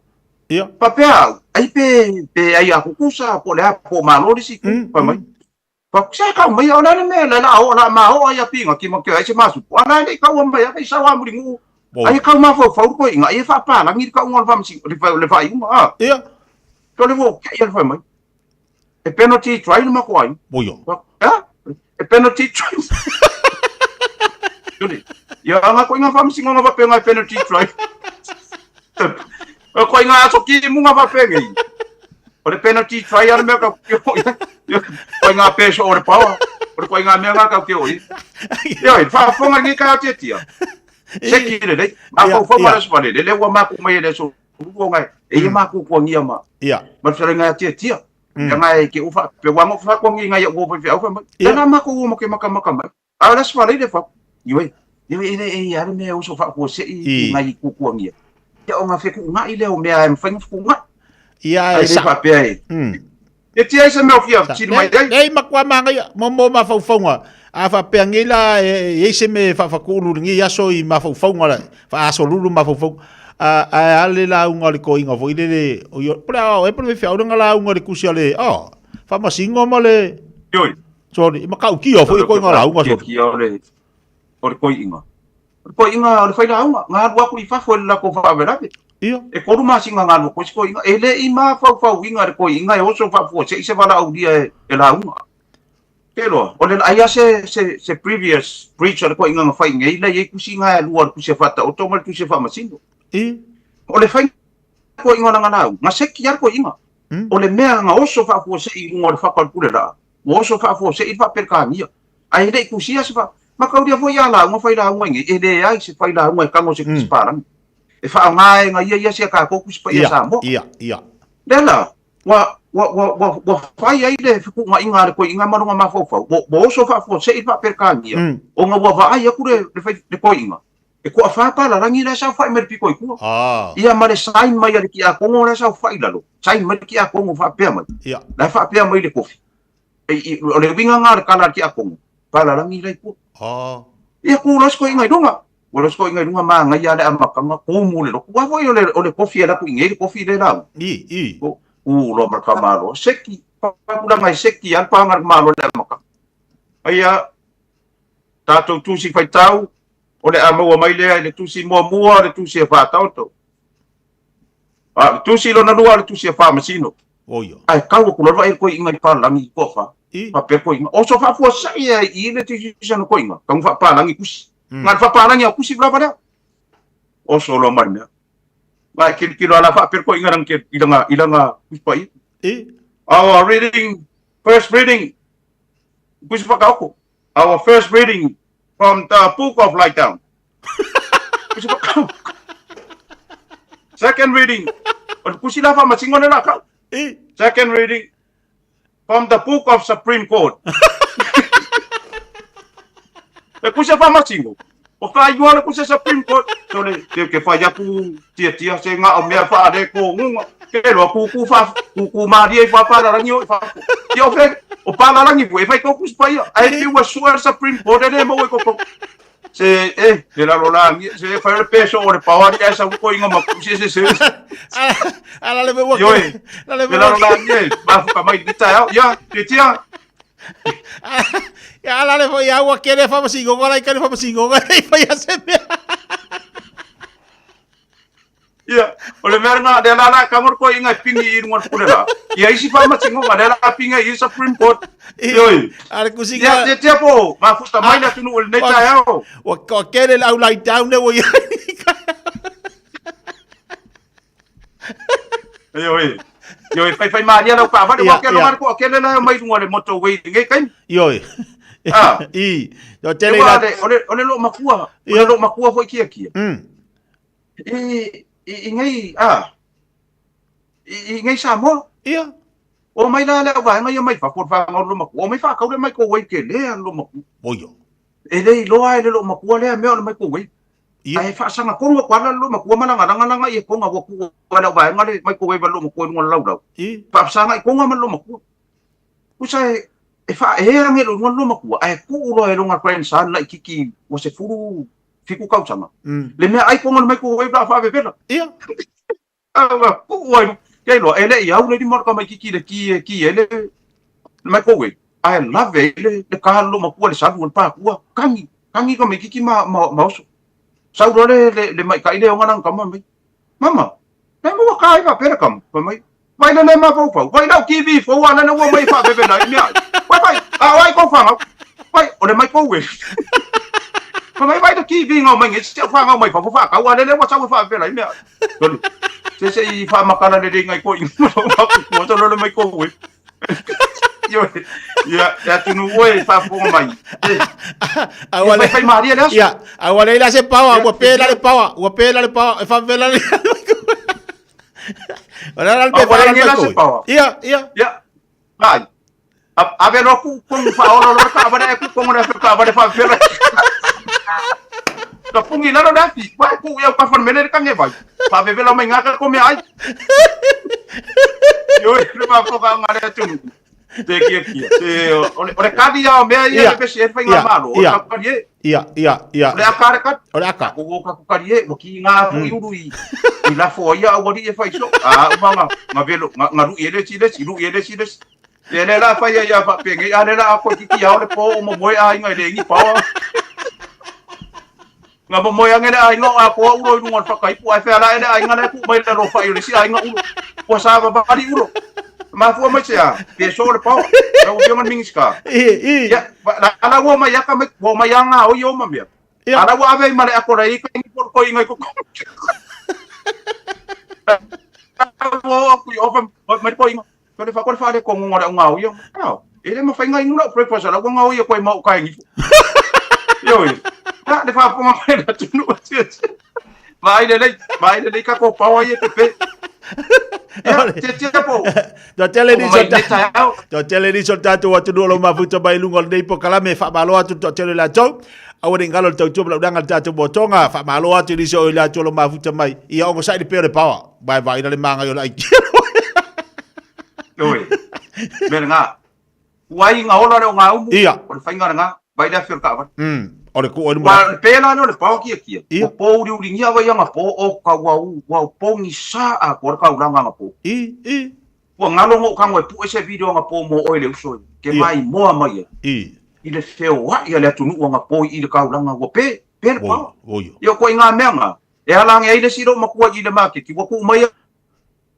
Faapea au, ai pe, pe ai a kukusa, po o le a, po o malo le isi itu, fai mai. Fai atu, se kau mai, o le a le mea, le la o, la ma o ai a pinga, ki ma ke ai se masupu. A la e le i kaua mai, a i sau a Mulinuu, ai e kau mafaufau le koiga, ai e faapalangi le kauga o le faamasinoga, le, le faaiuga, a. So le ua kei le fai mai. E penalty try le matou aiga. A? E penalty try. Tuli. Ia nga koiga faamasinoga faapea e penalty try. O koiga aso ki munga faapea nei. O le penalty try a le mea kau ke o ia. Koiga peso o le power. O le koiga mea nga kau ke o ia. Ia, faafofoga lenei taeao tiatia. Seki lelei. Mafaufau ma le aso faalele, lea ua mapu mai e le aso. ulu ona e ia makuakuagia ma Ia. ma le fetalaiga ia Tiatia. Leaga e te ou faapea ua na ou fefaatoaga i au uo faifeau fai mai. Ia. Lena matou uo ma te makamaka mai. A o le aso faalei le fau. Ioe. Ioe e le e i a le mea e oso faafuasei i nai kuakuagia. Ia ona fetuunai lea o mea e mafai ona fetuunai. Ia e sa. Faapea e. E tia ai se mea o fia fesili mai ai. Nei matua magaia mo mo mafaufauga. A faapea nei la e i ai se mea e faafatuulu i lenei aso i mafaufauga la, faasolulu mafaufauga. A ae a le lauga a le toeaina foi lele, o ia, po o le a ea po o le faifeau lena lauga i le tusi a le, oh, Faamasino ma le, Ioe. sorry, e matautia foi le toeaina lauga, sorry. Tiatia o le, o le toeaina. O le toeaina o le failauga, na alu atu i fafo i le latou faalavelave. Ia. E tolu masina na alu atu ai si toeaina. E le i mafaufauina e le toeaina e oso faafuasei se valaaulia e lauga. Ke loa, o le ai a se, se, se previous breach a le toeaina na fai nei, la i ai tusi na e lua, le tusi e faataoto ma le tusi e faamasino. I. O le fai toeaina o lana lauga, na seki lava le toeaina. O le mea na oso faafuasei i luga o le fata o le pule laa, ua oso faafuasei le faaperekania. Ae le i tusia se fa... Mataulia foi a lauga fai lauga i nei, e leai se fai lauga e tago se tusi palagi. E faaaoga e na ia ia si a tatou tusi paia Samoa. Ia, ia. Lea la, ua, ua, ua, ua, ua fai ai le fetuunaiga a le toeaina ma lona mafaufau, ua, ua oso faafuasei le faaperekania, ona ua vaai atu le, le, fai, le toeaina, e toafa palalagi la e saofai mai le pito i tua. Ia ma le sign mai a le tiakono la e saofai i lalo, sign mai le tiakono faapea mai. Ia. La e faapea mai le kofi. O le uiga lena o le tala a le tiakono, palalagi la i tua. Ia tu loa si toeaina i luga. Ua loa si toeaina i luga manaia lava le amataga, tumu le loto. Aua foi o le, o le kofi e alu atu i inei le kofi lea e lauga. I, i. Tu loa ma le tamaloa. Seki, tulaga e seki lava le paga a le tamaloa i le amataga. Aia, tatou tusi faitau, o le a maua mai lea i le tusi muamua o le tusi e faataoto. A o le tusi lona lua o le tusi e faamasino. Oia. Ae tau atu lava e koiina i palalagi i toafa. I. Faapea koiina. Oso faafuasai e i le decision o koiina. Tau faapalagi tusi. Nga le faapalagi a tusi lava lea. Oso loa mai le mea. Nga e kilokilo ala faapea koiina langa ke i langa i langa tusi paia. I. Our reading, first reading, tusi whakaoko. Our first reading from the book of Lie Down. Second reading. O le kusi la whamatingo le la I. Second reading from the book of Supreme Court. Le kusi whamatingo. O ka iwa le kusi Supreme Court. So le, te ke whai aku tia tia se ngā o mea wha are ko ngunga. Ke loa kuku wha, kuku maria i wha pārarangi o i wha. Ia o whe, o pārarangi e whai kau kusi paia. Ai te ua sua Supreme Court e le mau e koko. Se, e, le lalo la ngi, se whai le peso o le pawari ai sa ko inga ma kusi se se. Ala le ua. Ioe, le le lalo la ngi, e, mafuka mai ki tai au, ia, te tia. Ia ala le foi ua kere fa masingo ko lai kere fa masingo ko lai fa ia se mea. Ia, o le mea lena, lea la la ka ko inga pingi i runga pule la. Ia isi fa masingo nga lea la pinga i Supreme Court. Ioi. Ale kusinga. Ia, te tia po, mafuta mai la tunu o lenei taeao. Ua ua kere lau lai down le ua ia. Ioi. Ioi, fai fai maria lau kaavale, ua kele ngare ko kele la mai runga le motorway ngai kai. Ioi. Ah. I. Yo tele la. Ole ole lo makua, ole lo makua foi kia kia. I i i ngai ah. I i ngai Samoa. Ia. O mai la le vaenga ia mai fafo fa ngau lo makua. O mai fa kau le mai ko wei ke le lo makua. Oio. E le iloa e le lo makua lea mea o le mai ko wei. Ia. Ae faasaga konga ko ala lo makua ma langa langa langa ia konga ua ku ala vaenga le mai ko wei lo makua i luga o le laulau. I. Faasaga i konga ma lo makua. Usa e e fa e ange lo luga lo makua ae ku lo e longa grandson la ikiki ua se fulu fiku kausaga. Le mea ai konga le mai ko wei la faavevela. Ia. Ah, ku ai ke loa e le i au le lima o le tamaititi i le ki e ki e le microwave. Ae lave ai le le ka lo makua le salu o le pākua. Kangi, kangi tamaititi ma ma ma oso. Sau loa le le le maitaʻi le oga lana tama mai. Mama, le maua ka ai faapea le tama. Fai mai, vai le le mafaufau, vai lau TV fou a lana ua mai faavevela ai mea ai. Vai vai, a o ai kou fanau. Vai, o le microwave. Fai mai, vai le TV ngau mai nge, se au fanau mai fafo faatau a lele ua sau e faavevela ai mea ai. Tolu. Se se i whaamakala le renga i ko ingoa o maku kua tolo le mai ko ue. Ioe. Ia, ia tunu oe whaafonga mai. E. A ua le whai maria le aso. Ia, a ua le ila se pawa, ua pēla le pawa, ua pēla le pawa, e whaavela le. O le ala le Ua le la se pawa. Ia, ia. Ia. Vai. Ave loa ku kongu faaola loa le taavale ae ku kongu le afi o le taavale faapefela. Ka pungi i lalo le afi. Vai ku i au kafa le mele le kange vai. Faavevela mai ngā ka ko mea ai. Ioe, le mafoga nga le atunu. Te kia kia. Te, o le, o le kali ia o mea ia le pesi e whai ngā malo. O le kali e. Ia, ia, ia. O le aka le kali. O le aka. O o kaku kali e. Ua ki ngā hui uru i, i lafo ia au ali e whai so. A, uma ngā, ngā velo, ngā, ngā rui e lesi lesi, rui e lesi lesi. Ia le la whai ia wha penge, a le la a koe kiki ao le pō o mo moe a inga i le ingi paoa. Nga mo moe ange le aiga o akoa ulo i lunga o le whakaipu, ai whea la e le aiga le ku mai le lo whai o le si aiga ulo. Ua sa vavali ulo. Mafua mai se a, pe so le pao. La ua fionga mingiska. I, i. Ia, la la ua mai aka mai, ua mai anga o i o mamia. Ia. Ala ua ave i male ako rei ka ingi poro koi inga i koko. Ua aku i ofa mai po inga. Ko le wha ko le wha le kongo ngora unga o ia. Ao. E le mawhai ngai ngura breakfast ala ua ngao ia koe mau kai ngi. Ioi. La le wha ponga mai la tunu tia. Vai le lei, vai le lei ka ko pawa ia te pe. Ia, tia tia po. Toa tele ni Mai le taeao. Toa tele ni so tātou atunuu o lo mafuta mai lunga o lenei pokalame whaamalo atu toa tele latou. Aua ne i galo le tautua ma lau danga le tātou motonga. Whaamalo atu nisi o i latou o lo mafuta mai. Ia ongo sai le peo le pawa. Vai vai ina le māngai o le ai. Oi. Me le ngā. Ua ai ngā ola le o ngā umu. Ia. O le whainga le ngā. Vai le awhi o le kaawari. O le ku o le Ua le pēlā leo le pawa kia kia. Ia. Ua pō uri uri ngia wai anga pō o ka ua u, ua u pōngi sā a ko le kaulanga anga pō. I, i. Ua ngalo ngō kango e puʻe se video anga pō mō oe le uso i. Ke Ia. mai moa mai e. I. I le wheoai a le atunuu anga pō i le kaulanga ua pē, pē le pawa. Oi, oi. Ia koe i ngā mea ngā. E ala ange ai le silo makua i le maketi. Ua kuu mai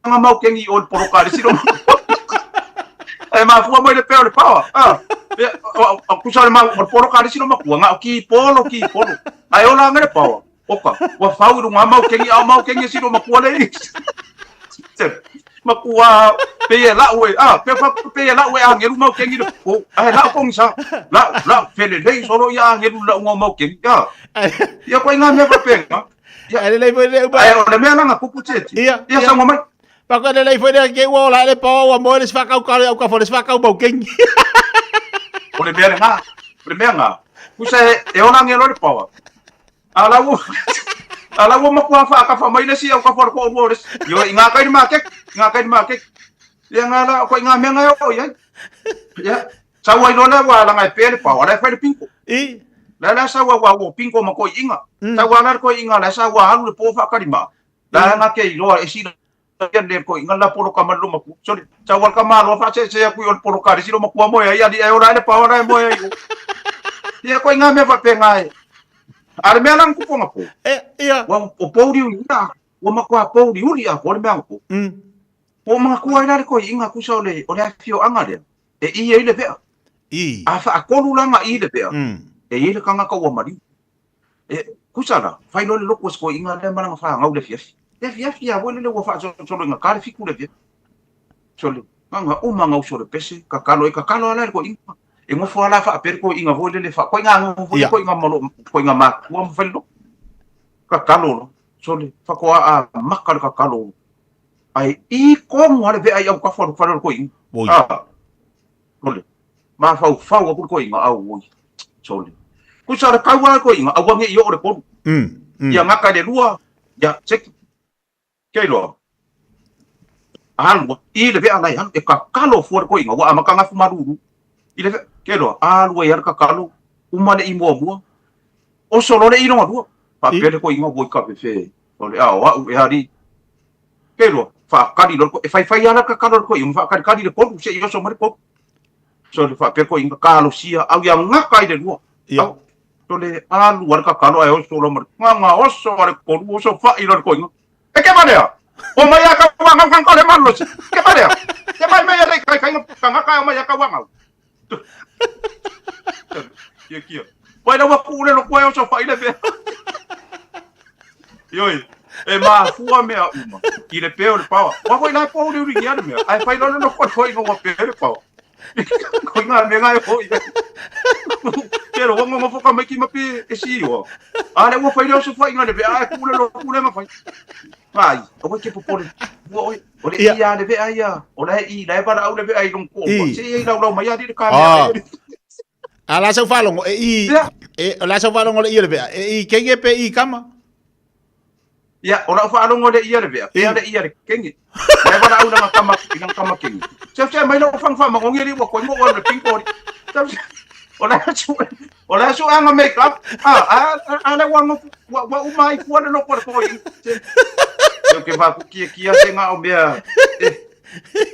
anga mau kengi o le poloka le silo makua. E mafua mai le peo le pawa. Ah. Ia, o, kusa le mau, o le poloka le silo makua. Ngā o ki polo, ki polo. Ai ola ange le pawa. Oka, ua fau i runga mau kengi, au mau kengi e silo makua le. Makua, pe e lau e, ah, pe fa pe e lau e angelu mau kengi le, o, ai lau kongi sa, lau, lau, fele lei solo ia angelu lau ngau mau kengi, ah. Ia koe ngā mea whapenga. Ia, ai lei foi le uma. Ai, o le mea langa kupu teti. Ia, ia sango mai. Pa koe le lei foi le ke ua ola le pawa ua moe le sfakau ka le au ka fo le sfakau mau kengi. O le mea le ngā, o le mea ngā. Kusa e, e ola ngelo le pawa. A la ua, a la ua makua whaakafa mai le si au ka fo le ko ua o le si. Io, i ngā kai ma kek, i ngā kai ma kek. Ia ngā la, koe ngā mea ngā e o iai. Ia, Sau ai loa lea ua alaga e pea le pao, a la e fai le pinko. I. La la sau ua ua pinko ma koi inga. Sau ala le koi inga la sa ua alu le po whaakari ma. La nga ke iloa e sila ia le koi inga la polo ka malu maku. Sorry. Sau al ka malo wha se se aku i o le polo ka le silo makua moe ai ali e ora e le pao ala e moe ai. Ia koi ngā mea whapenga e. A le mea la kuponga po. E, ia. Ua o pouri uri ia. Ua makua pouri uri a ko le mea po. Po makua ai la le koi inga kusa o le o le afio anga lea. E i ai le vea. I. A whaakolu la nga i le vea. E i le kangaka ua mariu. E, kusa la, whai loa le loko o se koi inga lea malanga whaangau le fiafi. Le fiafi a wele le ua whaasolo inga ka le fiku le fiafi. Sole, nga uma nga uso le pese, kakalo e kakalo ala le koi inga. E ngofo ala whaapere koi inga voi le le wha. Koi nga ngofo Ia. koi inga malo, koi inga makua ma whai loko. Kakalo lo. Sole, whakoa a maka le kakalo. Ai i kongo ale vea i au kafa le whare koi inga. Oi. Ah, sole. Ma whau whau aku koi inga au oi. Sole. Kusa le kaua koi inga, au wange i o le kolu. Ia ngaka le lua, ia seki. Kei loa. Alua, i le vea lai alu, e kakalo fua le koi inga, ua amaka ngafu maruru. I le vea, kei loa, alua i ala kakalo, uma le i mua mua. O solo le i longa lua. Whapele koi inga woi ka fefe. Sole, a o au e hari. Kei loa, whaakari loa, e whai whai ala kakalo le koi, uma whaakari kari le kolu, se i oso mai le kolu. Sole, whapele koi inga kalo sia, au ia ngaka i le lua. Ia. Au, sole, alu ala kakalo ai oso loa mai. Ngā ngā oso ale kolu, oso whai loa le koi inga. E ke marea! O mai a ka wangau kang kore malo si. Ke marea! Ke mai mai ale kai kai ka ngaka o mai a ka wangau. Kia kia. Wai la waku le loko e oso whai le mea. Ioi, e mafua mea uma. I le peo le pawa. Wa hoi lai pō uri uri ngia le mea. Ai whai lolo no koi koi ngā peo le pawa. Ko ngā mea ngai hoi. Ke ro ngo ngo ka mai ki mapi e si o. A le ua fai leo so fai ngā le vea e kule lo kule nga fai. Vai, o ke popole. Ua oi, o le ia le vea ia. O le i le vara au le vea i long ko. Se i lau lau mai a di ka mea. A la sau faalogo e i e o la sau faalogo le i o le vea e i kenge pe i kama. Ia, o lau faalogo le i a le vea, pea le i a le kenge. Le wala au nanga kama, i nanga kama kenge. Se se mai lau whang wha mangongi ri wa koi mo le pinko ri. O la su o la su anga make up. A a a le wa wa wa uma i kua le loko le koi. Se ke fa ku kia kia se nga o mea.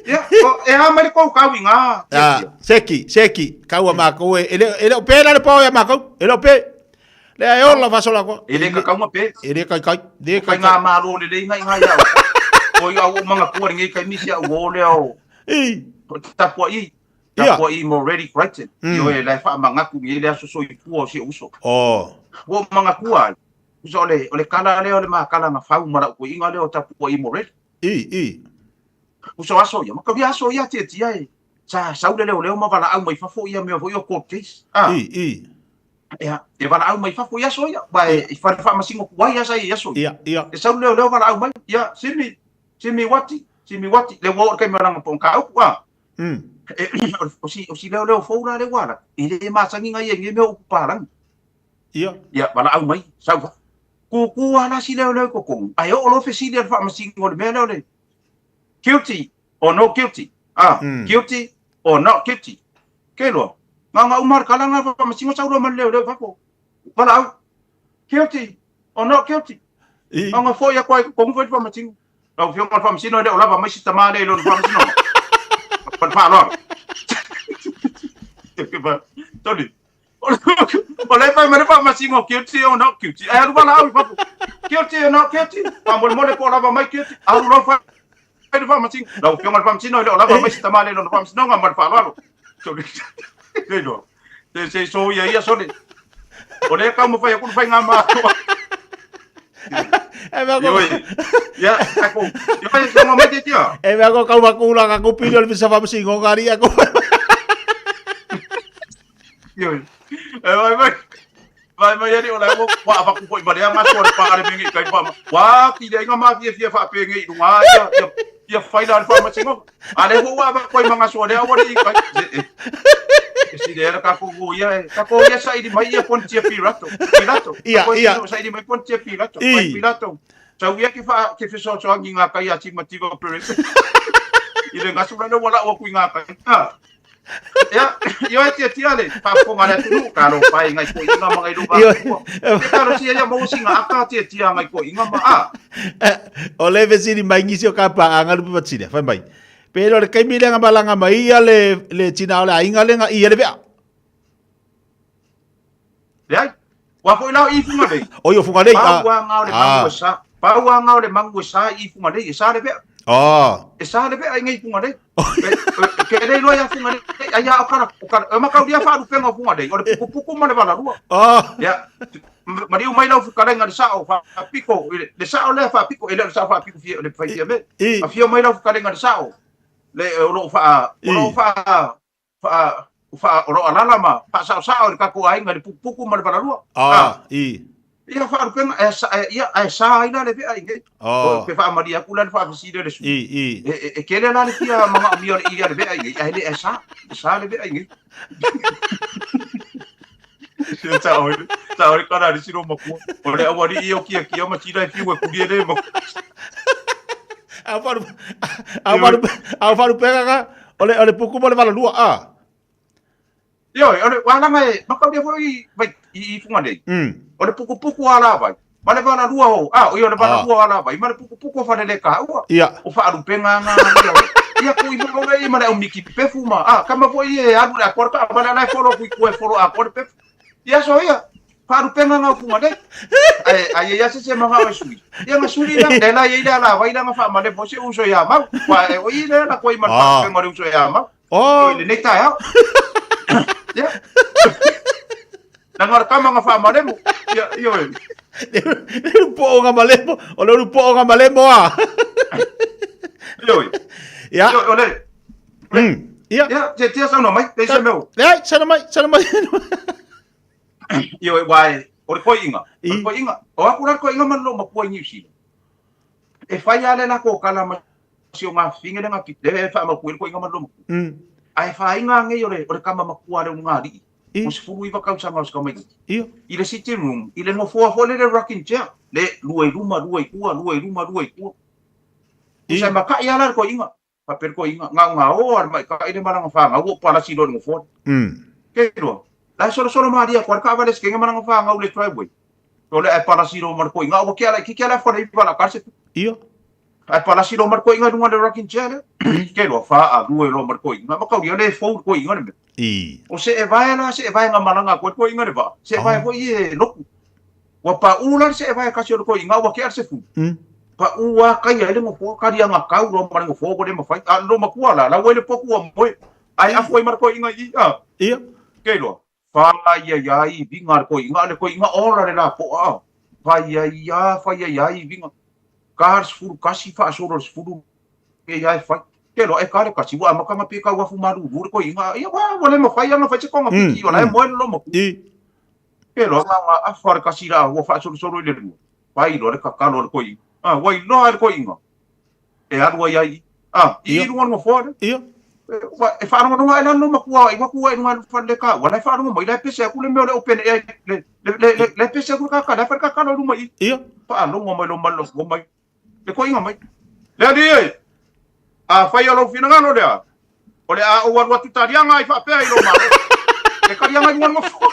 Ia, e a mai le kou kau i ngā. Ah, seki, seki, kau a mākou e, e le, e le o pē la le pao ia mākou, e le o pē. Le e ola fasola koa. E le ka kaunga pē. E le kai kai, le kai kai. Ngā māro le le inga inga ia. O i au o manga kua ngi kai misi au o le au. I. Tapua i. Tapua i mo ready Crichton. Mm. I oe le wha mangaku ngi le aso so i pua o si uso. Oh. Wo manga kua. Uso ole, ole kala le ole ma kala nga whau mara uko inga le o tapua i mo ready. I, i. Uso aso ia, maka aso ia tia tia e. Sa sau le leo leo ma wala au mai fafo ia mea foi o court case. Ah. I, i. Ia, e wala au mai fafo ia aso ia. Ba e, i whare wha masingo kuai asa i aso ia. Ia, ia. E sau leo leo wala au mai. Ia, simi, simi wati, simi wati. Le wao kai maranga pong ka uku ah. E, o si, o si leo leo fou la le wala. E le masangi ngai e nge mea upu parangi. Ia. Ia, wala au mai, sau fafo. Kūkū a la si leo leo ko kongu. Ai o lo fesili al whaamasingo le mea leo le. Guilty or no guilty. Ah, guilty or not guilty. Ke loa. Ngā ngā umar kala ngā whaamasingo sau loa man leo leo whako. Wala au. Guilty or not guilty. Ngā ngā foi a koe kongu foi whaamasingo. Lau fionga le whaamasino le o lava mai si tamā le lona whaamasino. Pan whaaloa. Tony. O le fai mai le faamasino guilty or not guilty. Ai alu wala au i fafo. Guilty or not guilty. Faamolemole po o lava mai guilty. Alu loa fai le faamasino. Lau Afioga i le Faamasino e le o lava mai se tama le lona faamasinoga ma le faaaloalo. Ke iloa. Se se so ia ia sole. O lea taumafai atu le faigamalo. E mea ko... Ia, ako. Ia, ia, mai te tia. E mea ko kau makula ka kupi o le fisa faamasinoga ari ako. Ioi. E vai vai. Vai vai ali o la o wa va ku foi marea ma so pa le mengi kai pa. Wa ki le nga ma fia fia fa pe ngi lunga ia ia ia fai la fa ma singo. A le wa va koi manga so le wa ni kai. E si le ka ko go ia ka ko ia sa i mai ia Pontia Pilato. Pilato. Ia ia sa i mai Pontia Pilato. Pilato. Sau ia ke fa ke fesoasoani ngā kai a Timativa Perez. I le ngasula le wala o kui ngā kai. Ah. Ia, ia e tia tia le, whaafonga le atunu, ka ro pai ngai ko inga ma ngai luga. Te ka ro tia ia mo singa aka tia tia ngai ko inga ma a. O le vesili mai ngisi o ka pa anga lupe patile, fai mai. Pero le kaimi le nga malanga mai ia le le tina o le ainga le nga ia le vea. Leai. Ua foi la i Fugalei. O i o Fugalei. Pau a ngā o le mangu e sa. Pau a ngā o le mangu e sa i Fugalei. E sa le vea. Oh. E sa le vea i ngei Fugalei. Ke rei loa ia Fugalei. Ai a o kara. O kara. E makau ria whaaru penga o Fugalei. O le pukupuku ma le walarua. Oh. Ia. Mariu mai lau fukalenga le sao whaapiko. Le sao lea whaapiko. E leo le sao whaapiko fia, le whai fia me. A fia mai lau fukalenga le sao. Le o loo whaa. O loo whaa. Wha, wha, o roa lala ma, wha sao sao i le kako aiga le pukupuku ma le valalua. Ah, i. Ia whaarupenga, e, sa, e, ia, e sa ai la le vea i nei. Oh. Pe whaamari aku la le whaafesili le su. I, i. E, e, e kele la le fia manga o mia o le ia le vea i nei. Ai le e sa, e sa le vea i nei. Sa oi, sa oi kana ri siro makua. O le awari i o kia kia ma tira e fiu e kurie le makua. Au wharu, au wharu, au wharu pega ka, o le, o le puku mo le valalua, a. Ioi, o le walanga e, makauria foi vai i, i funga nei. O le pukupuku a la vai. Ma le valalua o, a, o ia o le valalua a la vai, ma le pukupuku o whalele ka ua. Ia. O whaarupenga ngā ia. Ia kui mo le i ma le au miki pefu ma. A, kama foi e alu le akora ka, ma le ala e folo kui kue folo akora pefu. Ia so ia, whaarupenga ngā funga nei. Ai, ai ia se se manga o sui. Ia nga suri la, le la ia la vai la nga whaamale po se uso ia mau. Wa e o i le la koi ma le whaarupenga o le uso ia mau. Oh. O le nei tae au. Ia. Na ngā kama ngā whaamalemo. Ia, ia oe. Le uru po o ngā malemo, o le uru po o ngā malemo a. Ia oe. Ia. Ia, o le. Ia. Ia, te tia saunoa mai, pe se mea. Leai, saunoa mai, saunoa mai. Ioe, uae, o le koiinga, o le koiinga, o aku la le koiinga ma le loomatua i Niu Sila. E fai lava le lako kala ma si o ngafafine le ngapito, le e faamautu ai le koiinga ma le loomatua. Ae faiga nei o le, o le tama matua a le ulugalii, ua 19 tausaga o si tamaitiiti. I le sitting room, i le nofoa foi lea le rocking chair, le lua i luma, lua i tua, lua i luma, lua i tua. Tusa e maka'i lava la le koiinga. Faapea le toeaina, na ona o lava le maitai le malaga fanau ua palasi loa i le nofoa. Ke iloa, la e solosolo malie atu lava le taavale sekega malaga fanau i le driveway. O le ae palasi loa ma le toeaina, ua tea laitiiti lava le afu a le iva o le a ta le setu. Ae palasi loa ma le toeaina i luga o le rocking chair lea. Ke iloa, faalue loa ma le toeaina. Mataulia le fou le toeaina le mea. O seevae la, seevae na malaga atu ai le toeaina i le vaa, seevae foi e lotu. Ua paʻū la le seevae e tasi o le toeaina ua tea le sefulu. Paʻū a kai ai le nofoa, kali ana kau loa ma le nofoa ua le mafai. A o le loomatua la, la ua i le potu ua moe, ae afu ai ma le toeaina i i, a. Ia. Ke iloa, fai ai a iviga a le toeaina, a le toeaina ola le lapoa, a. Fai ai a, fai ai a iviga. Ka le 11 faasolo i le 10 nei a e fai. Ke iloa, e ka le tasi, ua amata ona pei e tau afu malūlū le toeaina, ia, ua le mafai a na fai se togafiti, o la e moe le loomatua. Ke loa nga nga afa le kasi la ua faasolosolo i le lua, pai loa le kakalo a le koiinga. A, ua iloa e le koiinga e alu ai ai i. A, i i luga o le nofoa lea. Ia. Ua, e faalogologo ae la le loomatua i atu ai i luga i le fale le taua, la e faalogo mai, la e pese atu le mea o le open air, le, le, le, le, la e pese atu le kaka, la e fai le kakalo i luma i i. Ia. Faalogo mai loa ma le loto mai. Le koiinga mai. Le alii e! Afai o lou finagalo lea, o le a ou alu atu taliaga ai faapea i lou Malo. Le taliaga i luga o le nofoa.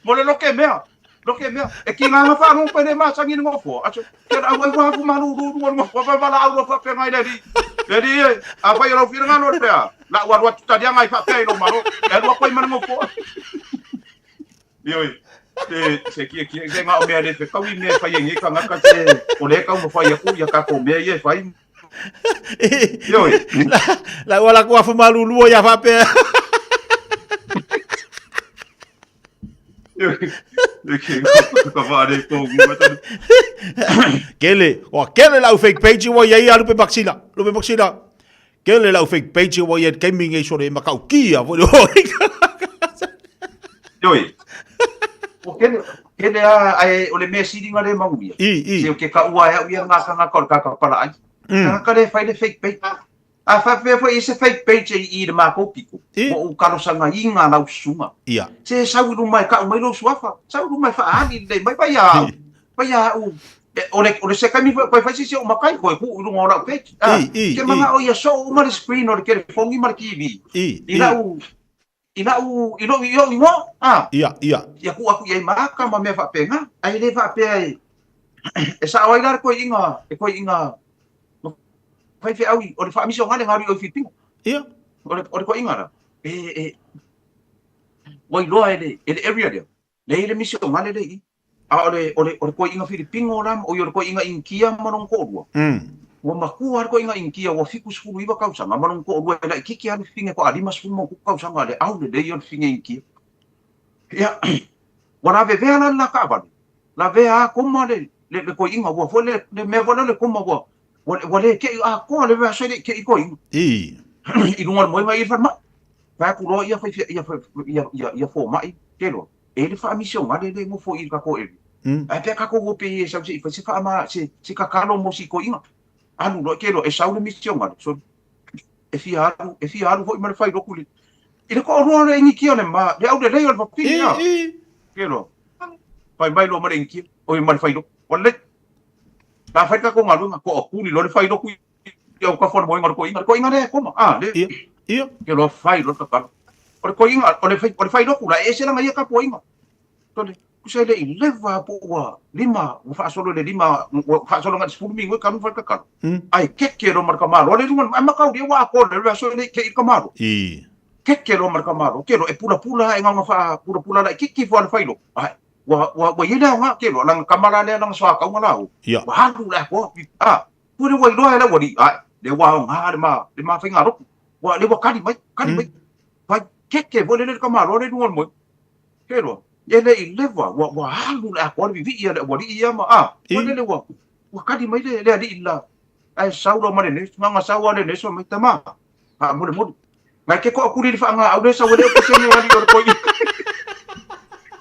Mo le loke mea, loke mea. E kīnāga faalogo pe le masani i le nofoa. Aso, ke au ai ua afu malūlū luga o le nofoa, fa valaau loa faapea i le alii. Le alii e, afai o lou finagalo lea, la ou alu atu taliaga ai faapea i lou Malo. E alu atu ai ma le nofoa. Ioe, se, se kia kia, se ngā o mea le whekaui mea e whai e nge kangaka te, o le taumafai aku ia kākou mea ia e whai. Ioe. La, la ua la kua whamalulua ia whapea. Ioe. Le ke ka whaare tō ngua tonu. Kele, o kele lau fake page ua ia ia lupe maksila, lupe maksila. Kele lau fake page ua ia kaimi ngei sore makau kia fo Ioe. O kele, kele a, ai, o le mea siringa le manuia. I, i. Se o ke ka ua e au ia ngā kangaka o le kakapala ai. Kangaka le fai le fake page. A whawhea foi i se fake page e i le mākou piko. I. Mo u karosanga i ngā lau susunga. Ia. Se sau i luma e kau mai lou suafa. Sau i luma e whaali lei mai vai a au. Vai a au. E, o le, o le se kaimi foi koe fai se se o makai koe ku i lunga o lau page. A, I, i, ke i. mana o ia so uma le screen o le telefongi ma le TV. I, I i. lau, i lau, i lou, i lou ingoa. A, Ia, ia. ia ku aku i ai maka ma mea whaapenga. Ai le whaapea e, e sao ai la le koiinga, e koiinga, ma whai wheau i, o le whaamisi o ngale ngaru i o i Filipino. Ia. O le, o le koiinga la. E, e, ua iloa e le, e le area lea. Le i le misi o ngale le i. A o le, o le, o le koiinga Filipino la, o i o le koiinga Inikia ma lona toalua. Ua makua le koiinga Inikia ua 79 tausaga ma lona toalua e laitiiti lava le fine faatoa 50+ tausaga le au lelei o le fine Inikia. Ia, ua lavevea la le la taavale, lavea a koma le, le, le koiinga, ua foi le, le mea foi lea o le koma ua, ua, ua le ke'i atoa le aso e le i ke'i koiinga. I. I luga o le moega i le falemai. Fai atu loa ia, fai, ia, ia, ia, ia fomai, ke loa. E le faamisionale le nofo i le tatou area. Ae pea tatou o pe e sau se i fai se faama se se kakalo mo si toeaina. Alu loa ke loa e sau le misionale. So e fia alu e fia alu foi ma le fai lotu le i le toalua le inikia le ma le aulelei o le fafine a. Ke loa. Fai mai loa ma le inikia oi ma le fai lotu. Ua lelei. La fai le tatou galuega toapuli loa le fai lotu i autafa o le moega o le toeaina. Le toeaina lea e koma, a, le. Ia, ia. Ke loa fai loa le kakalo. O le toeaina, o le fai, o le fai lotu la, e ese lana ia tapuaiga. Tole, tusa e le i leva po ua lima, ua faasolo i le lima, ua faasolo agai i le 10 minute talu ona fai le kakalo. Ae keke loa ma le tamaloa le luga, ae mataulia ua atoa le aso e le i kei le tamaloa. I. Keke loa ma le tamaloa, ke loa e pulapula ae na ona faapulapula laitiiti ifo lava le fai lotu. Ae, ua, ua, ua i ai le aoga, ke loa, lana tama la lea, lana soatauga la o. Ia. Ua alu le atoa, a, Pule ua iloa e le aualii, ae, le ua aoga le ma, le ma faigalotu. Ua, le ua kali mai, kali mai. Fai keke foi lele le tamaloa le i luga o le moe. Ke loa, e le i leva, ua, ua alu le atoa le vivii a le aualii ia ma, a, foi lele ua, ua kali mai le, le alii la, ae sau loa ma le nurse, na ona sau lava le nurse fai mai, tama, faamolemole. Ngai ke koʻokuli i le faagaau le sau e le o kesege ali o le koi.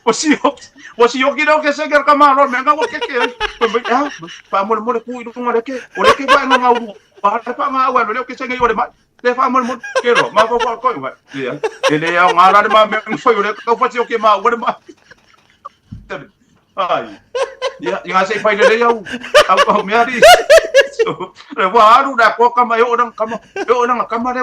Ua sioki, ua sioki le o kesege le kamalo mea nga ua keke ai. Fai mai, a, faamolemole ku i luga le ke, o le ke vae nga ngaulu, a le faagaau ai le o kesege i o le mai. Le faamolemole, ke loa, mafaufau le koi, vai. Ia, e le aoga la le ma mea nga fai o le kau fatioki ma ua le mai. Ai. Ia, ia se fai lelei au, au, au mea li. Le ua alu la koa kama e o nanga kama, e o nanga kama le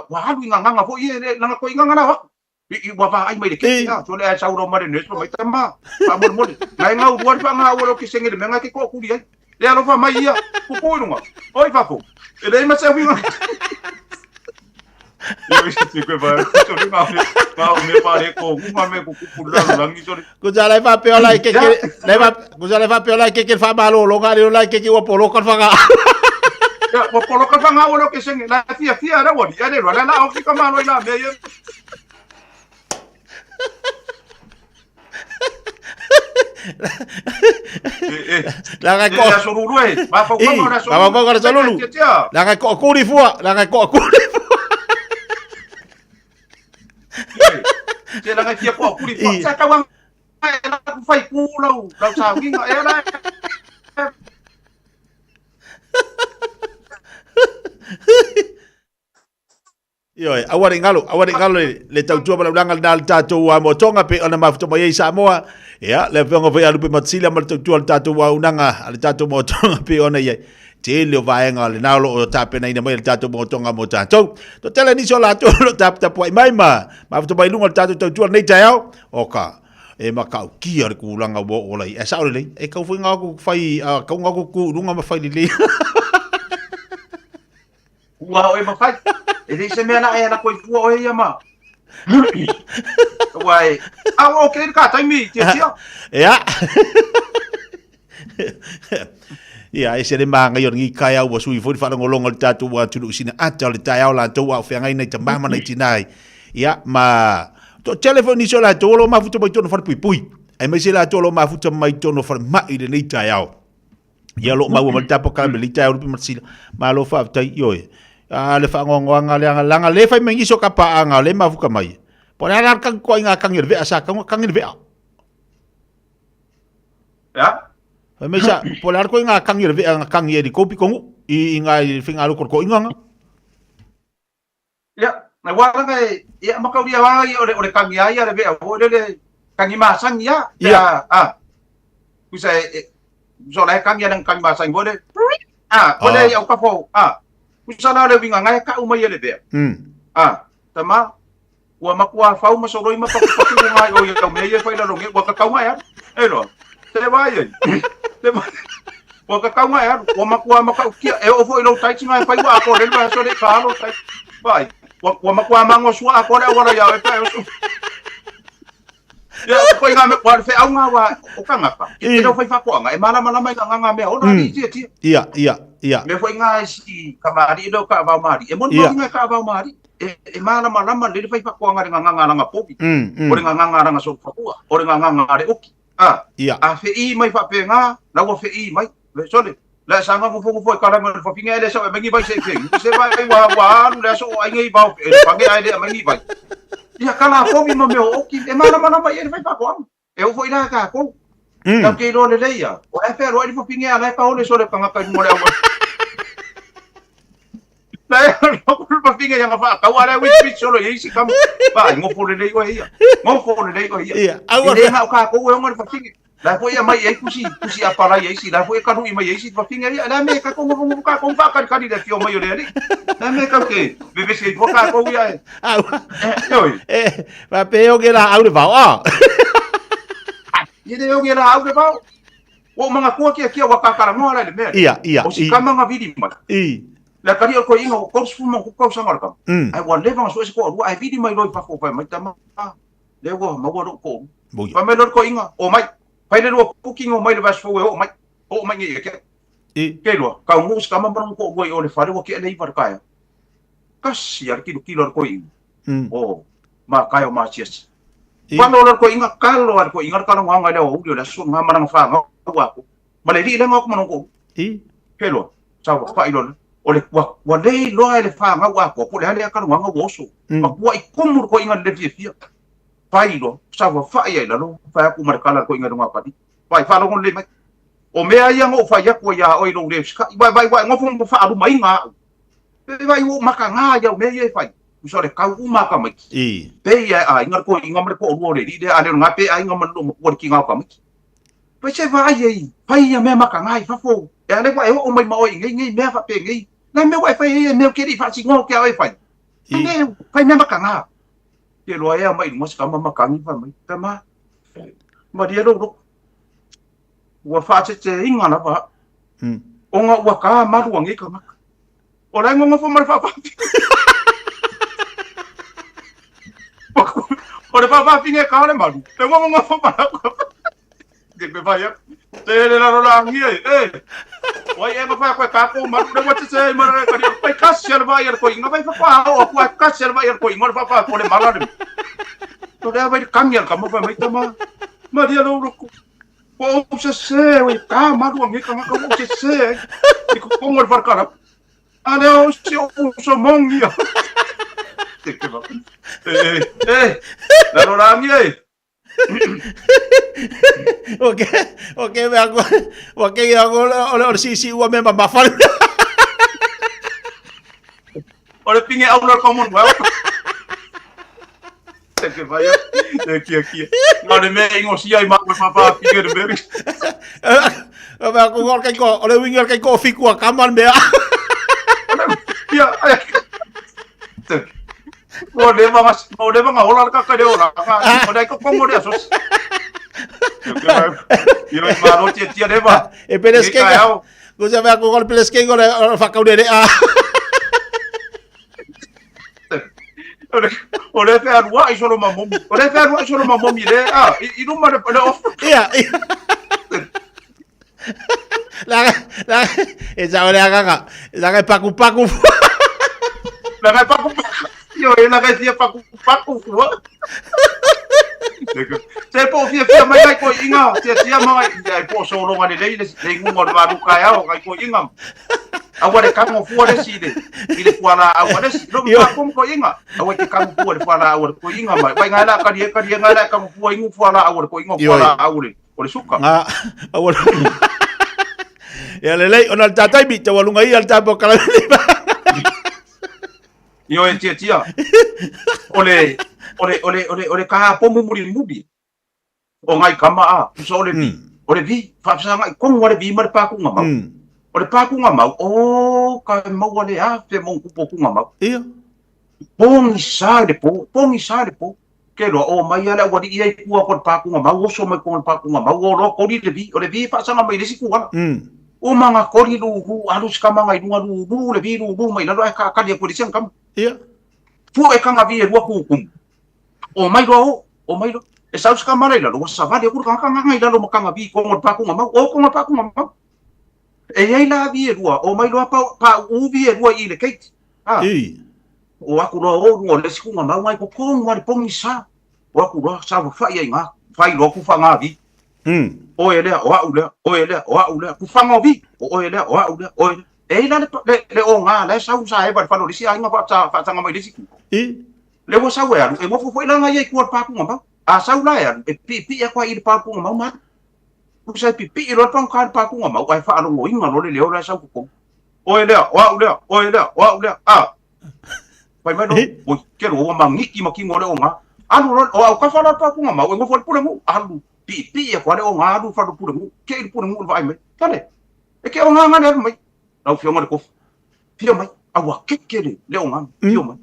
ua alu i nganganga foi e le nanga koi nganga la waku. I, i ua vaai mai le keke a, so le ai sauro mare ne so mai tama. Pa mole mole. Ngai ngau rua le whanga au lo ke senge le menga ke ko kuri ai. Le alofa mai ia, pupu i runga. Oi fafo. E le ma se winga. Ko sa lai faapea lai keke lai fa ko sa lai faapea lai keke faamalologa le lai keke ua poloka le faga. Ya, ua poloka le faga ua ke senge la fia fia la ua ya le la la o ki ka malo ila me ye. La ga ko. La solulu e. Ma fa ko la solulu. Ma fa ko la solulu. La ga ko kuri fua, la ga ko kuri fua. Te la ga fia ko kuri fua. Sa ka wang la ku fai ku lau lau sa winga e la. Ioe, aua ne i galo, aua ne i galo le tautua ma le ulaga lena a le tatou motoga pei ona mafuta mai ai Samoa. Ia, le afioga foi ia Lupe Matasila ma le tautua a le tatou auaunaga a le tatou motoga pei ona i ai. Tele o vaega lena o lo o tapenaina mai e le tatou motoga mo tatou. Toatele nisi o latou o lo o taputapuai mai ma mafuta mai i luga o le tatou tautua lenei taeao. Oka, e matautia le tulaga ua oo lai. Ae sao lelei, e tau foi ngā fai, kau ngā kuku i luga ma fai lelei. Ua oe mawhai. E le se mea la e ala koe fua oe ia ma. Ua e. A o ke ka taimi tia tia. Ia. Ia, e se le maangai o lenei taeao ua sui foi le faalogologo a le tatou atunuu sina ata o le taeao latou a o feagai nai tama ma nai tina ai. Ia, ma toatele foi nisi o latou o lo o mafuta mai totonu o falepuipui, aemaise latou o lo o mafuta mai totonu o falemai i lenei taeao. Ia lo maua ma le tapo ka me lita au ma sila. Malo faafetai ioe. A le faangoangoaga le langa le fai mai nisi o ka paanga le mafuka mai. Po le ala kang ko inga kang le vea sa kang kang le vea. Ya. Fai mai sa po le ala ko inga kang le vea kang e ko pi kongu i inga i finga lo ko inga. Ia, na wā langa e, ia makauria wā ia o le, o le kangi a ia le vea, o le le kangi masangi ia, Ia. a, kusa e, e, so la e kangi a nang kangi masangi, o le, a, o le ia o kafo, a, kusa la o le winga ngai ka uma ia le vea. A, tama, ua makua fau ma soloi ma paku paku o ngai o ia o mea ia whai lalo nge, ua kakau ngai aru, e loa, te wā ia, te wā, ua kakau ngai aru, ua makua makaukia, e o fo i lou taiti ngai whai ua ako le lua sole ka alo tai, vai, ua, ua makua mango sua ako le awala ia e pa e osu. Ia, ko ngā mea, ua wheau ngā wā o kangata, ki te reo whai whakoanga, e mālamalama i ngā ngā mea, ona mm. tia tia. Ia, ia, ia. Mea foi ngā isi ka maari, leo ka avao maari. E moni mau ngā ka avao maari. E, e mālamalama le whai whakoanga le ngā ngā ranga povi. Mm, mm. O le ngā ngā ranga so whakua, o le ngā ngā re oki. A, ia. A whei mai whapē ngā, laua whei mai. Sole, le sanga ngofo ngofo e kala ngā whawhinga e le sau e mangi vai se whei. Se vai wa wa alu le aso o ainga i vao e le pange ai le a mangi vai. Ia kala povi ma mea o oki, e mālamalama i e le whai whakoanga. E o foi la ka kou. Mm. Tau ke iloa lelei ia. O e whea roa i le whawhinga a lai ka ole sole kangaka i mo le awa. La e roa le whawhinga ia ngā whaakau a le wit wit solo i isi kama. Ba, ngofo lelei oe ia. Ngofo lelei oe ia. Ia, aua. E le ngā o kā kou e onga le whawhinga. La foi ia mai ai kusi, kusi a parai ai si, la foi e karui mai ai si whawhinga ia. La me ka kou ngofo ngofo ka kou whaakarikari le whio mai o le ari. La me kau ke, vevesi ai fua kā kou ia e. Aua. E, oi. E, wa pe o ke la au le vao. Ah. Ia le o ke la au le vao. Ua manga kua kia kia wa kakara ngoa la le mea. Ia, ia. O si kama nga vili mai. I. Le kari o ko inga o kos fuma ko kau sanga ka. Mm. Ai wa leva so ese ko rua ai vili mai loi fafo pai mai tama. Le wa ma wa ro ko. Boia. Pai mai loi ko inga o mai. Pai le rua booking o mai le vas fo o mai. O mai ngi ke. I. Ke lua ka ngu si kama ma ko rua i o le fale wa ke le iwa ka. Kasi ar kilo kilo ko inga. Mm. O ma kai o ma sias. Palo la ko inga kalo ar ko inga kalo nganga le o uli le su nga maranga fa nga wa ko. Ma le li le ngok mo ko. I. Ke lua. Sa wa fa ilo. O le ua ua le iloa e le fanau atoa po o le a le akalogaga ua oso. Matuai tumu le toeaina i le le fiafia. Fai loa, saofafai ai i lalo, fai atu ma le tala a le toeaina i luga o pali. Vaai, faalogo lelei mai. O mea ia na ou fai atu ai ia oe i lou le usitai. Vaai, vaai, ua e nofo ma faalumaina au. Vaai, ua ou mataga i au mea ia e fai. Tusa o le tau uma a tamaiti. Pei e aiga le toeaina ma le toalua o le alii lea, a le o lena pe aiga ma le loomatua le tina o tamaiti. Fai se vaai ai, fai ia mea mataga i fafo. E a lea ua e oo mai ma oe i nei nei mea faapenei. Na mea ua e fai ai e mea ou te le i faasinoa ou te a oe e fai. Fai mea, fai mea mataga. Ke loa ea mai i luga se tama matagi fai mai, Tama, malie lou loto. Ua faateteina lava au. Ona ua ta malu a nei tagata. O la e nonofo ma le faafafine. O le faafafine e ta o le malu. E nonofo ma le Ke pe fai atu. Te le lalo la angia e. E. Wai e ma fai koe kako malu le wati se ma le kari. Pai kasi ala vai ala koi. Nga vai fa o aku ai kasi ala vai ala koi. Ngora fa fa ko le mala le. To le vai kangi ala kama fa mai tama. Maria lo lo. Ua ou sese, ua ka malu a ngeka ngaka ua ou sese ai. I ko kongo le wharekara. A lea o si o uso mongi ia. Te ke va. E, e, e, lalo rangi e. O ke, o ke mea ko, o ke ia ko o le o le sisi ua me mamafa. O le pinge au le Commonwealth. Te ke vai te kia kia. Nā le mea ingo sia i māua whawha pinge le mea. O mea ko ngor kai ko, o le wingi kai ko fiku a kama le mea. Ia, ai. Te. O le vanga, o le vanga hola le kaka le ola. O le ko kongo le asos. Ia i māro tia tia le va. E pele skenga. Ko se mea ko ngor pele skenga o le whakau le a. O le fealuaʻi solo ma momi. O le fealuaʻi solo ma momi le a i luma le le off. Ia, ia. La la e sa ole agaga. La ga paku paku. La ga paku paku. Io e la ga fia paku paku fua. Se po fia fia mai ai ko inga, tia tia mai ai po solo ngale le le ngunga o le valu kai ao kai ko inga. Aua le kago fua le isi i le, i le fualaau a le isi. Lo ma komu ko inga. Aua te kago fua le fualaau a le ko inga mai. Vai ngai la kari e kari e ngai la kago fua ingu fualaau a le ko inga fualaau le o le suka. Nga aua Ia lelei ona le tātai mi te walunga ia le tāpo kala Io e tia tia. O le o le o le o le o le ka pomu muri muri. O ngai kama a, pusa o le vi. O le vi, whaafesaga i kongo a le vi ma le pākūnga mau. O le pākūnga mau, o ka maua le afe mo kupo kūnga mau. Ia. Pōgi sa i le pō, pōgi sa i le pō. Ke loa, o mai ale ua lii ai kua ko le pākūnga mau, oso mai ko le pākūnga mau, o loa koli le vi, o le vi e whaasaga mai le isi kuala. O manga koli lu lu, alu si kamanga i lunga lu lu, le vi lu lu mai lalo, ai ka kali a kua le siang kama. Ia. Fua e kanga vi e lua kūkumu. O mai loa o, o mai loa. E sau se kamala i lalo, ua savali aku le tagata gaga i lalo ma kanga vi kongo le pakunga mau, o kongo le pakunga mau. E iai la vi e lua, o mai loa pa, pa uu vi e lua i le keiti. Ha. I. O aku loa o lunga o le isi kunga mau ngai ko kongo ale pongi sa. O aku loa sa wa fai ai ngā, fai loa ku whanga vi. O e lea, o au lea, o e lea, o au lea, ku whanga o vi. O oe lea, o au lea, o e lea. E i la le, le, le o ngā, le sau sa ewa le whalo le isi ainga wha, whaatanga mai le isi ku. I. Le ua sau e alu, e nofo foi la ia i tua o le pākūga mau. A sau la e alu, e piipii aku ai i le pākūga mau ma alu. Tusa e pipii loa le pagota i le pākūga mau, ae faalogoina loa le leo la e sau totonu. Oe lea, o au lea, oe lea, o au lea, a! Fai mai loa, oi, ke loa ua magiki ma kino o le oga. Alu loa, o au kafa loa le pākūga mau, e nofo ai le pulenuu, alu, piipii aku lava le oga, alu i fale o le pulenuu, kei le pulenuu i le vaai mai. Tale, e ke oga nga le alu mai. Lau Afioga i le Kofi, Fia mai, a ua keke le, le ogaga, fia mai.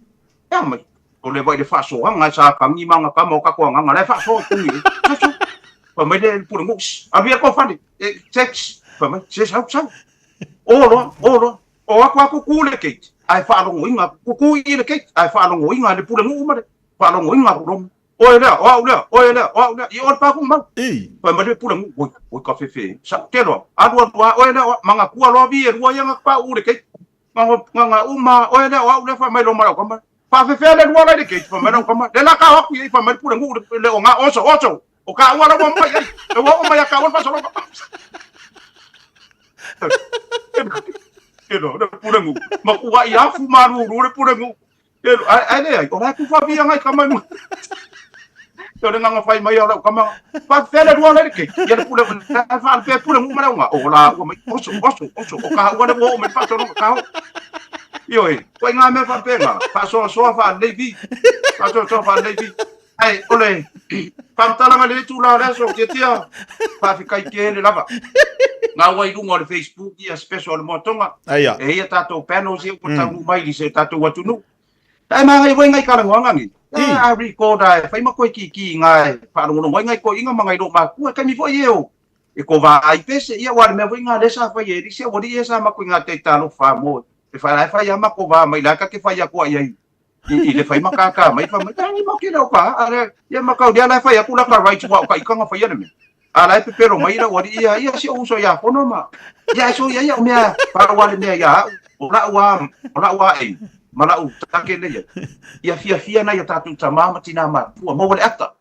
E a mai, o le vai le faasoaga e sa kagi ma ga kama o kako agaga, la e faasoa i kugi e. Sau, sau. Fai mai le pule nguu, shh, alu ia kou fale, e, text. Fai mai, se sau, sau. O loa, o loa, o aku aku ku le keiti, ae faalogoina aku, kuku i le keiti, ae faalogoina le pule nguu ma le faalogoina aku loa. Oe lea, o au lea, oe lea, o au lea, i o le pākū mau. Fai mai le pule nguu, oi, oi ka fefe, sa, ke loa, alu alu a, oe lea, o, ma ngā kua loa vi e lua ia ngā pā u le keiti. Ngā, ngā, ngā uma, oe lea, o au lea, fai mai loa ma lau kama. Faafefea le lua la i le keiti, fai mai lau kama, le la ka o aku i ai, fai mai le pule nguu le, le o ngā oso, oso, o ka ua la ua mai ai, e ua o mai a ka ua le faasologa. Elo, le pulengu. Ma kua i afu malulu le pulengu. Elo, ai leai, o la e kufa via ngai kama nu. O le nganga fai mai o lau kama. Pa fele lua le ke. Ia le pule le fa le pulengu ma le O la ua mai oso oso oso o ka ua le wo me fa tonu ka. Io e, ko ngā mea fa penga. Fa so so fa levi. Fa so so fa levi. Ai, ole, whamtalanga le tu la le so tia tia. Fa fi kai ke le lava. Ngā wai lunga o le Facebook ia special o le moatonga. Aia. E ia tātou panels ia ko taunu mai li se tātou atunu. E maa ngai wai ngai kalangoanga ni. E a record ai, whai ma koe ki ki ngai whaalongono wai ngai ko inga ma ngai lo makua, kai mi foi e o. E ko vā ai pese, ia wale mea wai ngā lesa whai e risi, wali e sa ma koe ngā te talo wha mo. E whai lai whai ama ko vā mai la ka ke whai a koa i i le whai makaka mai wha mai, tangi ma ke leo ka, are, ia makau dia lai whai aku la ka right wa o ka ikanga whai ana me. A lai pepero mai la wali ia, ia si o uso ia kono ma. Ia so ia ia o mea, para wale mea ia, o la ua, o la ua e, ma la u take le ia. Ia fia fia na ia tātou tamā ma tina ma pua, mo wale ata.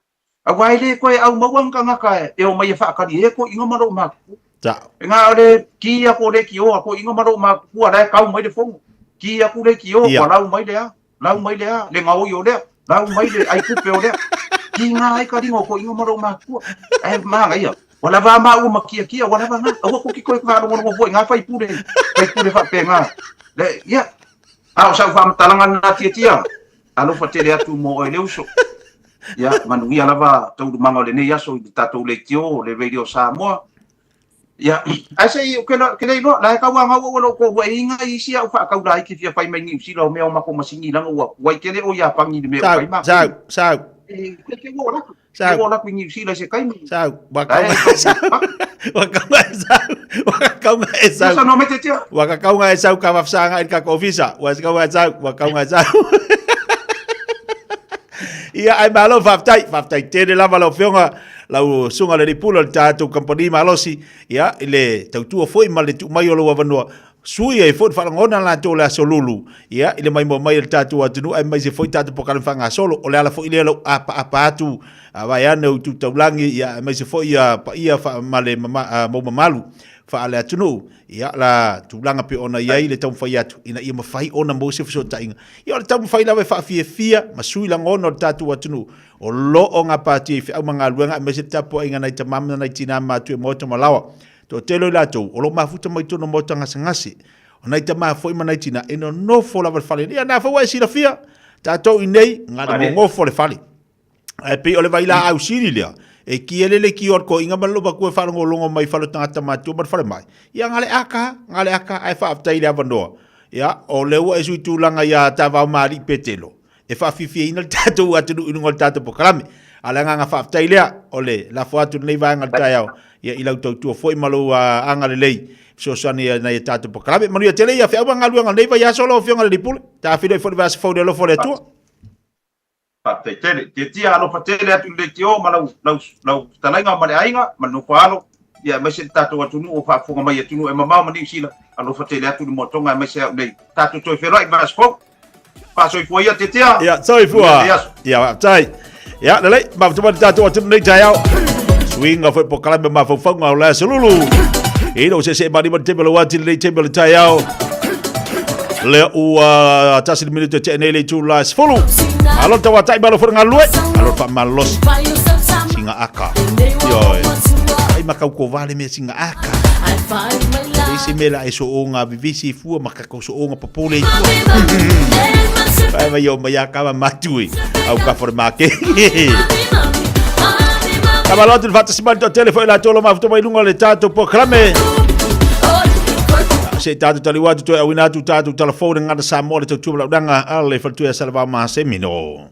A wai le koe au maua ngā ngaka e o mai e whaakari e ko inga maro ma kuku. Ta. E ngā ore ki a ko le ki o a ko inga maro ma kuku a lai kau mai le fongo. Ki a ku le ki o, kua lau mai le a, lau mai le a, le ngā oi o lea, lau mai le ai kupe o lea. Ki ngā ai ka ringo ko inga maro ma kuku. E maa ia. Wala vā mā ua makia kia, wala vā ngā. Aua ko ki koe whārongo rongo foi, ngā whai pure, whai pure whapē ngā. Le, ia. A o sau whāmatalanga nā tia tia. Alofa tele atu mō oe le uso. Ia, manuia lava taulumanga o lenei aso i le tātou leitio o le Radio Samoa. Ia, ai se i, ke ke lei loa, la e kaua ngau ua lo ko ua e inga i isi au whaakau la i ki fia whai mai Niu Sila o mea o mako masingi langa ua wai kele o ia pangi le mea o whai mako. Sau, sau. E, ke ke ua laku. Sau. Ke ua laku i Niu Sila se kaimi. Sau, wa kaunga e sau. Wa kaunga e sau. Wa kaunga e sau. Sa no me te tia. Wa kaunga e sau ka wafsanga i ka ofisa. Wa kaunga e sau, wa kaunga e sau. Ia ai malo whaftai, whaftai tene lava lau fionga, lau sunga le lipula le tātou kampani malosi, ia i le tautua foi ma le tu mai o lau avanoa, sui ai foi whalangona la tō le aso lulu, ia i le mai mo mai le tātou atunu, ai mai se foi tātou pokale whangasolo, o le ala foi lea lau apa apa atu, a vai ane o tu taulangi, ia ai mai se foi ia pa ia wha male mama, a, mau mamalu, wha ale atunu, ia la tūlanga pe ona iai le taumawhai atu, ina ia mawhai ona mō se fesootaiga. Ia o le taumawhai lawa e whaafiafia, ma sui langona o le tātou atunuu, o lo o ngā pāti i whiau ma ngā luenga, e mai se tapo ai ngā nei tamama nei tina mātu e moata ma lawa. Tō telo i lātou, o lo mafuta mai tōna moata ngasengase. O nei tama foi ma nei tina, e nonofo lava le fale. Ia nā whaua e silafia, tātou i nei, ngā le ngongofo le fale. Ae pei o le vai la au sili lea, e ki ele le ki o ko inga ma loba ku e whalongolongo mai whalo tangata mātua ma le whare mai. Ia ngā le aka, ngā le aka, ae whaaftai le awanoa. Ia, o le ua e sui tūlanga ia tā wao maari Petelo. E whaawhiwhia ina le tātou atunu i runga o le tātou pokalame. A le nganga whaaftai lea, o le lafo atu nei vaenga le taeao. Ia i lau tautua foi ma lou anga lelei. Fesoasoani ia nei e tātou pokalame. Manuia tele ia whiaua ngā luanga nei vai aso lau afioga le lipule. Tā whiro i fo le vasa fau le alofa o le Atua. Faafetai tele. Tiatia alofa tele atu i le leitio ma lau, lau, lau fetalaiga ma le aiga ma le nofo alo, ia aemaise le tatou atunuu o faafofoga mai i atunuu e mamao ma Niu Sila, alofa tele atu le moatoga aemaise au nei. Tatou toe feiloai i vaiaso fou. Faasoifua ia Tiatia. Ia, soifua. Manuia le aso. Ia, faafetai. Ia, lelei, mafuta mai le tatou atunuu nei taeao. Suiga foi polokalame ma mafaufauga o le aso lulu. Ina ua seesee malima le taimi o lau ati lenei taimi o le taeao. Lea ua tasi le minute tea nei le itu la 10. Malo le tauatai, malo foi le galulue. Malo le faamalosi. Singa aka. Ioe. Ai makau ko vale mea singa aka. Isi mea la e soonga vivisi i fua ma kako soonga popole i fua. Pai mai o mai aka ma matui. Au ka fore make. Ka malo atu le whatasima le toatele foi la tolo mafuta mai lunga le tātou polokalame. Se tātou taliwa atu toe awina atu tātou talafou le ngata Samoa le tautua malaunanga a le faletua ia Salavao Masemino.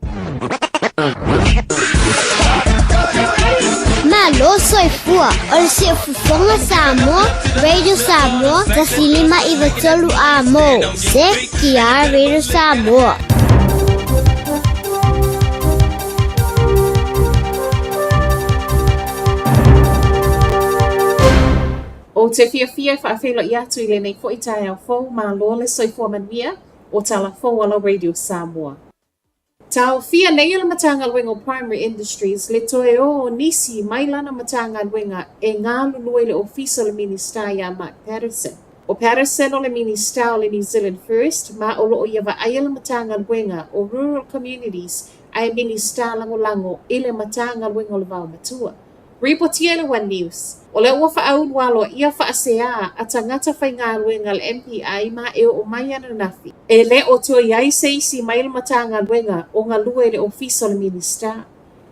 Malo soifua, o le siufofoga Samoa, Radio Samoa, 105 93 a mo. CKR Radio Samoa. Ou te fiafia e faafeiloai atu i lenei foi taeao fou, malo le soifua manuia o tala fou a lau Radio Samoa. Taofia nei e le Matagaluega o Primary Industries le toe ō o nisi mai lana Matagaluega e galulue i le Ofisa o le Minisita iā Mark Patterson. ʻO Paterson o le Minista o le New Zealand First ma o lo o ia vaaia le Matagaluega o Rural Communities ae Minista Lagolago i le Matagaluega o le Vaomatua. Ripotia e le One News, o lea ua faaulu aloaia faaseā a tagata faigaluega a le MPI ma e oo mai ananafi, e le o toe i ai se isi mai le Matagaluega o galue i le Ofisa o le Minista.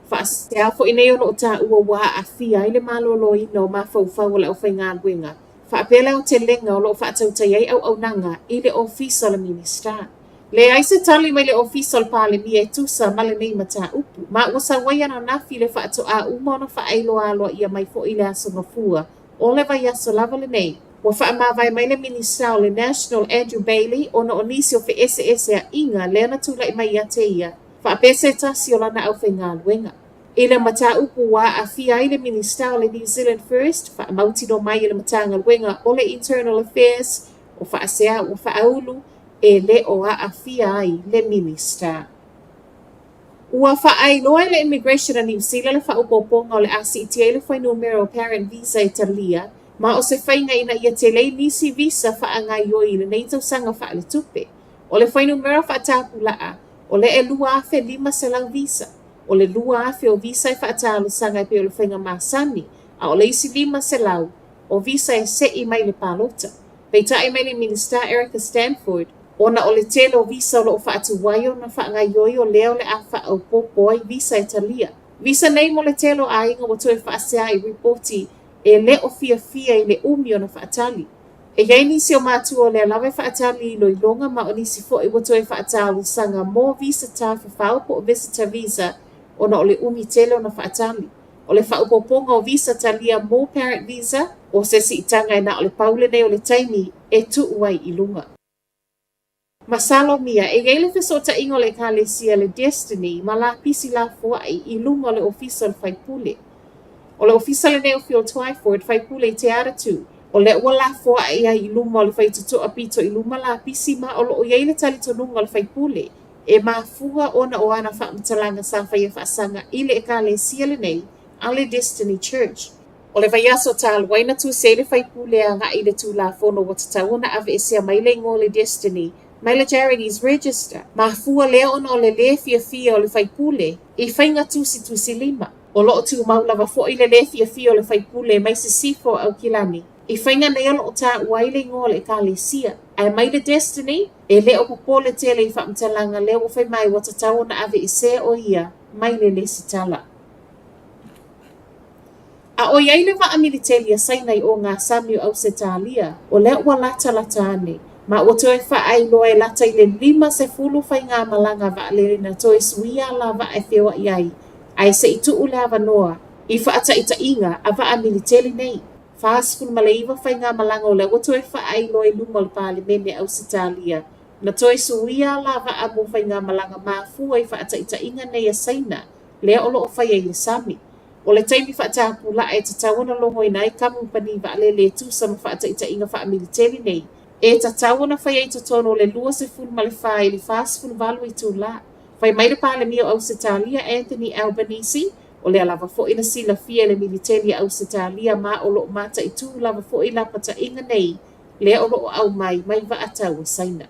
Faasea foi nei o lo o taua ua aafia ai le maloloina o mafaufau o le aufaigaluega faapea le aotelega o lo o faatautai ai auaunaga i le Ofisa o le Minista. Leai se tali mai le Ofisa o le Palemia e tusa ma lenei mataupu, ma ua sau ai ananafi le faatoa uma ona faailoa aloaia mai foi i le Aso Gafua o le vaiaso lava lenei. Ua faamavae mai le Minista o le National Andrew Bayly ona o nisi o feeseeseaiga lea na tulai mai ia te ia faapea se tasi o lana aufaigaluega. I le mataupu ua aafia ai le Minista o le New Zealand First, faamautinoa mai e le Matagaluega o le Internal Affairs o faasea ua faaulu e le o aafia ai le Minista. Ua faailoa e le Immigration a Niu Sila le faaopoopoga o le a siitia ai le fuainumera o Parent Visa e talia ma o se faiga ina ia tele ai nisi visa faagaoioi i lenei tausaga faaletupe. O le fuainumera faatapulaa, o le e 2,500 visa. O le 2,000 o visa e faatalosaga e pei o le faiga masani, a o le isi 500 o visa e se'i mai le palota. Peitai mai le Minisita Erica Stanford, ona o le tele o visa o lo o faatuai ona faagaoioi o lea o le a faaopoopo ai visa e talia. Visa nei mo le tele o aiga ua toe faasea i ripoti e le o fiafia i le umi ona faatali. E i ai nisi o matua o lea lava e faatali i iloiloga ma o nisi foi ua toe faatalosaga mo visa tafafao po o visitor visa ona o le umi tele ona faatali. O le faaopoopoga o visa talia mo parent visa, o se siitaga e na o le pau lenei o le taimi e tuu ai i luga. Masalomia, e i ai le fesootaiga o le Ekalesia le Destiny ma lapisi lafoai i luma o le ofisa o le faipule. O le ofisa lenei o Phil Twyford, faipule i Te Atatū, o lea ua lafoai ai i luma o le faitotoa pito i luma lapisi ma o lo o i ai le talitonuga o le faipule e mafua ona o ana faamatalaga sa faia faasaga i le Ekalesia lenei a le Destiny Church. O le vaiaso talu ai na tusi ai le faipule agai i le Tulafono ua tatau ona aveesea mai le igoa o le Destiny mai le Charities Register. Mafua lea ona o le lē fiafia o le faipule i faiga tusitusilima. O lo o tumau lava foi le lē fiafia o le faipule mai Sisifo o Aukilani i faiga nei o lo o taua ai le igoa o le Ekalesia. Ae mai le Destiny, e le o popole tele i faamatalaga lea ua fai mai ua tatau ona aveesea o ia mai le lesitala. A o i ai le vaa militeli a Saina i ogasami o Ausetalia, o lea ua latalata ane, ma ua toe faailoa e lata i le 50 faigamalaga vaalele na toe suia ala vaa e feoai ai, ae se i tuu le avanoa i faataitaiga a vaa militeli nei. 49 faigamalaga o lea ua toe faailoa i luma o le Palemene Ausetalia na toe suia ala vaa mo faigamalaga mafua i faataitaiga nei a Saina lea o lo o faia i le sami. O le taimi faatapulaa e tatau ona logoina ai kamupani vaalele e tusa ma faataitaiga faamiliteli nei, e tatau ona faia i totonu o le 24 i le 48 itulā. Fai mai le Palemia o Ausetalia Anthony Albanese, o lea lava foi na silafia e le militeli a Ausetalia ma o lo o mataitū lava foi lapataiga nei lea o lo o aumai mai vaa taua Saina.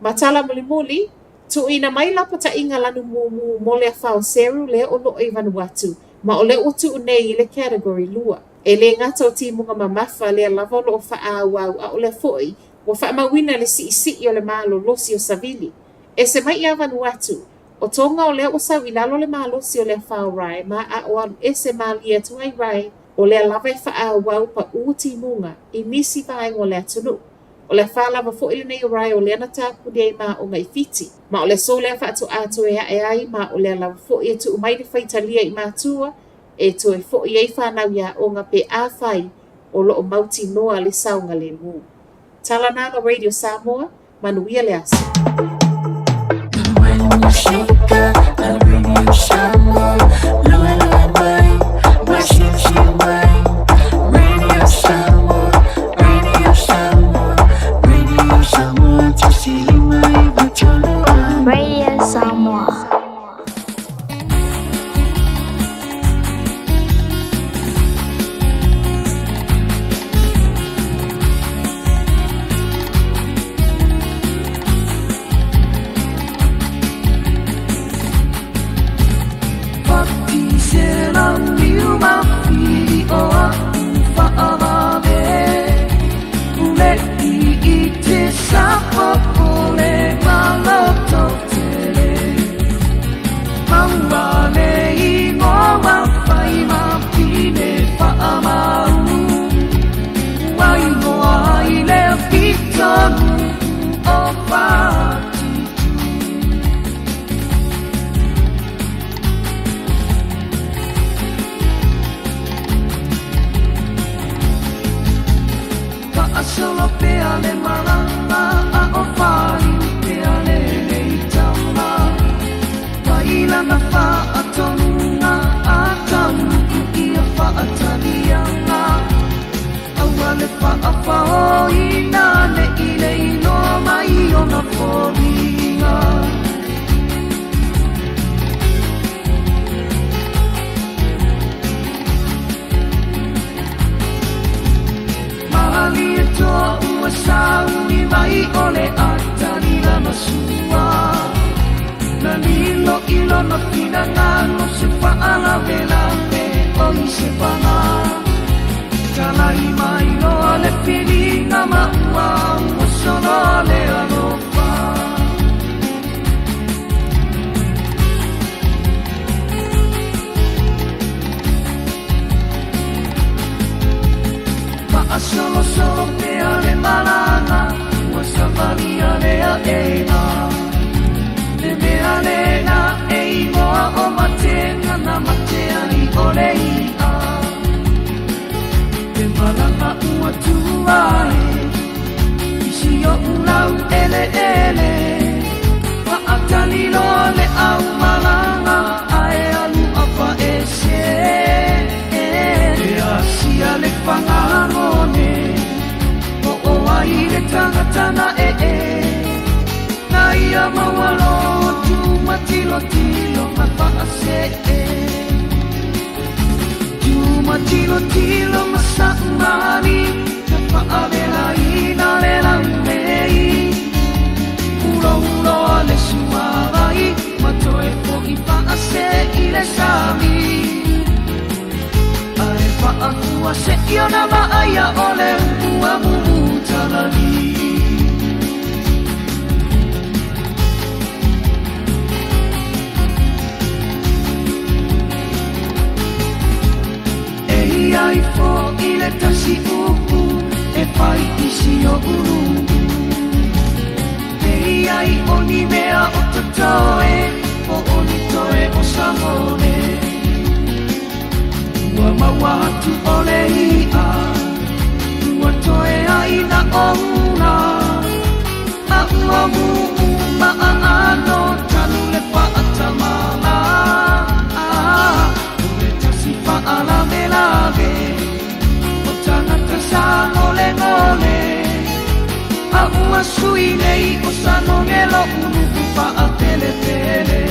Ma tala mulimuli, tuuina mai lapataiga lanu mumu mo le afa o Seru lea o lo o i Vanuatu, ma o lea ua tuu nei i le Category 2. E le gata o timuga mamafa lea lava o lo o faaauau a o lea foi ua faamauina le siisii o le malolosi o savili. Ese mai ia Vanuatu, o Tonga o lea ua sau i lalo le malosi o le afa o Rai ma a o alu ese malie atu ai Rai, o lea lava e faaauau paū timuga i nisi vaega o le atunuu. O le afa lava foi lenei o Rai o lea na tapuni ai ma aoga i Fiti, ma o le aso lea faatoa toe ae ai ma o lea lava foi e tuu mai le faitalia i matua e toe foi ai fanau i aoga pe afai o lo o mautinoa le saogalemu. Tala na la Radio Samoa, manuia le aso. Radio Samoa. pea le malaga a o faliu pea le leitama. Mai lana faatonuga a tauluku ia faataliaga. Aua le faafaoina ne i le iloa mai ona foliga. Malie toa ua sauni mai o le atali lana sua. Na lilo i lona finagalo se faalavelave o i se paga. Talai mai loa le filiga ma ua ua soloa le alofa. Faasolosolo pea le malaga ua savalia le aʻega. Le mea lena e igoa o matega na mate ai o le iʻa. Le malaga ua tua e i si oʻu lau eleele. Faatali loa le aumalaga ae alu afaese. E asia le fagagone o o ai le tagata na ee. Na ia maualo tumatilotilo ma faasee. Tumatilotilo ma saʻumali na faavelaina le laumei. Ulouloa le suavai ma toe foʻi faase i le sami. Ae faafua seʻi ona vaaia o le ua mumutalali. E ia ifo i le tasi upu e fai i si oʻu luʻu. E ia i o ni mea o totoe po o ni toe o samone. Ua maua atu o le iʻa ua toe aina ona. A ua muʻu maaano talu le faatamala. O le tasi faalavelave o tagata sa golegole. A ua sui nei o sanoge loʻu nuʻu faapelepele.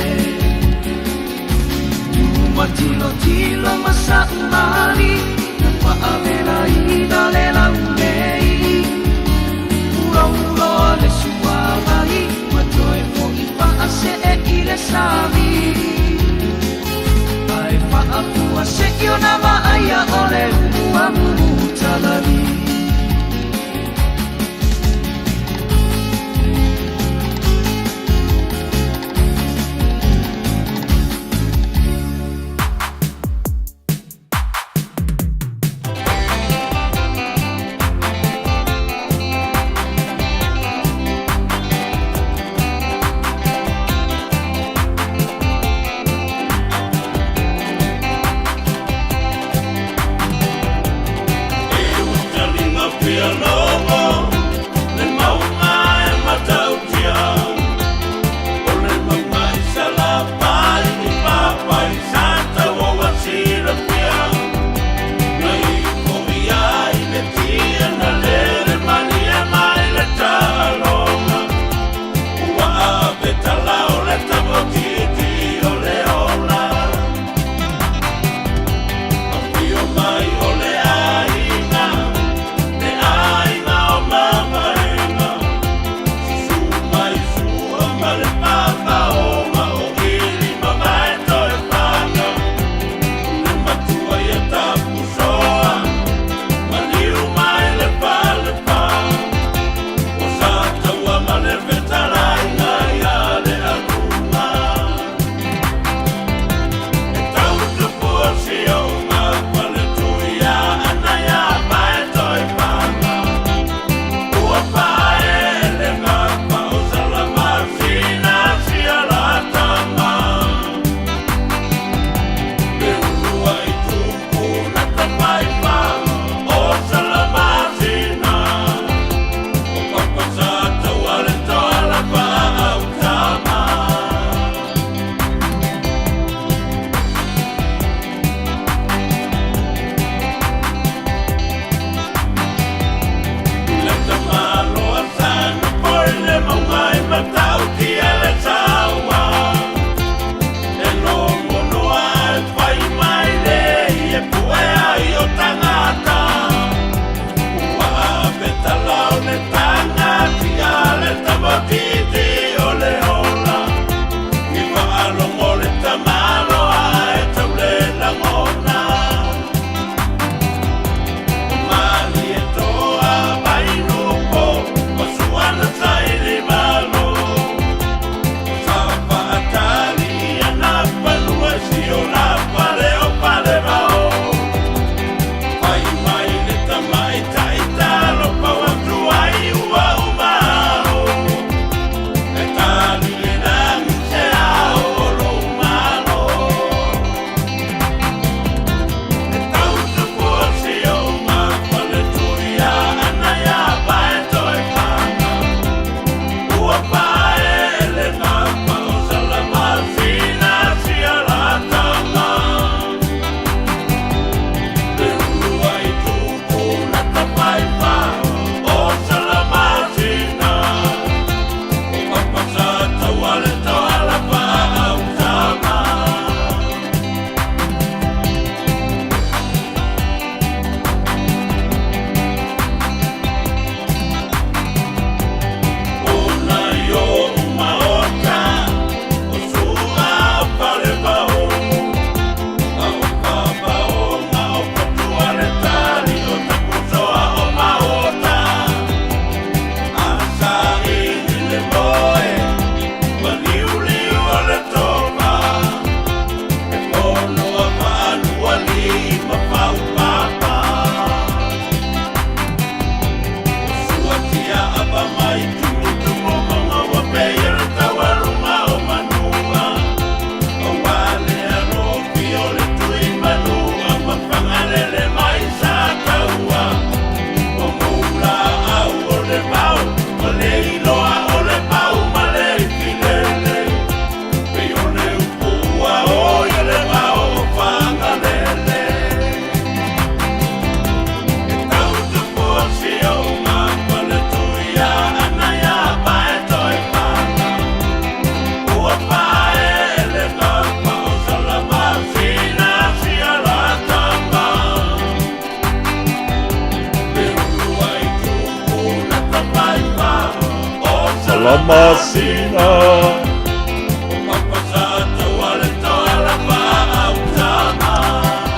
Tumatilotilo ma saʻumali na faavelaina le laumei. Ulouloa le suavai ma toe foʻi faasee i le sami. Ae faafua seʻi ona vaaia o le ua mumutalali. Tala masina.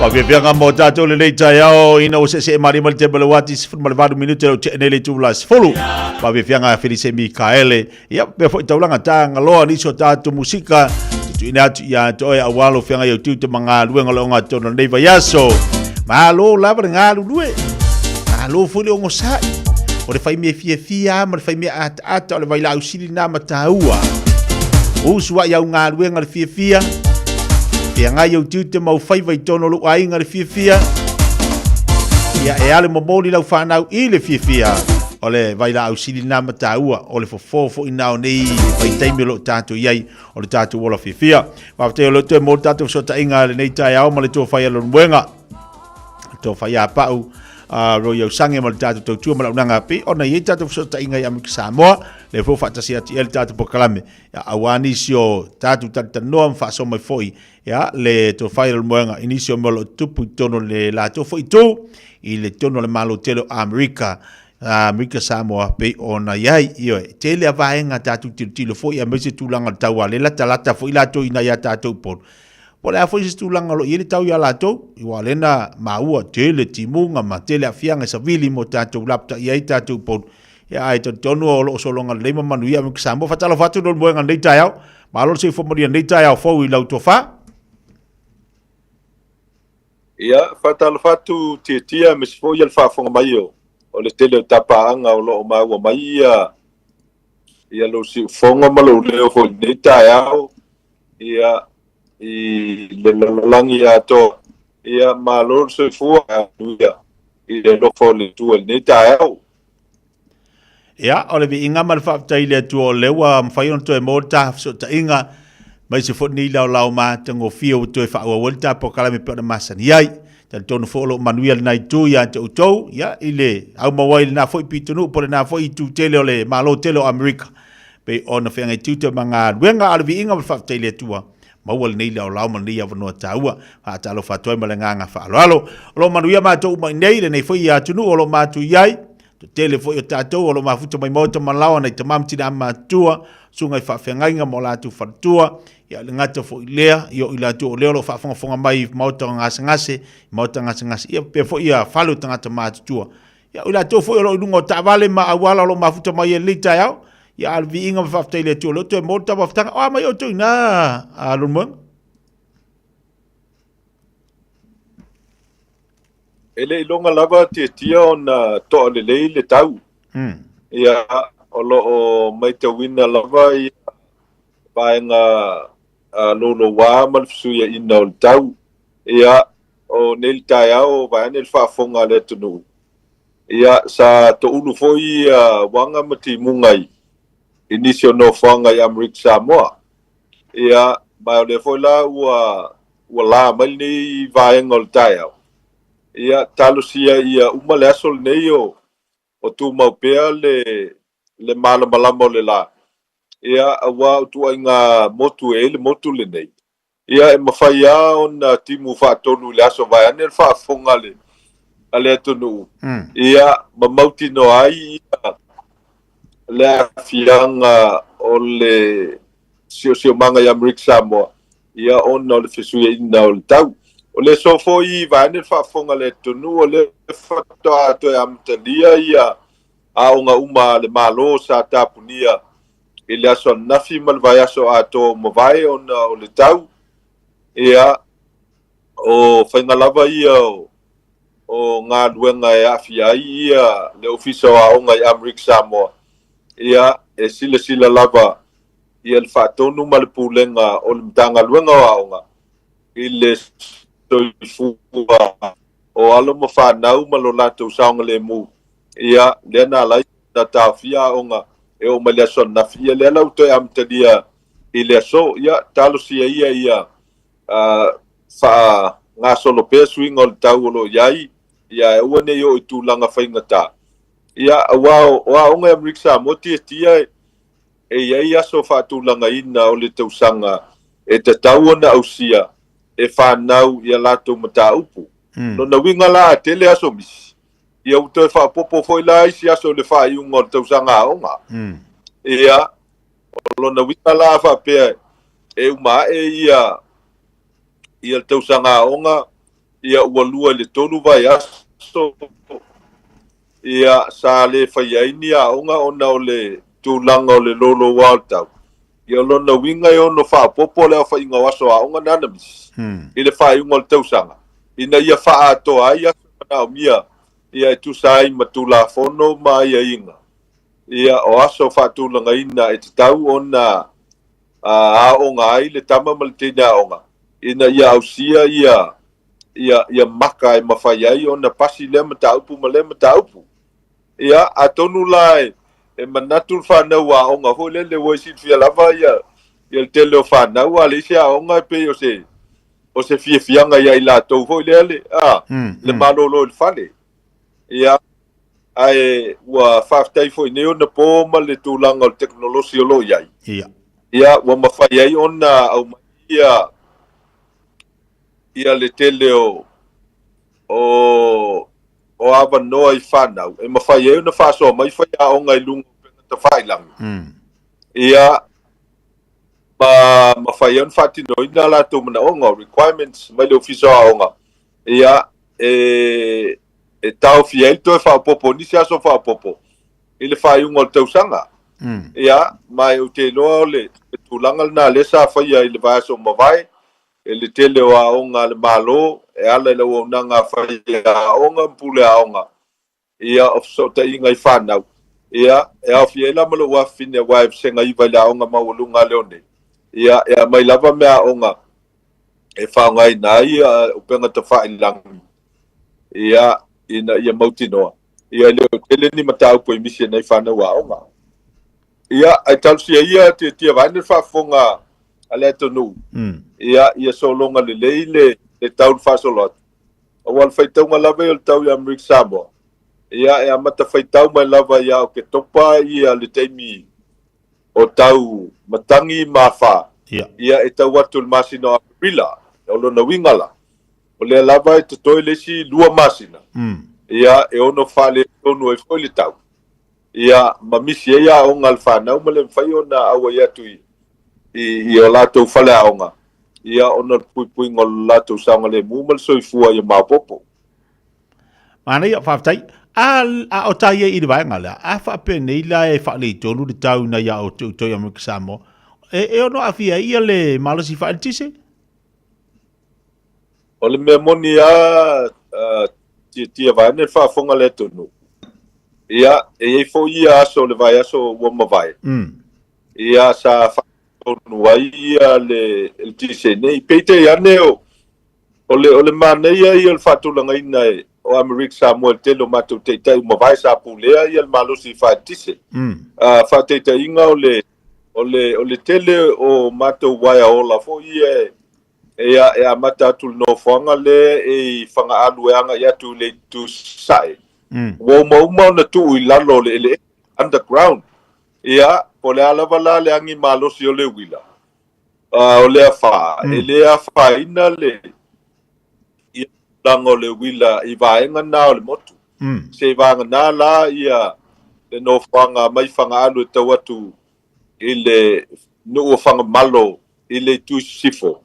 Faafiafiaga mo tatou lenei taeao ina ua seesee malie mai le tema le uati 18 minute o tea nei le itula 10. Faafiafiaga Felise Mikaele. Ia pea foi taulaga tagaloa nisi o tatou musika tutuina atu ia te oe aua lou feagai au tiute ma galuega o le ogatotonu o lenei vaiaso. Malo lava le galulue. Malo foi le ogosa'i. O le faimea fiafia ma le faimea ataata o le vailaau sili na ma taua. Usu ai au galuega le fiafia. Feagai au tiute ma au faiva i totonu o lou aiga le fiafia. Ia e ale momoli lau fanau i le fiafia. O le vailaau sili na ma taua, o le fofo foi na o nei vaitaimi o lo o tatou i ai o le tatou ola fiafia. Faafetai o lea ua toe maua le tatou fesootaiga i lenei taeao ma le tofa ia Leulumoega, le tofa ia Pau Roy Ausange ma le tatou tautua ma le auaunaga pei ona i ai tatou fesootaiga i Amerika Samoa, lea foi ua faatasi atu i ai le tatou polokalame aua nisi o tatou talatalanoa ma faasoa mai foi ia le tofa ia Leulumoega i nisi o mea o lo o tutupu i totonu o le latou foi itu i le totonu o le Malo tele o Amerika, Amerika Samoa pei ona i ai. Ioe, tele a vaega tatou tilotilo foi aemaise tulaga o le tau a le latalata foi latou i nai a tatou Upolu. Po o le a foi se tulaga o lo o i ai le tau ia latou, aua o lea na maua tele timuga ma tele aafiaga i savili mo tatou lapatai ai tatou Upolu. Ia, ae talitonu o lo o sologa lelei ma manuia Amerika Samoa. Faatalofa atu Leulumoega i lenei taeao. Malo le soifua manuia i lenei taeao fou i lau tofa. Ia, faatalofa atu Tiatia aemaise foi le faafofoga mai o o le tele o tapaaga o lo o maua mai ia ia lou siufofoga ma lou leo foi i lenei taeao, ia, i le lalolagi atoa. Ia, malo le soifua manuia i le alofa o le Atua i lenei taeao. Ia, o le viiga ma le faafetai i le Atua o lea ua mafai ona toe maua le ta fesootaiga, aemaise foi lenei laolao matagofie ua toe faaauau ai le ta polokalame e pei ona masani ai. Talitonu foi o lo o manuia lena itu ia te outou, ia, i le aumau ai i lena foi pitonuu po o lena foi itu tele o le Malo tele o Amerika, pei ona feagai tiute ma galuega. A o le viiga ma le faafetai i le Atua, maua lenei laolao ma lenei avanoa taua. Faatalofa atu ai ma le agaga faaaloalo. O lo o manuia matou uma i inei, lenei foi atunuu o lo o matou i ai. Toatele foi o tatou o lo o mafuta mai maota ma laoa nai tama ma tina matutua, susuga i faafeagaiga ma o latou faletua, ia o le gata foi lea, ia o i latou o lea o lo o faafogafoga mai i maota o gasegase, maota gasegase, ia faapea foi ia fale o tagata matutua. Ia o i latou foi o lo o i luga o taavale ma auala o lo o mafuta mai ai i lenei taeao, ia a o le viiga ma faafetai i le Atua o lea ua toe maua le taumafataga. O a mai outou i ina a Leulumoega? E le iloga lava Tiatia ona toa lelei le tau. Ia, o lo o matauina lava ia vaega louloua ma le fesuiaiga o le tau. Ia, o nei le taeao vaeane le faafofoga a le atunuu. Ia, sa toulu foi ia uaga ma timuga i nisi o nofoaga i Amerika Samoa. Ia, ma o lea foi la ua ua la mai lenei vaega o le taeao, ia, talosia ia uma le aso lenei o, o tumau pea le, le malamalama o le la, ia, aua o ituaiga motu e i ai le motu lenei, ia, e mafai lava ona timu faatonu i le aso vaeane le faafofoga a le, a le atunuu, ia, ma mautinoa ai ia le aafiaga o le siosiomaga i Amerika Samoa, ia ona o le fesuiaiga o le tau. O le aso foi vaeane le faafofoga a le atunuu, o lea faatoa toe amatalia ia aoga uma a le Malo sa tapunia i le aso ananafi ma le vaiaso atoa ua mavae ona o le tau. Ia, o faiga lava ia o galuega e aafia ai ia le Ofisa o Aoga i Amerika Samoa, ia e silasila lava ia le faatonu ma le pulega o le Matagaluega o Aoga i le soifua o alo ma fanau ma lo latou saogalemu, ia lea na ala ai ona taofia aoga e oo mai le aso ananafi, ia lea la ua toe amatalia i le aso. Ia talosia ia ia faagasolo pea suiga o le tau o lo o i ai, ia ae aua ne i oo i tulaga faigata. Ia aua o aoga i Amerika Samoa tiatia e i ai aso faatulagaina o le tausaga e tatau ona ausia e fanau i a latou mataupu. Lona uiga la a tele aso misi, ia ua toe faaopoopo foi la isi aso i le faaiuga o le tausaga aoga. Ia, o lona uiga la a faapea e uma ae ia ia le tausaga aoga, ia ua 2 i le 3 vaiaso, ia sa le faia ai ni aoga ona o le tulaga o le louloua o le tau. Ia o lona uiga e ono faaopoopo le aofaiga o aso aoga na na misi i le faaiuga o le tausaga ina ia faaatoa ai aso e manaomia ia e tusa ai ma Tulafono ma aiaiga. Ia o aso faatulagaina e tatau ona aoga ai le tama ma le teine aoga ina ia ausia ia ia ia maka e mafai ai ona pasi lea mataupu ma lea mataupu. Ia, atonu la e e manatu le fanau aoga foi lele ua e silafia lava ia ia le tele o fanau a leai se aoga e pei o se o se fiafiaga ia i latou foi lea le a le malolo i le fale. Ia, ae ua faafetai foi i nei ona po ma le tulaga o le tekonolosi o lo o i ai. Ia. Ia, ua mafai ai ona aumai ia ia le tele o o o avanoa i fanau e mafai ai ona faasoa mai faiaoga i luga o upega tafailagi. Ia, ma mafai ai ona faatinoina a latou manaoga, o requirements mai le Ofisa o Aoga, ia, e, e taofia ai le toe faaopoopo o nisi aso faaopoopo i le faaiuga o le tausaga. Ia, ma ou te iloa o le tulaga lena lea sa faia i le vaiaso ua mavae, e le tele o aoga a le Malo e ala i le auaunaga a faiaoga ma pule aoga, ia, o fesootaiga i fanau, ia, e aofia ai la ma lou afafine aua e vasega 9 i le aoga maualuga a Leone, ia, e aumai lava meaaoga e faaaogaina ai upega tafailagi, ia, ina ia mautinoa, ia, e le o tele ni mataupu e misi ai nai fanau aoga. Ia, ae talosia ia tiatia vaeane le faafofoga a le atunuu, ia, ia sologa lelei le, le tau le faasolo atu. Aua o le faitauga lava ia o le tau i Amerika Samoa, ia, e amata faitau mai lava ia Oketopa ia le taimi o tau matagi ma afa, ia, e tau atu i le masina o Aperila. O lona uiga la, o lea lava e totoe le isi 2 masina, ia, e ono faaletonu ai foi le tau. Ia, ma misi ai aoga a le fanau ma le mafai ona auai atu i, i, i o latou faleaoga, ia, ona o le puipuiga o le latou saogalemu ma le soifua ia maopoopo. Manaia, faafetai. A, a o ta ia i le vaega lea, a faapenei la e faaleitolu le tau ina ia outou i Amerika Samoa, e, e ono aafia ai ia le malosi faaeletise? O le mea moni lava, tiatia vaeane le faafofoga a le atunuu, ia, e i ai foi ia aso o le vaiaso ua mavae, ia, sa faatonu ai ia le LTC nei. Peitai ane, o, o le, o le manaia ia o le faatulagaina e, o Amerika Samoa i le tele o matou taitai ua mavae sa pulea ia le malosi faaeletise. Faataitaiga o le, o le, o le tele o matou uaea ola foi ia e, Ia, e amata atu i le nofoaga lea e i Fagaalu e agai atu i le itu sasae. Ua umauma ona tuu i lalo o le eleele, underground. Ia, po o le a lava la le agi malosi o le uila, o le afa, e le afaina le ia tulaga o le uila i vaega na o le motu. Seiavagana la ia le nofoaga mai Fagaalu e tau atu i le nuu o Fagamalo i le itu i sisifo,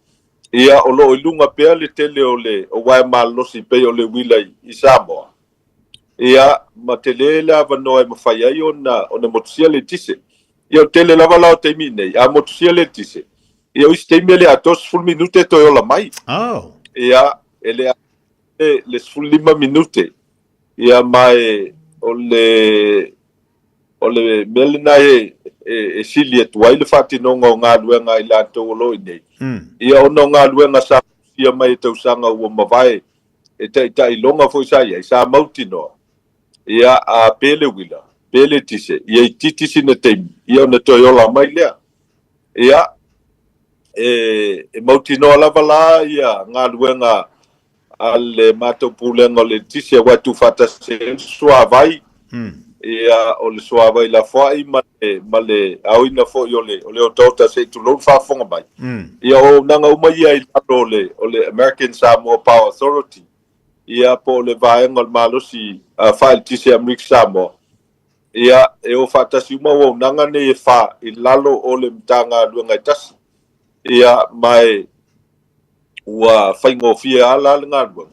ia, o lo o i luga pea le tele o le o uaea malolosi pei o le uila i Samoa, ia, ma tele le avanoa e mafai ai ona ona motusia le eletise. Ia, o le tele lava la o taimi nei, a motusia le eletise, ia, o isi taimi e le atoa 10 minute e toe ola mai. Oh. Ia, e le atoa le 15 minute, ia, ma e, o le O le mea lena e, e, e sili atu ai le faatinoga o galuega a i latou o lo o i inei. Ia ona o galuega sa fia mai e tausaga ua mavae e taitailoga foi sa i ai, sa mautinoa, ia a pe le uila, pe le tise, ia itiiti sina taimi, ia ona toe ola mai lea. Ia, e, e mautinoa lava la ia galuega a le matou Pulega o le Eletise aua e tuufaatasi ai le suavai, ia, o le suavai lafoai ma le, ma le aoina foi o le, o le otaota se i tulou le faafofoga mai. Ia, o auaunaga uma ia i lalo o le, o le American Samoa Power Authority, ia, po o le vaega o le malosi faa-eletise a Amerika Samoa. Ia, e o faatasi uma auaunaga nei e fa i lalo o le Matagaluega e tasi. Ia, ma e ua faigofie lava la le galuega,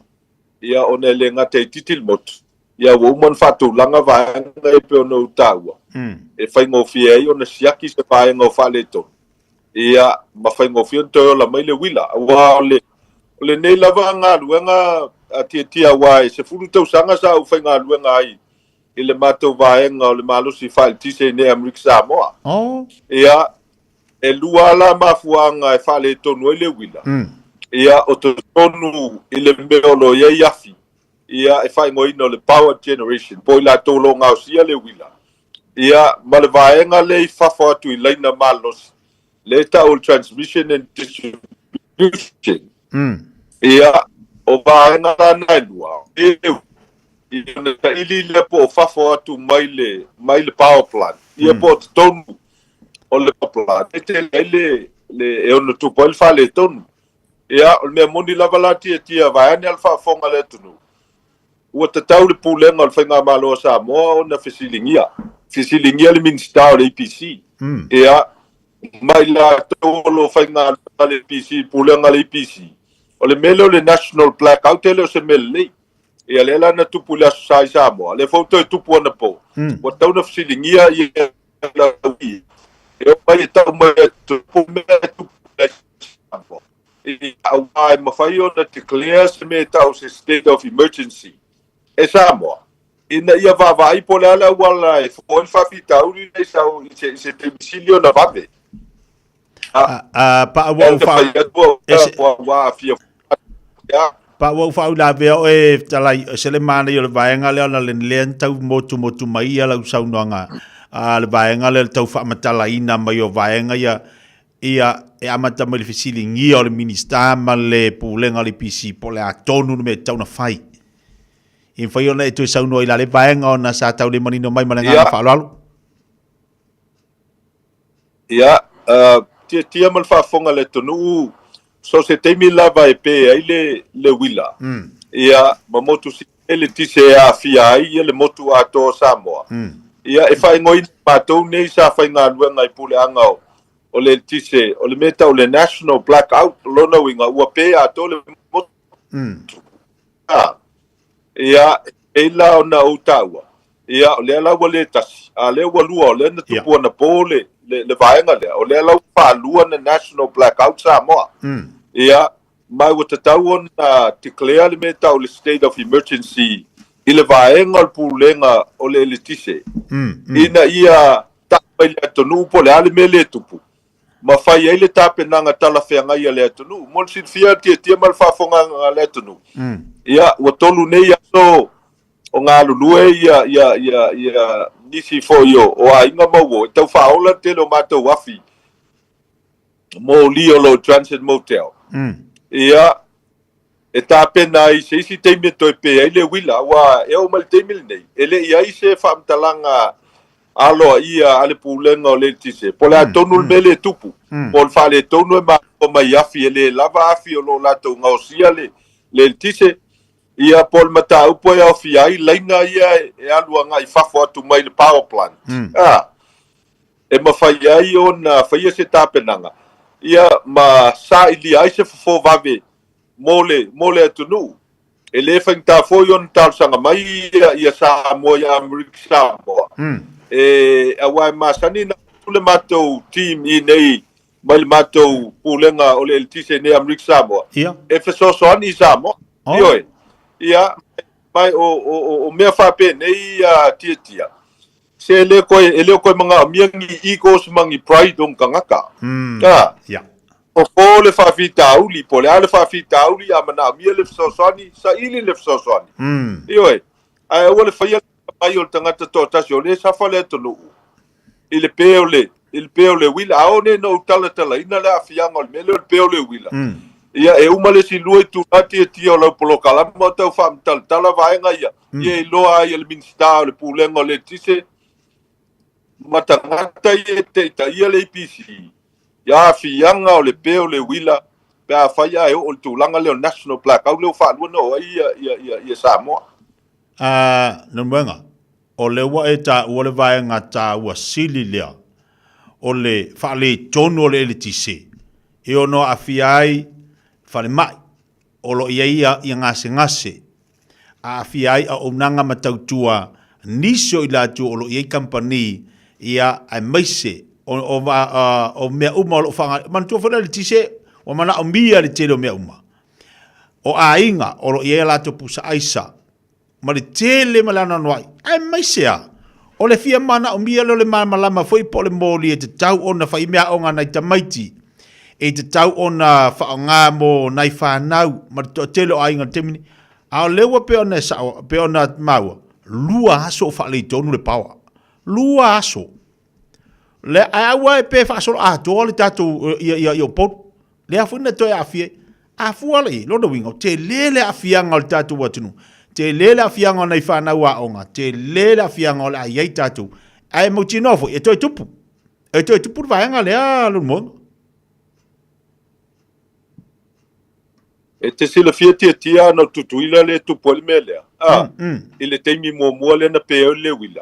ia, ona e le gata itiiti le motu, ia, ua uma ona faatulaga vaega ia e pei ona ou taua, e faigofie ai ona siaki se vaega o faaletonu, ia, ma faigofie ona toe ola mai le uila. Aua o le, o lenei lava galuega a Tiatia, aua e 10 tausaga sa ou faigaluega ai i le matou vaega o le malosi faaeletise i inei Amerika Samoa. Oh. Ia, e lua la mafuaaga e faaletonu ai le uila. Ia, o totonu i le mea o lo o i ai afi, ia, e faaigoaina o le power generation, po o i latou o lo o gaosia le uila. Ia, ma le vaega lea i fafo atu i laina malosi, lea e tau o le transmission and distribution. Ia, o vaega la na e lua, e ia ona saili lea po o fafo atu mai le, mai le power plant, ia po o totonu o le power plant, e tele ai le, le, e ono tupu ai le faaletonu. Ia, o le mea moni lava la Tiatia, vaeane a le faafofoga a le atunuu, ua tatau le Pulega o le Faigamalo a Samoa ona fesiligia, fesiligia le Minisita o le EPC. Ia, ma i latou o lo o faigaluega le EPC, Pulega a le EPC, o le mea lea o le national blackout e le o se mea lelei. Ia, lea la na tupu i le Aso Sa i Samoa, lea foi ua toe tupu anapo, ua tatau ona fesiligia ia e omai e tau mai atu po o mea e tupu i Samoa. Aua e mafai ona declare se mea e tau o se state of emergency e Samoa ina ia vaavaai po o le a le auala e fua ai le faafitauli lea i sau i se, i se taimi sili ona vave. A, pa ua ou fa ua aafia Pa ua ou faauilavea oe fetalai, e se le manaia o le vaega lea ona lea na tau motumotu mai ia lau saunoaga a le vaega lea o le tau faamatalaina mai o vaega ia ia e amata mai le fesiligia o le Minisita ma le Pulega o le EPC po o le a tonu le mea e tatau ona fai. E mafai ona e toe saunoa i la le vaega ona sa tau le manino mai ma le agaga faaaloalo. Ia, tiatia ma le faafofoga a le atunuu, so o se taimi lava e pe ai le, le uila, ia, ma motu eletise e aafia ai ia le motu atoa o Samoa. Ia, e faaigoaina e matou nei sa faigaluega i puleaga o, o le eletise, o le mea e tau o le national blackout, o lona uiga ua pe atoa le motu. A, ia, e la ona ou taua, ia, o lea la ua le tasi, a lea ua lua, o lea na tupu anapo le, le, le vaega lea, o lea la ua faalua na national blackout Samoa. Ia, ma ua tatau ona declare le mea e tau o le state of emergency i le vaega o le pulega o le eletise, ina ia tau mai le atunuu po o le a le mea lea e tupu, ma fai ai le tapenaga talafeagai a le atunuu. Mo le silafia Tiatia ma le faafofoga a le atunuu, ia, ua tolu nei aso o galulue ia, ia, ia, ia nisi foi o, o aiga ma uo e tau faaola le tele o matou afi moli o lo o Transit Motel. Ia, e tapena ai se isi taimi e toe pe ai le uila, aua e oo mai le taimi lenei, e le i ai se faamatalaga aloaia a le Pulega o le Eletise, po o le a tonu le mea lea e tupu, po o le faaletonu e mafua mai i afi e le lava afi o lo o latou gaosia le eletise, ia po o le mataupu e aofia ai laina ia e alu agai fafo atu mai le power plant. A, e mafai ai ona faia se tapenaga, ia ma sailia ai se fofo vave mo le, mo le atunuu. E le faigata foi ona talosaga mai ia, ia Samoa ia Amerika Samoa. E, aua e masani na atu le matou team i nei mai le matou pulega o le eletise i nei Amerika Samoa. Ia. E fesoasoani i Samoa. Oh. Ioe. Ia, mai o, o, o, o mea faapenei ia Tiatia. Se e le koe, e le koe manaomia ni egos ma ni pride o ni tagata. A. Ia. Fofo le faafitauli, po o le a le faafitauli, a manaomia le fesoasoani, saili le fesoasoani. Ioe. Ae aua le faia le mai o le tagata toatasi, o lea e safa le atunuu i le pe o le, i le pe o le uila. A o nei na ou talatalaina le aafiaga o le mea lea o le pe o le uila. Ia, e uma le isi lua itula tiatia o lau polokalame o tau faamatalatala vaega ia. Ia iloa ai e le Minisita o le Pulega o le Eletise ma tagata ia e taitaia le EPC i aafiaga o le pe o le uila pe afai ae oo i le tulaga lea o le national blackout lea ua faalua ona oo ai ia, ia, ia, ia Samoa. A, Lemuega. O lea ua e taua le vaega taua sili lea o le faaletonu o le eletise e ono aafia ai falemai o lo o i ai ia gasegase, aafia ai auaunaga ma tautua nisi o i latou o lo o i ai kamupani, ia, aemaise o mea uma o lo o faaaoga. Manatua foi le eletise ua manaomia le tele o mea uma. O aiga o lo o i ai a latou pusa aisa, ma le tele ma le anoanoai, aemaise a o le fia manaomia lea o le malamalama foi po o le moli e tatau ona fai mea aoga nai tamaiti, e tatau ona faaaoga mo nai fanau ma le toatele o aiga i le taimi nei. A o lea ua pei ona e sao, pei ona maua, 2 aso o faaletonu le power. 2 aso. Le, ae aua e pe faasolo atoa le tatou ia, ia, ia Upolu. Lea foi na toe aafia ai. A fua la i ai, lona uiga, tele le aafiaga o le tatou atunuu, tele le aafiaga o nai fanau aoga, tele le aafiaga o le a i ai tatou. Ae mautinoa foi, e toe tupu. E toe tupu le vaega lea, Leulumoega. E te silafia Tiatia ana o Tutuila lea e tupu ai le mea lea, a, i le taimi muamua lea na pe ai le uila.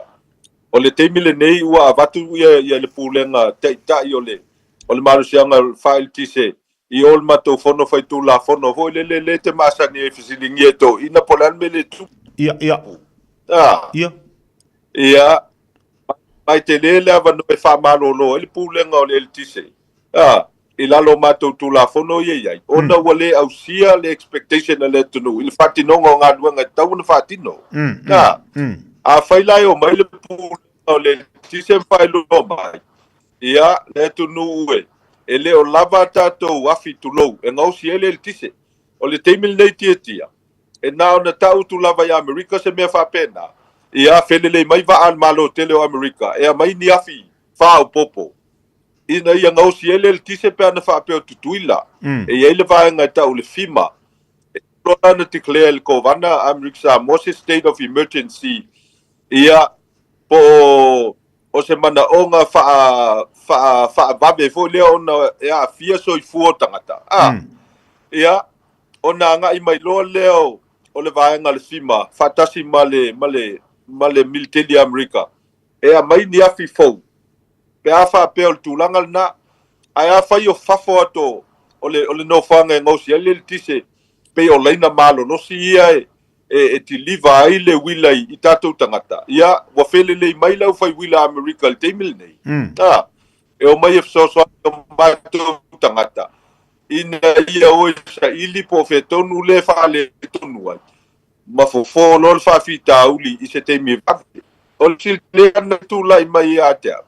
O le taimi lenei ua avatu ia, ia le pulega taitai o le, o le malosiaga faa-eletise i o le matou fono faitulafono foi lele lea e te masani ai e fesiligia e toeaiina po o le a le mea lea e tupu. Ia, ia. A. Ia. Ia, mai tele le avanoa e faamalolo ai le pulega o le eletise, a, i lalo o matou Tulafono ia e i ai, ona ua le ausia le expectation a le atunuu i le faatinoga o galuega e tatau ona faatino. A, afai la e omai le Pulega o le Eletise ma faailoa mai, ia, le atunuu e, e le o lava a tatou afi, tulou, e gaosi ai le eletise. O le taimi lenei Tiatia, e na ona tau atu lava i Amerika se mea faapena, ia, felelei mai vaa a le Malo tele o Amerika e aumai ni afi faaopoopo ina ia gaosi ai le eletise pe ana faapea o Tutuila. E i ai le vaega e tau le FEMA, e loa ona declare e le Kovana Amerika Samoa se state of emergency, ia, po o o se manaoga faa, faa, faavave foi lea ona e aafia soifua o tagata. A, ia, ona agai mai loa lea o, o le vaega a le FEMA faatasi ma le, ma le, ma le militeli a Amerika e aumai ni afi fou pe a faapea o le tulaga lena. Ae afai o fafo atu o, o le, o le nofoaga e gaosi ai le eletise, pei o laina malolosi ia e, e, e deliver ai le uila i, i tatou tagata, ia, ua felelei mai le aufai uila a Amerika i le taimi lenei. A, e omai e fesoasoani i o matou tagata, ina ia o e saili po o fea tonu lea e faaletonu ai, ma fofo loa le faafitauli i se taimi e vave. O le silea na tulai mai ia te au,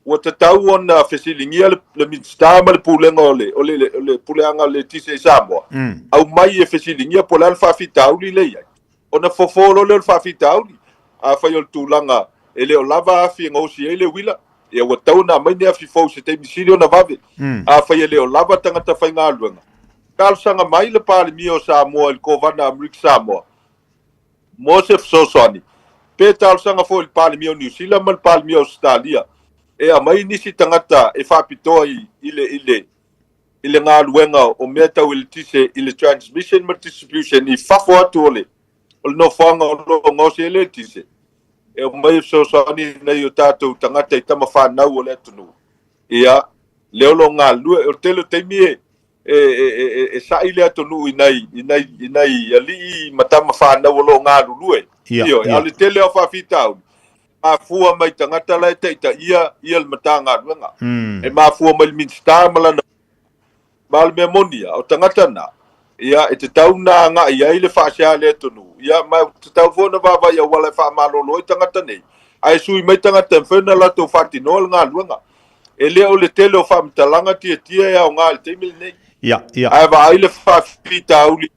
ua tatau ona fesiligia le, le Minisita ma le Pulega o le, o le, o le Puleaga o le Eletise i Samoa, aumai e fesiligia po o le a le faafitauli lea e i ai. Ona fofo loa lea o le faafitauli. Afai o le tulaga e le o lava afi e gaosi ai le uila, ia ua tatau ona aumai ni afi fou i se taimi sili ona vave. Afai e le o lava tagata faigaluega, talosaga mai le Palemia o Samoa i le Kovana Amerika Samoa mo se fesoasoani, pe talosaga foi i le Palemia o Niu Sila ma le Palemia o Ausetalia e aumai nisi tagata e faapitoa i, i le, i le, i le galuega o mea tau eletise i le transmission ma le distribution i fafo atu o le, o le nofoaga o lo o gaosi ai le eletise, e omai e fesoasoani i nai o tatou tagata i tama fanau o le atunuu. Ia, lea o lo o galulue, o le tele o taimi e, e, e, e, e sa'i le atunuu i nai, i nai, i nai alii ma tama fanau o lo o galulue. Ia, Ioe, ia. a o le tele o faafitauli, mafua mai tagata la e taitaia ia le Matagaluega. E mafua mai le Minisita ma lana ma o le mea moni ia, o tagata na, ia, e tatau na agai ai le faasea a le atunuu, ia, ma e tatau foi ona vaavaai i auala e faamalolo ai tagata nei, ae sui mai tagata e mafai ona latou faatinoa le galuega. E le o le tele o faamatalaga tiatia e aoga i le taimi lenei. Ia, ia. Ae vaai le faafitauli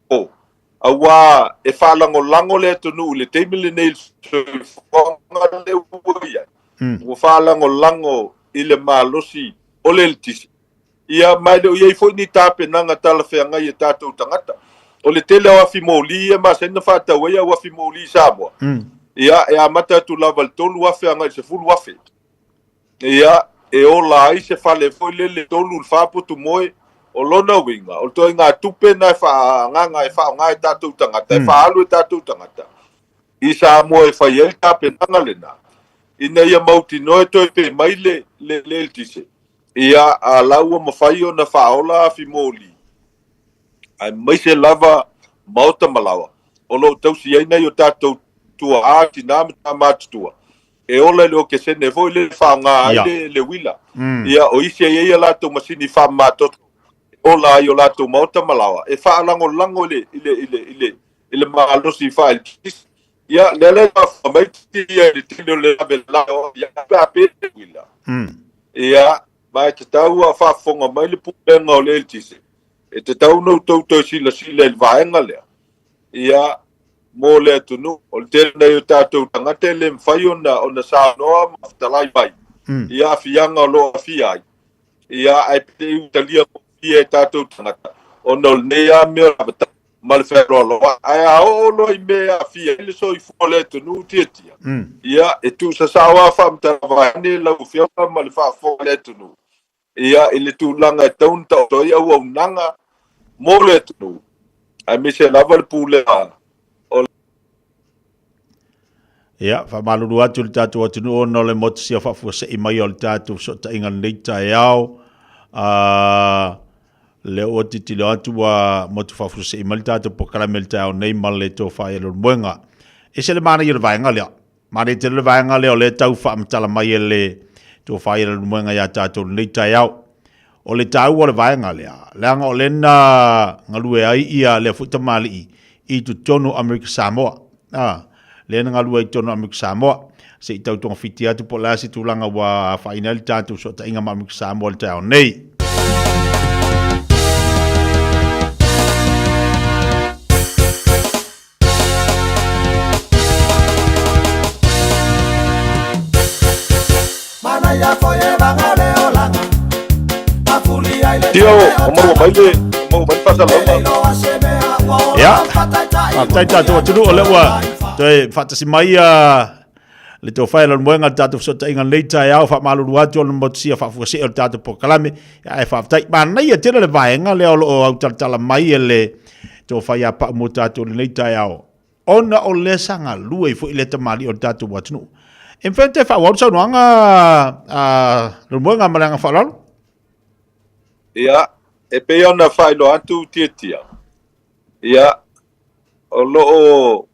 o Aua e faalagolago le atunuu i le taimi lenei i le soifuaga lea ua i ai, ua faalagolago i le malosi o le eletise, ia, ma e le o i ai foi ni tapenaga talafeagai a tatou tagata. O le tele o afi moli ia e masani ona faatau ai au afi moli i Samoa, ia, e amata atu lava i le $3,000 agai i le $10,000. Ia, e ola ai se fale foi lele 3 i le 4 potu moe, o lona uiga, o le ituaiga tupe lena e faaagaaga e faaaoga e tatou tagata, e faaalu e tatou tagata, i Samoa e fai ai le tapenaga lena, ina ia mautinoa e toe pē mai le, le, le eletise, ia, a la ua mafai ona faaola afi moli, aemaise lava maota ma laoa, o lo o tausi ai nai o tatou tuaa, tinā ma tama matutua, e ola i le okesene foi lea e faaaoga ai le, le uila. Ia, o isi e i ai a latou masini faamamatoto e ola ai o latou maota ma laoa, e faalagolago i le, i le, i le, i le, i le malosi faaeletise. Ia, lea la e faafofoga mai ia i le tele o le lavelave o ia pe a pe le uila. Ia, ma e tatau a faafofoga mai le Pulega o le Eletise, e tatau ona outou toe silasila i le vaega lea, ia, mo le atunuu. O le tele nei o tatou tagata e le mafai ona, ona saunoa ma fetalai mai i aafiaga o lo o aafia ai, ia, ae pei ua talia gofie e tatou tagata ona o lenei lava mea o le ma le fealoaloai. Ae a oo loa i mea e aafia ai le soifua o le atunuu tiatia, ia, e tuusasao lava faamatalaga vaeane lau Afioga ma le faafofoga a le atunuu, ia, i le tulaga e tatau ona taoto ai auaunaga mo le atunuu, aemaise lava le pulega o Ia, faamalulu atu i le tatou atunuu ona o le motusia faafuasei mai o le tatou fesootaiga i lenei taeao. Lea ua tilotilo atu ua motu faafuasei mai le tatou polokalame i le taeao nei ma le tofa i Leulumoega. E ese le manaia o le vaega lea. Manaia tele le vaega lea o lea e tau faamatala mai e le tofa i Leulumoega ia tatou i lenei taeao. O le taua o le vaega lea, leaga o lea na galue ai ia lea foi tamalii i totonu o Amerika Samoa. A, lea na galue ai i totonu o Amerika Samoa. Se i tau togafiti atu po o le a se tulaga ua afaina ai le tatou fesootaiga ma Amerika Samoa i le taeao nei. Tio, o maua mai le, maua mai le faasalalauga. Ia, faafetai tatou atunuu o lea ua toe faatasi mai le tofa e Leulumoega le tatou fesootaiga lenei taeao faamalulu atu ona motusia faafuasei o le tatou polokalame ae faafetai manaia tele le vaega lea o lo o autalatala mai e le tofa ia Pau mo tatou lenei taeao ona o lea sa galue ai foi le tamalii o le tatou atunuu. E mafai ona toe faaauau le saunoaga a Leulumoega ma le agaga faaaloalo. Ia, e pei ona faailoa atu Tiatia, ia, o lo o,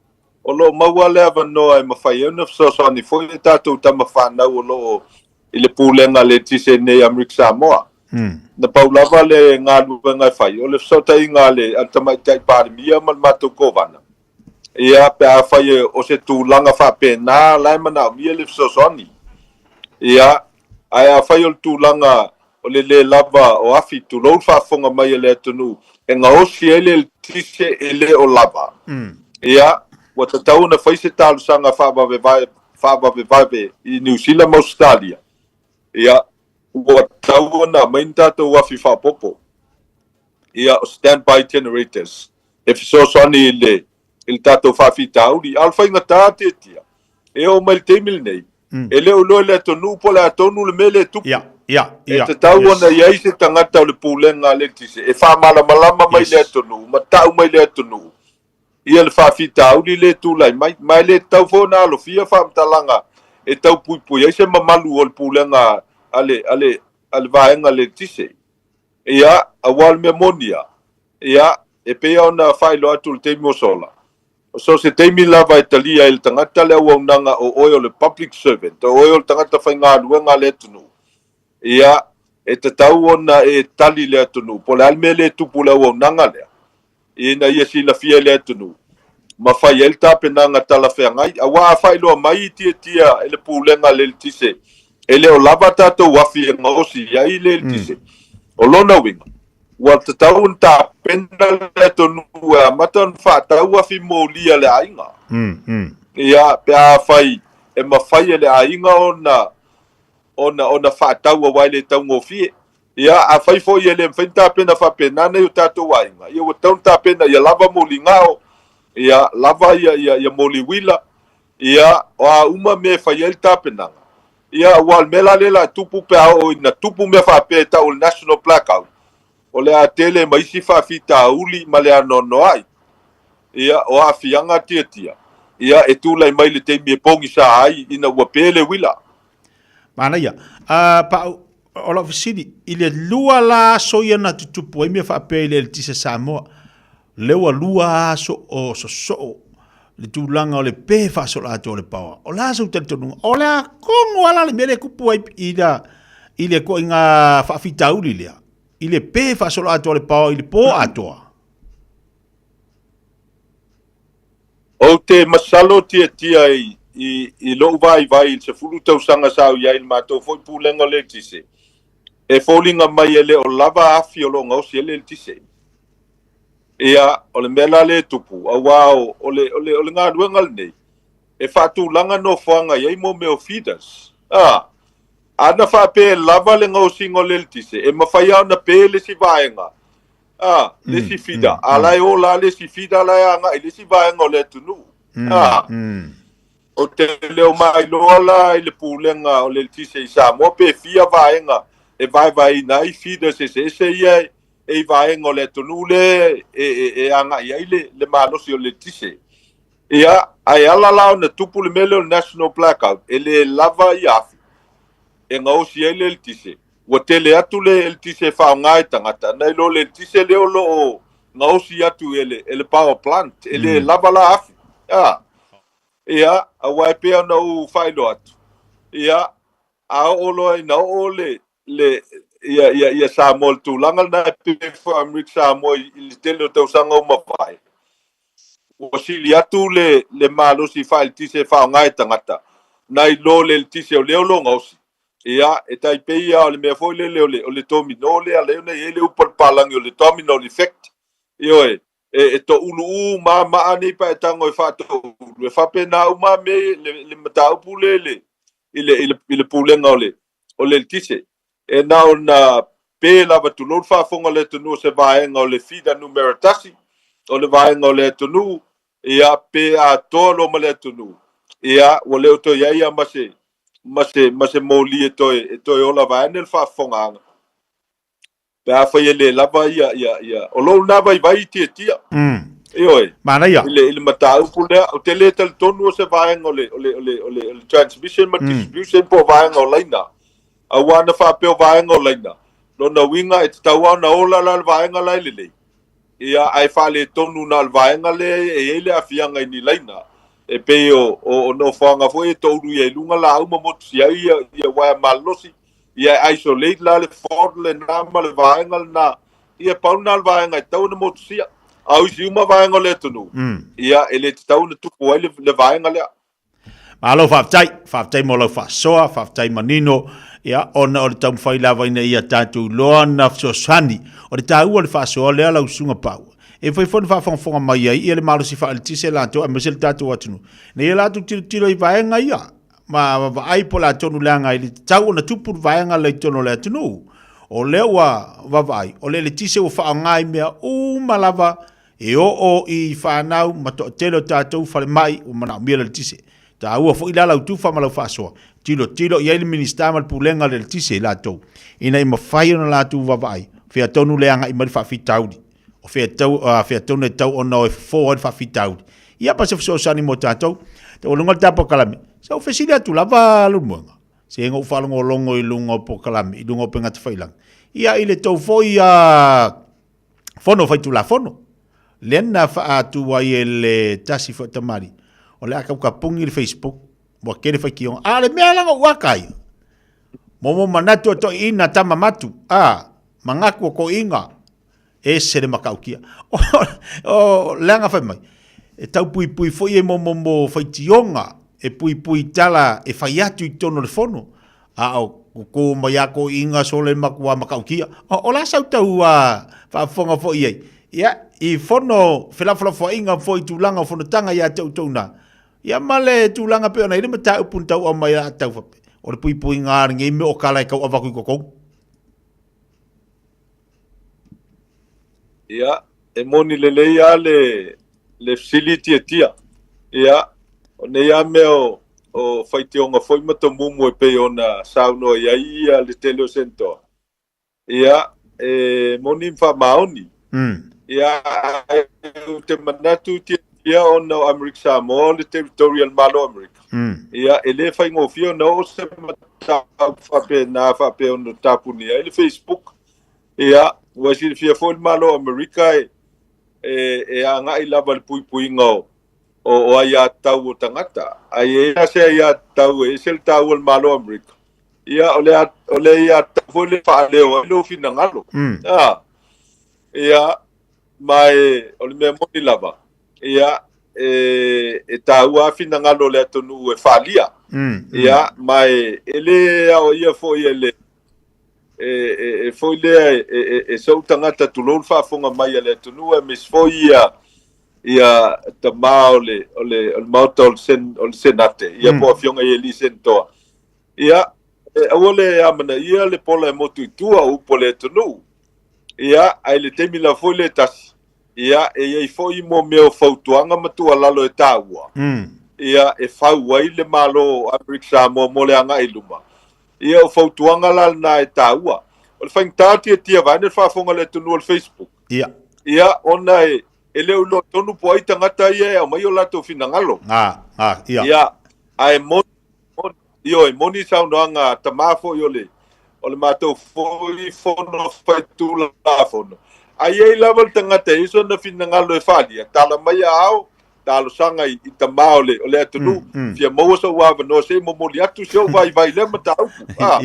o lo o maua le avanoa e mafai ai ona fesoasoani foi le tatou tama fanau o lo o i le pulega a le eletise nei a Amerika Samoa. Na pau lava le galuega e fai, o le fesootaiga a le Tamaitai Palemia ma le matou Kovana, ia, pe afai o se tulaga faapena la e manaomia le fesoasoani. Ia, ae afai o le tulaga o le le lava o afi, tulou le faafofoga mai a le atunuu, e gaosi ai le eletise e le o lava, ia, ua tatau ona fai se talosaga faavavevave i Niu Sila ma Ausetalia, ia, ua tatau ona aumai ni tatou afi faaopoopo, ia, o standby generators, e fesoasoani i le i le tatou faafitauli. A o le faigata Tiatia, e oo mai i le taimi lenei, e le o iloa e le atunuu po o le a tonu le mea lea e tupu. E tatau ona i ai se tagata o le Pulega a le Eletise e faamalamalama mai i le atunuu ma tau mai i le atunuu ia le faafitauli lea e tulai mai. Ma e le tatau foi ona alofia faamatalaga e tau puipui ai se mamalu o le Pulega a le, a le, a le Vaega a le Eletise. Ia, aua o le mea moni lava, ia, e pei ona faailoa atu i le taimi ua sola, so o se taimi lava e talia ai e le tagata le auaunaga o oe o le public servant, o oe o le tagata faigaluega a le atunuu, ia, e tatau ona e tali i le atunuu, po o le a le mea lea e tupu i le auaunaga lea, ina ia silafia e le atunuu, ma fai ai le tapenaga talafeagai. Aua a faailoa mai i tiatia e le Pulega a le Eletise, e le o lava tatou afi e gaosi ai le eletise. O lona uiga, ua tatau ona tapena le atunuu e amata ona faatau afi molia a le aiga. Ia, pe afai e mafai e le aiga ona ona ona faatau aua e le taugofie. Ia, afai foi e le mafai ona tapena faapena nai o tatou aiga, ia ua tatau ona tapena ia lava moligao, ia lava ia, ia, ia moliuila, ia, o a uma mea e fai ai le tapenaga. Ia, aua o le mea la lea o le a tupu pe a oo ina tupu mea faapea e tau o le national blackout, o le a tele ma isi faafitauli ma le anoanoai, ia, o aafiaga tiatia. Ia, e tulai mai le taimi e pogisa ai ina ua pe le uila. Manaia. A, Pau, o lau fesili, i le lua la aso ia na tutupu ai mea faapea i le eletise Samoa, lea ua lua aso o sosoo le tulaga o le pe faasoloatoa o le paoa. O le a sou talitonuga? O le a tonu lava la le mea lea e tupu ai i le, i le ituaiga faafitauli lea, i le pe faasoloatoa o le paoa i le po atoa? Ou te masalo tiatia i, i, i lou vaivai i le 10 tausaga sa ou i ai i le matou foi Pulega o le Eletise, e foliga mai e le o lava afi o lo o gaosi ai le eletise. Ia, o le mea la lea e tupu, aua o, o le, o le, o le galuega lenei, e faatulaga nofoaga i ai mō mea o feeders. A, ana faapea e lava le gaosiga o le eletise, e mafai lava ona pe le isi vaega, a, le isi feeder, a la e ola lava le isi feeder la e agai i le isi vaega o le atunuu. A, ou te le o mailoa la i le Pulega o le Eletise i Samoa pe fia vaega e vaevaeina ai feeders eseese ia e i vaega o le atunuu lea e agai ai le malosi o le eletise. Ia, ae ala la ona tupu le mea lea o le national blackout, e le lava ia afi e gaosi ai le eletise. Ua tele atu le eletise e faaaoga e tagata, nai lo le eletise lea o lo o gaosi atu e le, e le power plant, e le lava la afi. A, ia, aua e pei ona ou faailoa atu, ia, a oo loa ina oo le, le, ia, ia, ia Samoa i le tulaga lena e pei foi o Amerika Samoa i, i le tele o tausaga ua mavae, ua sili atu le, le malosi faaeletise e faaaoga e tagata, nai lo le eletise o lea o lo o gaosi. Ia, e tai pei lava o le mea foi lele o le, o le domino lea, lea na i ai le upu a le palagi o le domino effect. Ioe, e, e toulu uma lava maa nei paetago e faatoulu, e faapena uma lava mea ia, le, le mataupu lea i le, i le, i le, i le pulega o le, o le eletise. E na ona pe lava tulou le faafofoga o le atunuu o se vaega o le feeder numera tasi o le vaega o le atunuu, ia, pe atoa loa ma le atunuu, ia, ua le o toe i ai lava ma se, ma se, ma se moli e toe, e toe ola vaeane le faafofogaaga. Pe afai e le lava ia, ia, ia, o lou lena vaivai i Tiatia. Ioe. Manaia. I le, i le mataupu lea, ou te le talitonu o se vaega o le, o le, o le, o le, o le transmission ma le distribution po o vaega o laina. Aua ana faapea o vaega o laina, lona uiga e tatau lava ona ola la le vaega la e lelei. Ia, ae faaletonu na o le vaega lea e i ai le aafiaga i ni laina, e pei o, o, o nofoaga foi e toulu i ai i luga laau ma motusia ai ia, ia uaea malolosi, ia e isolate la le fault lena ma le vaega lena, ia pau lena o le vaega e tatau ona motusia. A o isi uma vaega o le atunuu, ia e le tatau ona tupu ai le, le vaega lea. Malo faafetai, faafetai mo lau faasoa, faafetai manino, ia, ona o le taumafai lava ina ia tatou iloa na fesoasoani. O le taua o le faasoa lea lau susuga Pau, e mafai foi ona faafogafoga mai ai ia le malosi faaeletise latou aemaise le tatou atunuu, ina ia latou tilotilo i vaega ia, ma vaai po o le a tonu leaga e le tatau ona tupu le vaega lea i totonu o le atunuu. O lea ua vaavaai, o le eletise ua faaaoga i mea uma lava E oo i fanau ma toatele o tatou falemai ua manaomia le eletise. Taua foi la lau tufa ma lau faasoa, tilotilo i ai le Minisita ma le Pulega o le Eletise latou, ina ia mafai ona latou vaavaai, fea tonu le agai mai le faafitauli, o fea tau, fea tonu e tatau ona o e fofo ai le faafitauli. Ia ma se fesoasoani mo tatou. Taualuga le ta polokalame, sa ou fesili atu lava Leulumoega, se na ou faalogologo i luga o polokalame, i luga o upega tafailagi, ia i le tou foi Fono Faitulafono, lea na faatu ai e le tasi foi o tamalii, o le a taukapuni le Facebook, ua tele faitioga. A o le mea la na ou aka ai, momo manatu o toeaiina tama matu, a, manatu o toeaiina, ese le matautia. O leaga fai mai, e tau puipui foi e momo faitioga, e puipui tala e fai atu i totonu o le fono, A o kō mai a toeaiina sole matua matautia. O le a sau tau faafofoga foi i ai? Ia, i fono felafolafoaiga foi i tulaga o fonotaga ia te outou na, ia ma le tulaga pei ona i ai le mataupu na tau aumai a tau faapea, o le puipuiga lenei mea o tala e tau avatu i totonu. Ia, e moni lelei lava le, le fesili tiatia. Ia, o nei lava mea o, o faitioga foi ma tomumu e pei ona saunoa i ai ia le tele o Senatoa. Ia, e moni ma faamaoni. Ia, ae ou te manatu tiatia. silafia ona o Amerika Samoa o le territory a le Malo o Amerika. Ia, e le faigofie ona oo se mataupu faapena faapea ona tapunia ai le Facebook. Ia, ua silafia foi le Malo o Amerika e, e, e agai lava i le puipuiga o, o, o aiatatau o tagata. Ae i ai la se aiatatau e ese le taua o le Malo o Amerika. Ia, o le, o le aiatatau foi lea e faaleo ai lou finagalo. Ah, ia, ma e, o le mea moni lava, ia, e, e taua lava finagalo o le atunuu e faalia. Ia, ma e, e le aoaia foi e le, e, e, e foi lea e, e, e sou tagata tulou le faafofoga mai a le atunuu aemaise foi ia ia tama o le o le o le maota o le sen, o le senate ia po o afioga i alii senetoa ia e aua le amanaia le pola e motu i tua o upu a le atunuu ia ae le taimi lava foi le tasi ia e i ai foi mo mea o fautuaga ma tuualalo e taua ia e fau ai le Malo o Amerika Samoa mo le agai i luma. Ia o fautuaga la lena e taua. O le faigata tiatia vaeane le faafofoga a le atunuu o le Facebook. Ia. Ia ona e e le o iloa tonu po o ai tagata ia e aumai o latou finagalo. Ga, ga, ia. Ia, ae moni, moni, ioe, moni saunoaga a tama foi o le, o le matou foi fono faitulafono. A i ai lava le tagata e i ai sona finagalo e faaalia, tala mai aao, talosaga i, i tama o le, o le atunuu, fia maua sou avanoa se i momoli atu si ou vaivai i lea mataupu. A,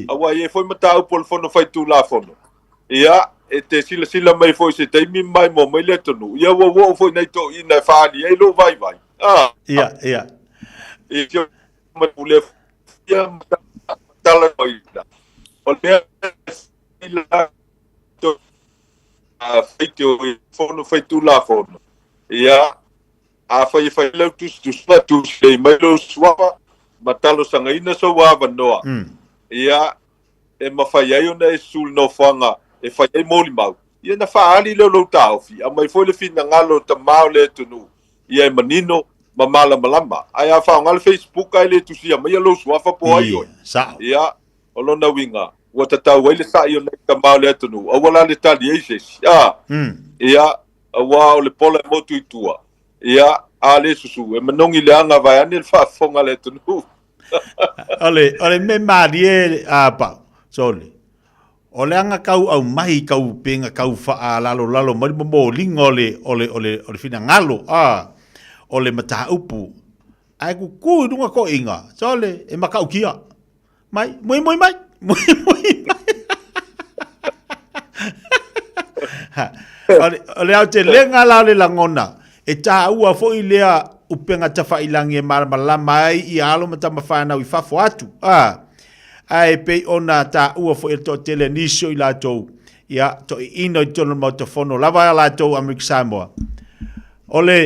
aua e i ai foi mataupu o le Fono Faitulafono. Ia, e te silasila mai foi i se taimi ma maimoa mai le atunuu, ia ua oo foi nai toeaiina e faaali ai lou vaivai. A, Ia, ia. I si o le fia talanoaina. O le mea la faitio i Fono Faitulafono, ia, afai e fai lau tusitusiga, tusilei mai lou suafa ma talosagaina sou avanoa, ia, e mafai ai ona e susu i le nofoaga e fai ai molimau, ia ona faaali lea o lou taofi, aumai foi le finagalo o tama o le atunuu, ia e manino ma malamalama. Ae a faaaoga le Facebook ae le tusia maia lou suafa po o ai oe, ia, O lona uiga, ua tatau ai le sa'i o nai tama o le atunuu, aua la le tali ai se isi. A! Ia, auā o le pola e motu i tua. Ia, a le susu, e manogi le aga vaeane le faafofoga a le atunuu. O le, o le mea malie, a Pau, sole, o le aga kau aumai kau penga kau faalalolalo mai le momoliga o le, o le, o le, o le finagalo, a, o le mataupu, ae kuku i luga toeaiina, sole, e matautia. Mai, muimui mai, muimui mai. O le aotelega la o le lagona, e tāua foi lea upega tafailangi e malamalama ai ia alo ma tama whānau i fafo atu. A, ae pei ona tāua foi e le toatele nisi o i latou, ia, toeaiina i totonu o le Maota Fono, lava a latou Amerika Samoa. O le,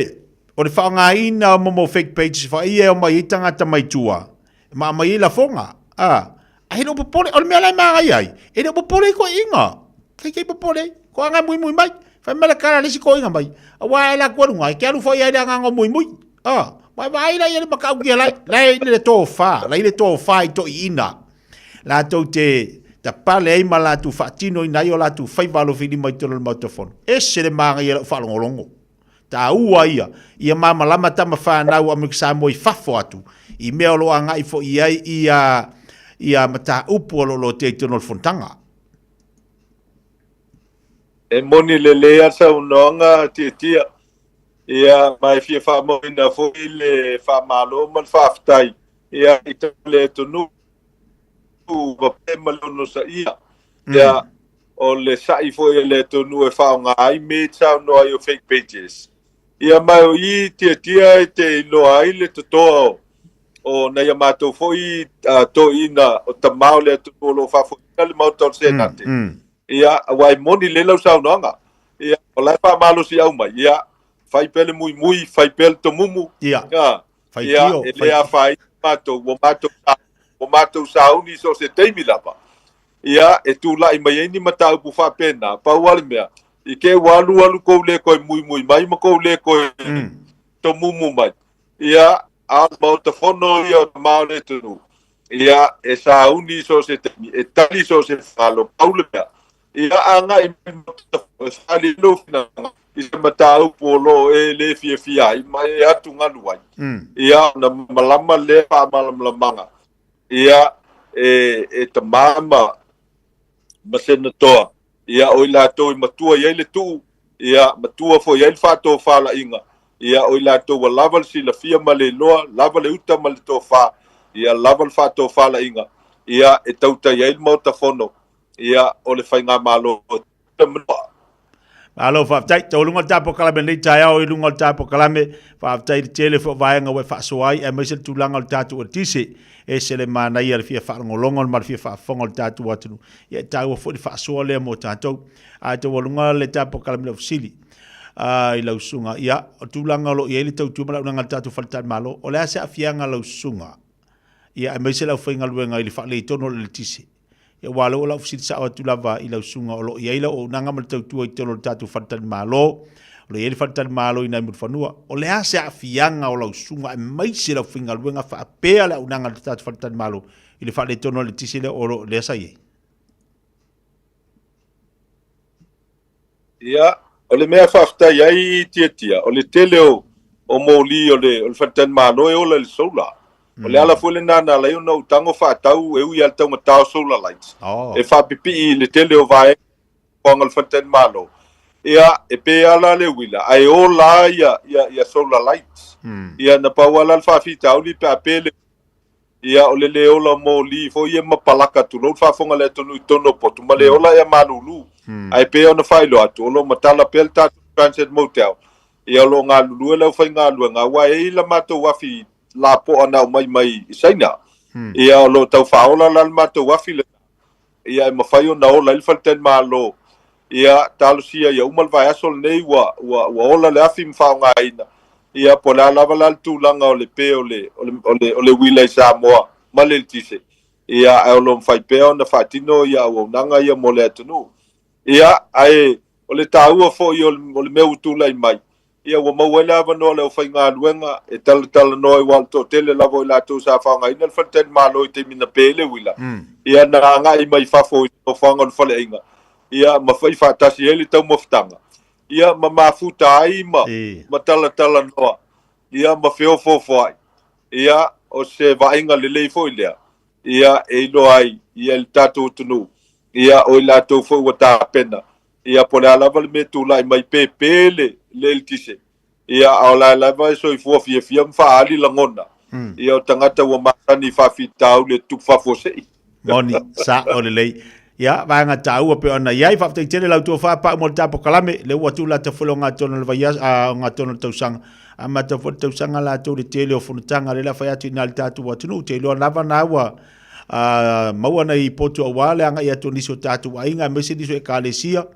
o le faaaogaina o momo fake pages whaia e omai ai tagata mai tua, E maa mai ai lafoga, a, ae le o popole, o le mea la e magaia ai, e le o popole i toeaiina. Kai kei popole ai, ko aga e muimui mai. Fai mai le tala a le isi toeaina mai, aua e alu atu aluga, e te alu foi ai le agaga o muimui. A, ma e vaai la i ai le matautia la, la e i le tofa, la i le tofa i toeaiina. Latou te tapale ai ma latou faatinoina ai o latou faiva alofilima i totonu o le Maota Fono. Ese le magaia i lau faalogologo. Taua ia, ia malamalama tama whanau Amerika Samoa i fafo atu, i mea o lo o agai foi i ai ia, ia mataupu o lo o lotea i totonu o le fonotaga. E moni lelei a saunoaga Tiatia, ia ma e fia faamauina foi le faamalo ma le faafetai ia i le atunuu ma le onosaia. Ia o le sa'i foi a le atunuu e faaaoga ai mea i saunoa ai o fake pages. Ia ma o i tiatia e te iloa ai le totoa o, o nai a matou foi uh, toeaiina o tama o le atunuu o lo o faafoeina le Maota o le Senate. Ia, aua e moni lelei lau saunoaga. Ia, o la e faamalosiau mai. Ia, fai pea le muimui, fai pea le tomumu. Ia. Ia, Ia, e le afaina matou, ua matou, ua matou sauni i so o se taimi lava. Ia, e tulai mai ai ni mataupu faapena, pau lava le mea, i te i ua alualu kou le toe muimui mai ma kou le toe tomumu mai. Ia, a o le Maota Fono ia o tama o le atunuu, ia, e sauni i so o se taimi, e tali i so o se falo, pau le mea, ia agai mai le Maota Fono. O e faaali ai lou finagalo i se mataupu o lo o e le fiafia ai ma e atugalu ai, ia, ona malamalama lea faamalamalamaga, ia, e, e tamā ma, ma senatoa, ia, o i latou i matua i ai le tuu, ia, matua foi i ai le faatofalaiga, ia, o i latou ua lava le silafia ma le iloa, lava le uta ma le tofa, ia, lava le faatofalaiga, ia, e tautai ai le Maota Fono, ia, o le Faigamalo Tamanoa. Malo faafetai. Taualuga le tapo kalame nei taeao i luga o le tapo kalame. Faafetai le tele fo vaega ua e faasoa ai aemaise le tulaga o le tatou eletise. E se le manaia le fia faalogologo ma le fia faafofoga o le tatou atunuu. Ia e taua foi le faasoa lea mo tatou. Ae taualuga le tapo kalame lau fesili i lau susuga. Ia, o tulaga o lo o i ai le tautua ma le auaunaga a le tatou faletalimalo, o le a se aafiaga lau susuga? Ia aemaise le aufaigaluega i le faaletonu o le eletise. Ia aua o lea ua lau fesili sao atu lava i lau susuga o lo o i ai lau auaunaga ma le tautua i totonu o le tatou faletalimalo, o lo o i ai le faletalimalo i nai Mulifanua. O le a se aafiaga o lau susuga aemaise le aufaigaluega faapea le auaunaga a le tatou faletalimalo i le faaletonu o le eletise lea o lea sa i ai? Ia, o le mea e faafetai ai Tiatia, o le tele o, o moli o le, o le faletalimalo e ola i le solar. O le ala foi lena na ala ai ona ou tago faatau e ui lava i le taugata o solar lights, e faapipii i le tele o vaega o le faletalimalo. Ia, e pe lava la le uila, ae ola lava ia, ia solar lights. Ia, na pau lava la le faafitauli pe a pe le Ia, o le le ola o moli foi ia ma palaka, tulou le faafofoga a le atunuu i totonu o potu, ma le ola ea malulu. Ae pei ona faailoa atu, o lo o matala pea le tatou Transit Motel. Ia, o lo o galulue le aufaigaluega, aua e i ai la matou afi lapoa na aumai mai i Saina. Ia, o lo o tau faaola la le matou afi lena, ia e mafai ona ola ai le faletalimalo. Ia, talosia ia uma le vaiaso lenei ua, ua, ua ola le afi ma faaaogaina. Ia, po o le a lava la le tulaga o le pe o le, o le, o le, o le uila i Samoa ma le eletise, ia, ae o lo o mafai pea ona faatino ia auaunaga ia mo le atunuu. Ia, ae o le taua foi o le, o le mea ua tulai mai, Ia, ua maua ai le avanoa o le aufaigaluega e talatalanoa ai aua o le toatele lava o i latou sa faaaogaina le faletalimalo i taimi na pe ai le uila, ia, na agai mai fafo i le nofoaga o le faleaiga, ia, ma fai faatasi ai le taumafataga, ia, ma mafuta ai ma, ma talatalanoa, ia, ma feofoofoai. Ia, o se vaaiga lelei foi lea, ia, e iloa ai, ia, i le tatou atunuu, ia, o i latou foi ua tapena Ia, po o le a lava le mea e tulai mai, pe pe le, le eletise, ia, a o la e lava e soifua fiafia ma faaali lagona, ia, o tagata ua masani i faafitauli e tutupu faafuasei. Moni, sao lelei. Ia, vaega taua pei ona i ai. Faafetai tele lau tofa Pau mo le ta polokalame. Lea ua tulata foi le ogatotonu o le vaiaso, a, ogatotonu o le tausaga. Amata foi le tausaga latou le tele o fonotaga lea la fai atu i ina i le tatou atunuu. Ou te iloa lava na ua a maua nai potu aua le agai atu o nisi o tatou aiga aemaise nisi o ekalesia,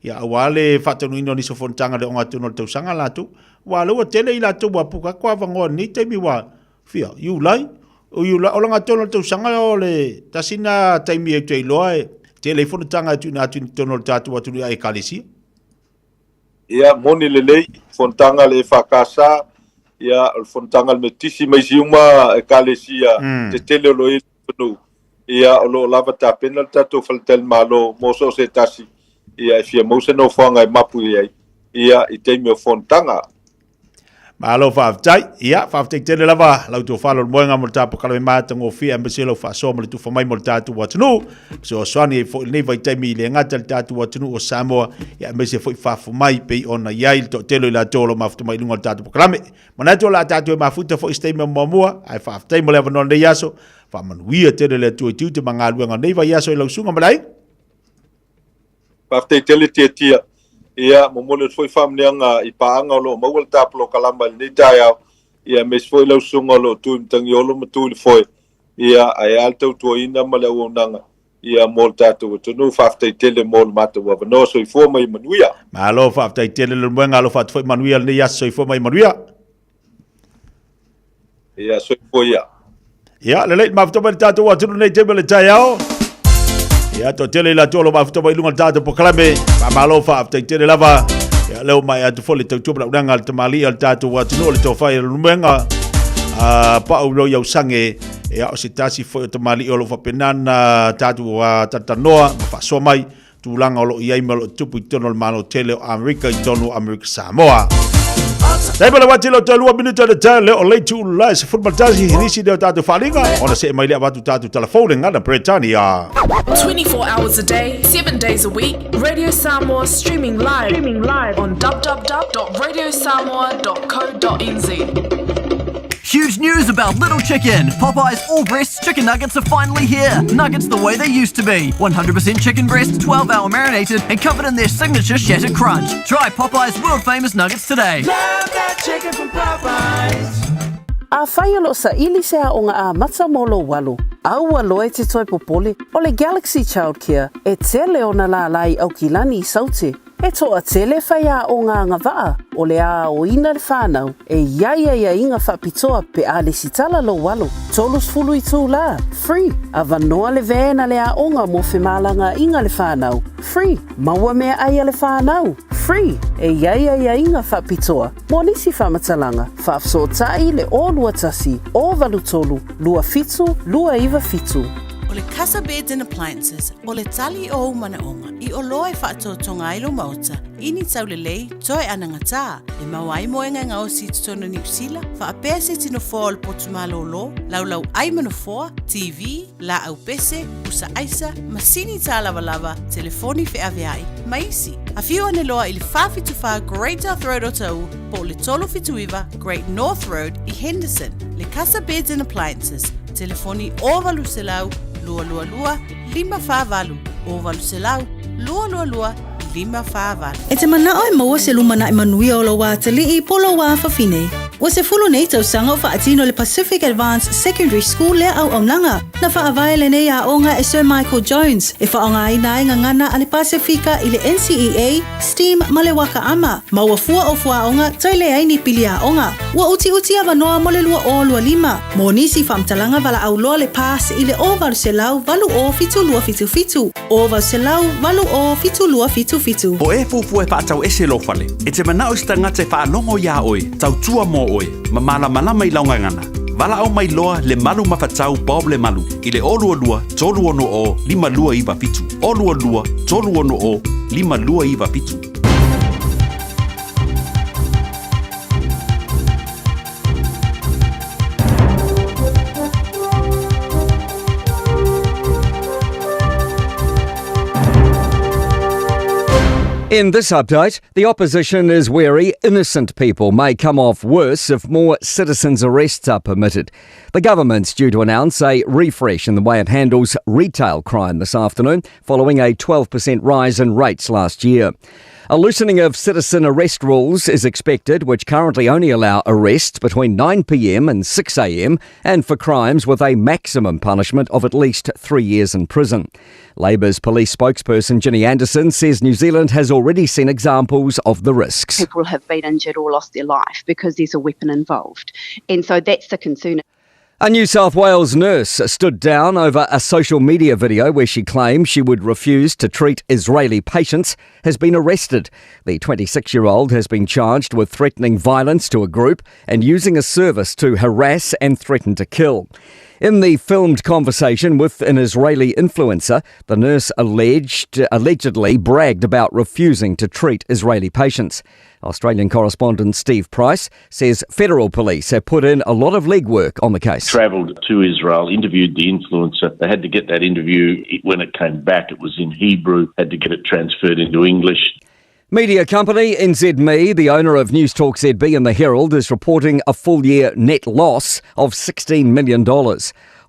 ia aua le faataunuuina o nisi o fonotaga i le ogatotonu o le tausaga latou. Aua o lea ua tele i latou ua puka atu avanoa i lenei taimi ua fia, Iulai, o Iulai, o le ogatotonu o le tausaga o le tasi lena taimi ou te iloa e tele ai fonotaga e tuuina atu i totonu o le tatou atunuu i ekalesia. Ia, moni lelei, fonotaga a le EFKS, ia, o le fonotaga a le Metotisi ma isi uma Ekalesia tetele o lo o i ai i le atunuu, ia, o lo o lava tapena le tatou faletalimalo mo so o se tasi, ia, e fia maua se nofoaga e mapu i ai, ia, i taimi o fonotaga. Malo faafetai. Ia, faafetai tele lava lau tofa Lolmoega mo le tapokalawe matagofie aemaise lau faasoa ma le tufa mai mo le tatou atunuu. Fesoasoani ai foi lenei vaitaimi i le gata i le tatou atunuu o Samoa, ia aemaise foi fafo mai pei ona i ai le toatele o i latou o lo o mafuta mai i luga o le tatou polokalame. Manatu o le a tatou e mafuta foi i se taimi o muamua, ae faafetai mo le avanoa i lenei aso. Faamanuia tele le Atua i tiute ma galuega o lenei vaiaso i lau susuga ma le aiga. Faafetai tele Tiatia. Ia, momoli atu foi faamanuiaga i paaga o lo o maua le ta polokalama i lenei taeao, ia aemaise foi lau susuga o lo o tu i Matagiolo ma tu i le foe, ia, ae a le tautuaina ma le auaunaga, ia, mo le tatou atunuu. Faafetai tele mo le matou avanoa. Soifua ma ia manuia. Malo faafetai tele Leulumoega, alofa atu foi manuia lenei aso. Soifua ma ia manuia. Ia, soifua ia. Ia, lelei, mafuta mai le tatou atunuu nei taimi o le taeao. Ia, toatele i latou o lo mafuta mai i luga o le tatou polokalame. Faamalo faafetai tele lava. Ia, leo mai atu foi le tautua ma launaga a le tamalii o le tatou atunuu o le tofa i le Leulumoega. Pau lo iausange, ia, o se tasi foi o tamalii o lo faapena na tatou talatalanoa ma faasoa mai. tulaga o lo o i ai ma o lo o tupu i totonu o le Malo tele o Amerika i totonu o Amerika Samoa. Taimi le wati lo te lua minuta le tele o leitu la e 11 nisi lea o tātou whalinga ona se mai le avatu tātou telefone ngana Bretania. 24 hours a day, 7 days a week, Radio Samoa streaming live, streaming live on www.radiosamoa.co.nz. Huge news about Little Chicken! Popeye's all breast chicken nuggets are finally here! Nuggets the way they used to be. 100% chicken breast, 12 hour marinated, and covered in their signature shattered crunch. Try Popeye's world famous nuggets today. Love that chicken from Popeyes. Afai o lo o saili se aoga amata mo lou alo, a ua loa e te toe popole, o le Galaxy Childcare e tele ona lālā i Aukilani i Saute. E toatele faiaoga agavaa o le a aoina le whanau e i ai aiaiga faapitoa pe a lesitala lou alo. 30 itulā, free, avanoa le van a le aoga mo femalagaaiga le whanau, free, maua meaai a le whanau, free, e i ai aiaiga faapitoa mo nisi faamatalaga, faafesootai le 021 083 27 297. O le Casa Beds and Appliances, o le tali o ou manaoga i oloa e faatoatoga ai lou maota i ni taulelei toe anagatā, e maua ai moega e gaosi i totonu o Niu Sila, faapea se iti nofoa o le potu malōlō, laulau ai ma nofoa, TV, laau pese, pusa aisa, masini tālavalava, telefoni feaveai, ma isi. Afio ane loa i le 474 Great South Road o Taʻu po o le 379 Great North Road i Henderson. Le Casa Beds and Appliances, telefoni 0800 222 548, 0800 222 548. E te manao e maua se lumanai manuia o lou atalii po o lou afafine. Ua sefulu nei tausaga o faatino le Pacific Advanced Secondary School lea auaunaga. Na faavae lenei aoga e Sir Michael Jones e faaaogaina ai gagana a le Pasefika i le NCEA, STEAM ma le Waka Ama. Maua fua o fuaoga toe leai ni pili aoga. Ua utiuti avanoa mo le 2025. Mo nisi faamatalaga valaau loa le PASS i le 0800 80 7277, 0800 80 7277. Po e fuafua e faatau ese lou fale, e te manao i se tagata e faalogo iā oe, tautua mo oe, ma malamalama i lau gagana. Valaau mai loa Lemalu Mafatau Bob Lemalu i le 022 360 5297, 022 360 5297. In this update, the opposition is wary innocent people may come off worse if more citizens' arrests are permitted. The government's due to announce a refresh in the way it handles retail crime this afternoon, following a 12% rise in rates last year. A loosening of citizen arrest rules is expected, which currently only allow arrests between 9pm and 6am and for crimes with a maximum punishment of at least three years in prison. Labour's police spokesperson Ginny Anderson says New Zealand has already seen examples of the risks. People have been injured or lost their life because there's a weapon involved. And so that's the concern. A New South Wales nurse stood down over a social media video where she claimed she would refuse to treat Israeli patients has been arrested. The 26 year old has been charged with threatening violence to a group and using a service to harass and threaten to kill. In the filmed conversation with an Israeli influencer, the nurse alleged, allegedly bragged about refusing to treat Israeli patients. Australian correspondent Steve Price says federal police have put in a lot of legwork on the case. Travelled to Israel, interviewed the influencer. They had to get that interview when it came back. It was in Hebrew, had to get it transferred into English. Media company NZME, the owner of News Talk ZB and The Herald, is reporting a full year net loss of $16 million.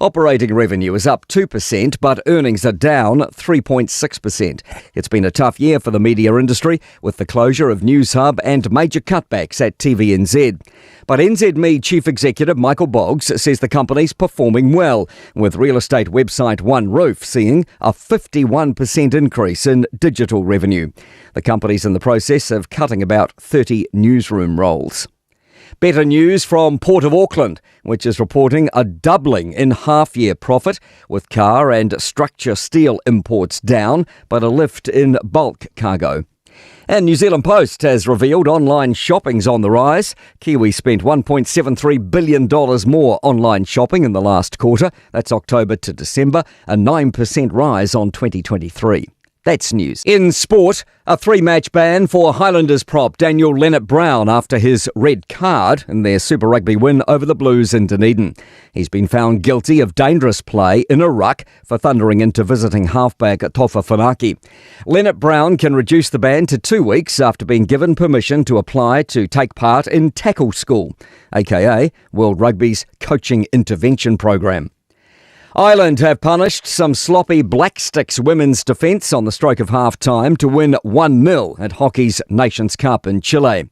Operating revenue is up 2%, but earnings are down 3.6%. It's been a tough year for the media industry with the closure of Newshub and major cutbacks at TVNZ. But NZME Chief Executive Michael Boggs says the company's performing well, with real estate website OneRoof seeing a 51% increase in digital revenue. The company's in the process of cutting about 30 newsroom roles. Better news from Port of Auckland, which is reporting a doubling in half year profit, with car and structure steel imports down, but a lift in bulk cargo. And New Zealand Post has revealed online shopping's on the rise. Kiwi spent $1.73 billion more online shopping in the last quarter. That's October to December, a 9% rise on 2023. That's news. In sport, a three match ban for Highlanders prop Daniel Lienert-Brown after his red card in their Super Rugby win over the Blues in Dunedin. He's been found guilty of dangerous play in a ruck for thundering into visiting halfback Tofa Funaki. Lienert-Brown can reduce the ban to two weeks after being given permission to apply to take part in Tackle School, aka World Rugby's coaching intervention program. Ireland have punished some sloppy Black Sticks women's defence on the stroke of half time to win 1 0 at Hockey's Nations Cup in Chile.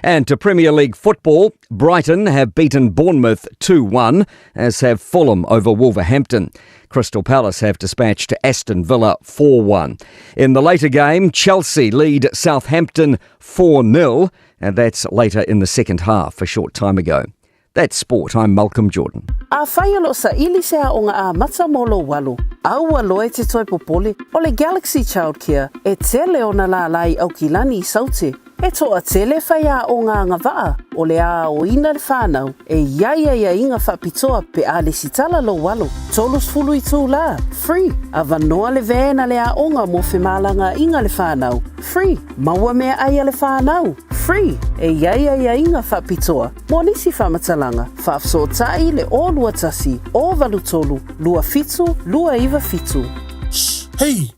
And to Premier League football, Brighton have beaten Bournemouth 2 1, as have Fulham over Wolverhampton. Crystal Palace have dispatched Aston Villa 4 1. In the later game, Chelsea lead Southampton 4 0, and that's later in the second half a short time ago. That's sport. I'm Malcolm Jordan. Afai o loo saili se aoga amata mo lou alo, a ua loa e te toe popole, o le Galaxy Childcare e tele ona lālā i Aukilani i Saute. E toatele faiaoga agavaa o le aoaoina le fanau e i ai aiaiga faapitoa pe a lesitala lou alo. 30 itulā, free, avanoa le van a le aoga mo femalagaaiga a le fanau, free, maua meaai a le fanau, free, e i ai aiaiga faapitoa Mo nisi faamatalaga, faafesootai le 021 083 27 297. Shh! Hei!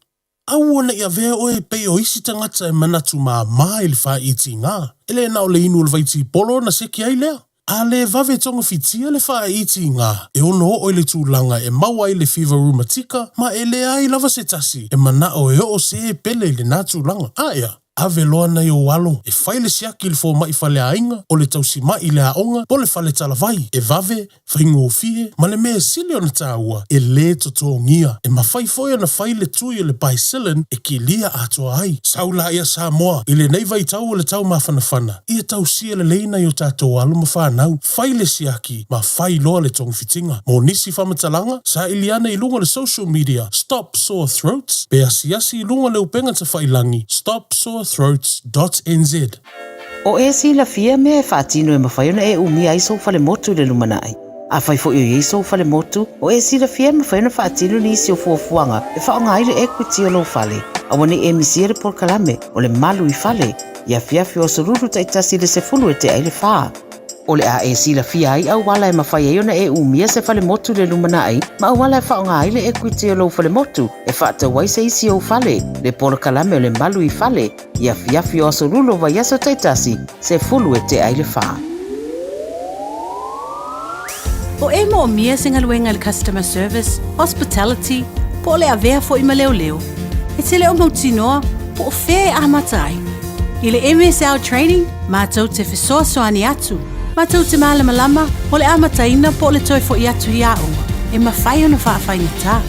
Aua ne i avea oe e pei o isi tagata e manatu māmā i le faaitiga. E le na o le inu o le vaitipolo ona seki ai lea. A le vave togafitia le faaitiga, e ono oo i le tulaga e maua ai le fiva rumatika ma e leai lava se tasi e manao e oo se pele i lena tulaga. Aea! Ave loa nai ou alo e fai le siaki i le fomai faleaiga, o le tausima'i i le aoga, po o le fale talavai, e vave, faigofie, ma le mea e sili ona taua, e lē totogia. E mafai foi ona fai le tui o le Bicillin e kilia atoa ai. Sau laia Samoa, i lenei vaitau o le tau mafanafana, ia tausia lelei nai o tatou alo ma fanau, fai le siaki, ma fai loa le togafitiga. Mo nisi faamatalaga, saili ane i luga o le social media Stop Sore Throats pe asiasi i luga o le upega tafailangi stopsorethroats dot nz. O e silafia mea e faatino e mafai ona e umia ai sou falemotu i le lumanai. Afai foi o i ai sou falemotu, o e silafia e mafai ona faatino nisi o fuafuaga e faaaoga ai le equity o lou fale. Aua ne i e misia le polokalame o le Malu i Fale i afiafi o aso Lulu taitasi i le 10 e tea ai le fa. O le a e silafia ai auala e mafai ai ona e umia se falemotu i le lumanai ma auala e faaaoga ai le equity o lou falemotu e faatau ai se isi ou fale, le polokalame o le Malu i Fale i afiafi o aso Lulu o vaiaso taitasi, 10 e tea ai le fa. O e moomia se galuega i le customer service, hospitality, po o le avea foi ma leoleo, e te le o mautinoa po o fea e amata ai. I le MSL Training, Mātou te fesoasoani atu, mātou te mālamalama o le amataina po o le toe foʻi atu i aoga e mafai ona faafaigata.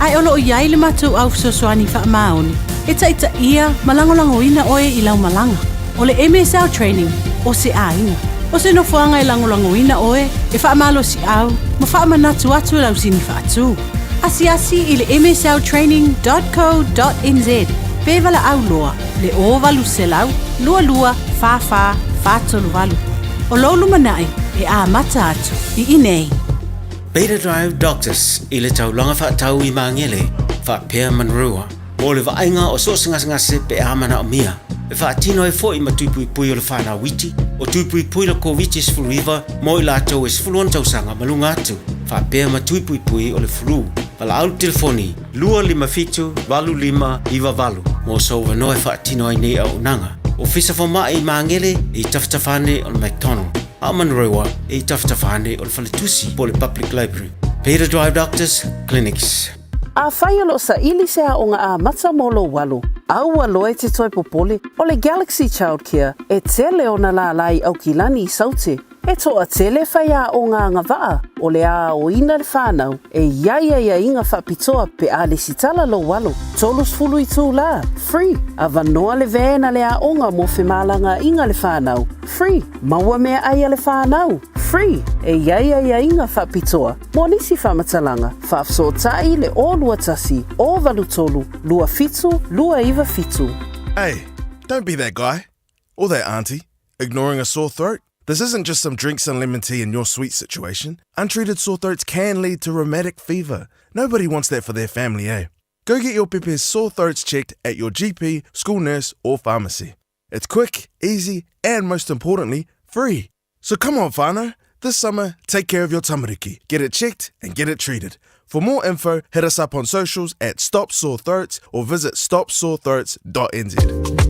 Ae o lo o i ai le matou au fesoasoani faamaoni e taitaia ma lagolagoina oe i lau malaga. O le MSL Training o se aiga, o se nofoaga e lagolagoina oe e faamalosiau ma faamanatu atu i lau sini faatu. Asiasi i le msltraining dot co dot nz pe valaau loa le 0800 22 44 438. O lou lumanai e amata atu i inei. Beta Drive Doctors i le taulaga faatau i Magele, faapea Manurewa, mo le vaaiga o so o se gasegase pe a manaomia. E faatino ai foi ma tui puipui o le whanau iti, o tui puipui la Koviti-19 mo i latou e 16 tausaga ma luga atu, faapea ma tui puipui o le flu. Valaau le telefoni 257 8598 mo sou avanoa e faatino ai nei auaunaga. Ofisa Fomai i Magele e i tafatafa ane o le McDonald, a o Manurewa e i tafatafa ane o le Faletusi po o le Public Library. Beta Drive Doctors Clinics. Afai o loo saili se aoga amata mo lou alo, a ua loa e te toe popole, o le Galaxy Childcare e tele ona lālā i Aukilani i Saute. E toatele faiaoga agavaa o le aoaoina le fanau e i ai aiaiga faapitoa pe a lesitala lou alo. 30 itulā, free, avanoa le van a le aoga mo femalagaaiga a le fanau, free, maua meaai a le fanau, free, e i ai aiaiga faapitoa mo nisi faamatalaga, faafesootai le 021 083 27 297. Hey, don't be that guy. Or that auntie, ignoring a sore throat. This isn't just some drinks and lemon tea in your sweet situation. Untreated sore throats can lead to rheumatic fever. Nobody wants that for their family, eh? Go get your pepe's sore throats checked at your GP, school nurse, or pharmacy. It's quick, easy, and most importantly, free. So come on, whānau. This summer, take care of your tamariki. Get it checked and get it treated. For more info, hit us up on socials at Stop Sore Throats or visit stopsorethroats.nz.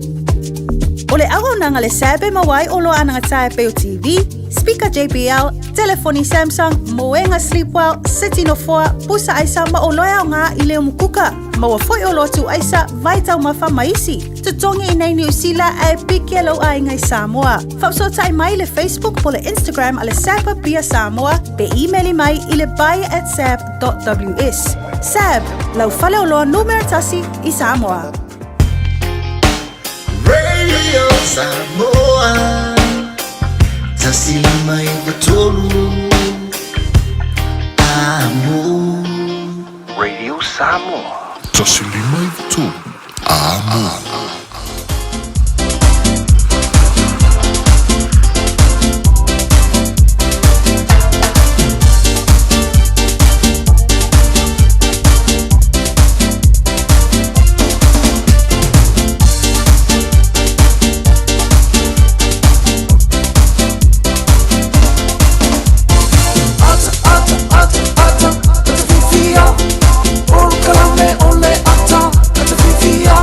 O le auaunaga le SAB e maua ai oloa anagatāe e pei o TV, speaker JBL, telefoni Samsung, moega Sleepwell, seti nofoa, pusa aisa ma oloa e aoga i leo mukuka. Maua foi oloa tuu aisa, vai taumafa ma isi. Totogi i nei Niu Sila ae piki lou aiga i Samoa. Faafesootai mai i le Facebook po le Instagram a le SAB Apia Samoa pe imeli mai i le buy@sab.ws. SAB, lau faleoloa numera tasi i Samoa. Radio Samoa 159 Amo. Radio Samoa. 159 Amo. Ata, ata, ata, ata, ata fifia. Polokalame o le ata, ata fifia.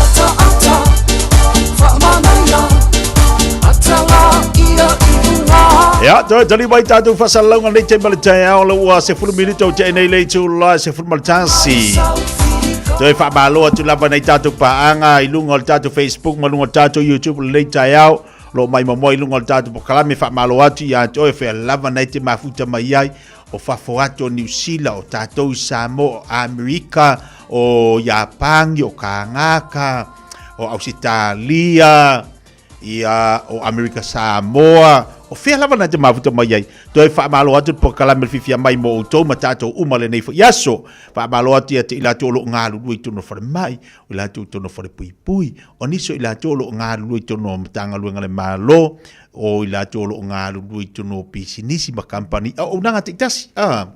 Ata, ata, faamanaia. Ata la ia i luga. Ia, toe tali mai tātou whasalauga nei te male taeao le ua se fulu minute o te nei le tū la se fulu malatasi. Toe whaamalo atu lava nei tātou paanga i lunga o le tātou Facebook ma lunga o le tātou YouTube le nei taeao. Lo mai mamoa i lunga o le tātou pokalame whaamalo atu ia te oe whea lava nei te mafuta mai ai o fafo atu o Niu Sila, o tātou i Samoa, o Amerika, o Iapangi, o Kāngaka, o Ausitalia, ia o Amerika Samoa, o fea lava na te mafuta mai ai. Toe whaamalo atu le pokalame le whiwhia mai mo outou ma tātou uma lenei fo iaso. Whaamalo atu ia te i latou o loo ngalulue i tonu whare mai, o i latou i tonu whare puipui, o nisi o i latou o loo ngalulue i tonu o Matagaluega le Malo, o i latou o loo galulue i totonu o pisinisi ma kampani a o auaunaga taitasi a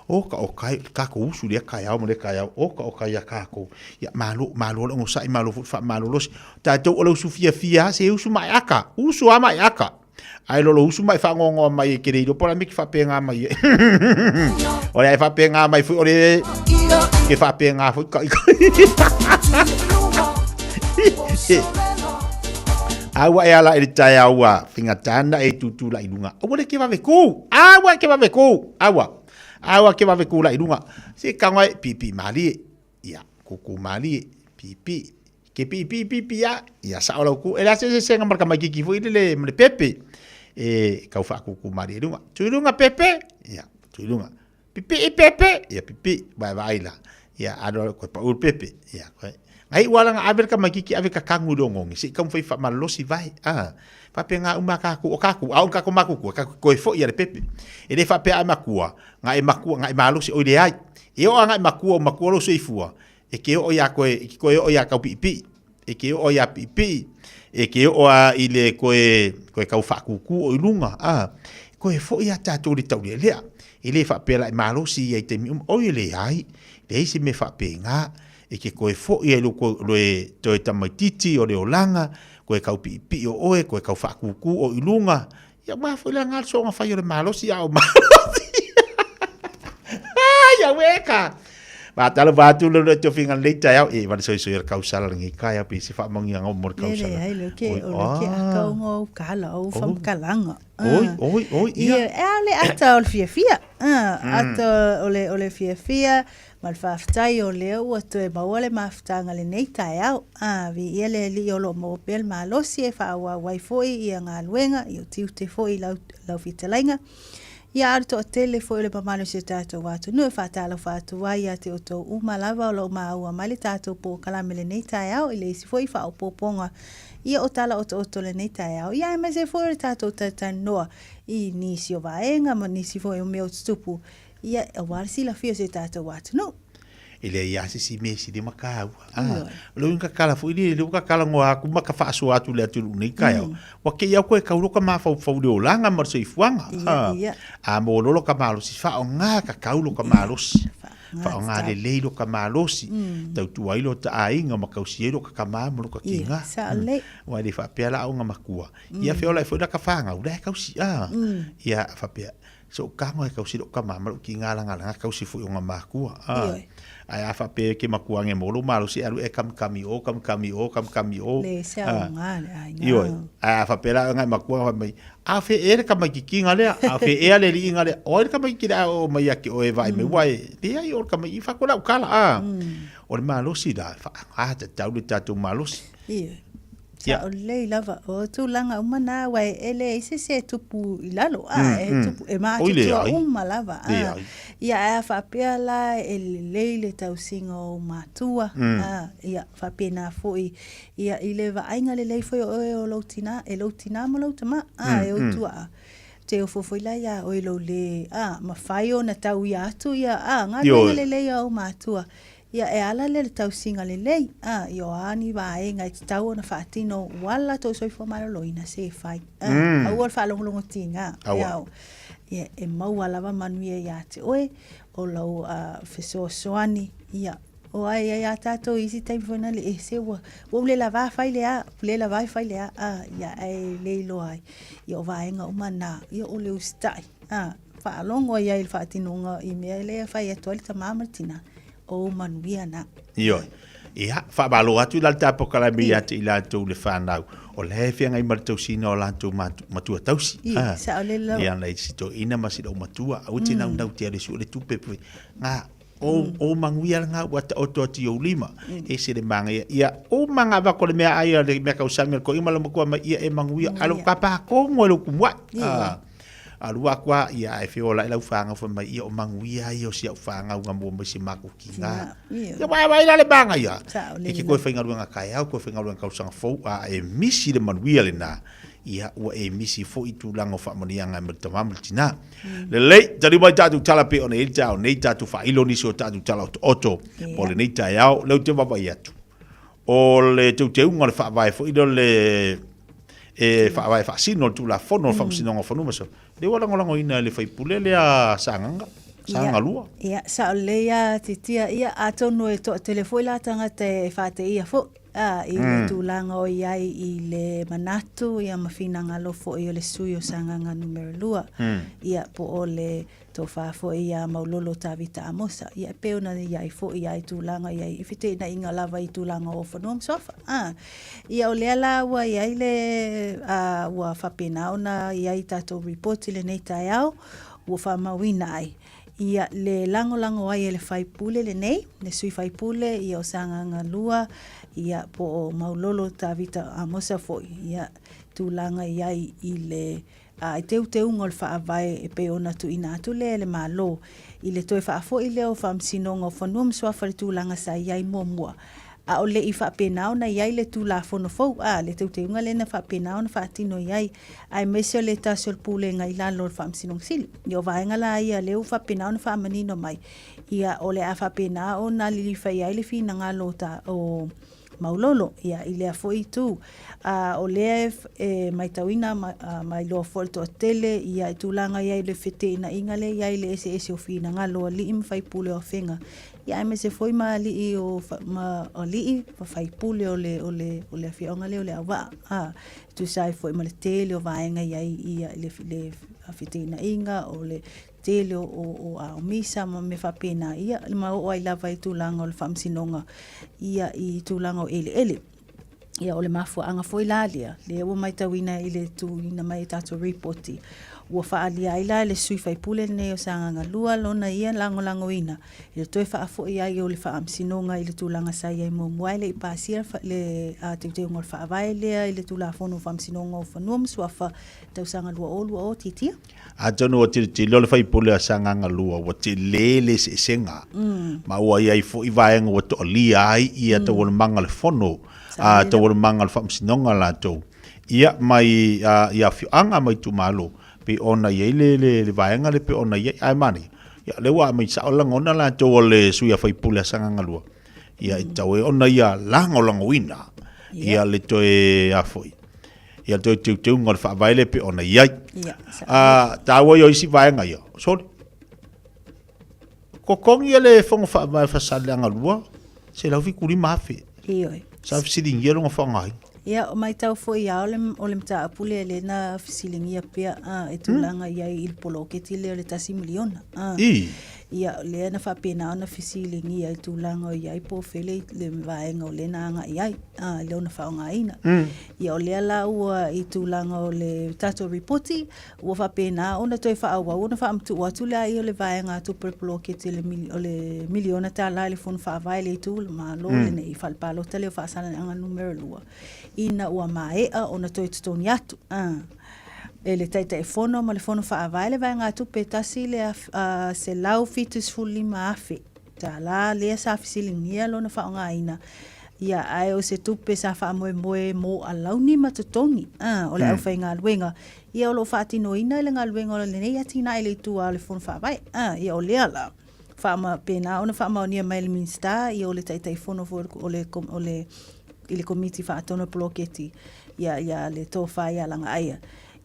o ka o kai kākou usu lea kaeao ma lea kaeao o ka o kai a kākou ia malo malo le onosai malo foi le faamalolosi tatou o le usu fiafia a se usu maeaka usu a maeaka ae lolo usu mai fagoagoa mai e ke le iloa po o le a mea ke faapega mai ai o le a e faapega mai foi o le ke faapega foi ka A ua e ala i le taeao ua faigata na e tūtū la i luga. Aua le ke vave kū! Aua ke vave kū! Aua! Aua ke vave kū la i luga. Se kago ai, pīpī mālie. Ia, kūkū mālie. Pīpī. Ke pīpī, pīpī a. Ia, sao lau kū. E le a se se senga ma le kamaikiki foi le le ma le pepe. E kau whaakūkū mālie i lunga. Tū i lunga pepe! Ia, tū i lunga. Pipii pepe! Ia, pipii. Vae vaai la. Ia, alo alo, koe pau le pepe. Ia, koe. Ngai ua langa ave le kamaikiki ave kakangu i le ongongi. Se i kaumawhai whaamalolosi vae. Ah. Whaapea ngā uma kākou, o kākou, ao kākou makukua, kākou koe foi a le pepe. E le whaapea a makua, ngā e makua, ngā e malosi, oi le ai. E o a ngā e makua, o makua lo soifua, e ke oo iā koe, e ke koe oo iā kau piipii, e ke oo iā piipii, e ke oo a i le koe, koe kau whaakūkū o i lunga, a, koe foi a tātou le taulealea. E le whaapea la e malosi ia i taimi uma, oi e le ai, leai se mea whaapea e ke koe foi ai lo koe, lo e toe tamaititi o le olanga, koe kau piipii o oe, koe kau whaakūkū o i lunga, ia ua foi la ngā soonga whai o le malosi a o malosi. Ai, au e ka. Whātalo whātu le le tofinga lei tai au, e wale soi soi o le kausala lengi kai au pe se whaamangi anga o mo le kausala. Le ai le ke o le ke aka o ngau kala o whamkalanga. Oi, oi, oi, ia. Ia, e ale ata o le fiafia. Ata o le o le fiafia ma le faafetai o lea ua toe maua le mafutaga lenei taeao. Viia le Alii o lo o maua pea le malosi e faaauau ai foi ia galuega, ia tiute foi i lau, lau fetalaiga. Ia a o le toatele foi o le mamalu o si o tatou atunuu e faatalofa atu ai ia te outou uma lava o lo o maua mai le tatou polokalame lenei taeao i le isi foi faaopoopoga ia o tala otooto lenei taeao, ia aemaise foi o le tatou talatalanoa i nisi o vaega ma nisi foi o mea o tutupu ia aua le silafia o si o tatou atunuu. E leai lava se isi mea e sili ma kāua. Ah, o le uiga kakala foi lele, lea ua kakala ngoa atu ma ka faasoa atu i le atunuu nei taeao. Ua kei au koe kau lo ka mafaufau i le olaga ma le soifuaga. Ia, ia. A mo lolo ka malosi, faaaoga ka kau lo ka malosi. Faaaoga lelei lo ka malosi, tautua ai lo ta aiga ma kausi ai lo ka kamā ma lo ka kigā. Aua e le faapea la aoga matua, ia feola ai foi la ka fanau, la e kausi, a. Ia faapea, so ou tago e kausi lou kamā ma lou kigā lagalaga kausi foi o ga makua, a. Ae a faapea e ke makua age mo lou malosi e alu e kamikami o, kamikami o, kamikami o. Le se aoga le aiga. Ioe. Ae a faapea la aga e makua fai mai, A fe ea le tamaitiitiga lea, a fe ea le liiga lea, o ai le tamaiti lea a oo mai ia te oe e vaai mai, ua e leai o le tamaiti, fai atu lau tala, a. O le malosi la, e faaaoga tatau le tatou malosi. Ioe. Sao lelei lava, o tulaga uma na, aua e leai se isi e tupu i lalo, a, e tupu, e matutua uma lava, a. Ia, ae a faapea la e lelei le tausiga o ou matua, a, ia, faapena foi Ia, i le vaaiga lelei foi o oe o lou tinā, e lou tinā ma lou tamā, ā, e ou tua'a, te ofo foi la iā oe i lou lē, ā, mawhai ona tau ia atu ia, ā, galuega lelei a ou mātua. Ia, e ala lea le tausiga lelei, ā, i o a ni vaega e tatau ona faatino ua latou soifua maloloina se e fai, ā, aua le faalogologo tiga, e ao, ia, e maua lava manuia iā te oe, o lau, ā, fesoasoani, ia, O ai ai a tātou i isi taimi foi nale e se ua ua ou le lavā fai le a, le lavā e fai le a, a ia ae le iloa ai. Ia o vaega uma nā, ia o le usitai, a, faalogo ai ai i le faatinoga i mea lea e fai atu ai le tamā ma le tinā, o ou manuia nā. Ioe. Ia, faamalo atu la le tapokalaime ia te i latou le whanau. O le he whiangai ma le tausina o latou matua tausi. Ia, sao lele lava. Ia, nei si toeaina ma si matua, aua te naunau tea le sue le tupe. Ngā, o, o manuia lena ua taoto atu i ou lima, ese le manaia. Ia, o manga avako le mea ai a le mea kausami a le koʻi ma le makua mai, ia e manuia, a lo ka pākogo e lou kumuaʻi. A, alu aku a, ia, ae feola aʻe lau whānau fai mai, ia o manuia ia o si au whānau nga mua mai si mākou kinga. Ia, wae wae la le manaia. E ke koe whaingaluega kaeau, koe whaingaluega kausaga fou, a e misi le manuia lena. Ia, ua e misi foi tulaga o faamanuiaga e ma le tamā ma le tinā. Lelei, taliu mai tatou tala pei ona i ai le taeao nei, tatou faailo nisi o tatou tala otooto mo lenei taeao. Lea ou te vaavaai atu, o le teuteuga o le Faavae foi lea o le e faavae faasino le Tulafono o le Faamasinoga o Fanua ma Suafa, lea ua lagolagoina e le sui usufono lea Sagaga, Sagaga 2. Ia, sao lelei lava Titia, ia atonu e toatele foi la tagata e faateia foi. Ā, i le tulaga o i ai i le manatu ia ma finagalo foi o le sui o Sagaga Numera 2, ia, po o le tofa foi ia Maulolo Tavita Amosa, ia, e pei ona i ai foi ia i tulaga i ai i feteenaiga lava i tulaga o fanua ma suafa. Ā, ia o lea la ua i ai le, ā, ua faapena ona i ai tatou report i lenei taeao, ua faamauina ai. Ia, le lagolago ai e le faipule lenei, le sui faipule, ia o Sagaga 2, ia, po o Maulolo Tavita Amosa foi, ia, tulaga i ai i le, a, i teuteuga o le Faavae e pei ona tuuina atu lea e le Malo i le toe faafoi lea o Faamasinoga o Fanua ma Suafa i le tulaga sa i ai muamua. A o le i faapena ona i ai le Tulafono fou, a, le teuteuga lea na faapena ona faatino i ai, aemaise o le tasi o le Pulega i lalo o le Faamasinoga Sili. Ia, o vaega la ia lea ua faapena ona faamanino mai, ia, o le a faapena ona lilifa i ai le finagalo o ta, o Maulolo, ia, i lea foi itu. A, o lea e, e maitauina ma, ma iloa foi le toatele, ia, i tulaga i ai le feteenaiga lea i ai le eseese o finagalo o alii ma faipule o afega, Ia aemaise foi ma alii o ma alii ma faipule o le o le o le afioaga lea o Leauvaa, a, e tusa ai foi ma le tele o vaega i ai ia le le feteenaiga o le tele o o o ao misa ma mea faapena, ia ma oo ai lava i tulaga o le faamasinoga ia i tulaga o eleele. Ia, o le mafuaaga foi la lea, lea ua matauina i le tuuina mai e tatou ripoti, ua faaalia ai la e le sui faipule lenei o Sagaga 2 lona ia lagolagoina i le toe faafoi ai o le faamasinoga i le tulaga sa i ai muamua ae le i pasia le teuteuga o le Faavae lea i le Tulafono o Faamasinoga o Fanua ma Suafa tausaga 2020 titia. Atonu ua tilotilo le faipule a Sagaga 2 ua tele le eseesega ma ua i ai foi vaega ua toalia ai ia taualumaga o le fono, a taualumaga o le faamasinoga latou ia mai i afioaga ma itumalo pei ona i ai le le vaega lea pei ona i ai. Ae manaia, ia o lea ua aumai sao lagona latou o le sui a faipule a Sagaga 2 ia e tatau ai ona ia lagolagoina ia le toe a foi ia toe teuteuga o le faavae lea pei ona i ai. Ia, taua ia o isi vaega ia, sole. Totogi e le Fono Faavae o Faasaleleaga 2, $175,000. Ioe. Sa fesiligia lona faaaogaina. Ia, o maitau foi lava o le, o le mataupu lea lea na fesiligia pea a, e tulaga i ai i le poloketi lea o le tasi miliona. A, I. Ia, o lea na faapena ona fesiligia i tulaga o i ai po o fea le, le vaega o lea na agai ai, a, i lona faaaogaina. Ia, o lea la ua i tulaga o le tatou ripoti, Ua faapena ona toe faaauau ona faamatuu atu lea o le vaegatupe o le poloketi o le miliona tala i le Fono Faavae le Itu Malo lenei i fale palota lea o Faasaleleaga Numera 2 ina ua maea ona toe totogi atu e le Taitaifono ma le Fono Faavae le vaegatupe e $175,000. Tala lea sa fesiligia lona faaaogaina, ia ae o se tupe sa faamoemoe mo alauni ma totogi o le aufaigaluega, ia o lo o faatinoina i le galuega o lenei atinae i le itu o le Fono Faavae. Ia o lea la, faapena ona faamaonia mai e le Minisita, ia o le Taitaifono foi o le, o le, i le Komiti Faatonu o le Poloketi, ia, ia le Tofa ia Lagaaia.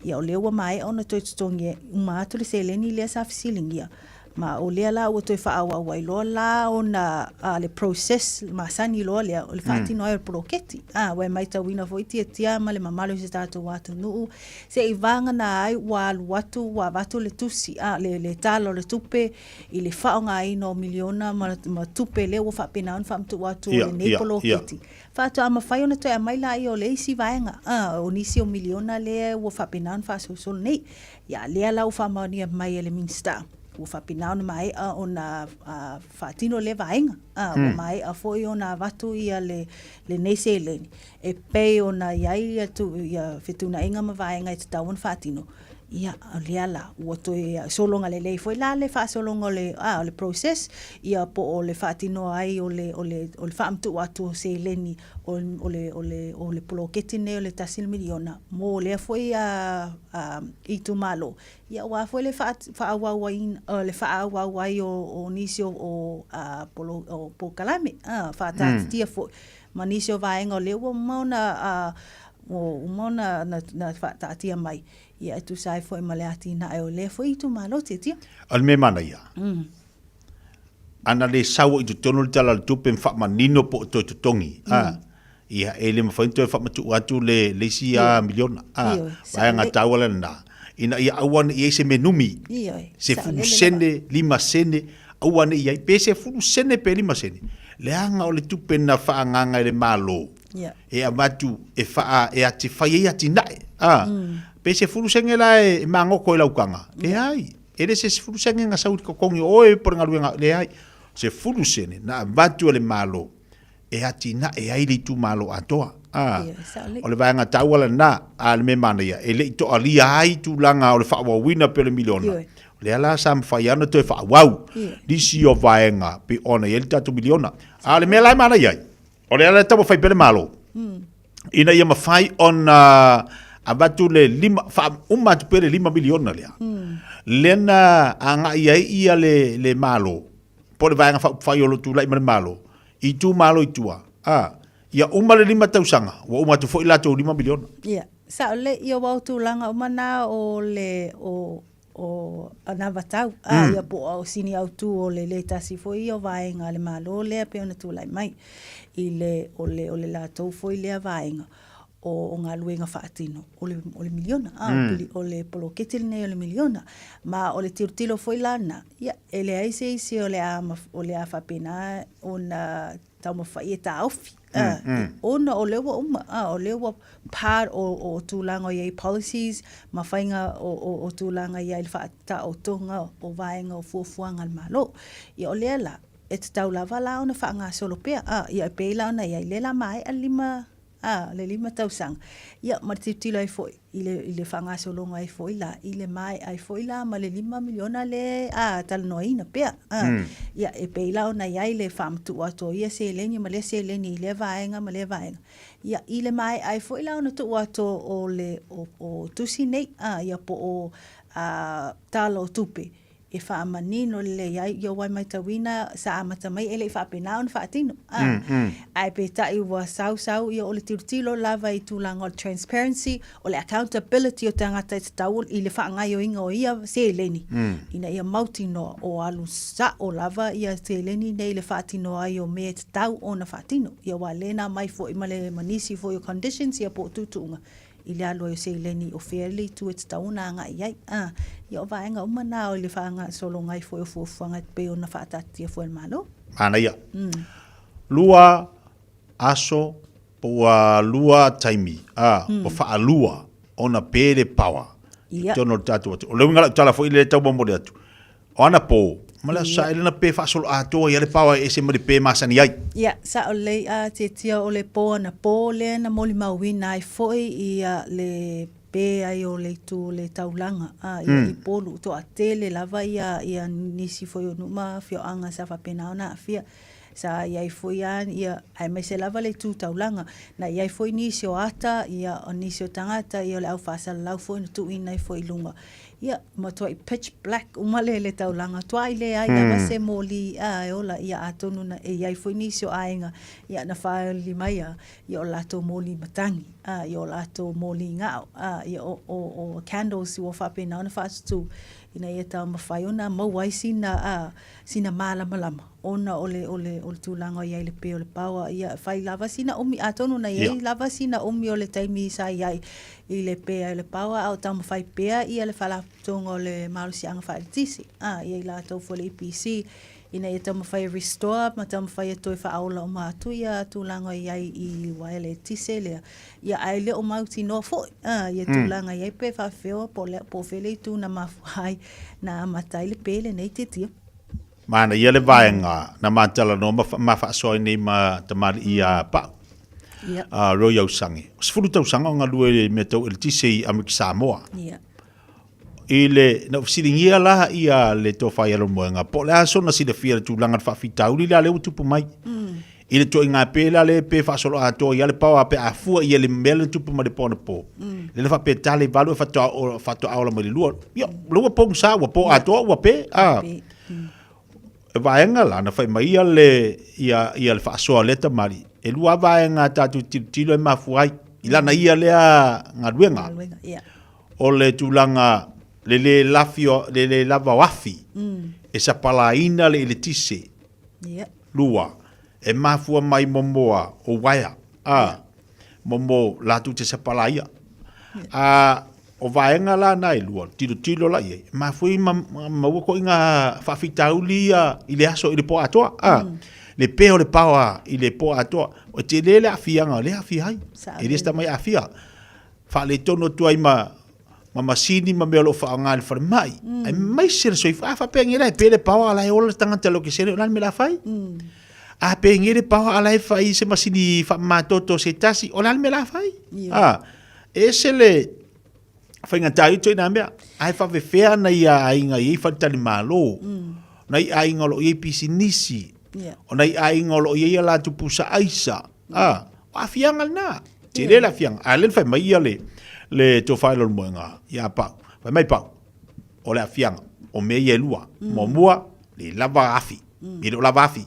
Ia o lea ua maea ona toe totogi uma atu le seleni lea sa fesiligia, Ma o lea la ua toe faaauau ai loa la ona le process masani loa lea o le faatino ai o le poloketi. Ua e maitauina foi Tiatia ma le mamalu o si tatou atunuu se i vagana ai ua alu atu ua avatu le tusi le tala o le tupe i le faaaogaina o miliona ma tupe lea ua faapena ona faamatuu atu o lenei poloketi. Faatoa mafai ona toe aumai laia o le isi vaega o nisi o miliona lea ua faapena ona faasolosolo nei. Ia, lea la ua faamaonia mai e le Minisita, ua faapena ona maea ona faatino lea vaega. Ua maea foi ona avatu ia lenei seleni e pei ona i ai ia fetuunaiga ma vaega e tatau ona faatino. Ia, o lea la, ua toe sologa lelei foi la le faasologa o le, o le process, ia po o le faatinoa ai o le, o le, o le faamatuu atu o seleni o, o le, o le, o le poloketi lenei o le $1 miliona mo lea foi itumalo, ia aua foi le faaauau le faaauau ai o nisi o polokalame faataatitia foi ma nisi o vaega o lea ua uma ona ua uma ona faataatia mai, ia e tusa ai foi ma le atinae o lea foi itumalo Tiatia. O le mea manaia, ana le sau i totonu le Tala o le Tupe ma faamanino po o toe totogi, a, ia, e le mafai ona toe faamatuu atu le, le isi a miliona, a, vaega taua la lena, ina ia aua ne i i ai se mea numi, 10 sene, 5 sene, aua ne i i ai, pe 10 sene pe 5 sene, leaga o le tupe na faaagaaga e le Malo, e avatu e faa, e ati, fai ai atinae, a, pe 10 sene la e magoto i laukaga, leai. E le se 10 sene na sau i le totogi o oe po o le galuega, leai. 10 sene na avatu e le Malo e atinae ai le itumalo atoa. A, o le vaega taua lena, a le mea manaia, e le i toalia ai tulaga o le faaauauina pei o le miliona. O lea la sa mafai lava ona toe faaauau nisi o vaega pei ona i ai le tatou miliona. A o le mea la e manaia ai, O le ala e taumafai pea le Malo, ina ia mafai ona avatu le lima, faauma atu pea le $5 miliona lea, lea na agai ai ia le, le Malo, po o le Vaega Faaupufai o lo o tulai ma le Malo, i itumalo i tua, a, ia uma le 5 tausaga, ua uma atu foi latou $5 miliona. Ia, sao lelei, ia aua o tulaga uma na o le, o, o anavatau, a ia po o sini autu o le le tasi foi ia o vaega a le Malo lea pei ona tulai mai i le o le o le latou foi lea vaega o galuega faatino o le o le miliona a o le poloketi lenei o le miliona. Ma o le tilotilo foi la lena, ia e leai se isi o le a o le a faapena ona taumafai e taofi, ona o lea ua uma, o lea ua part o tulaga o i ai policies ma faiga o tulaga i ai le faataotoga o vaega o fuafuaga a le Malo. Ia o lea la, e tatau lava la ona faagasolo pea, ia e pei la ona i ai, lea la maea le 5 tausaga, ia ma le tilotilo ai foi i le, i le faagasologa ai foi la, i le maea ai foi la ma le $5 miliona lea a talanoaina pea. A, Ia, e pei la ona i ai le faamatuu atu o ia seleni ma lea seleni i lea vaega ma lea vaega. Ia, i le maea ai foi la ona tuu atu o le, o, o tusi nei, a, ia po o, a, tala o tupe. e faamanino lelei ai, ia ua matauina sa amata mai e le i faapena ona faatino. Ae peitai ua sau sau ia o le tilotilo lava i tulaga o le transparency, o le accountability o tagata e tatau i le faagaoioiga o ia seleni, ina ia mautinoa o alu sao lava ia seleni nei i le faatino ai o mea e tatau ona faatino. Ia aua lea na aumai foi ma le ma nisi foi o conditions ia po o tuutuuga i le alu ai o seleni o fea le itu e tatau ona agai i ai. A, ia o vaega uma na o le faagasologa ai foi o fuafuaga e pei ona faataatitia foi e le Malo. Manaia. Lua aso po ua lua taimi, a, ua faalua ona pe le power i totonu o le tatou atunuu. O le uiga o lau tala foi lea e tau momoli atu, o anapo, ma le Aso Saili na pe faasoloatoa ai le power e ese ma le pe masani ai. Ia, sao lelei a tiatia o le po anapo lea na molimauina ai foi ia le pe ai o le itu o le taulaga, a, ia i Upolu. Toatele lava ia ia nisi foi o nuu ma afioaga sa faapena ona aafia. Sa i ai foi lava ia, aemaise lava le itu taulaga. Na i ai foi nisi o ata, ia, o nisi o tagata, ia o le au faasalalau foi na tuuina ai foi i luga. Ia, matuai pitch black uma le, le taulaga. Tuai leai lava se moli a e ola, ia atonu na e i ai foi nisi o aiga, ia na faaali mai lava, ia o latou moli matagi, a, ia o latou moli gao, a, ia o, o, o candles ua faapena ona faatutū, ina ia taumafai ona maua ai sina, a, sina malamalama ona o le, o le, o le tulaga o i ai le pē o le power, ia fai lava sina umi, atonu na i ai lava sina umi o le taimi sa i ai i le pē ai o le power, a o taumafai pea ia le Faalapotopotoga o le Malosiaga Faaeletise, a, ia i latou foi le EPC, ina ia taumafai e restore ma taumafai e toe faaola uma atu ia tulaga o i ai i uaea eletise lea, ia ae le o mautinoa foi, a, ia tulaga i ai pe faafefea po o le, po o fea le itu na mafua ai na amata ai le pē lenei tiatia. Manaia le vaega na ma talanoa ma, ma faasoa ai nei ma tamalii ia Pau. Ia. Roy Ausangi. 10 tausaga o galue i le mea tau eletise i Amerika Samoa. Ia. I le, na ou fesiligia la ia le tofa ia Lomoega, po o le a sona silafia i le tulaga o le faafitauli lea lea ua tupu mai. I le ituaiga pe la le pe faasoloatoa ia le paoa pe a fua ia le mea lea na tupu mai le po anapo. Lea na faapea tale valu e faatoa o faatoa ola mai le lua. Ia, le ua pogisa ua po atoa ua pe. A. E vaega la na fai mai ia le ia ia le faasoa a lea tamalii. E lua vaega a tatou tilotilo e mafua ai i lana ia lea galuega. Galuega, ia. O le tulaga le le lafi o le le lava o afi e sapalaina le eletise. Ia. Lua, e mafua mai momoa o uaea, a, momo latou te sapalaia. A, o vaega la na e lua, tilotilo la i ai, e mafua i ma, maua koʻi ngā faafitauli ia i le aso, i le po atoa, a, le pē o le paoa i le po atoa, e tele le aafiaga o lea e aafia ai, e le se tama e aafia. Faaletonu atu ai ma, ma masini ma mea o lo o faaaoga i le falemai, aemaise le soifua. A faapea nei la e pe le paoa a la e ola le tagata i le okesene, o le a le mea o le a fai? A penei le paoa a la e fai se masini faamamatoto se tasi, o le a le mea o le a fai? A, e ese le faigata ai ituaiga mea, ae faafefea nai aiga e i ai faletalimalo, nai aiga o lo o i ai pisinisi, o nai aiga o lo o i ai a latou pusa aisa, A, o aafiaga lena. Tele le aafiaga. A lea na fai mai ia le, le tofa i Lolomoega ia Pau. Fai mai Pau, o le aafiaga, o mea ia e lua. Muamua, le lava afi. E le o lava afi.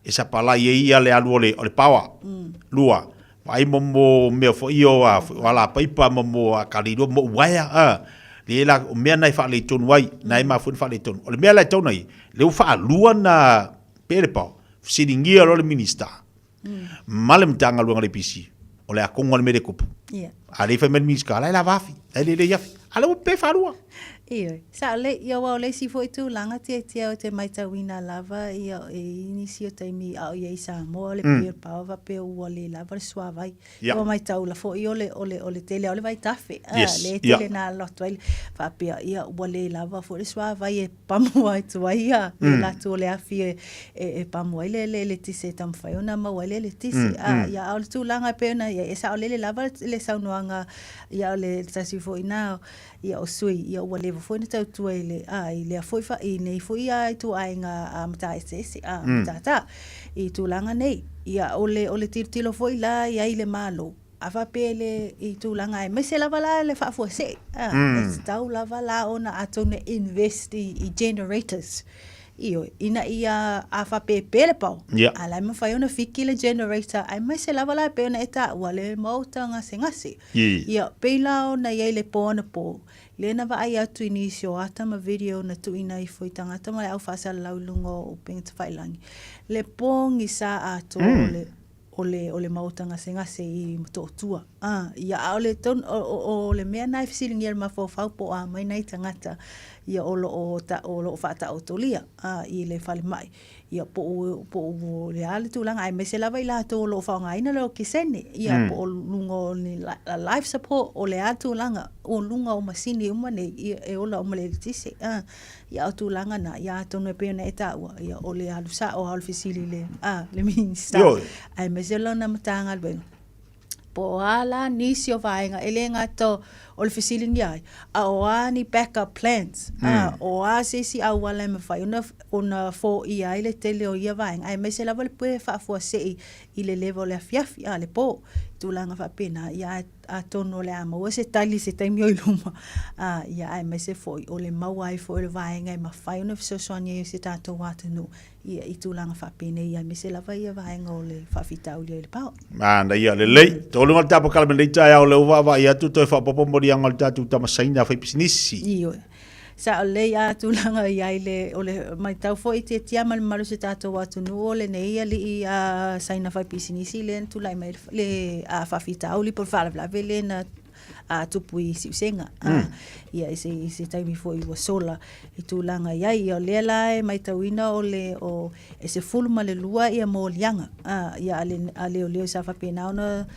E sapalai ai ia le alu o le, o le power. Lua, vaai mo, mo mea foi ia o, a, o alapaipa ma mo a kalilua, mo uaea, a. Le la, o mea na e faaletonu ai, na e mafua ona faaletonu. O le mea la e tatau ona i ai, lea ua faalua ona pe le power, Fesiligia loa le Minista ma le Matagaluega o le EPC, o le a kogo le mea lea e tupu. A le i fai mai le Minista, la e lava afi, la e lelei afi. A lea ua pe faalua. Ioe, sao lelei. Ia aua o le isi foi tulaga tiatia ou te maitauina lava ia e i nisi o taimi a o i ai i Samoa o le pei o le power faapea ua le lava le suavai. Ia ua maitau la foi o le o le o le tele o le vaitafe. Yes. Le tele na alu atu ai faapea ia ua le lava foi le suavai e pamu atu ai ia le latou o le afi e, e, e pamu ai le, le eletise e taumafai ona maua ai le eletise. A, ia, a o le tulaga e pei ona i ai, e saolele lava le saunoaga ia o le tasi foi na ia o sui, ia ua leva foi ona tautua i le, a, i lea foi fa, i nei foi a ituaiga a mataeseese, a, matata i tulaga nei. Ia, o le, o le tilotilo foi la i ai le Malo, a faapea i le i tulaga aemaise lava la le faafuasei, a, e tatau lava la ona atonu e invest i, i generators. Ioe, ina ia a faapea e pe le power, a la e mafai ona fiki le generator, aemaise lava la e pei ona e taua le maota gasegase. Ia, pei la ona i ai le po anapo, lea na vaai atu i nisi o ata ma video na tuuina ifo i tagata ma le au faasalalau i luga o upega tafailagi, le pogisa atoa o le o le, o le maota gasegase i Motootua. A, ia, a o le tonu, o, o, o le mea na e fesiligia e le mafaufau po o a mai nai tagata ia o lo o, ta, o lo o faataotolia a, i le falemai. Ia, po o, po o le a le tulaga, aemaise lava i latou o lo o faaaogaina le okesene, ia, po o luga o ni life support, o le a le tulaga, o luga o masini uma nei, ia, e ola uma i le eletise. A. Ia o tulaga na, ia atonu e pei ona e taua, ia o le alu sa'o a o le fesili i le, a, le Minista, aemaise lana Matagaluega, po o a la nisi o vaega, e le gata o le fesiligia ai, a o a ni backup plans, a, o a se isi auala e mafai ona, ona foia ai le tele o ia vaega, aemaise lava le pue faafuasei i le leva o le afiafi, a, le po, tulaga faapena, ia ae Atonu o le a maua se tali i se taimi o i luma, ā, ia aemaise foi o le maua ai foi o le vaega e mafai ona fesoasoani ai i si o tatou atunuu ia i tulaga faapenei, aemaise lava ia vaega o le faafitauli ai le pao. Manaia lelei. Tolu le tapo kalame nei taeao lea ua vaavaai atu toe faaopoopo moliaga o le tatou tama Saina faipisinisi. Ioe. Sao lelei a tulaga i ai le, o le matau foi i tiatia ma le mamalu o si o tatou atunuu o lenei alii a Saina faipisinisi lea na tulai mai le a faafitauli po o le faalavelave lea na a tupu i Siusega. A, ia i se, i se taimi foi ua sola i tulaga i ai. Ia o lea la e matauina o le, o, e 12 ia moliaga a, ia a le, a leoleo sa faapena ona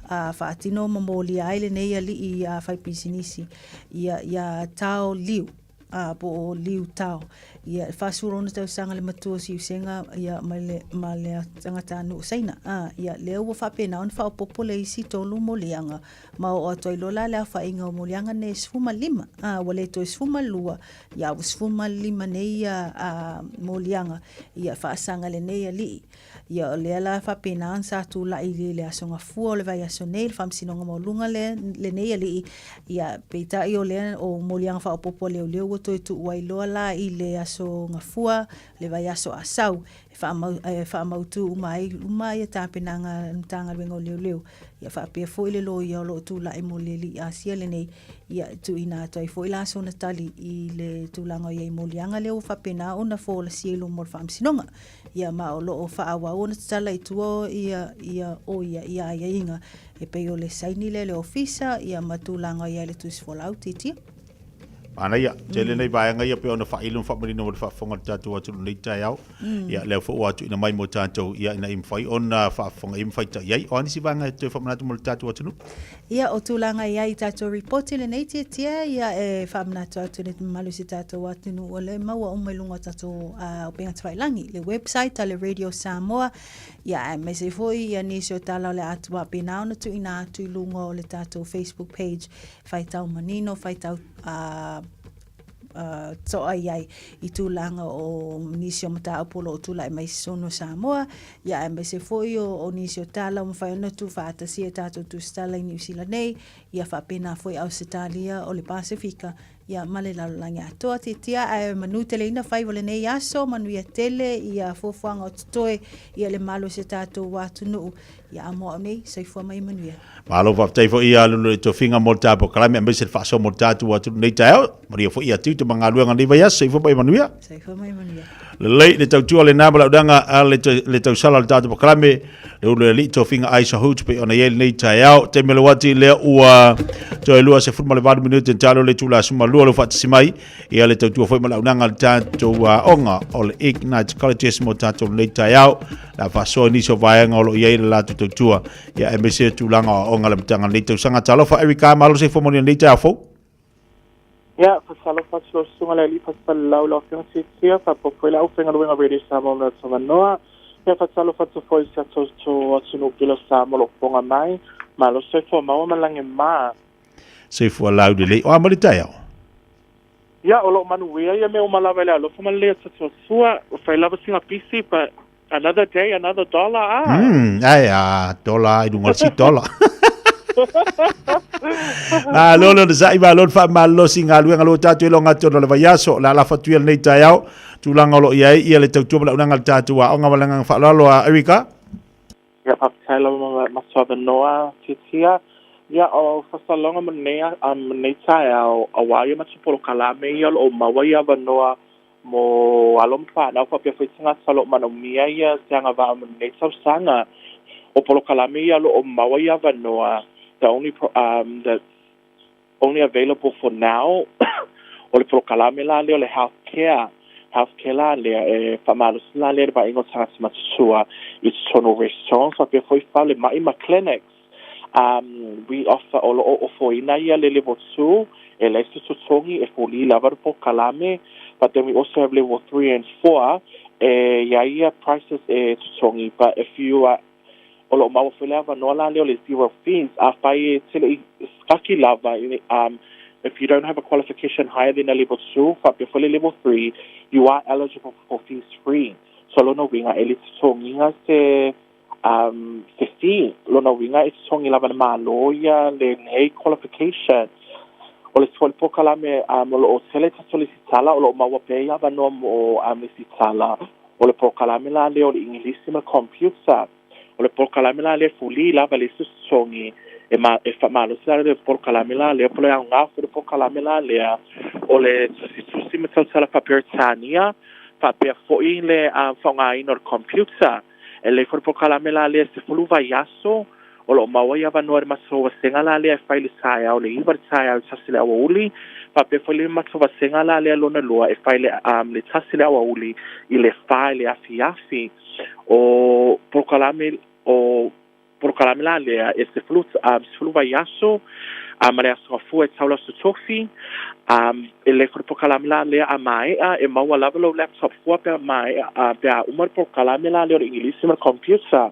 a, faatino ma molia ai lenei alii a faipisinisi. Ia, iā Tao Liu, ā, po o Liu Tao. Ia, e 46 tausaga le matua o Siusega, ia, ma le, ma le tagatanuu Saina. Ā, ia, lea ua faapena ona faaopoopo le isi tolu moliaga, ma oo atu ai loa la le aofaiga o moliaga nei e 15. Ā, ua le toe 12, ia, ua 15 nei ia, ā, moliaga, ia, faasaga lenei alii. Ia, o lea la e faapena ona sa tulai i le Aso Gafua o le vaiaso nei, le Faamasinoga Maualuga lea, lenei alii, ia, peitai o lea, o moliaga faaopoopo a leoleo ua toe tuu ai loa la i le Aso Gafua, le vaiaso a sau, e faamau, e faamautu uma ai uma ia tapenaga a le Matagaluega o Leoleo. Ia faapea foi le loia o lo o tulai mo le alii Asia lenei, ia, e tuuina atu ai foi la sona tali i le tulaga o i ai moliaga lea ua faapena ona folasia i luma o le Faamasinoga. Ia, ma o lo o faaauau ona tatala i tua ia, ia, o ia, ia aiaiga e pei o le saini lea i le ofisa, ia, ma tulaga o i ai le tusi folau titia. Manaia, tele nei vaega ia pei ona faailo ma faamanino mo le faafofoga a le tatou atunuu nei taeao. Ia, lea foi ua tuuina mai mo tatou, ia, ina ia mafai ona faafofoga i ma faita'i ai. O a nisi vaega e toe faamanatu mo le tatou atunuu? Ia, o tulaga i ai i tatou ripoti lenei tiatia, ia, e faamanatu atu i le mamalu o si tatou atunuu, o lea e maua uma i luga o tatou upega tafailagi, le website a le Radio Samoa, ia, aemaise foi ia nisi o tala o le a faapena ona tuuina atu i luga o le tatou Facebook page, faitau manino, faitau to'a i ai i tulaga o nisi o mataupu o lo o tulai mai i totonu o Samoa, ia aemaise foi o, o nisi o tala ua mafai ona tuufaatasia e tatou tusitala i Niu Sila nei, ia faapena foi Ausetalia o le Pasefika, ia ma le lalolagi atoa. Tiatia ae manu teleina faiva o lenei aso, manuia tele ia fuafuaga o totoe, ia le malu o si o tatou atunuu, ia a mo au nei, soifua ma ia manuia. Malo faafetai foi ia Lulu i tofiga mo le tatou polokalame aemaise le faasoa mo le tatou atunuu nei taeao. Manuia foi ia tiute ma galuega nei vaiaso. Soifua ma ia manuia. Soifua ma ia manuia. Lelei le tautua lena ma le audaga a le, le tausala o le tatou polokalame le ulu e alii tofiga Aisha Hoots pei ona i ai lenei taeao. Taimi o le uati lea ua toe 28 minute talo le itula 12 le faatasi mai ia le tautua foi ma le aunaga le tatou aoga o le Ignite Colleges mo tatou lenei taeao. La faasoa nisi o vaega o lo o i ai le latou tautua ia aemaise tulaga o aoga le amataga o lenei tausaga. Talofa Erika, malo se fua mo lenei taeao fou. Ia, faatalofa atu lau susuga le alii Pasefalelau, lau Afioga Tiatia, faapea foi le aufaigaluega Radio Samoa ma le Avanoa. Ia, faatalofa atu foi i si a tatou atunuu pele o Samoa o lo o fofoga mai. Malo soifua maua ma lagi ma. Soifua laulelei. O a mai le taeao? Ia, o lo o manuia ia mea uma lava i le alofa ma le lelei o tatou Atua. Ua fai lava sina pisi, but another day, another dollar, ah. Ae a, dola i luga o le si dola. Malo le onosai, malo le faamalolosi i galuega o lo o tatou iloga atu ona o le vaiaso. O le a lafo atu ia lenei taeao, tulaga o lo o i ai ia le tautua ma le auaunaga a le tatou aoga ma le agaga faaaloalo a Erica. Ia, faafetai lava ma matou avanoa, Tiatia. Ia, o faasalaga mo lenei, um, lenei taeao, aua ia matou polokalame ia o lo o maua ia avanoa mo alo ma fanau faapea foi tagata o lo o manaomia ia se agavaa mo lenei tausaga. O polokalame ia o lo o maua ia avanoa, the only um, that's only available for now, o le polokalame la lea o le health care, health care la lea e faamalosi la lea i le vaaiga o tagata matutua i totonu o restaurants faapea foi falemai ma clinics. Um, we offer, o lo o ofoina ia le level 2, e leai se totogi, e fuli lava le polokalame, but then we also have level 3 and 4, e i ai ia prices e totogi, but if you are, o lo o maua foi le avanoa la lea o le zero fees, afai e tele i sikaki lava, um, if you don't have a qualification higher than a level 2, faapea foi le level 3, you are eligible for fees free. So lona uiga, e le totogiga se um, se fee, lona uiga e totogi lava e le Malo ia lenei qualification. O le isi foi polokalame um, o lo o tele tatou lesitala, o lo o maua pea ia avanoa mo um, lesitala, o le polokalame la lea o le Igilisi ma le computer. O le polokalame la lea e fuli lava le isi totogi e, ma, e faamalosi la le polokalame la lea, po o le aoga foi le polokalame la lea o le tusitusi ma tautala faa-Peretania, faapea foi le um, faaaogaina o le computer. E lelei foi le polokalame la lea 10 vaiaso o lo o maua ai avanoa i le matou vasega la lea e fai i le taeao i le 9 i le taeao i le 1 i le aoauli, faapea foi le matou vasega la lea lona lua e fai i le um le 1 i le aoauli i le 4 i le afiafi. O polokalame o polokalame la lea e 10 um 10 vaiaso um ma le aso gafua e tau le aso tofi. Um e lelei foi le polokalame la lea a maea e maua lava lou laptop fua pe a maea uh, pe a uma le polokalame la lea o le Igilisi ma le computer.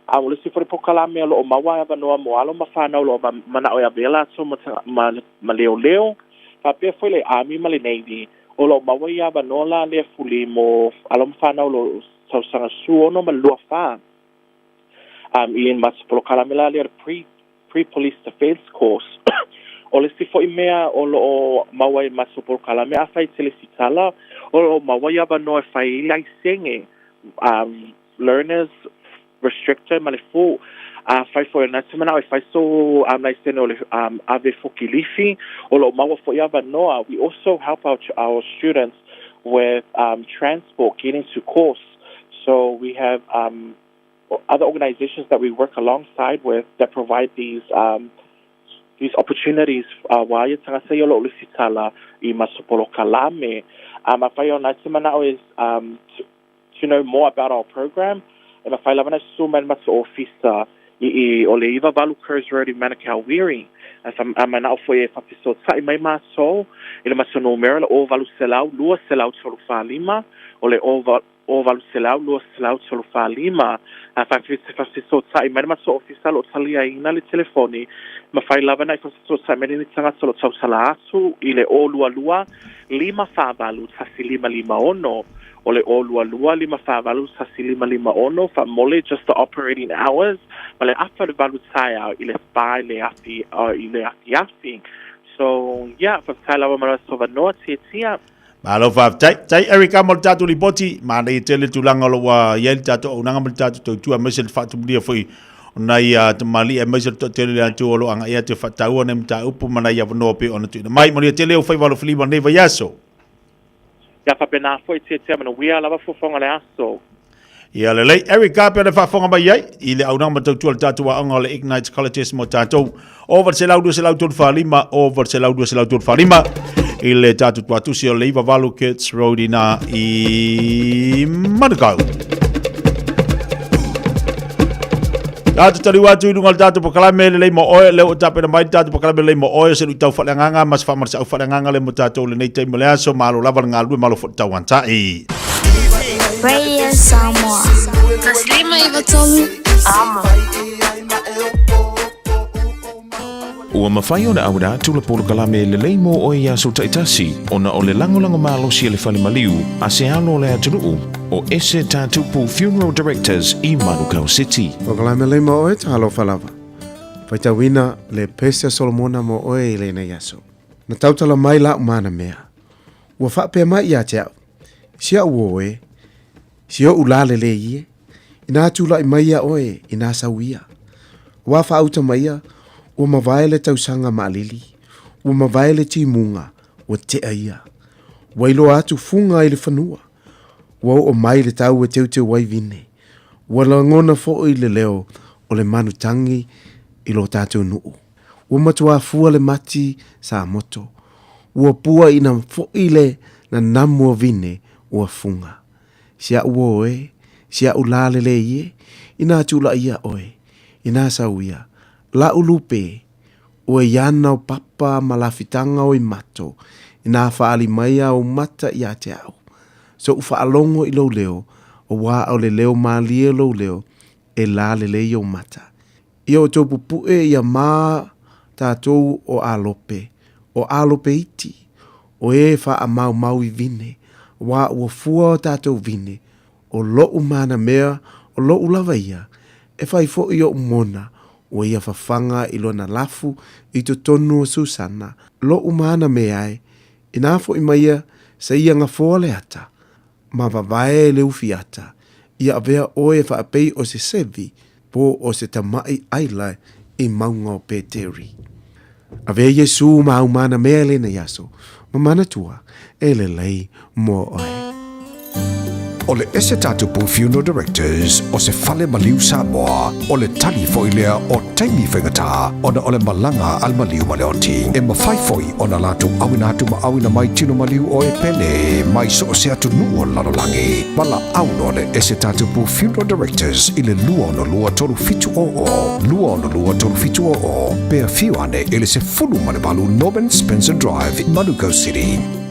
A o le isi foi polokalame o lo o maua ai avanoa mo alo ma fanau o lo o manao e avea latou ma, ma, ma leoleo, faapea foi le Army ma le Navy, o lo o maua ia avanoa la lea fuli mo alo ma fanau o lo o tausaga 16 ma le 24. Um, i ma se polokalame la lea o le pre, pre-police defence course. o le isi foi mea o lo o maua i matou polokalame afai e te lesitala, o lo o maua ia avanoa e fai ai laisene, um, learners restrictor ma le full. Afai foi o lena e te manao e fai sou um, laisene o le um, ave fokilifi, o lo o maua foi avanoa. We also help our, our students with um, transport getting to course. So we have um, other organizations that we work alongside with that provide these um, these opportunities uh, wa ia tagata ia o lo o lesitala i matou polokalame. Um, afai o lena e te manao is um, to, to know more about our program, e mafai lava ona susu mai i le matou ofisa i i o le 98 Kerrs Road i Manukau Wiri. A fa, a manao foi e faafesootai mai matou i le matou numera le 0800 200 345, o le 0800 200 345. A faafesootai mai le matou ofisa o lo o taliaina le telefoni, mafai lava ona e faafesootai mai lenei tagata o lo o tautala atu i le 022 548 1556. O le 022 548 1556, faamole just the operating hours ma le afa i le 8 taeao i le 4 i le afi i le afiafi. So yeah, faafetai lava ma le avanoa Tiatia. Malo faafetai. Tai Erica mo le tatou lipoti, manaia tele le tulaga o lo o ua i ai le tatou auaunaga ma le tatou tautua aemaise le faatumulia foi o nai tamalii aemaise le toatele o le atunuu o lo o agai atu e faataua nai mataupu ma nai avanoa pei ona tuuina mai. Manuia tele ou faiva alofilima i lenei vaiaso. Ia faapena foi Tiatia manuia lava fofoga o le aso. Ia lelei, Eric pea le faafofoga mai ai i le auaunaga ma tautua le tatou aoga o le Ignite Colleges mo tatou o 800 245 o 800 245 i le tatou tuatusi o le 98 Kurtz Road ina i Manukau. Tātou taliu atu i lunga o le tātou polokalame lelei mo oe, lea ua tapena mai le tātou polokalame lelei mo oe, o se luitau faaleagaga ma se faamalosiau faaleagaga lea mo tātou lenei taimi o le aso, malo lava le galulue, malo foi le tauanta'i. Radio Samoa. 153 Amo. Ua mafai ona auina atu le polokalame lelei mo oe i aso taitasi ona o le lagolago malosi a le fale maliu a se alo o le atunuu o Ese Tatupu Funeral Directors i Manukau City. Polokalame lelei mo oe, talofa lava. Faitauina le pese a Solomona mo oe i lenei aso. Na tautala mai la'u manamea, ua faapea mai ia te a'u, Si a'u oe, si o'u la lelei e, inā tula'i mai ia oe, inā sau ia. Ua faauta mai ia, ua mavae le tausaga maalili, ua mavae le timuga, ua tea ia. Ua iloa atu fuga i le fanua, ua oo mai le tau e teuteu ai vine. Ua lagona foi le leo o le manutagi i lo tatou nuu. Ua matuā fua le mati sa moto. Ua pua ina foi le nanamu o vine ua fuga. Si a'u oe, si a'u la lelei e, inā tula'i ia oe, inā sau ia, la'u lupe, ua iana o papa ma lafitaga o imato, inā faali mai a ou mata iā te a'u. So'u faalogo i lou leo, auā o le leo mālie o lou leo, e la lelei ou mata. Ia outou pupuʻe ia mā tatou o Alope, o Alope iti, o ē faamaumau i vine, auā ua fua o tatou vine, o loʻu manamea, o loʻu lava ia, e fai foʻi oʻu mona, ua ia fafaga i lona lafu i totonu o Susana, loʻu manamea e, inā foʻi mai ia sa ia gafoa le ata, ma vavae le ufi ata, ia avea oe e faapei o se sevi po o se tamaʻi ʻaila i mauga o Peteri. Avea Iesū ma au manamea i lenei aso, ma manatua e lelei mo oe. O le ese tatupu Funeral Directors o se fale maliu Samoa, o le tali foi lea o taimi faigata ona o le malaga a le maliu ma le oti. E mafai foi ona latou auina atu ma auina mai tino maliu o e pele mai so o se atunuu o le lalolagi. Valaau loa le ese tatupu Funeral Directors i le 262 3700, 262 3700, pe afio ane i le 18 Norman Spencer Drive, Manukau City.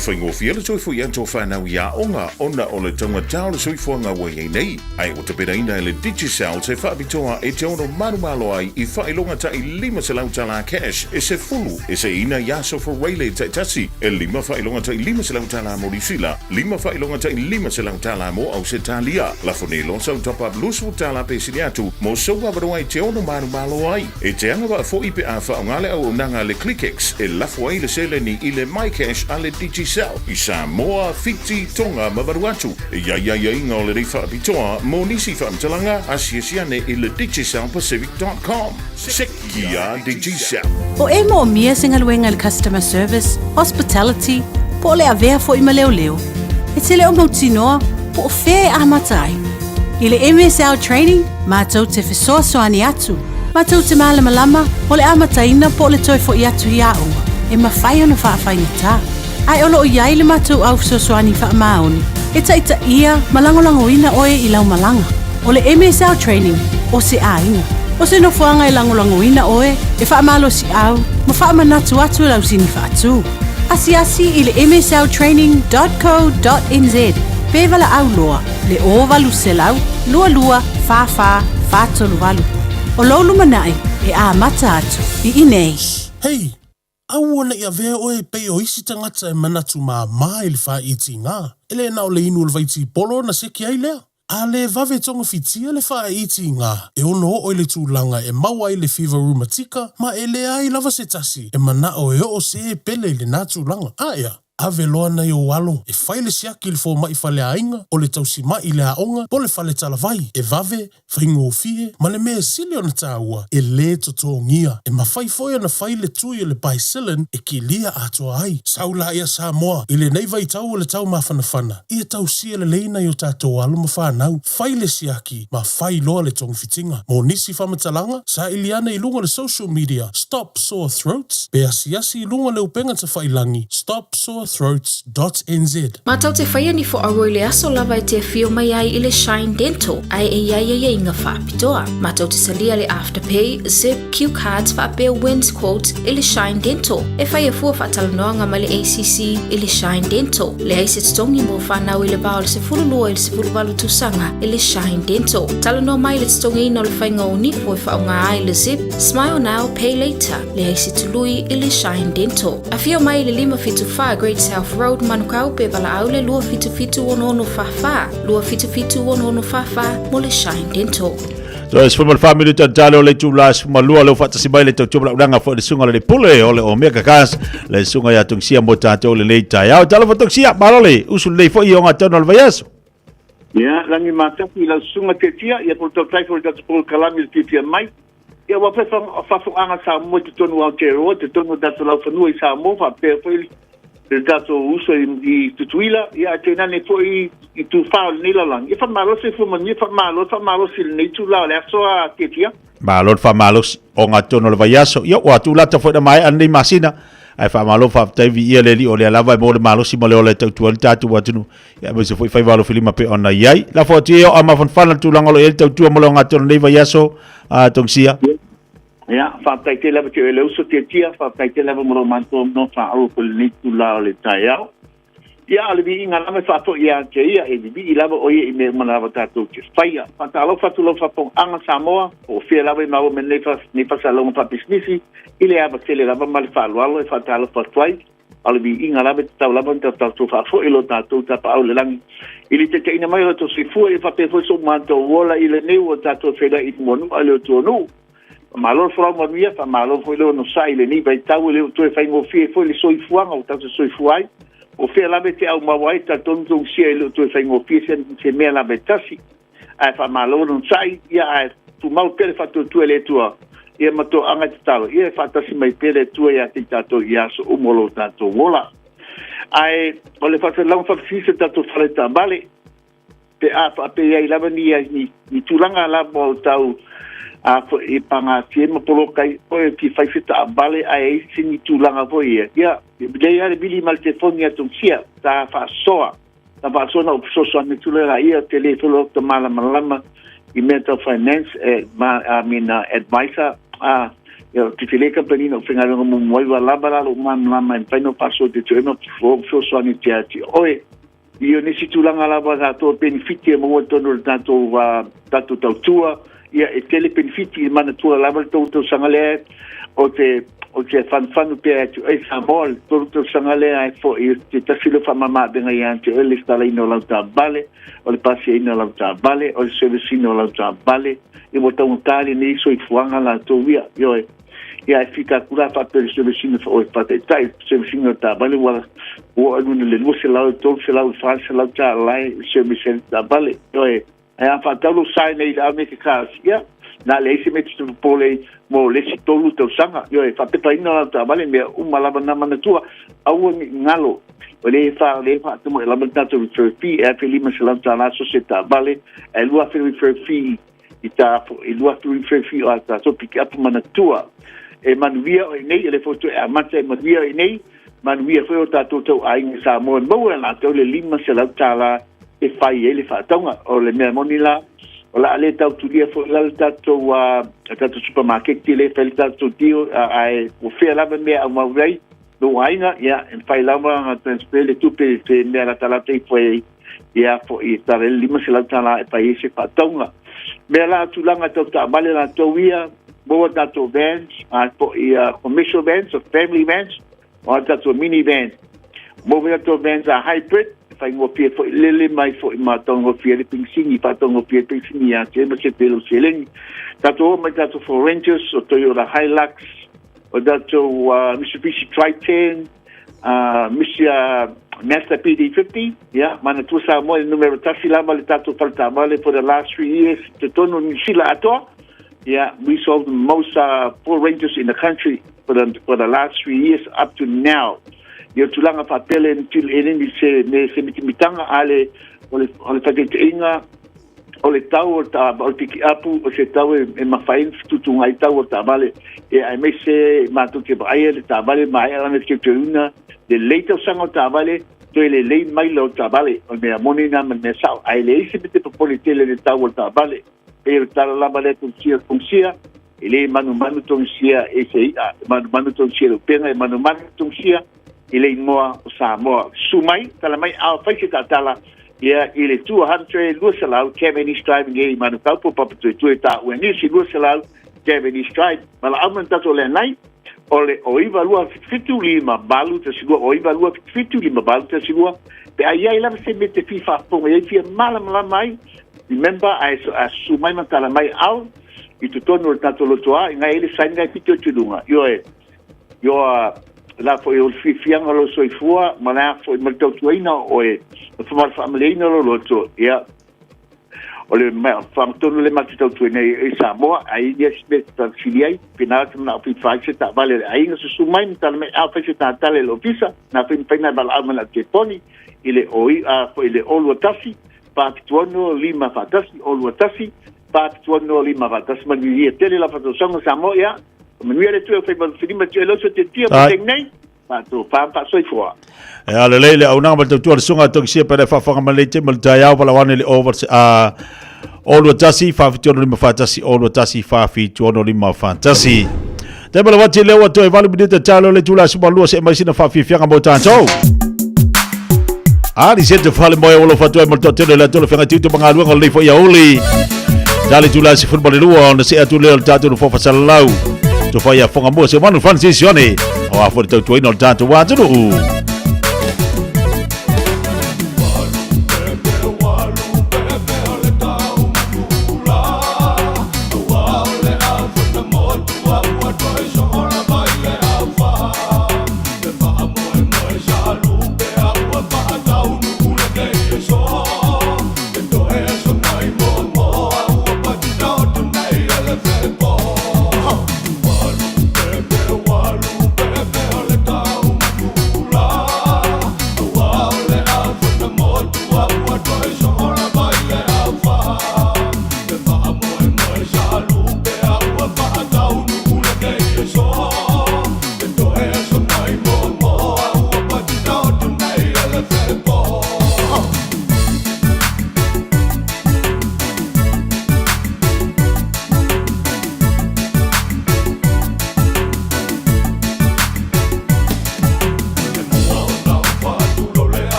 faigofie le toe fo'i atu o fanau i aoga ona o le taugata o le soifuaga ua i ai nei, ae ua tapenaina e le Digicel se faapitoa e te ono manumalo ai i faailoga ta'i $500 tala cash e 10 e seiina i aso Fureile taitasi, e lima faailoga ta'i $500 tala mo Niu Sila, lima faailoga ta'i $500 tala mo Ausetalia. Lafo nei loa sau top up $20 tala pe sili atu mo sou avanoa e te ono manumalo ai. E te agavaa fo'i pe a faaaoga le auaunaga a le ClickX e lafo ai le seleni i le MyCash a le Digicel i Samoa, Fiti, Tonga ma Vanuatu. E i ai aiaiga o lenei faapitoa mo nisi faamatalaga, asiasi ane i le digicelpacific.com. Seki a Digicel. O e moomia se galuega i le customer service, hospitality, po o le avea foi ma leoleo. E te le o mautinoa po o fea e amata ai. I le MSL Training, matou te fesoasoani atu, matou te malamalama o le amataina po o le toe fo'i atu i aoga e mafai ona faafaigata. Ae o lo o i ai le matou au fesoasoani faamaoni e taitaia ma lagolagoina oe i lau malaga. O le MSL Training, o se aiga. O se nofoaga e lagolagoina oe, e faamalosiau ma faamanatu atu lau sini faatu. Asiasi i le msltraining.co.nz pe valaau loa le 0800 22 44 438. O lou lumanai e amata atu i inei. Hei! Aua ne i avea oe e pei o isi tagata e manatu māmā i le fāiitiga. E le na o le inu o le vaitipolo ona seki ai lea. A le vave togafitia le fāiitiga, e ono oo i le tulaga e maua ai le fiva rumatika ma e leai lava se tasi e manao e oo se pele i lenā tulaga. Aea, ave loa nai ou alo e fai le siaki i le fomai faleaiga, o le tausima'i i le aoga po o le fale talavai, e vave, faigofie, ma le mea e sili ona tāua, e lē totogia. E mafai foi ona fai le tui o le Bicillin e kilia atoa ai. Sau laia Samoa, i lenei vaitau o le taumafanafana, ia tausia lelei nai o tatou alo ma fanau, fai le siaki ma fai loa le togafitiga. Mo nisi faamatalaga, saili ane i luga o le social media Stop Sore Throats pe asiasi i luga o le upega tafailangi stopsorethroats.nz. Matou te whaia ni fo i le aso lava e te afio mai ai i le Shine Dental ae e i ai aiaiga faapitoa. Matou te talia le Afterpay, Zip, Q Cards faapea Wins Quote i le Shine Dental. E faia fua faatalanoaga ma le ACC i le Shine Dental. Leai se totogi mo fanau i le va o le 12 i le 18 tausaga i le Shine Dental. Talanoa mai le totogiina o le faiga o nifo e faaaoga ai le Zip, Smile Now, Pay Later. Leai se tului i le Shine Dental. Afio mai i le 574 Great South Road, Manukau, pe valaau le 277 6644, 277 6644 mo le Shine Dental. So e 14 minuta tale o le itula 12 le faatasi mai le tautua ma launaga foi le susuga le pule o le Omega Cars, le susuga ia Tongisia mo tatou lenei taeao. Talofa Tongisia, malo le usu lelei foi i o gatonu o le vaiaso. Ia, lagi matasi i lau susuga Tetia, ia po le tautai foi le tatou polokalame i le fiafia mai. Ia ua fai faafogaga Samoa i totonu o Aotearoa, totonu o tatou laufanua i Samoa, faapea foi le tatou uso i Tutuila, ia ae tainane foi i tufā o lenei lalolagi. Ia faamalo soifua manuia, faamalo le faamalosi i lenei itula o le aso a Tetia. Malo le faamalosi o gatonu o le vaiaso. Ia ua tulata foi na maea lenei masina, ae faamalo faafetai viia le Alii o lea lava e maua le malosi ma le ola e tautua ai le tatou atunuu. Ia aemaise foi faiva alofilima pei ona i ai. Lafo atu ia o amafanafana le tulaga o lo o i ai le tautua mo le ogatonu o lenei vaiaso, a Tongisia. Ia, faafetai tele lava te oe le uso Tiatia, faafetai tele lava mo lou matou avanoa faaauau foi i lenei itula o le taeao. Ia, a o le viiga lava e faafoi ia te ia, e vivii lava o ia i mea uma lava tatou te faia. Faatalofa atu lau faafofogaaga Samoa, po o fea lava e maua mai nei nei faasalalauga faapisinisi, i le ava tele lava ma le faaaloalo e faatalofa atu ai. A o le viiga lava e tatau lava ona tatou faafoi i lo tatou Tapaau i le lagi i le taitaiina mai o lo tatou soifua, ia faapea foi so matou ola i lenei ua tatou feiloai i Muanua i le atunuu. Faamalo le folau manuia, faamalo foi le onosai i lenei vaitau e le o toe faigofie foi le soifuaga ua tatou soifua ai. O fea lava e te aumau ai, talitonu Tongisia e le o toe faigofie se mea lava e tasi. Ae faamalo le onosai, ia ae tumau pea le faatuatua i le Atua, ia ma toaga e tatalo, ia e faatasi mai pea le Atua ia te i tatou i aso uma o lo tatou ola. Ae o le faasalalauga faafesisa tatou fale taavale, pe a faapea ai lava ni, ni, ni tulaga lava o tau a foi e pagatia ma poloka ai oe ki fai se taavale ae ai se ni tulaga foi ia. Ia, lei a le vili ma le telefoni a Tongisia, ta faasoa. Ta faasoa na o fesoasoani atu le la ia, te le folo ta malamalama i mea tau finance, e, ma, I mean, advisor, a, Ia, o te tele kamupani na ou faigaluega muamua ai, ua lava la lou malamalama e mafai ona faasoa te toe ma fesoasoani atu ia te oe. Ia, o nisi tulaga lava tatou penefiti e maua i totonu o le tatou, tatou tautua, ia, e tele penefiti, e manatua lava le tou tausaga lea o te, o te fanufanu pea atu ai Samoa, le tolu tausaga lea ai foi, te tasi lea faamama-avega ia te oe, le lesitalaina o lau taavale, o le pasiaina o lau taavale, o le service ina o lau taavale, ia ua taugata lenei soifuaga latou ia, ioe. Ia ae fika atu la faapea le service ina o faataitai service ina o taavale ua ua alu le 200, 300, 400 tala e service ai le taavale, ioe. Ae a faatau lou sa nei i le ave ke cars, ia, na leai se mea e te popole ai mo le isi tolu tausaga, ioe, faapepaina lau taavale, mea uma lava na manatua, aua ne i galo, o lea e fa, o lea e faatuma lava le tatou refer fee, e $1,500 tala so se taavale, ae $2,000 refer fee i ta, i $2,000 refer fee o a tatou pikiapu manatua. E manuia oe nei, e le foi toe amata e manuia oe nei, manuia foi o tatou tau aiga i Samoa e maua e latou le $500 tala e fai ai le faatauga. O le mea moni la, o le a le tautulia foi la le tatou, tatou supermarket le fai le tatou deal, ae ua fea lava mea au mau ai, lou aiga, ia, e mafai lava ona transfer le tupe se mea latalata ifo ai, ia, foi e tala le $500 tala e fai ai se faatauga. Mea la tulaga tau taavale latou ia, maua tatou vans, a foi commercial vans, o family vans, o a tatou mini van. Maua tatou vans a hybrid, faigofie foi lele mai foi ma taugofie le penisini, faataugofie le penisini ia te ma se pelo seleni. Tatou o mai tatou Ford Rangers, o Toyota Hilux, o tatou Mitsubishi Triton, Mitsubishi Mazda PD50, ia, manatua Samoa i le numera tasi lava le tatou faletaavale for the last 3 years, totonu o Niu Sila atoa. Yeah, we sold the most Ford Rangers in the country for the last 3 years up to now. Ia tulaga faapea le e le ni se me se mitimitanga a le o le whakaiteinga o le tau o ta o le piki apu o se tau e mawhai tutunga i tau o taavale e ai me se mātou te vaai le taavale mai ana te te una le lei tausaga o taavale toe le lei mai la o taavale o mea moni nā ma mea sao ai le isi me te popole tele le tau o taavale e o tala lava le tongisia tongisia e le manumanu tongisia e se i'a e manumanu tongisia le upega e manumanu tongisia i le inoa o Samoa. Susu mai, tala mai, a fai se tautala ia i le 200 200 Cavendish Drive nge i Manukau po Papatoetoe ta ua nisi 200 Cavendish Drive. Valaau mai tatou le nai o le o 9277 5812 o 9277 5812 pe ai ai lava se me te fi faafofoga ai fia malamalama ai. Remember, ai a susu mai ma tala mai au i totonu o le tatou lotoa i ngai le saini ngai pito i luga ioe ioa la foi o le fiafiaga o lou soifua ma le a foi ma le tautuaina o e o faamaleina lo loto ia o le faamatonu le matu tautuaina i Samoa ai ia si mea tafili ai pena te mana o fai se taavale le aiga susu mai ma tala mai a fai se tatale le ofisa na fai fai na valaau ma na telefoni i le oi a foi le 021 476 541 021 476 541 manuia tele la fatausaga Samoa ia manuia le tue o fai ma filima tue loso te tia ma nei faatu fa soifua. E a lelei le aunaga ma le tautua le susuga a Togisia pe le faafofoga mai lenei taimi o le taeao valaau ane i le over a 021 476 541 021 476 541. Taimi o le wati lea ua toe 8 minute talo le tula 12 se mai sina faafiafiaga mo tatou. Ali se te fale moe o lo fatua mo le toatele le atolo whianga tiutu mangaluega o le foi auli. Tali tula se fulu le ona se atu lea o le tatou no fofa salalau. To whai a whanga mua se manu Francis Sione. O a fo le tautuaina o le tatou atunuu.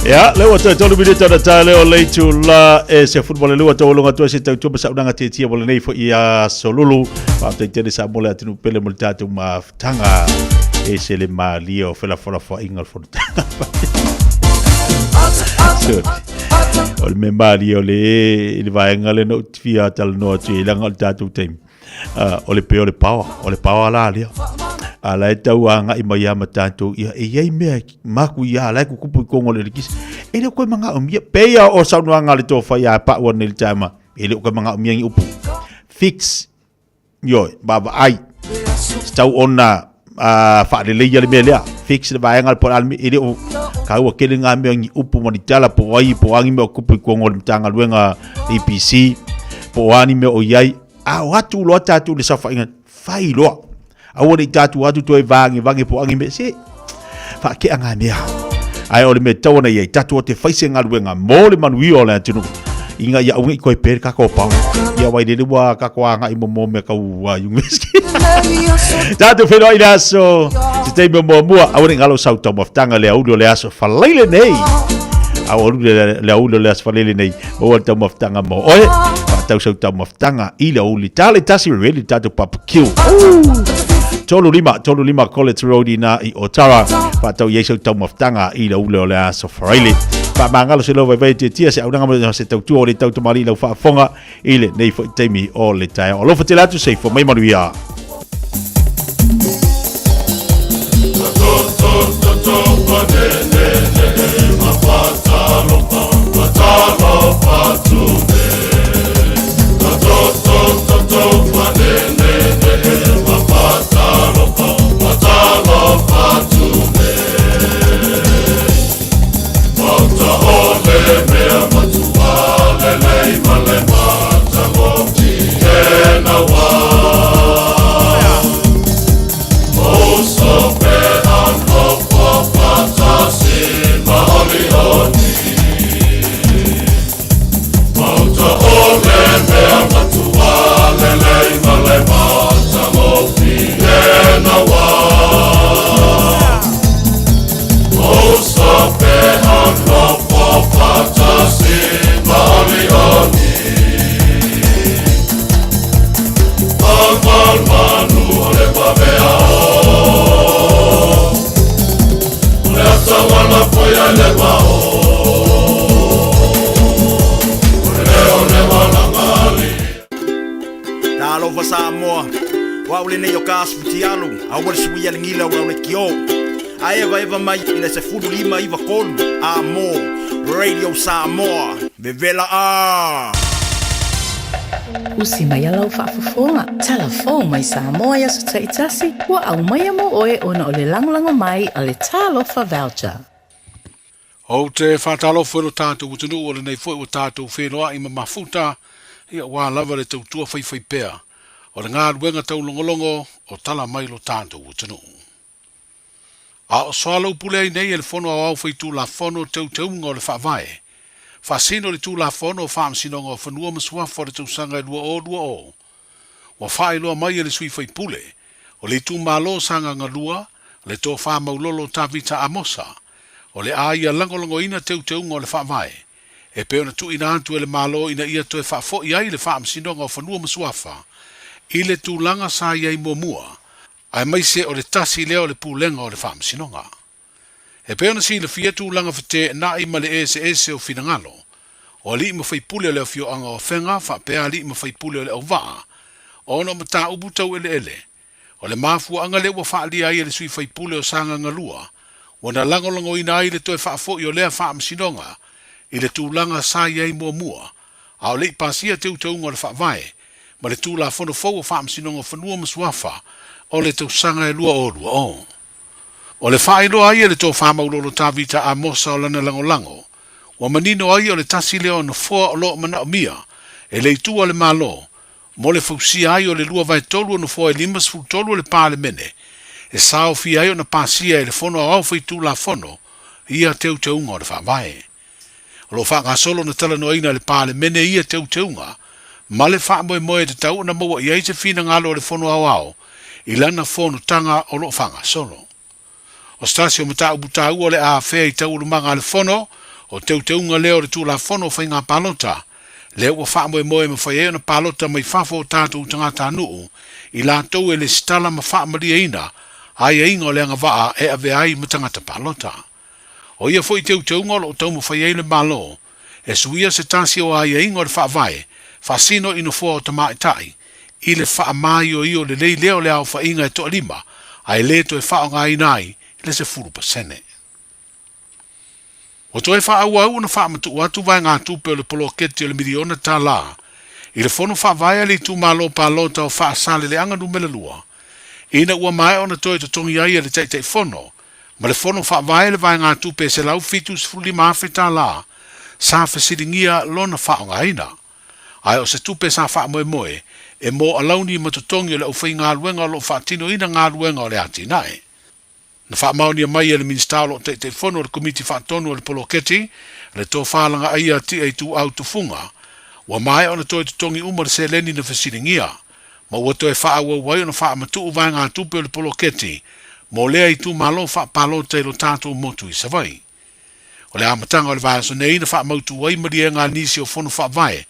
Ia, lea ua toe tolu minute ona tae lea o le itula e 12 taualuga atu ai se tautua ma saunoaga tietia mo lenei foi aso lulu. Faafetai tele Samoa le atunuu pele mo le tatou mafutaga. E se le malie o felafolafoaiga o le fonotaga. Sorry. O le mea malie o le i le vaega lea na ou fia talanoa atu i ai leaga o le tatou taimi. O le pei o le paoa, o le paoa la lea. A la e tau agai mai ia ma tatou, ia e i ai mea maku ia la e kukupu i kongo le likisi. E le o koe manaomia, pei a o saunoaga a le tofa ia Pau anei le taima, e le o koe manaomia ni upu. Fix, ioe, vaavaai, tatau ona faaleleia le mea lea, fix le vaega le po o le a le mea, e le o taua tele ngā mea ni upu ma ni tala po o ai, po o a ni mea o tupu i totonu o le Matagaluega EPC, po o a ni mea o i ai, a o atu loa tatou i le saofaiga, fai loa. Aua ne i tatou atu toe vagevage po o a ni mea, se faatea ngā mea. Ae o le mea e tatau ona i ai, tatou te fai se galuega mo le manuia o le atunuu, ina ia aua ne i toe pe le tatou paoa. Ia aua i lele ua tatou agai mo mo mea tau university. Tatou feiloai i le aso, se taimi o muamua, aua ne i galo sau taumafataga le aoauli o le aso Faraile nei. Aoauli le aoauli o le aso Faraile nei, maua le taumafataga mo oe. Faatau sau taumafataga i le aoauli. Tale tasi ready le tatou barbecue. 35 35 College Road ina i Otara. Faatau i ai sau taumafataga i le aoauli o le aso Faraile. Faamagalo se leo vaivai e tiatia se aunaga mo se tautua o le tau tamalii lau faafofoga i lenei foi taimi o le taeao. Alofa tele atu, soifua mai manuia. Talofa Samoa, o au lenei o ka asu futialu, aua le suia le gila o lau leitio. A evaeva mai i le 15 93 a mo Radio Samoa, vevela a! Usi mai lau faafofoga, tala fou mai Samoa i aso taitasi, ua aumaia mo oe ona o le lagolago mai a le Talofa Voucher. Ou te faatalofa i lo tatou atunuu o lenei foi ua tatou feiloai ma mafuta, ia aua lava le tautua faifaipea o le galuega taulogologo o tala mai lo tatou atunuu. A o soalaupule ai nei e le Fono Aoao Faitulafono teuteuga o le Faavae, faasino le Tulafono o Faamasinoga o Fanua ma Suafa o le tausaga e 2020, ua faailoa mai e le sui faipule o le itumalo o Sagaga 2, le Tofa Maulolo Tavita Amosa, o le a ia lagolagoina teuteuga o le Faavae e pei ona tuuina atu e le Malo ina ia toe faafoi ai le Faamasinoga o Fanua ma Suafa i le tulaga sa i ai muamua, aemaise o le tasi lea o le Pulega o le Faamasinoga. E pei ona silafia tulaga feteenai ma le eseese o finagalo o alii ma faipule o le afioaga o Afega faapea alii ma faipule o le Auvaa ona o mataupu tau eleele. O le mafuaaga lea ua faaalia ai e le sui faipule o Sagaga 2 ua na lagolagoina ai le toe faafoi o lea faamasinoga i le tulaga sa i ai muamua a o le i pasia teuteuga o le Faavae ma le Tulafono fou o Faamasinoga o Fanua ma Suafa o le tausaga e 2020. O le faailoa ai e le Tofa Maulolo Tavita Amosa o lana lagolago, ua manino ai o le tasi lea o nofoa o lo o manaomia e le itu a le Malo mo le fausia ai o le lua vaetolu o nofoa e 53 o le Palemene e saofia ai ona pasia e le Fono Aoao Faitulafono ia teuteuga o le Faavae. O lo o faagasolo ona talanoaina e le Palemene ia teuteuga ma le faamoemoe e tatau ona maua i ai se finagalo o le Fono Aoao i lana fonotaga o lo o faagasolo. O se tasi o mataupu taua o le a afea i taualumaga a le Fono, O teuteuga lea o le Tulafono o Faiga Palota, lea ua faamoemoe e mafai ai ona palota mai fafo o tatou tagatanuu i latou e lesitala ma faamalieina aiaiga o le agavaa e avea ai ma tagata palota. O ia foi teuteuga o lo o taumafai ai le Malo e suia se tasi o aiaiga o le Faavae faasino i nofoa o tamaitai i le faamaioio lelei lea o le aofaiga e toalima ae le toe faaaogaina ai le 10%. Ua toe faaauau ona faamatuu atu vaegatupe o le poloketi o le miliona tala i le Fono Faavae a le Itumalo Palota o Faasaleleaga Numera 2, ina ua maea ona toe totogi ai e le Taitaifono ma le Fono Faavae le vaegatupe e $175,000 sa fesiligia lona faaaogaina. Ae o se tupe sa faamoemoe e mo alauni ma totogi o le aufaigaluega o lo o faatinoina galuega o le atinae. Na faamaonia mai e le Minisita o lo o Taitaifono o le Komiti Faatonu o le Poloketi, le Tofa Lagaaia Tia Ituau Tufuga, ua maea ona toe totogi uma le seleni na fesiligia, ma ua toe faaauau ai ona faamatuu vaegatupe o le poloketi mo lea itumalo faapalota i lo tatou motu i Savaii. O le amataga o le vaiaso nei na faamautu ai maliega a nisi o Fono Faavae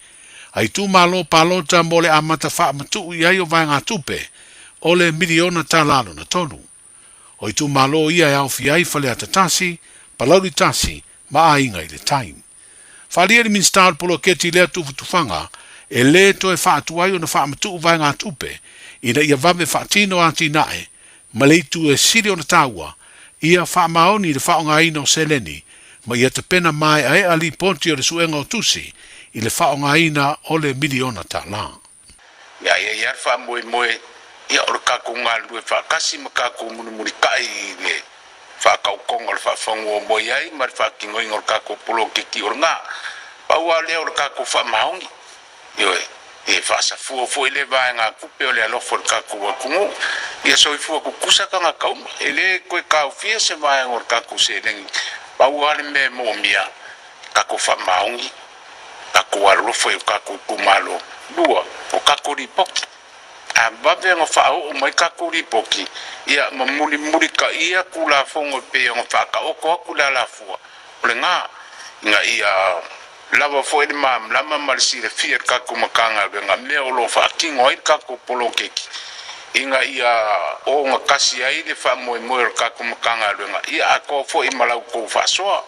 a itumalo palota mo le amata faamatuu i ai o vaegatupe o le miliona tala lona tolu. O itumalo ia e aofia ai Faleata 1, Palauli 1 ma Aiga i le Tai. Faaalia le Minisita o le Poloketi lea tufatufaga e lē toe faatu ai ona faamatuu vaegatupe ina ia vave faatino atinae ma le itu e sili ona taua, ia faamaoni le faaaogaina o seleni ma ia tapena maeaea lipoti o le suega o tusi i le faaaogaina o le miliona tala. Ia i ai lava le faamoemoe, ia o le kakou galulue faatasi ma kakou mulimulitai i le faatautoga o le faafanua moe ai ma le faatinoina o le kakou poloketi o lena. Pau lava lea o le kakou faamaoni, ioe, e faasafua foi le vaegatupe o le alofa o le kakou atunuu. Ia soifua tutusa tagata uma, e le toe taofia se vaega o le kakou seleni. Pau lava le mea e moomia, kakou faamaoni. Tatou alolofa i o tatou itumalo. 2, o tatou lipoti. A vave ona faaoo mai tatou lipoti, ia ma mulimulitaia Tulafono e pei ona faataoto atu le alafua, o lena, ina ia lava foi le malamalama ma le silafia e le tatou Matagaluega mea o lo o faatino ai le tatou poloketi, ina ia ogatasi ai le faamoemoe o le tatou Matagaluega, ia atoa foi ma la outou faasoa.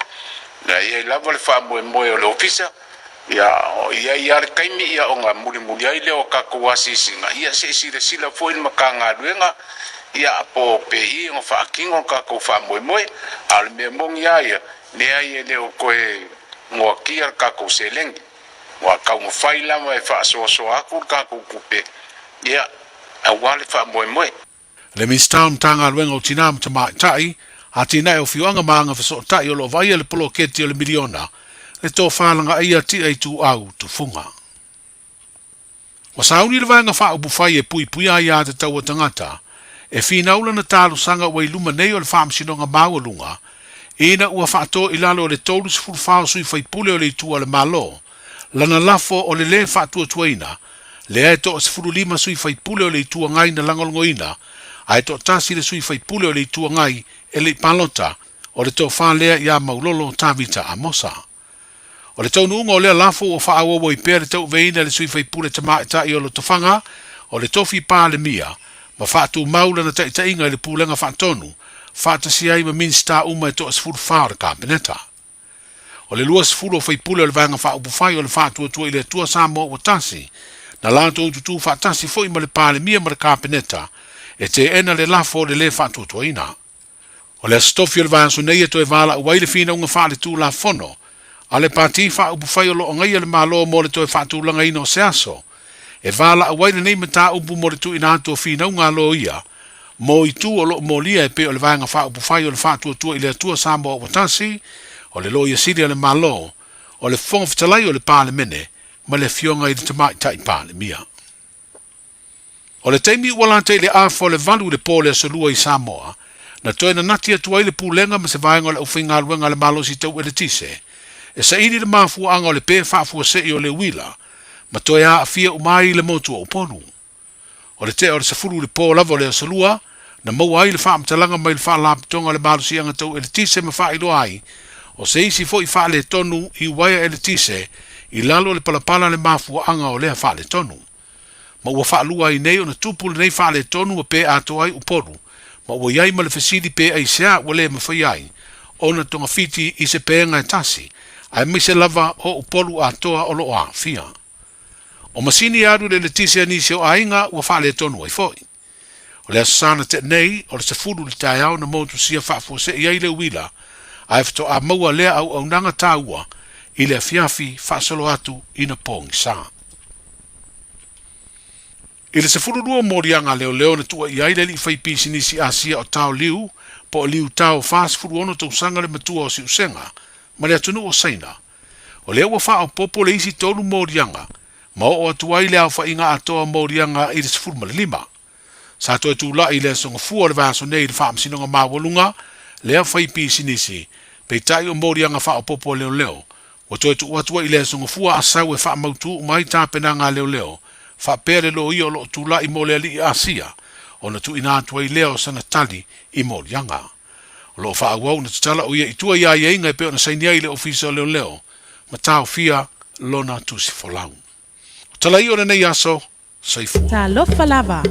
Ia i ai lava le faamoemoe o le Ofisa, ia i ai lava le taimi ia ona mulimuli ai lea o tatou asiasiga, ia se i silasila foi le Matagaluega ia po o pei ona faatino le tatou faamoemoe. A o le mea moni lava ia, leai e le o toe noatia le tatou seleni. Ua taumafai lava e faasoasoa atu le tatou tupe ia aua le faamoemoe. Le Minisita o Matagaluega o Tinā ma Tamaitai, Atinae o Afioaga ma Agafesootai o lo o vaaia le poloketi o le miliona, le tofa lagaaia Tia Ituau Tufuga. Ua sauni le vaega faaupufai e puipuia ai aiatatau a tagata e finau lana talosaga ua i luma nei o le Faamasinoga Maualuga ina ua faatō i lalo o le 34 o sui faipule o le Itu a le Malo lana lafo o le lē faatuatuaina lea e toa-15 sui faipule o le Itu Agai na lagolagoina, ae toatasi le sui faipule o le Itu Agai e le i palota, o le tofa lea ia Maulolo Tavita Amosa. O le taunuuga o lea lafo ua faaauau ai pea le tauaveina e le sui faipule tamaitai o Lotofaga o le tofi Palemia ma faatumau lana taitaiga i le Pulega Faatonu faatasi ai ma Minisita uma e toa-14 o le Kapeneta. O le 20 o faipule o le Vaega Faaupufai o le Faatuatua i le Atua Samoa ua tasi, na latou tutū faatasi foi ma le Palemia ma le Kapeneta e teena le lafo o le lē faatuatuaina. O le Aso Tofi o le vaiaso nei e toe valaau ai le finauga faaletulafono a le Pati Faaupufai o lo o agaia le Malo mo le toe faatulagaina o se aso e valaau ai lenei mataupu mo le tuuina atu o finauga a loia mo itu o lo o molia e pei o le Vaega Faaupufai o le Faatuatua i le Atua Samoa ua Tasi, o le Loia Sili a le Malo, o le Fofoga Fetalai o le Palemene ma le Afioga i le Tamaitai Palemia. O le taimi ua lata i le afa o le valu i le po o le Aso Lua i Samoa, na toe nanati atu ai le Pulega ma se vaega o le aufaigaluega a le Malosi Tau Eletise e saili le mafuaaga o le pē faafuasei o le uila ma toe aafia uma ai le motu o Upolu. O le tea o le 10 i le po lava o le Aso Lua, na maua ai le faamatalaga mai le Faalapotopotoga o le Malosiaga Tau Eletise ma faailoa ai, O se isi fo'i faaletonu i uaea eletise i lalo o le palapala le mafuaaga o lea faaletonu. Ma ua faalua ai nei ona tupu lenei faaletonu ma pe atoa ai Upolu, ma ua i ai ma le fesili pe aisea ua le mafai ai ona togafiti i se pega e tasi, aemaise lava o Upolu atoa o lo o aafia. O masini e alu i le eletise a nisi o aiga ua faaletonu ai foi. O le Aso Sa na tea nei, o le 10 i le taeao na motusia faafuasei ai le uila, ae faatoa maua lea auaunaga taua i le afiafi faasolo atu ina pogisa. I le 12 o moliaga a leoleo na tuuaia ai le alii faipisinisi Asia o Tao Liu, po o Liu Tao 46 tausaga le matua o Siusega, ma le atunuu o Saina. O lea ua faaopoopo le isi tolu moliaga, ma oo atu ai le aofaiga atoa o moliaga i le 15. Sa toe tulai i le Aso Gafua o le vaiaso nei i le Faamasinoga Maualuga lea faipisinisi, peitai o moliaga faaopoopo a leoleo ua toe tuu atu ai i le Aso Gafua a sau e faamautu uma ai tapenaga a leoleo faapea le loia o lo o tulai mo le alii Asia ona tuuina atu ai lea o sana tali i moliaga. O lo o faaauau ona tatala o ia i tua i aiaiga e pei ona saini ai i le Ofisa o Leoleo ma taofia lona tusi folau. O tala ia o lenei aso, soifua. Talofa lava.